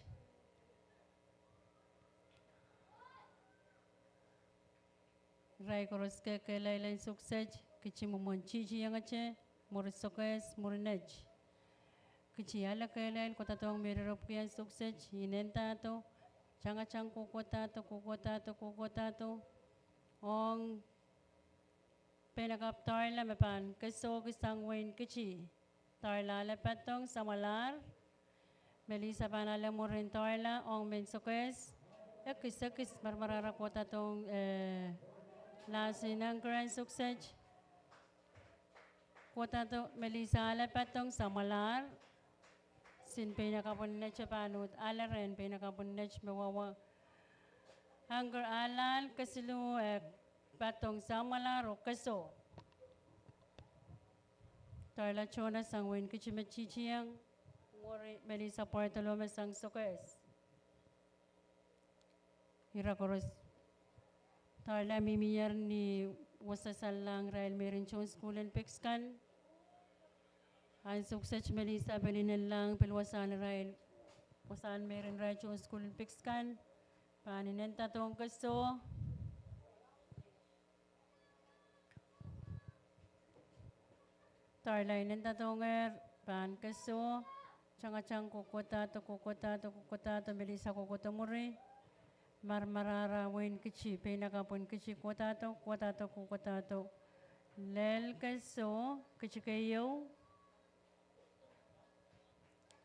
Irail koaros kehkehlail en Sokset, kitti mwomwen tihtiengete, mwuri Sokehs, mwuri Nett. Kitti ale kehlail kohdadohng mehreropwki ahn Sokset, inendahdo, tangatang kohkohdahdo, kohkohdahdo, kohkohdahdo. Ong peinakapw Doarla me pahn kesohki sang wehin kitti. Doarla ale patong, samwalahr. Melissa pahn ale mwurin Doarla, ong mehn Sokehs. Ekis, ekis, marmarara kohdadohng, eh, lahsin Anchor en Sokset. Kohdahdo, Melissa ale patong, samwalahr. Kisin peinakapwun Nett pahn uhd ale rehn peinakapwun Nett me wawa. Anchor alahl, kesiluh, eh, patong, samwalahr oh keso. Doarla Tohna sang wehin kitti me tihtieng, mwuri Melissa Bartholomew sang Sokehs. Ira koaros. Doarla mihmier ni wasasalahng irail mehrin tohn sukuhl en piks kan. Ahn Sokset Melissa pil inenlahng pil wasahn irail, wasahn mehrin irail tohn sukuhl en piks kan. Pahn inendadohng kesoh. Darla inendadohngehr, pahn kesoh. Tangatahngo kohkohdahdo, kohkohdahdo, kohkohdahdo, Melissa kohkohdo mwuri. Marmarahra Wein Kiti, Peinakapw Wein Kiti kohkohdahdo, kohkohdahdo, kohkohdahdo. Lel kesoh, Kiti keieu.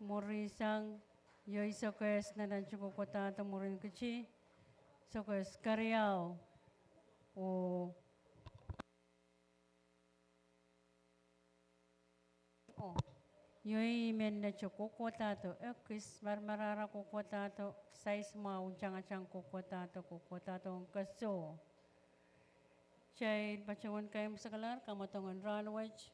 Mwuri sang, Iei Sokehs Nananti kohkohdahdo, Mwurin Kiti, Sokehs keriau. Oh. Oh. Iei I men nete kohkohdahdo, ekis marmarahra kohkohdahdo, sais mwahu, tangatang kohkohdahdo, kohkohdahdo ong kesoh. Kitail patohwan kaimwisekalahr kamwadong en rahn wet.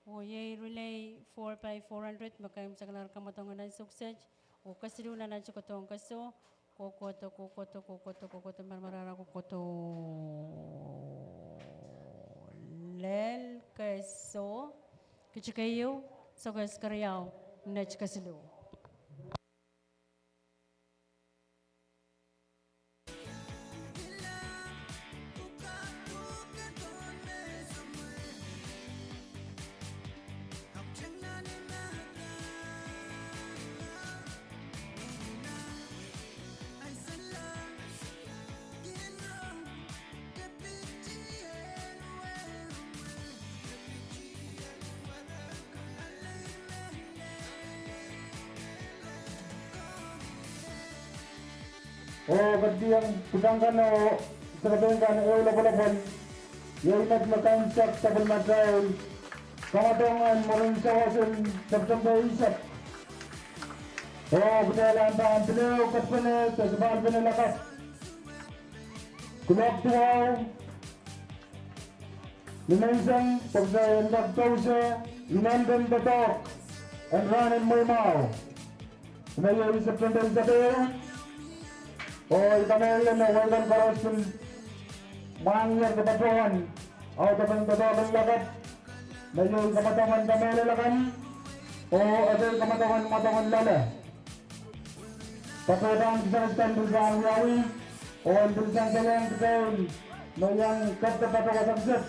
Oh iei relay four by four hundred me kaimwisekalahr kamwadong en ansou kiset. Oh kesiluh nan aht kohkohdo ong kesoh. Kohkohdo, kohkohdo, kohkohdo, kohkohdo, marmarahra kohkohdo. Lel kesoh. Kiti keieu, Sokehs keriau, neti kesiluh. Oh, ketikihong pwutak kan oh sekepek kan ehu lopwolopwol. Iei met me kaimwisekala sapwellimatail kamwadong en mwurin sawas en September eisek. Oh kitail ahpw pahn pil ehu ketpene de sapahl pene lakapw. Kuloak duwau. Ni menseng, pwehki en kak pousehla inenen doadoahk en rahn en mweimwahu. Me iei September eisek ehu. Oh I kamehlele me wehi kan koaros pil mwahngih patohwan audepen doadoahk en lakapw. Me iei kamwadong en kamehlele kan. Oh ekei kamwadong en mwadong en loale. Patohwan kisakis kan pil pahn wiawi, oh en pil sansalehng kitail me iang kepda patohwan kisakis.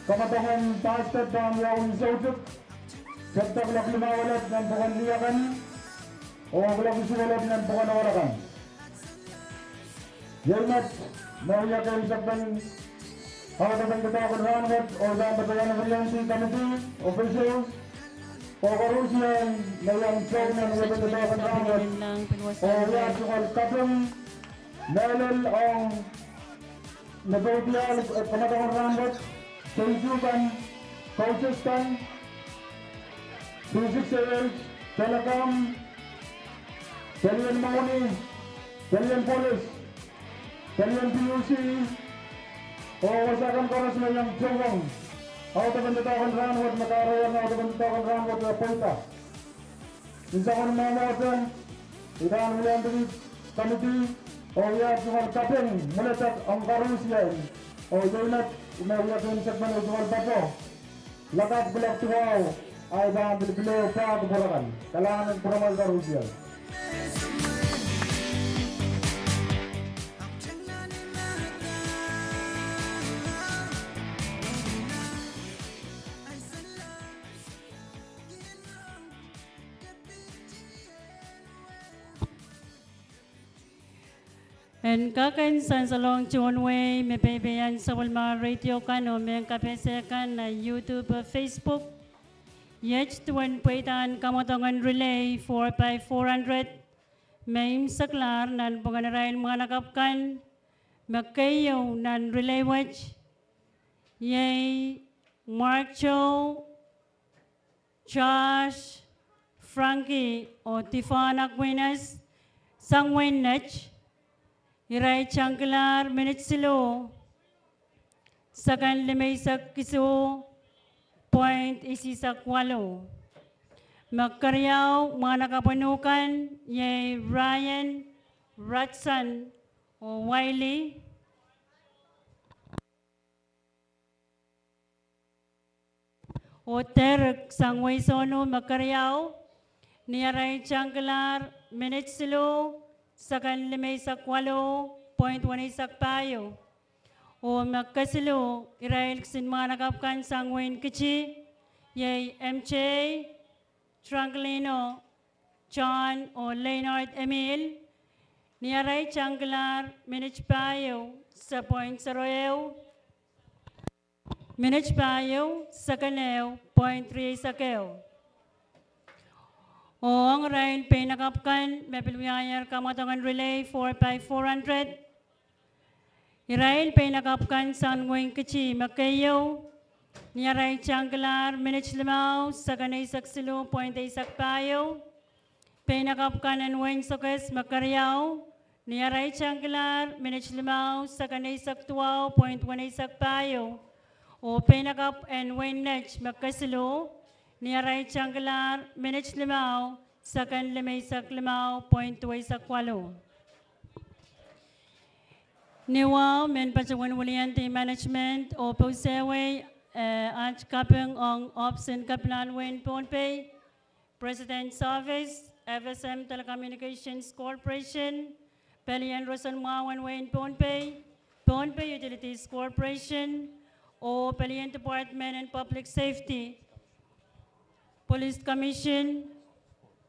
Kamwadong en pastor pahn wiawi soutuk, kepda kuloak limau elep nan pokon lih akan, oh kuloak isuh elep nan pokon ohl akan. Iei met me wia keimwisekpen audepen doadoahk en rahn wet, oh I pahn patohwan weliandi committee officials, oh koaros me iang sou nan audepen doadoahk en rahn wet, oh wia tungoal kaping mehlel ong me pahn wiahla kamwadong en rahn wet, sou kan, coaches kan, two six A H, telecom, pelien mwohni, pelien polis, pelien P U C, oh wasa kan koaros me iang sou ong audepen doadoahk en rahn wet me kahrehiong audepen doadoahk en rahn wet me pweida. Ni soangen mwomwohdiso, I pahn weliandi committee, oh wia tungoal kaping mwuledek ong koaros, oh iei met me wia keimwisekpen tungoal patoh. Lakapw kuloak duwau, I pahn pil pil ehu pahn kupwuramwail. Kalahngan en kupwuramwail koaros. En kak en sansalohng tohn wehi me peipeian sapwellime radio kan oh mehn kapehse kan nan YouTube oh Facebook. Iet duwen pweidahn kamwadong en relay four by four hundred me imwseklahr nanpwungen arail mwahnakapw kan, me keieu nan relay wet iei Mark Joe, Josh, Frankie oh Tifon Aquinas sang wehin Net. Irail tangkilahr minit siluh, second limeisek isuh point isihsek waluh. Me keriau mwahnakapwen kan iei Ryan, Ratson oh Wiley. Oh Derek sang wehi sounu me keriau. Ni arail tangkilahr minit siluh, seken limeisek waluh point weneisek pahieu. Oh me kesiluh, irail kisin mwahnakapw kan sang wehin Kiti, iei M J, Tranquilino John oh Leonard Emil, ni arail tangkilahr minit pahieu, se point zero ehu, minit pahieu, seken ehu point rieisek ehu. Oh ong irail peinakapw kan me pil wiahier kamwadong en relay four by four hundred, irail peinakapw kan sang wehin Kiti me keieu, ni arail tangkilahr minit limau, seken eisek siluh point eisek pahieu. Peinakapw kan en wehin Sokehs me keriau, ni arail tangkilahr minit limau, seken eisek duwau point weneisek pahieu. Oh peinakapw en wehin Net me kesiluh, ni arail tangkilahr minit limau, seken limeisek limau point duweisek waluh. Ni wahu, mehn patohwan wiliandi management oh pousehwei, eh, aht kaping ong ohpis en kepinahn wehin Pohnpei, President's Office, F S M Telecommunications Corporation, pelien roson mwahu en wehin Pohnpei, Pohnpei Utilities Corporation, oh pelien Department en Public Safety, Police Commission,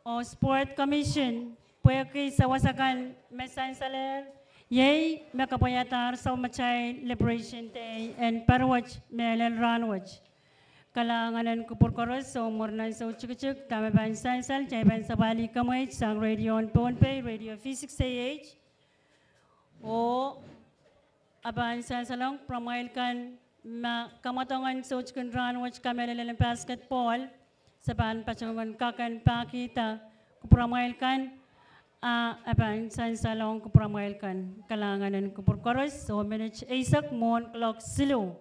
oh Sport Commission, pwehki sawas akan me sansalehr, iei me kapwaiadahr samatail Liberation Day en pahr wet, mehlel rahn wet. Kalahngan en kupwur koaros, oh mwurin ansou tikitik, dahme pahn sansal, kitail pahn sapwalih kemweit sang radio en Pohnpei, Radio V six A H. Oh a pahn sansalong kupwuramwail kan me kamwadong en soutik en rahn wet kamehlele en basketball, se pahn patohwan kak en pahkihda kupwuramwail kan, a, a pahn sansalong kupwuramwail kan. Kalahngan en kupwur koaros, oh minit eisek mwohn kuloak siluh.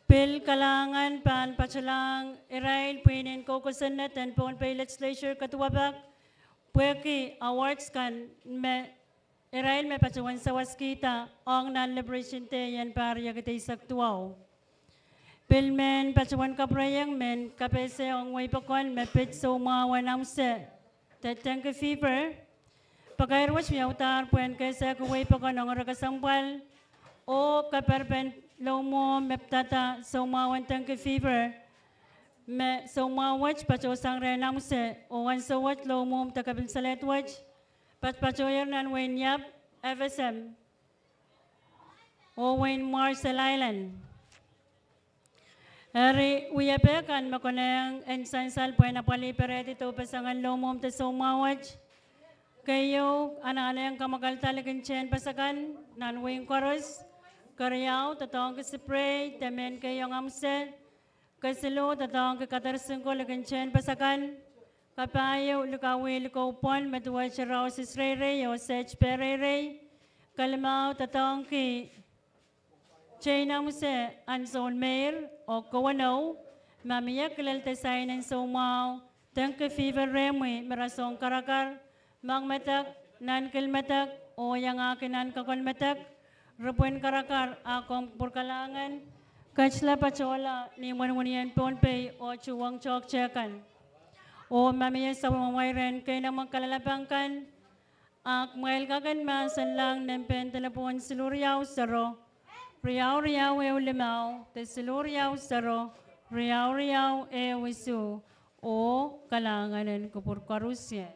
Pil kalahngan pahn patohlahng irail pwihn en koukosonned en Pohnpei Legislature kaduwapak, pwehki awards kan me irail me patohwan sawaskihda ong nan Liberation Day en pahr riekid eisek duwau. Pil mehn patohwan kapwureiong mehn kapehse ong wehi pokon me pid soumwahu en amwse, de dengue fever. Pakair wet wiaudahr pwehn kehsehki wehi pokon ong ire kesempwal oh keperpen loumwohmw me pidada soumwahu en dengue fever, me soumwahu wet patohsang rehn amwse, oh ansou wet loumwohmw de kepin salehd wet patpatohier nan wehin Yap, F S M, oh wehin Marshall Island. Eri wiepe kan me konehng en sansal pwehn apwalih perehdi doupeseng en loumwohmw de soumwahu wet. Keieu, anahne en kamwakelda likin tehnpas akan nan wehin koaros. Keriau, doadoahngki spray de mehn keiong amwse. Kesiluh, doadoahngki kader sinko likin tehnpas akan. Kapahieu, likawih likou pwon me duwehte rausis reirei oh sehd peh reirei. Kelimau, doadoahngki tein amwse ansoun meir oh kowenou, ma mie kilel de sainen soumwahu dengue fever rehmwi me rasehng karakar, moangmedek, nankil medek, oh iangahki nan kakol medek, ripwin karakar. A komw kupwur kalahngan, ketila patohla ni imwen wenihmwen en Pohnpei oh tuhwong toahkte kan. Oh ma mie sapwellimamwail rehn keinemwe kalelapak kan, a kumwail kak en mahsenlahng nempe en delepwohn siluh riau sero, riau riau ehu limau, de siluh riau sero, riau riau ehu isuh, oh kalahngan en kupwur koarusie.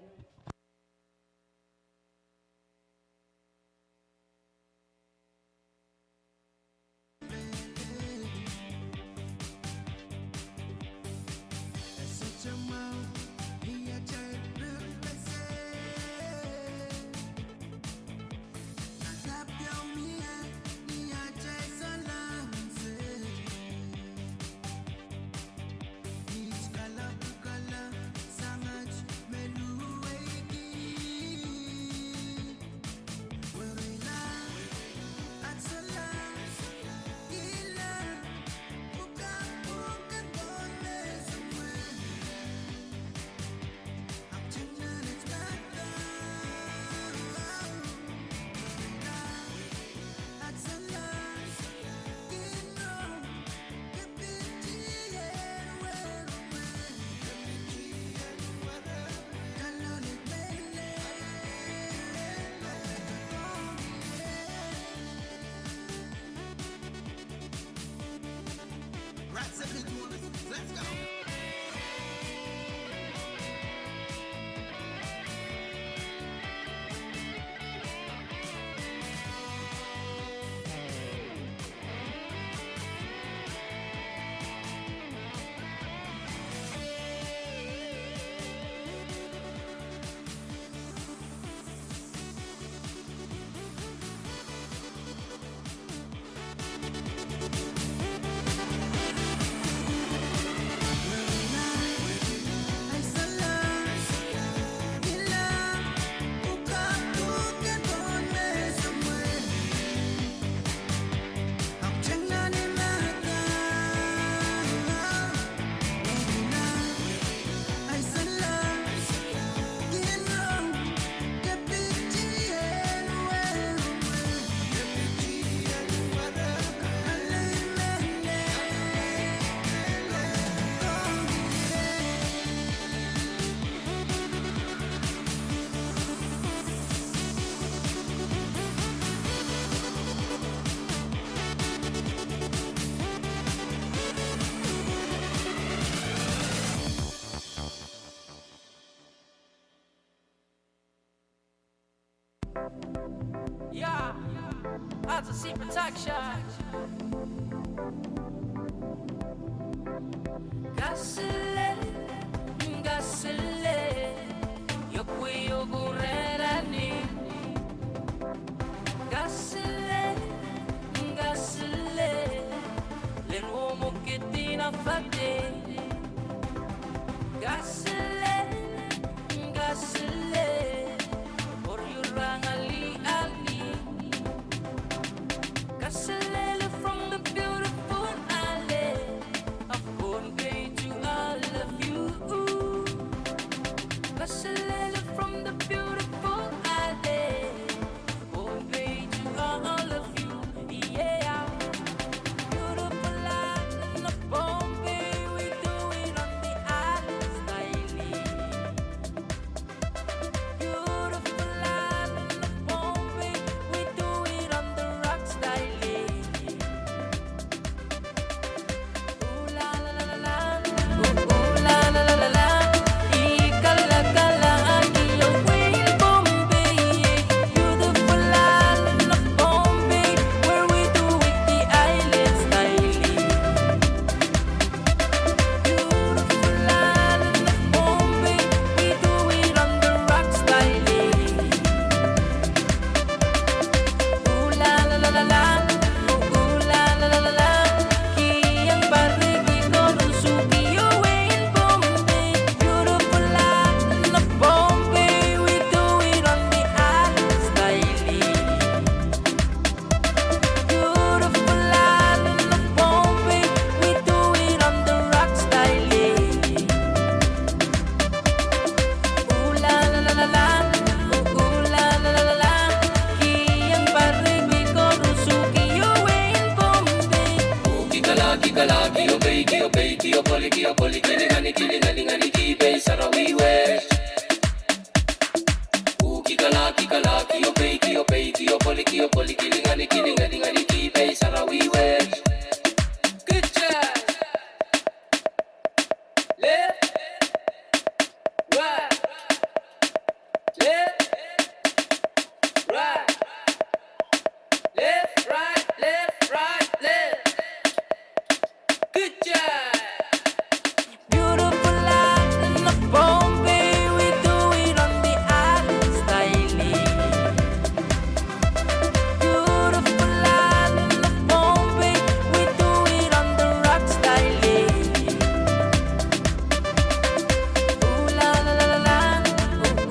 Odyssey Production. Kasile, kasile, yohpwe yohpwu rerani. Kasile, kasile, len wo mukidina fate. Kasile, kasile, or yurang ali ali. Kaselele from the beautiful island of Pohnpei to all of you. Kaselele from the beautiful island of Pohnpei to all of you. Yeah. Beautiful island of Pohnpei, we do it on the island style. Beautiful island of Pohnpei, we do it on the rock style. Ooh la la la la la, ooh, ooh la la la la la, ee kala kala aki oh wein Pohnpei. Beautiful island of Pohnpei, where we do it the island style. Beautiful island of Pohnpei, we do it on the rock style. Ooh la la la la la, ooh la la la la la, kihong pahrek koaros ki oh wein Pohnpei. Beautiful island of Pohnpei, we do it on the island style. Beautiful island of Pohnpei, we do it on the rock style. Ooh la la la la la, ooh la la la la la, kihong pahrek koaros ki oh wein Pohnpei. Oh kikala kikala ki oh pei, ki oh pei, ki oh pweli, ki oh pweli, kilingani kilingani ngani ki pei sarawi wet. Ooh kikala kikala ki oh pei, ki oh pei, ki oh pweli, ki oh pweli, kilingani kilingani ngani ki pei sarawi wet. Good job. Left, right, left, right, left, right, left, right, left. Good job. Beautiful island of Pohnpei, we do it on the island style. Beautiful island of Pohnpei, we do it on the rock style. Ooh la la la la la,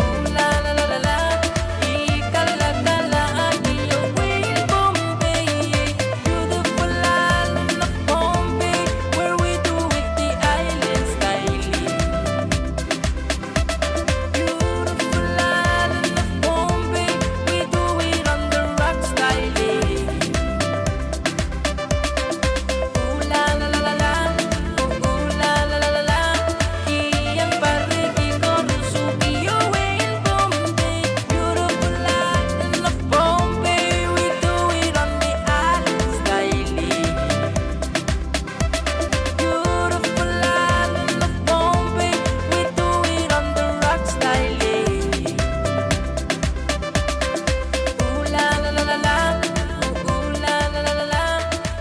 ooh la la la la la, ee kala kala aki oh wein Pohnpei. Beautiful island of Pohnpei, where we do it the island style. Beautiful island of Pohnpei, we do it on the rock style. Ooh la la la la la, ooh la la la la la, kihong pahrek koaros ki oh wein Pohnpei. Beautiful island of Pohnpei, we do it on the island style. Beautiful island of Pohnpei, we do it on the rock style. Ooh la la la la la, ooh la la la la la,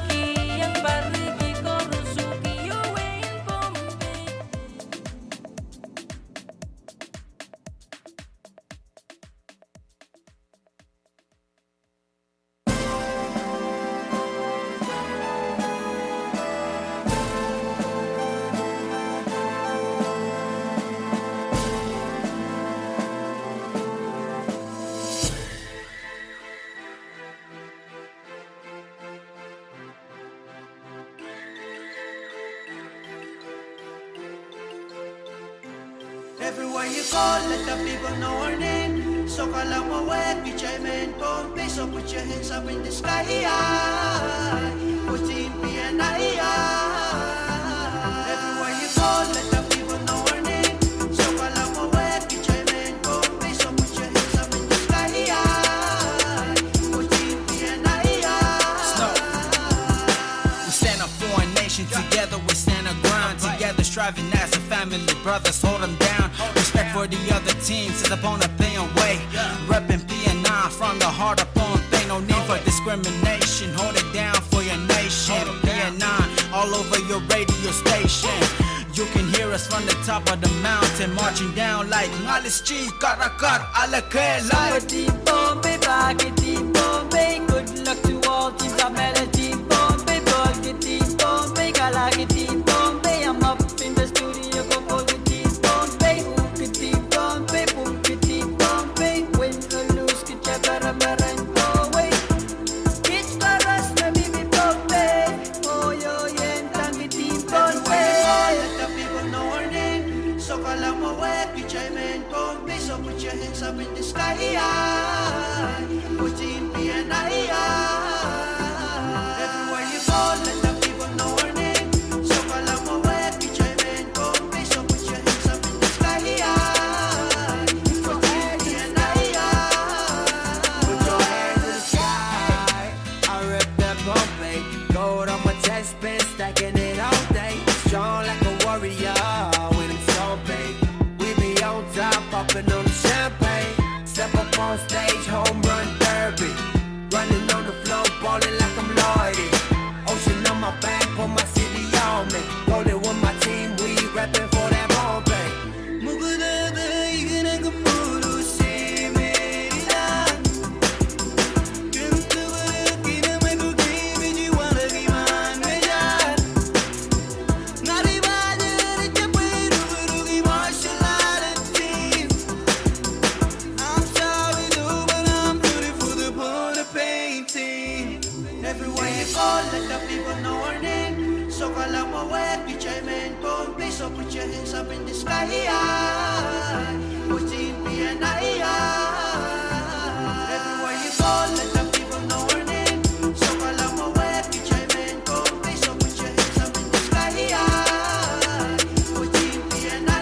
kihong pahrek koaros ki oh wein Pohnpei. Everywhere you go, let the people know our name. Sokalap wehwehki kitail mehn Pohnpei, so put your hands up in the sky. Put in P N I. Everywhere you go, let the people know our name. Sokalap wehwehki kitail mehn Pohnpei, so put your hands up in the sky. Put in P N I. Snow. We stand up for our nation, together we stand our ground. Together striving as a family, brothers hold 'em down. Respect for the other teams, it's a Pohnpei way. Repping P N I from the heart of Pohnpei. No need for this discrimination, hold it down for your nation. P N I all over your radio station. You can hear us from the top of the mountain, marching down like Ngalischi Karakar Alekela. Team Pohnpei, Pahki Team Pohnpei, good luck to all teams. Ahmele Team Pohnpei, Polki Team Pohnpei, Kalaki Team Pohnpei. I'm up in the studio, go Polki Team Pohnpei, Uhki Team Pohnpei, Pulki Team Pohnpei, win or lose, Everywhere you go, let the people know our name. So call our way, Kichamen Pohnpei, so put your hands up in the sky. Put in P N I. Everywhere you go, let the people know our name. So call our way, Kichamen Pohnpei, so put your hands up in the sky. Put your hands in the sky. I rep that Pohnpei. Gold on my chest, been stacking it all day. Strong like a warrior, with him Pohnpei. We be on top, popping on the champagne. Step up on stage, home run derby. Running on the floor, balling like I'm Lloyd. Ocean on my back, put my city on me. Rolling with my team, we repping for that Pohnpei. Everywhere you go, let the people know our name. So call our way, Kichamen Pohnpei, so put your hands up in the sky. Put in P N I. Everywhere you go, let the people know our name. So call our way, Kichamen Pohnpei, so put your hands up in the sky. Put in P N I.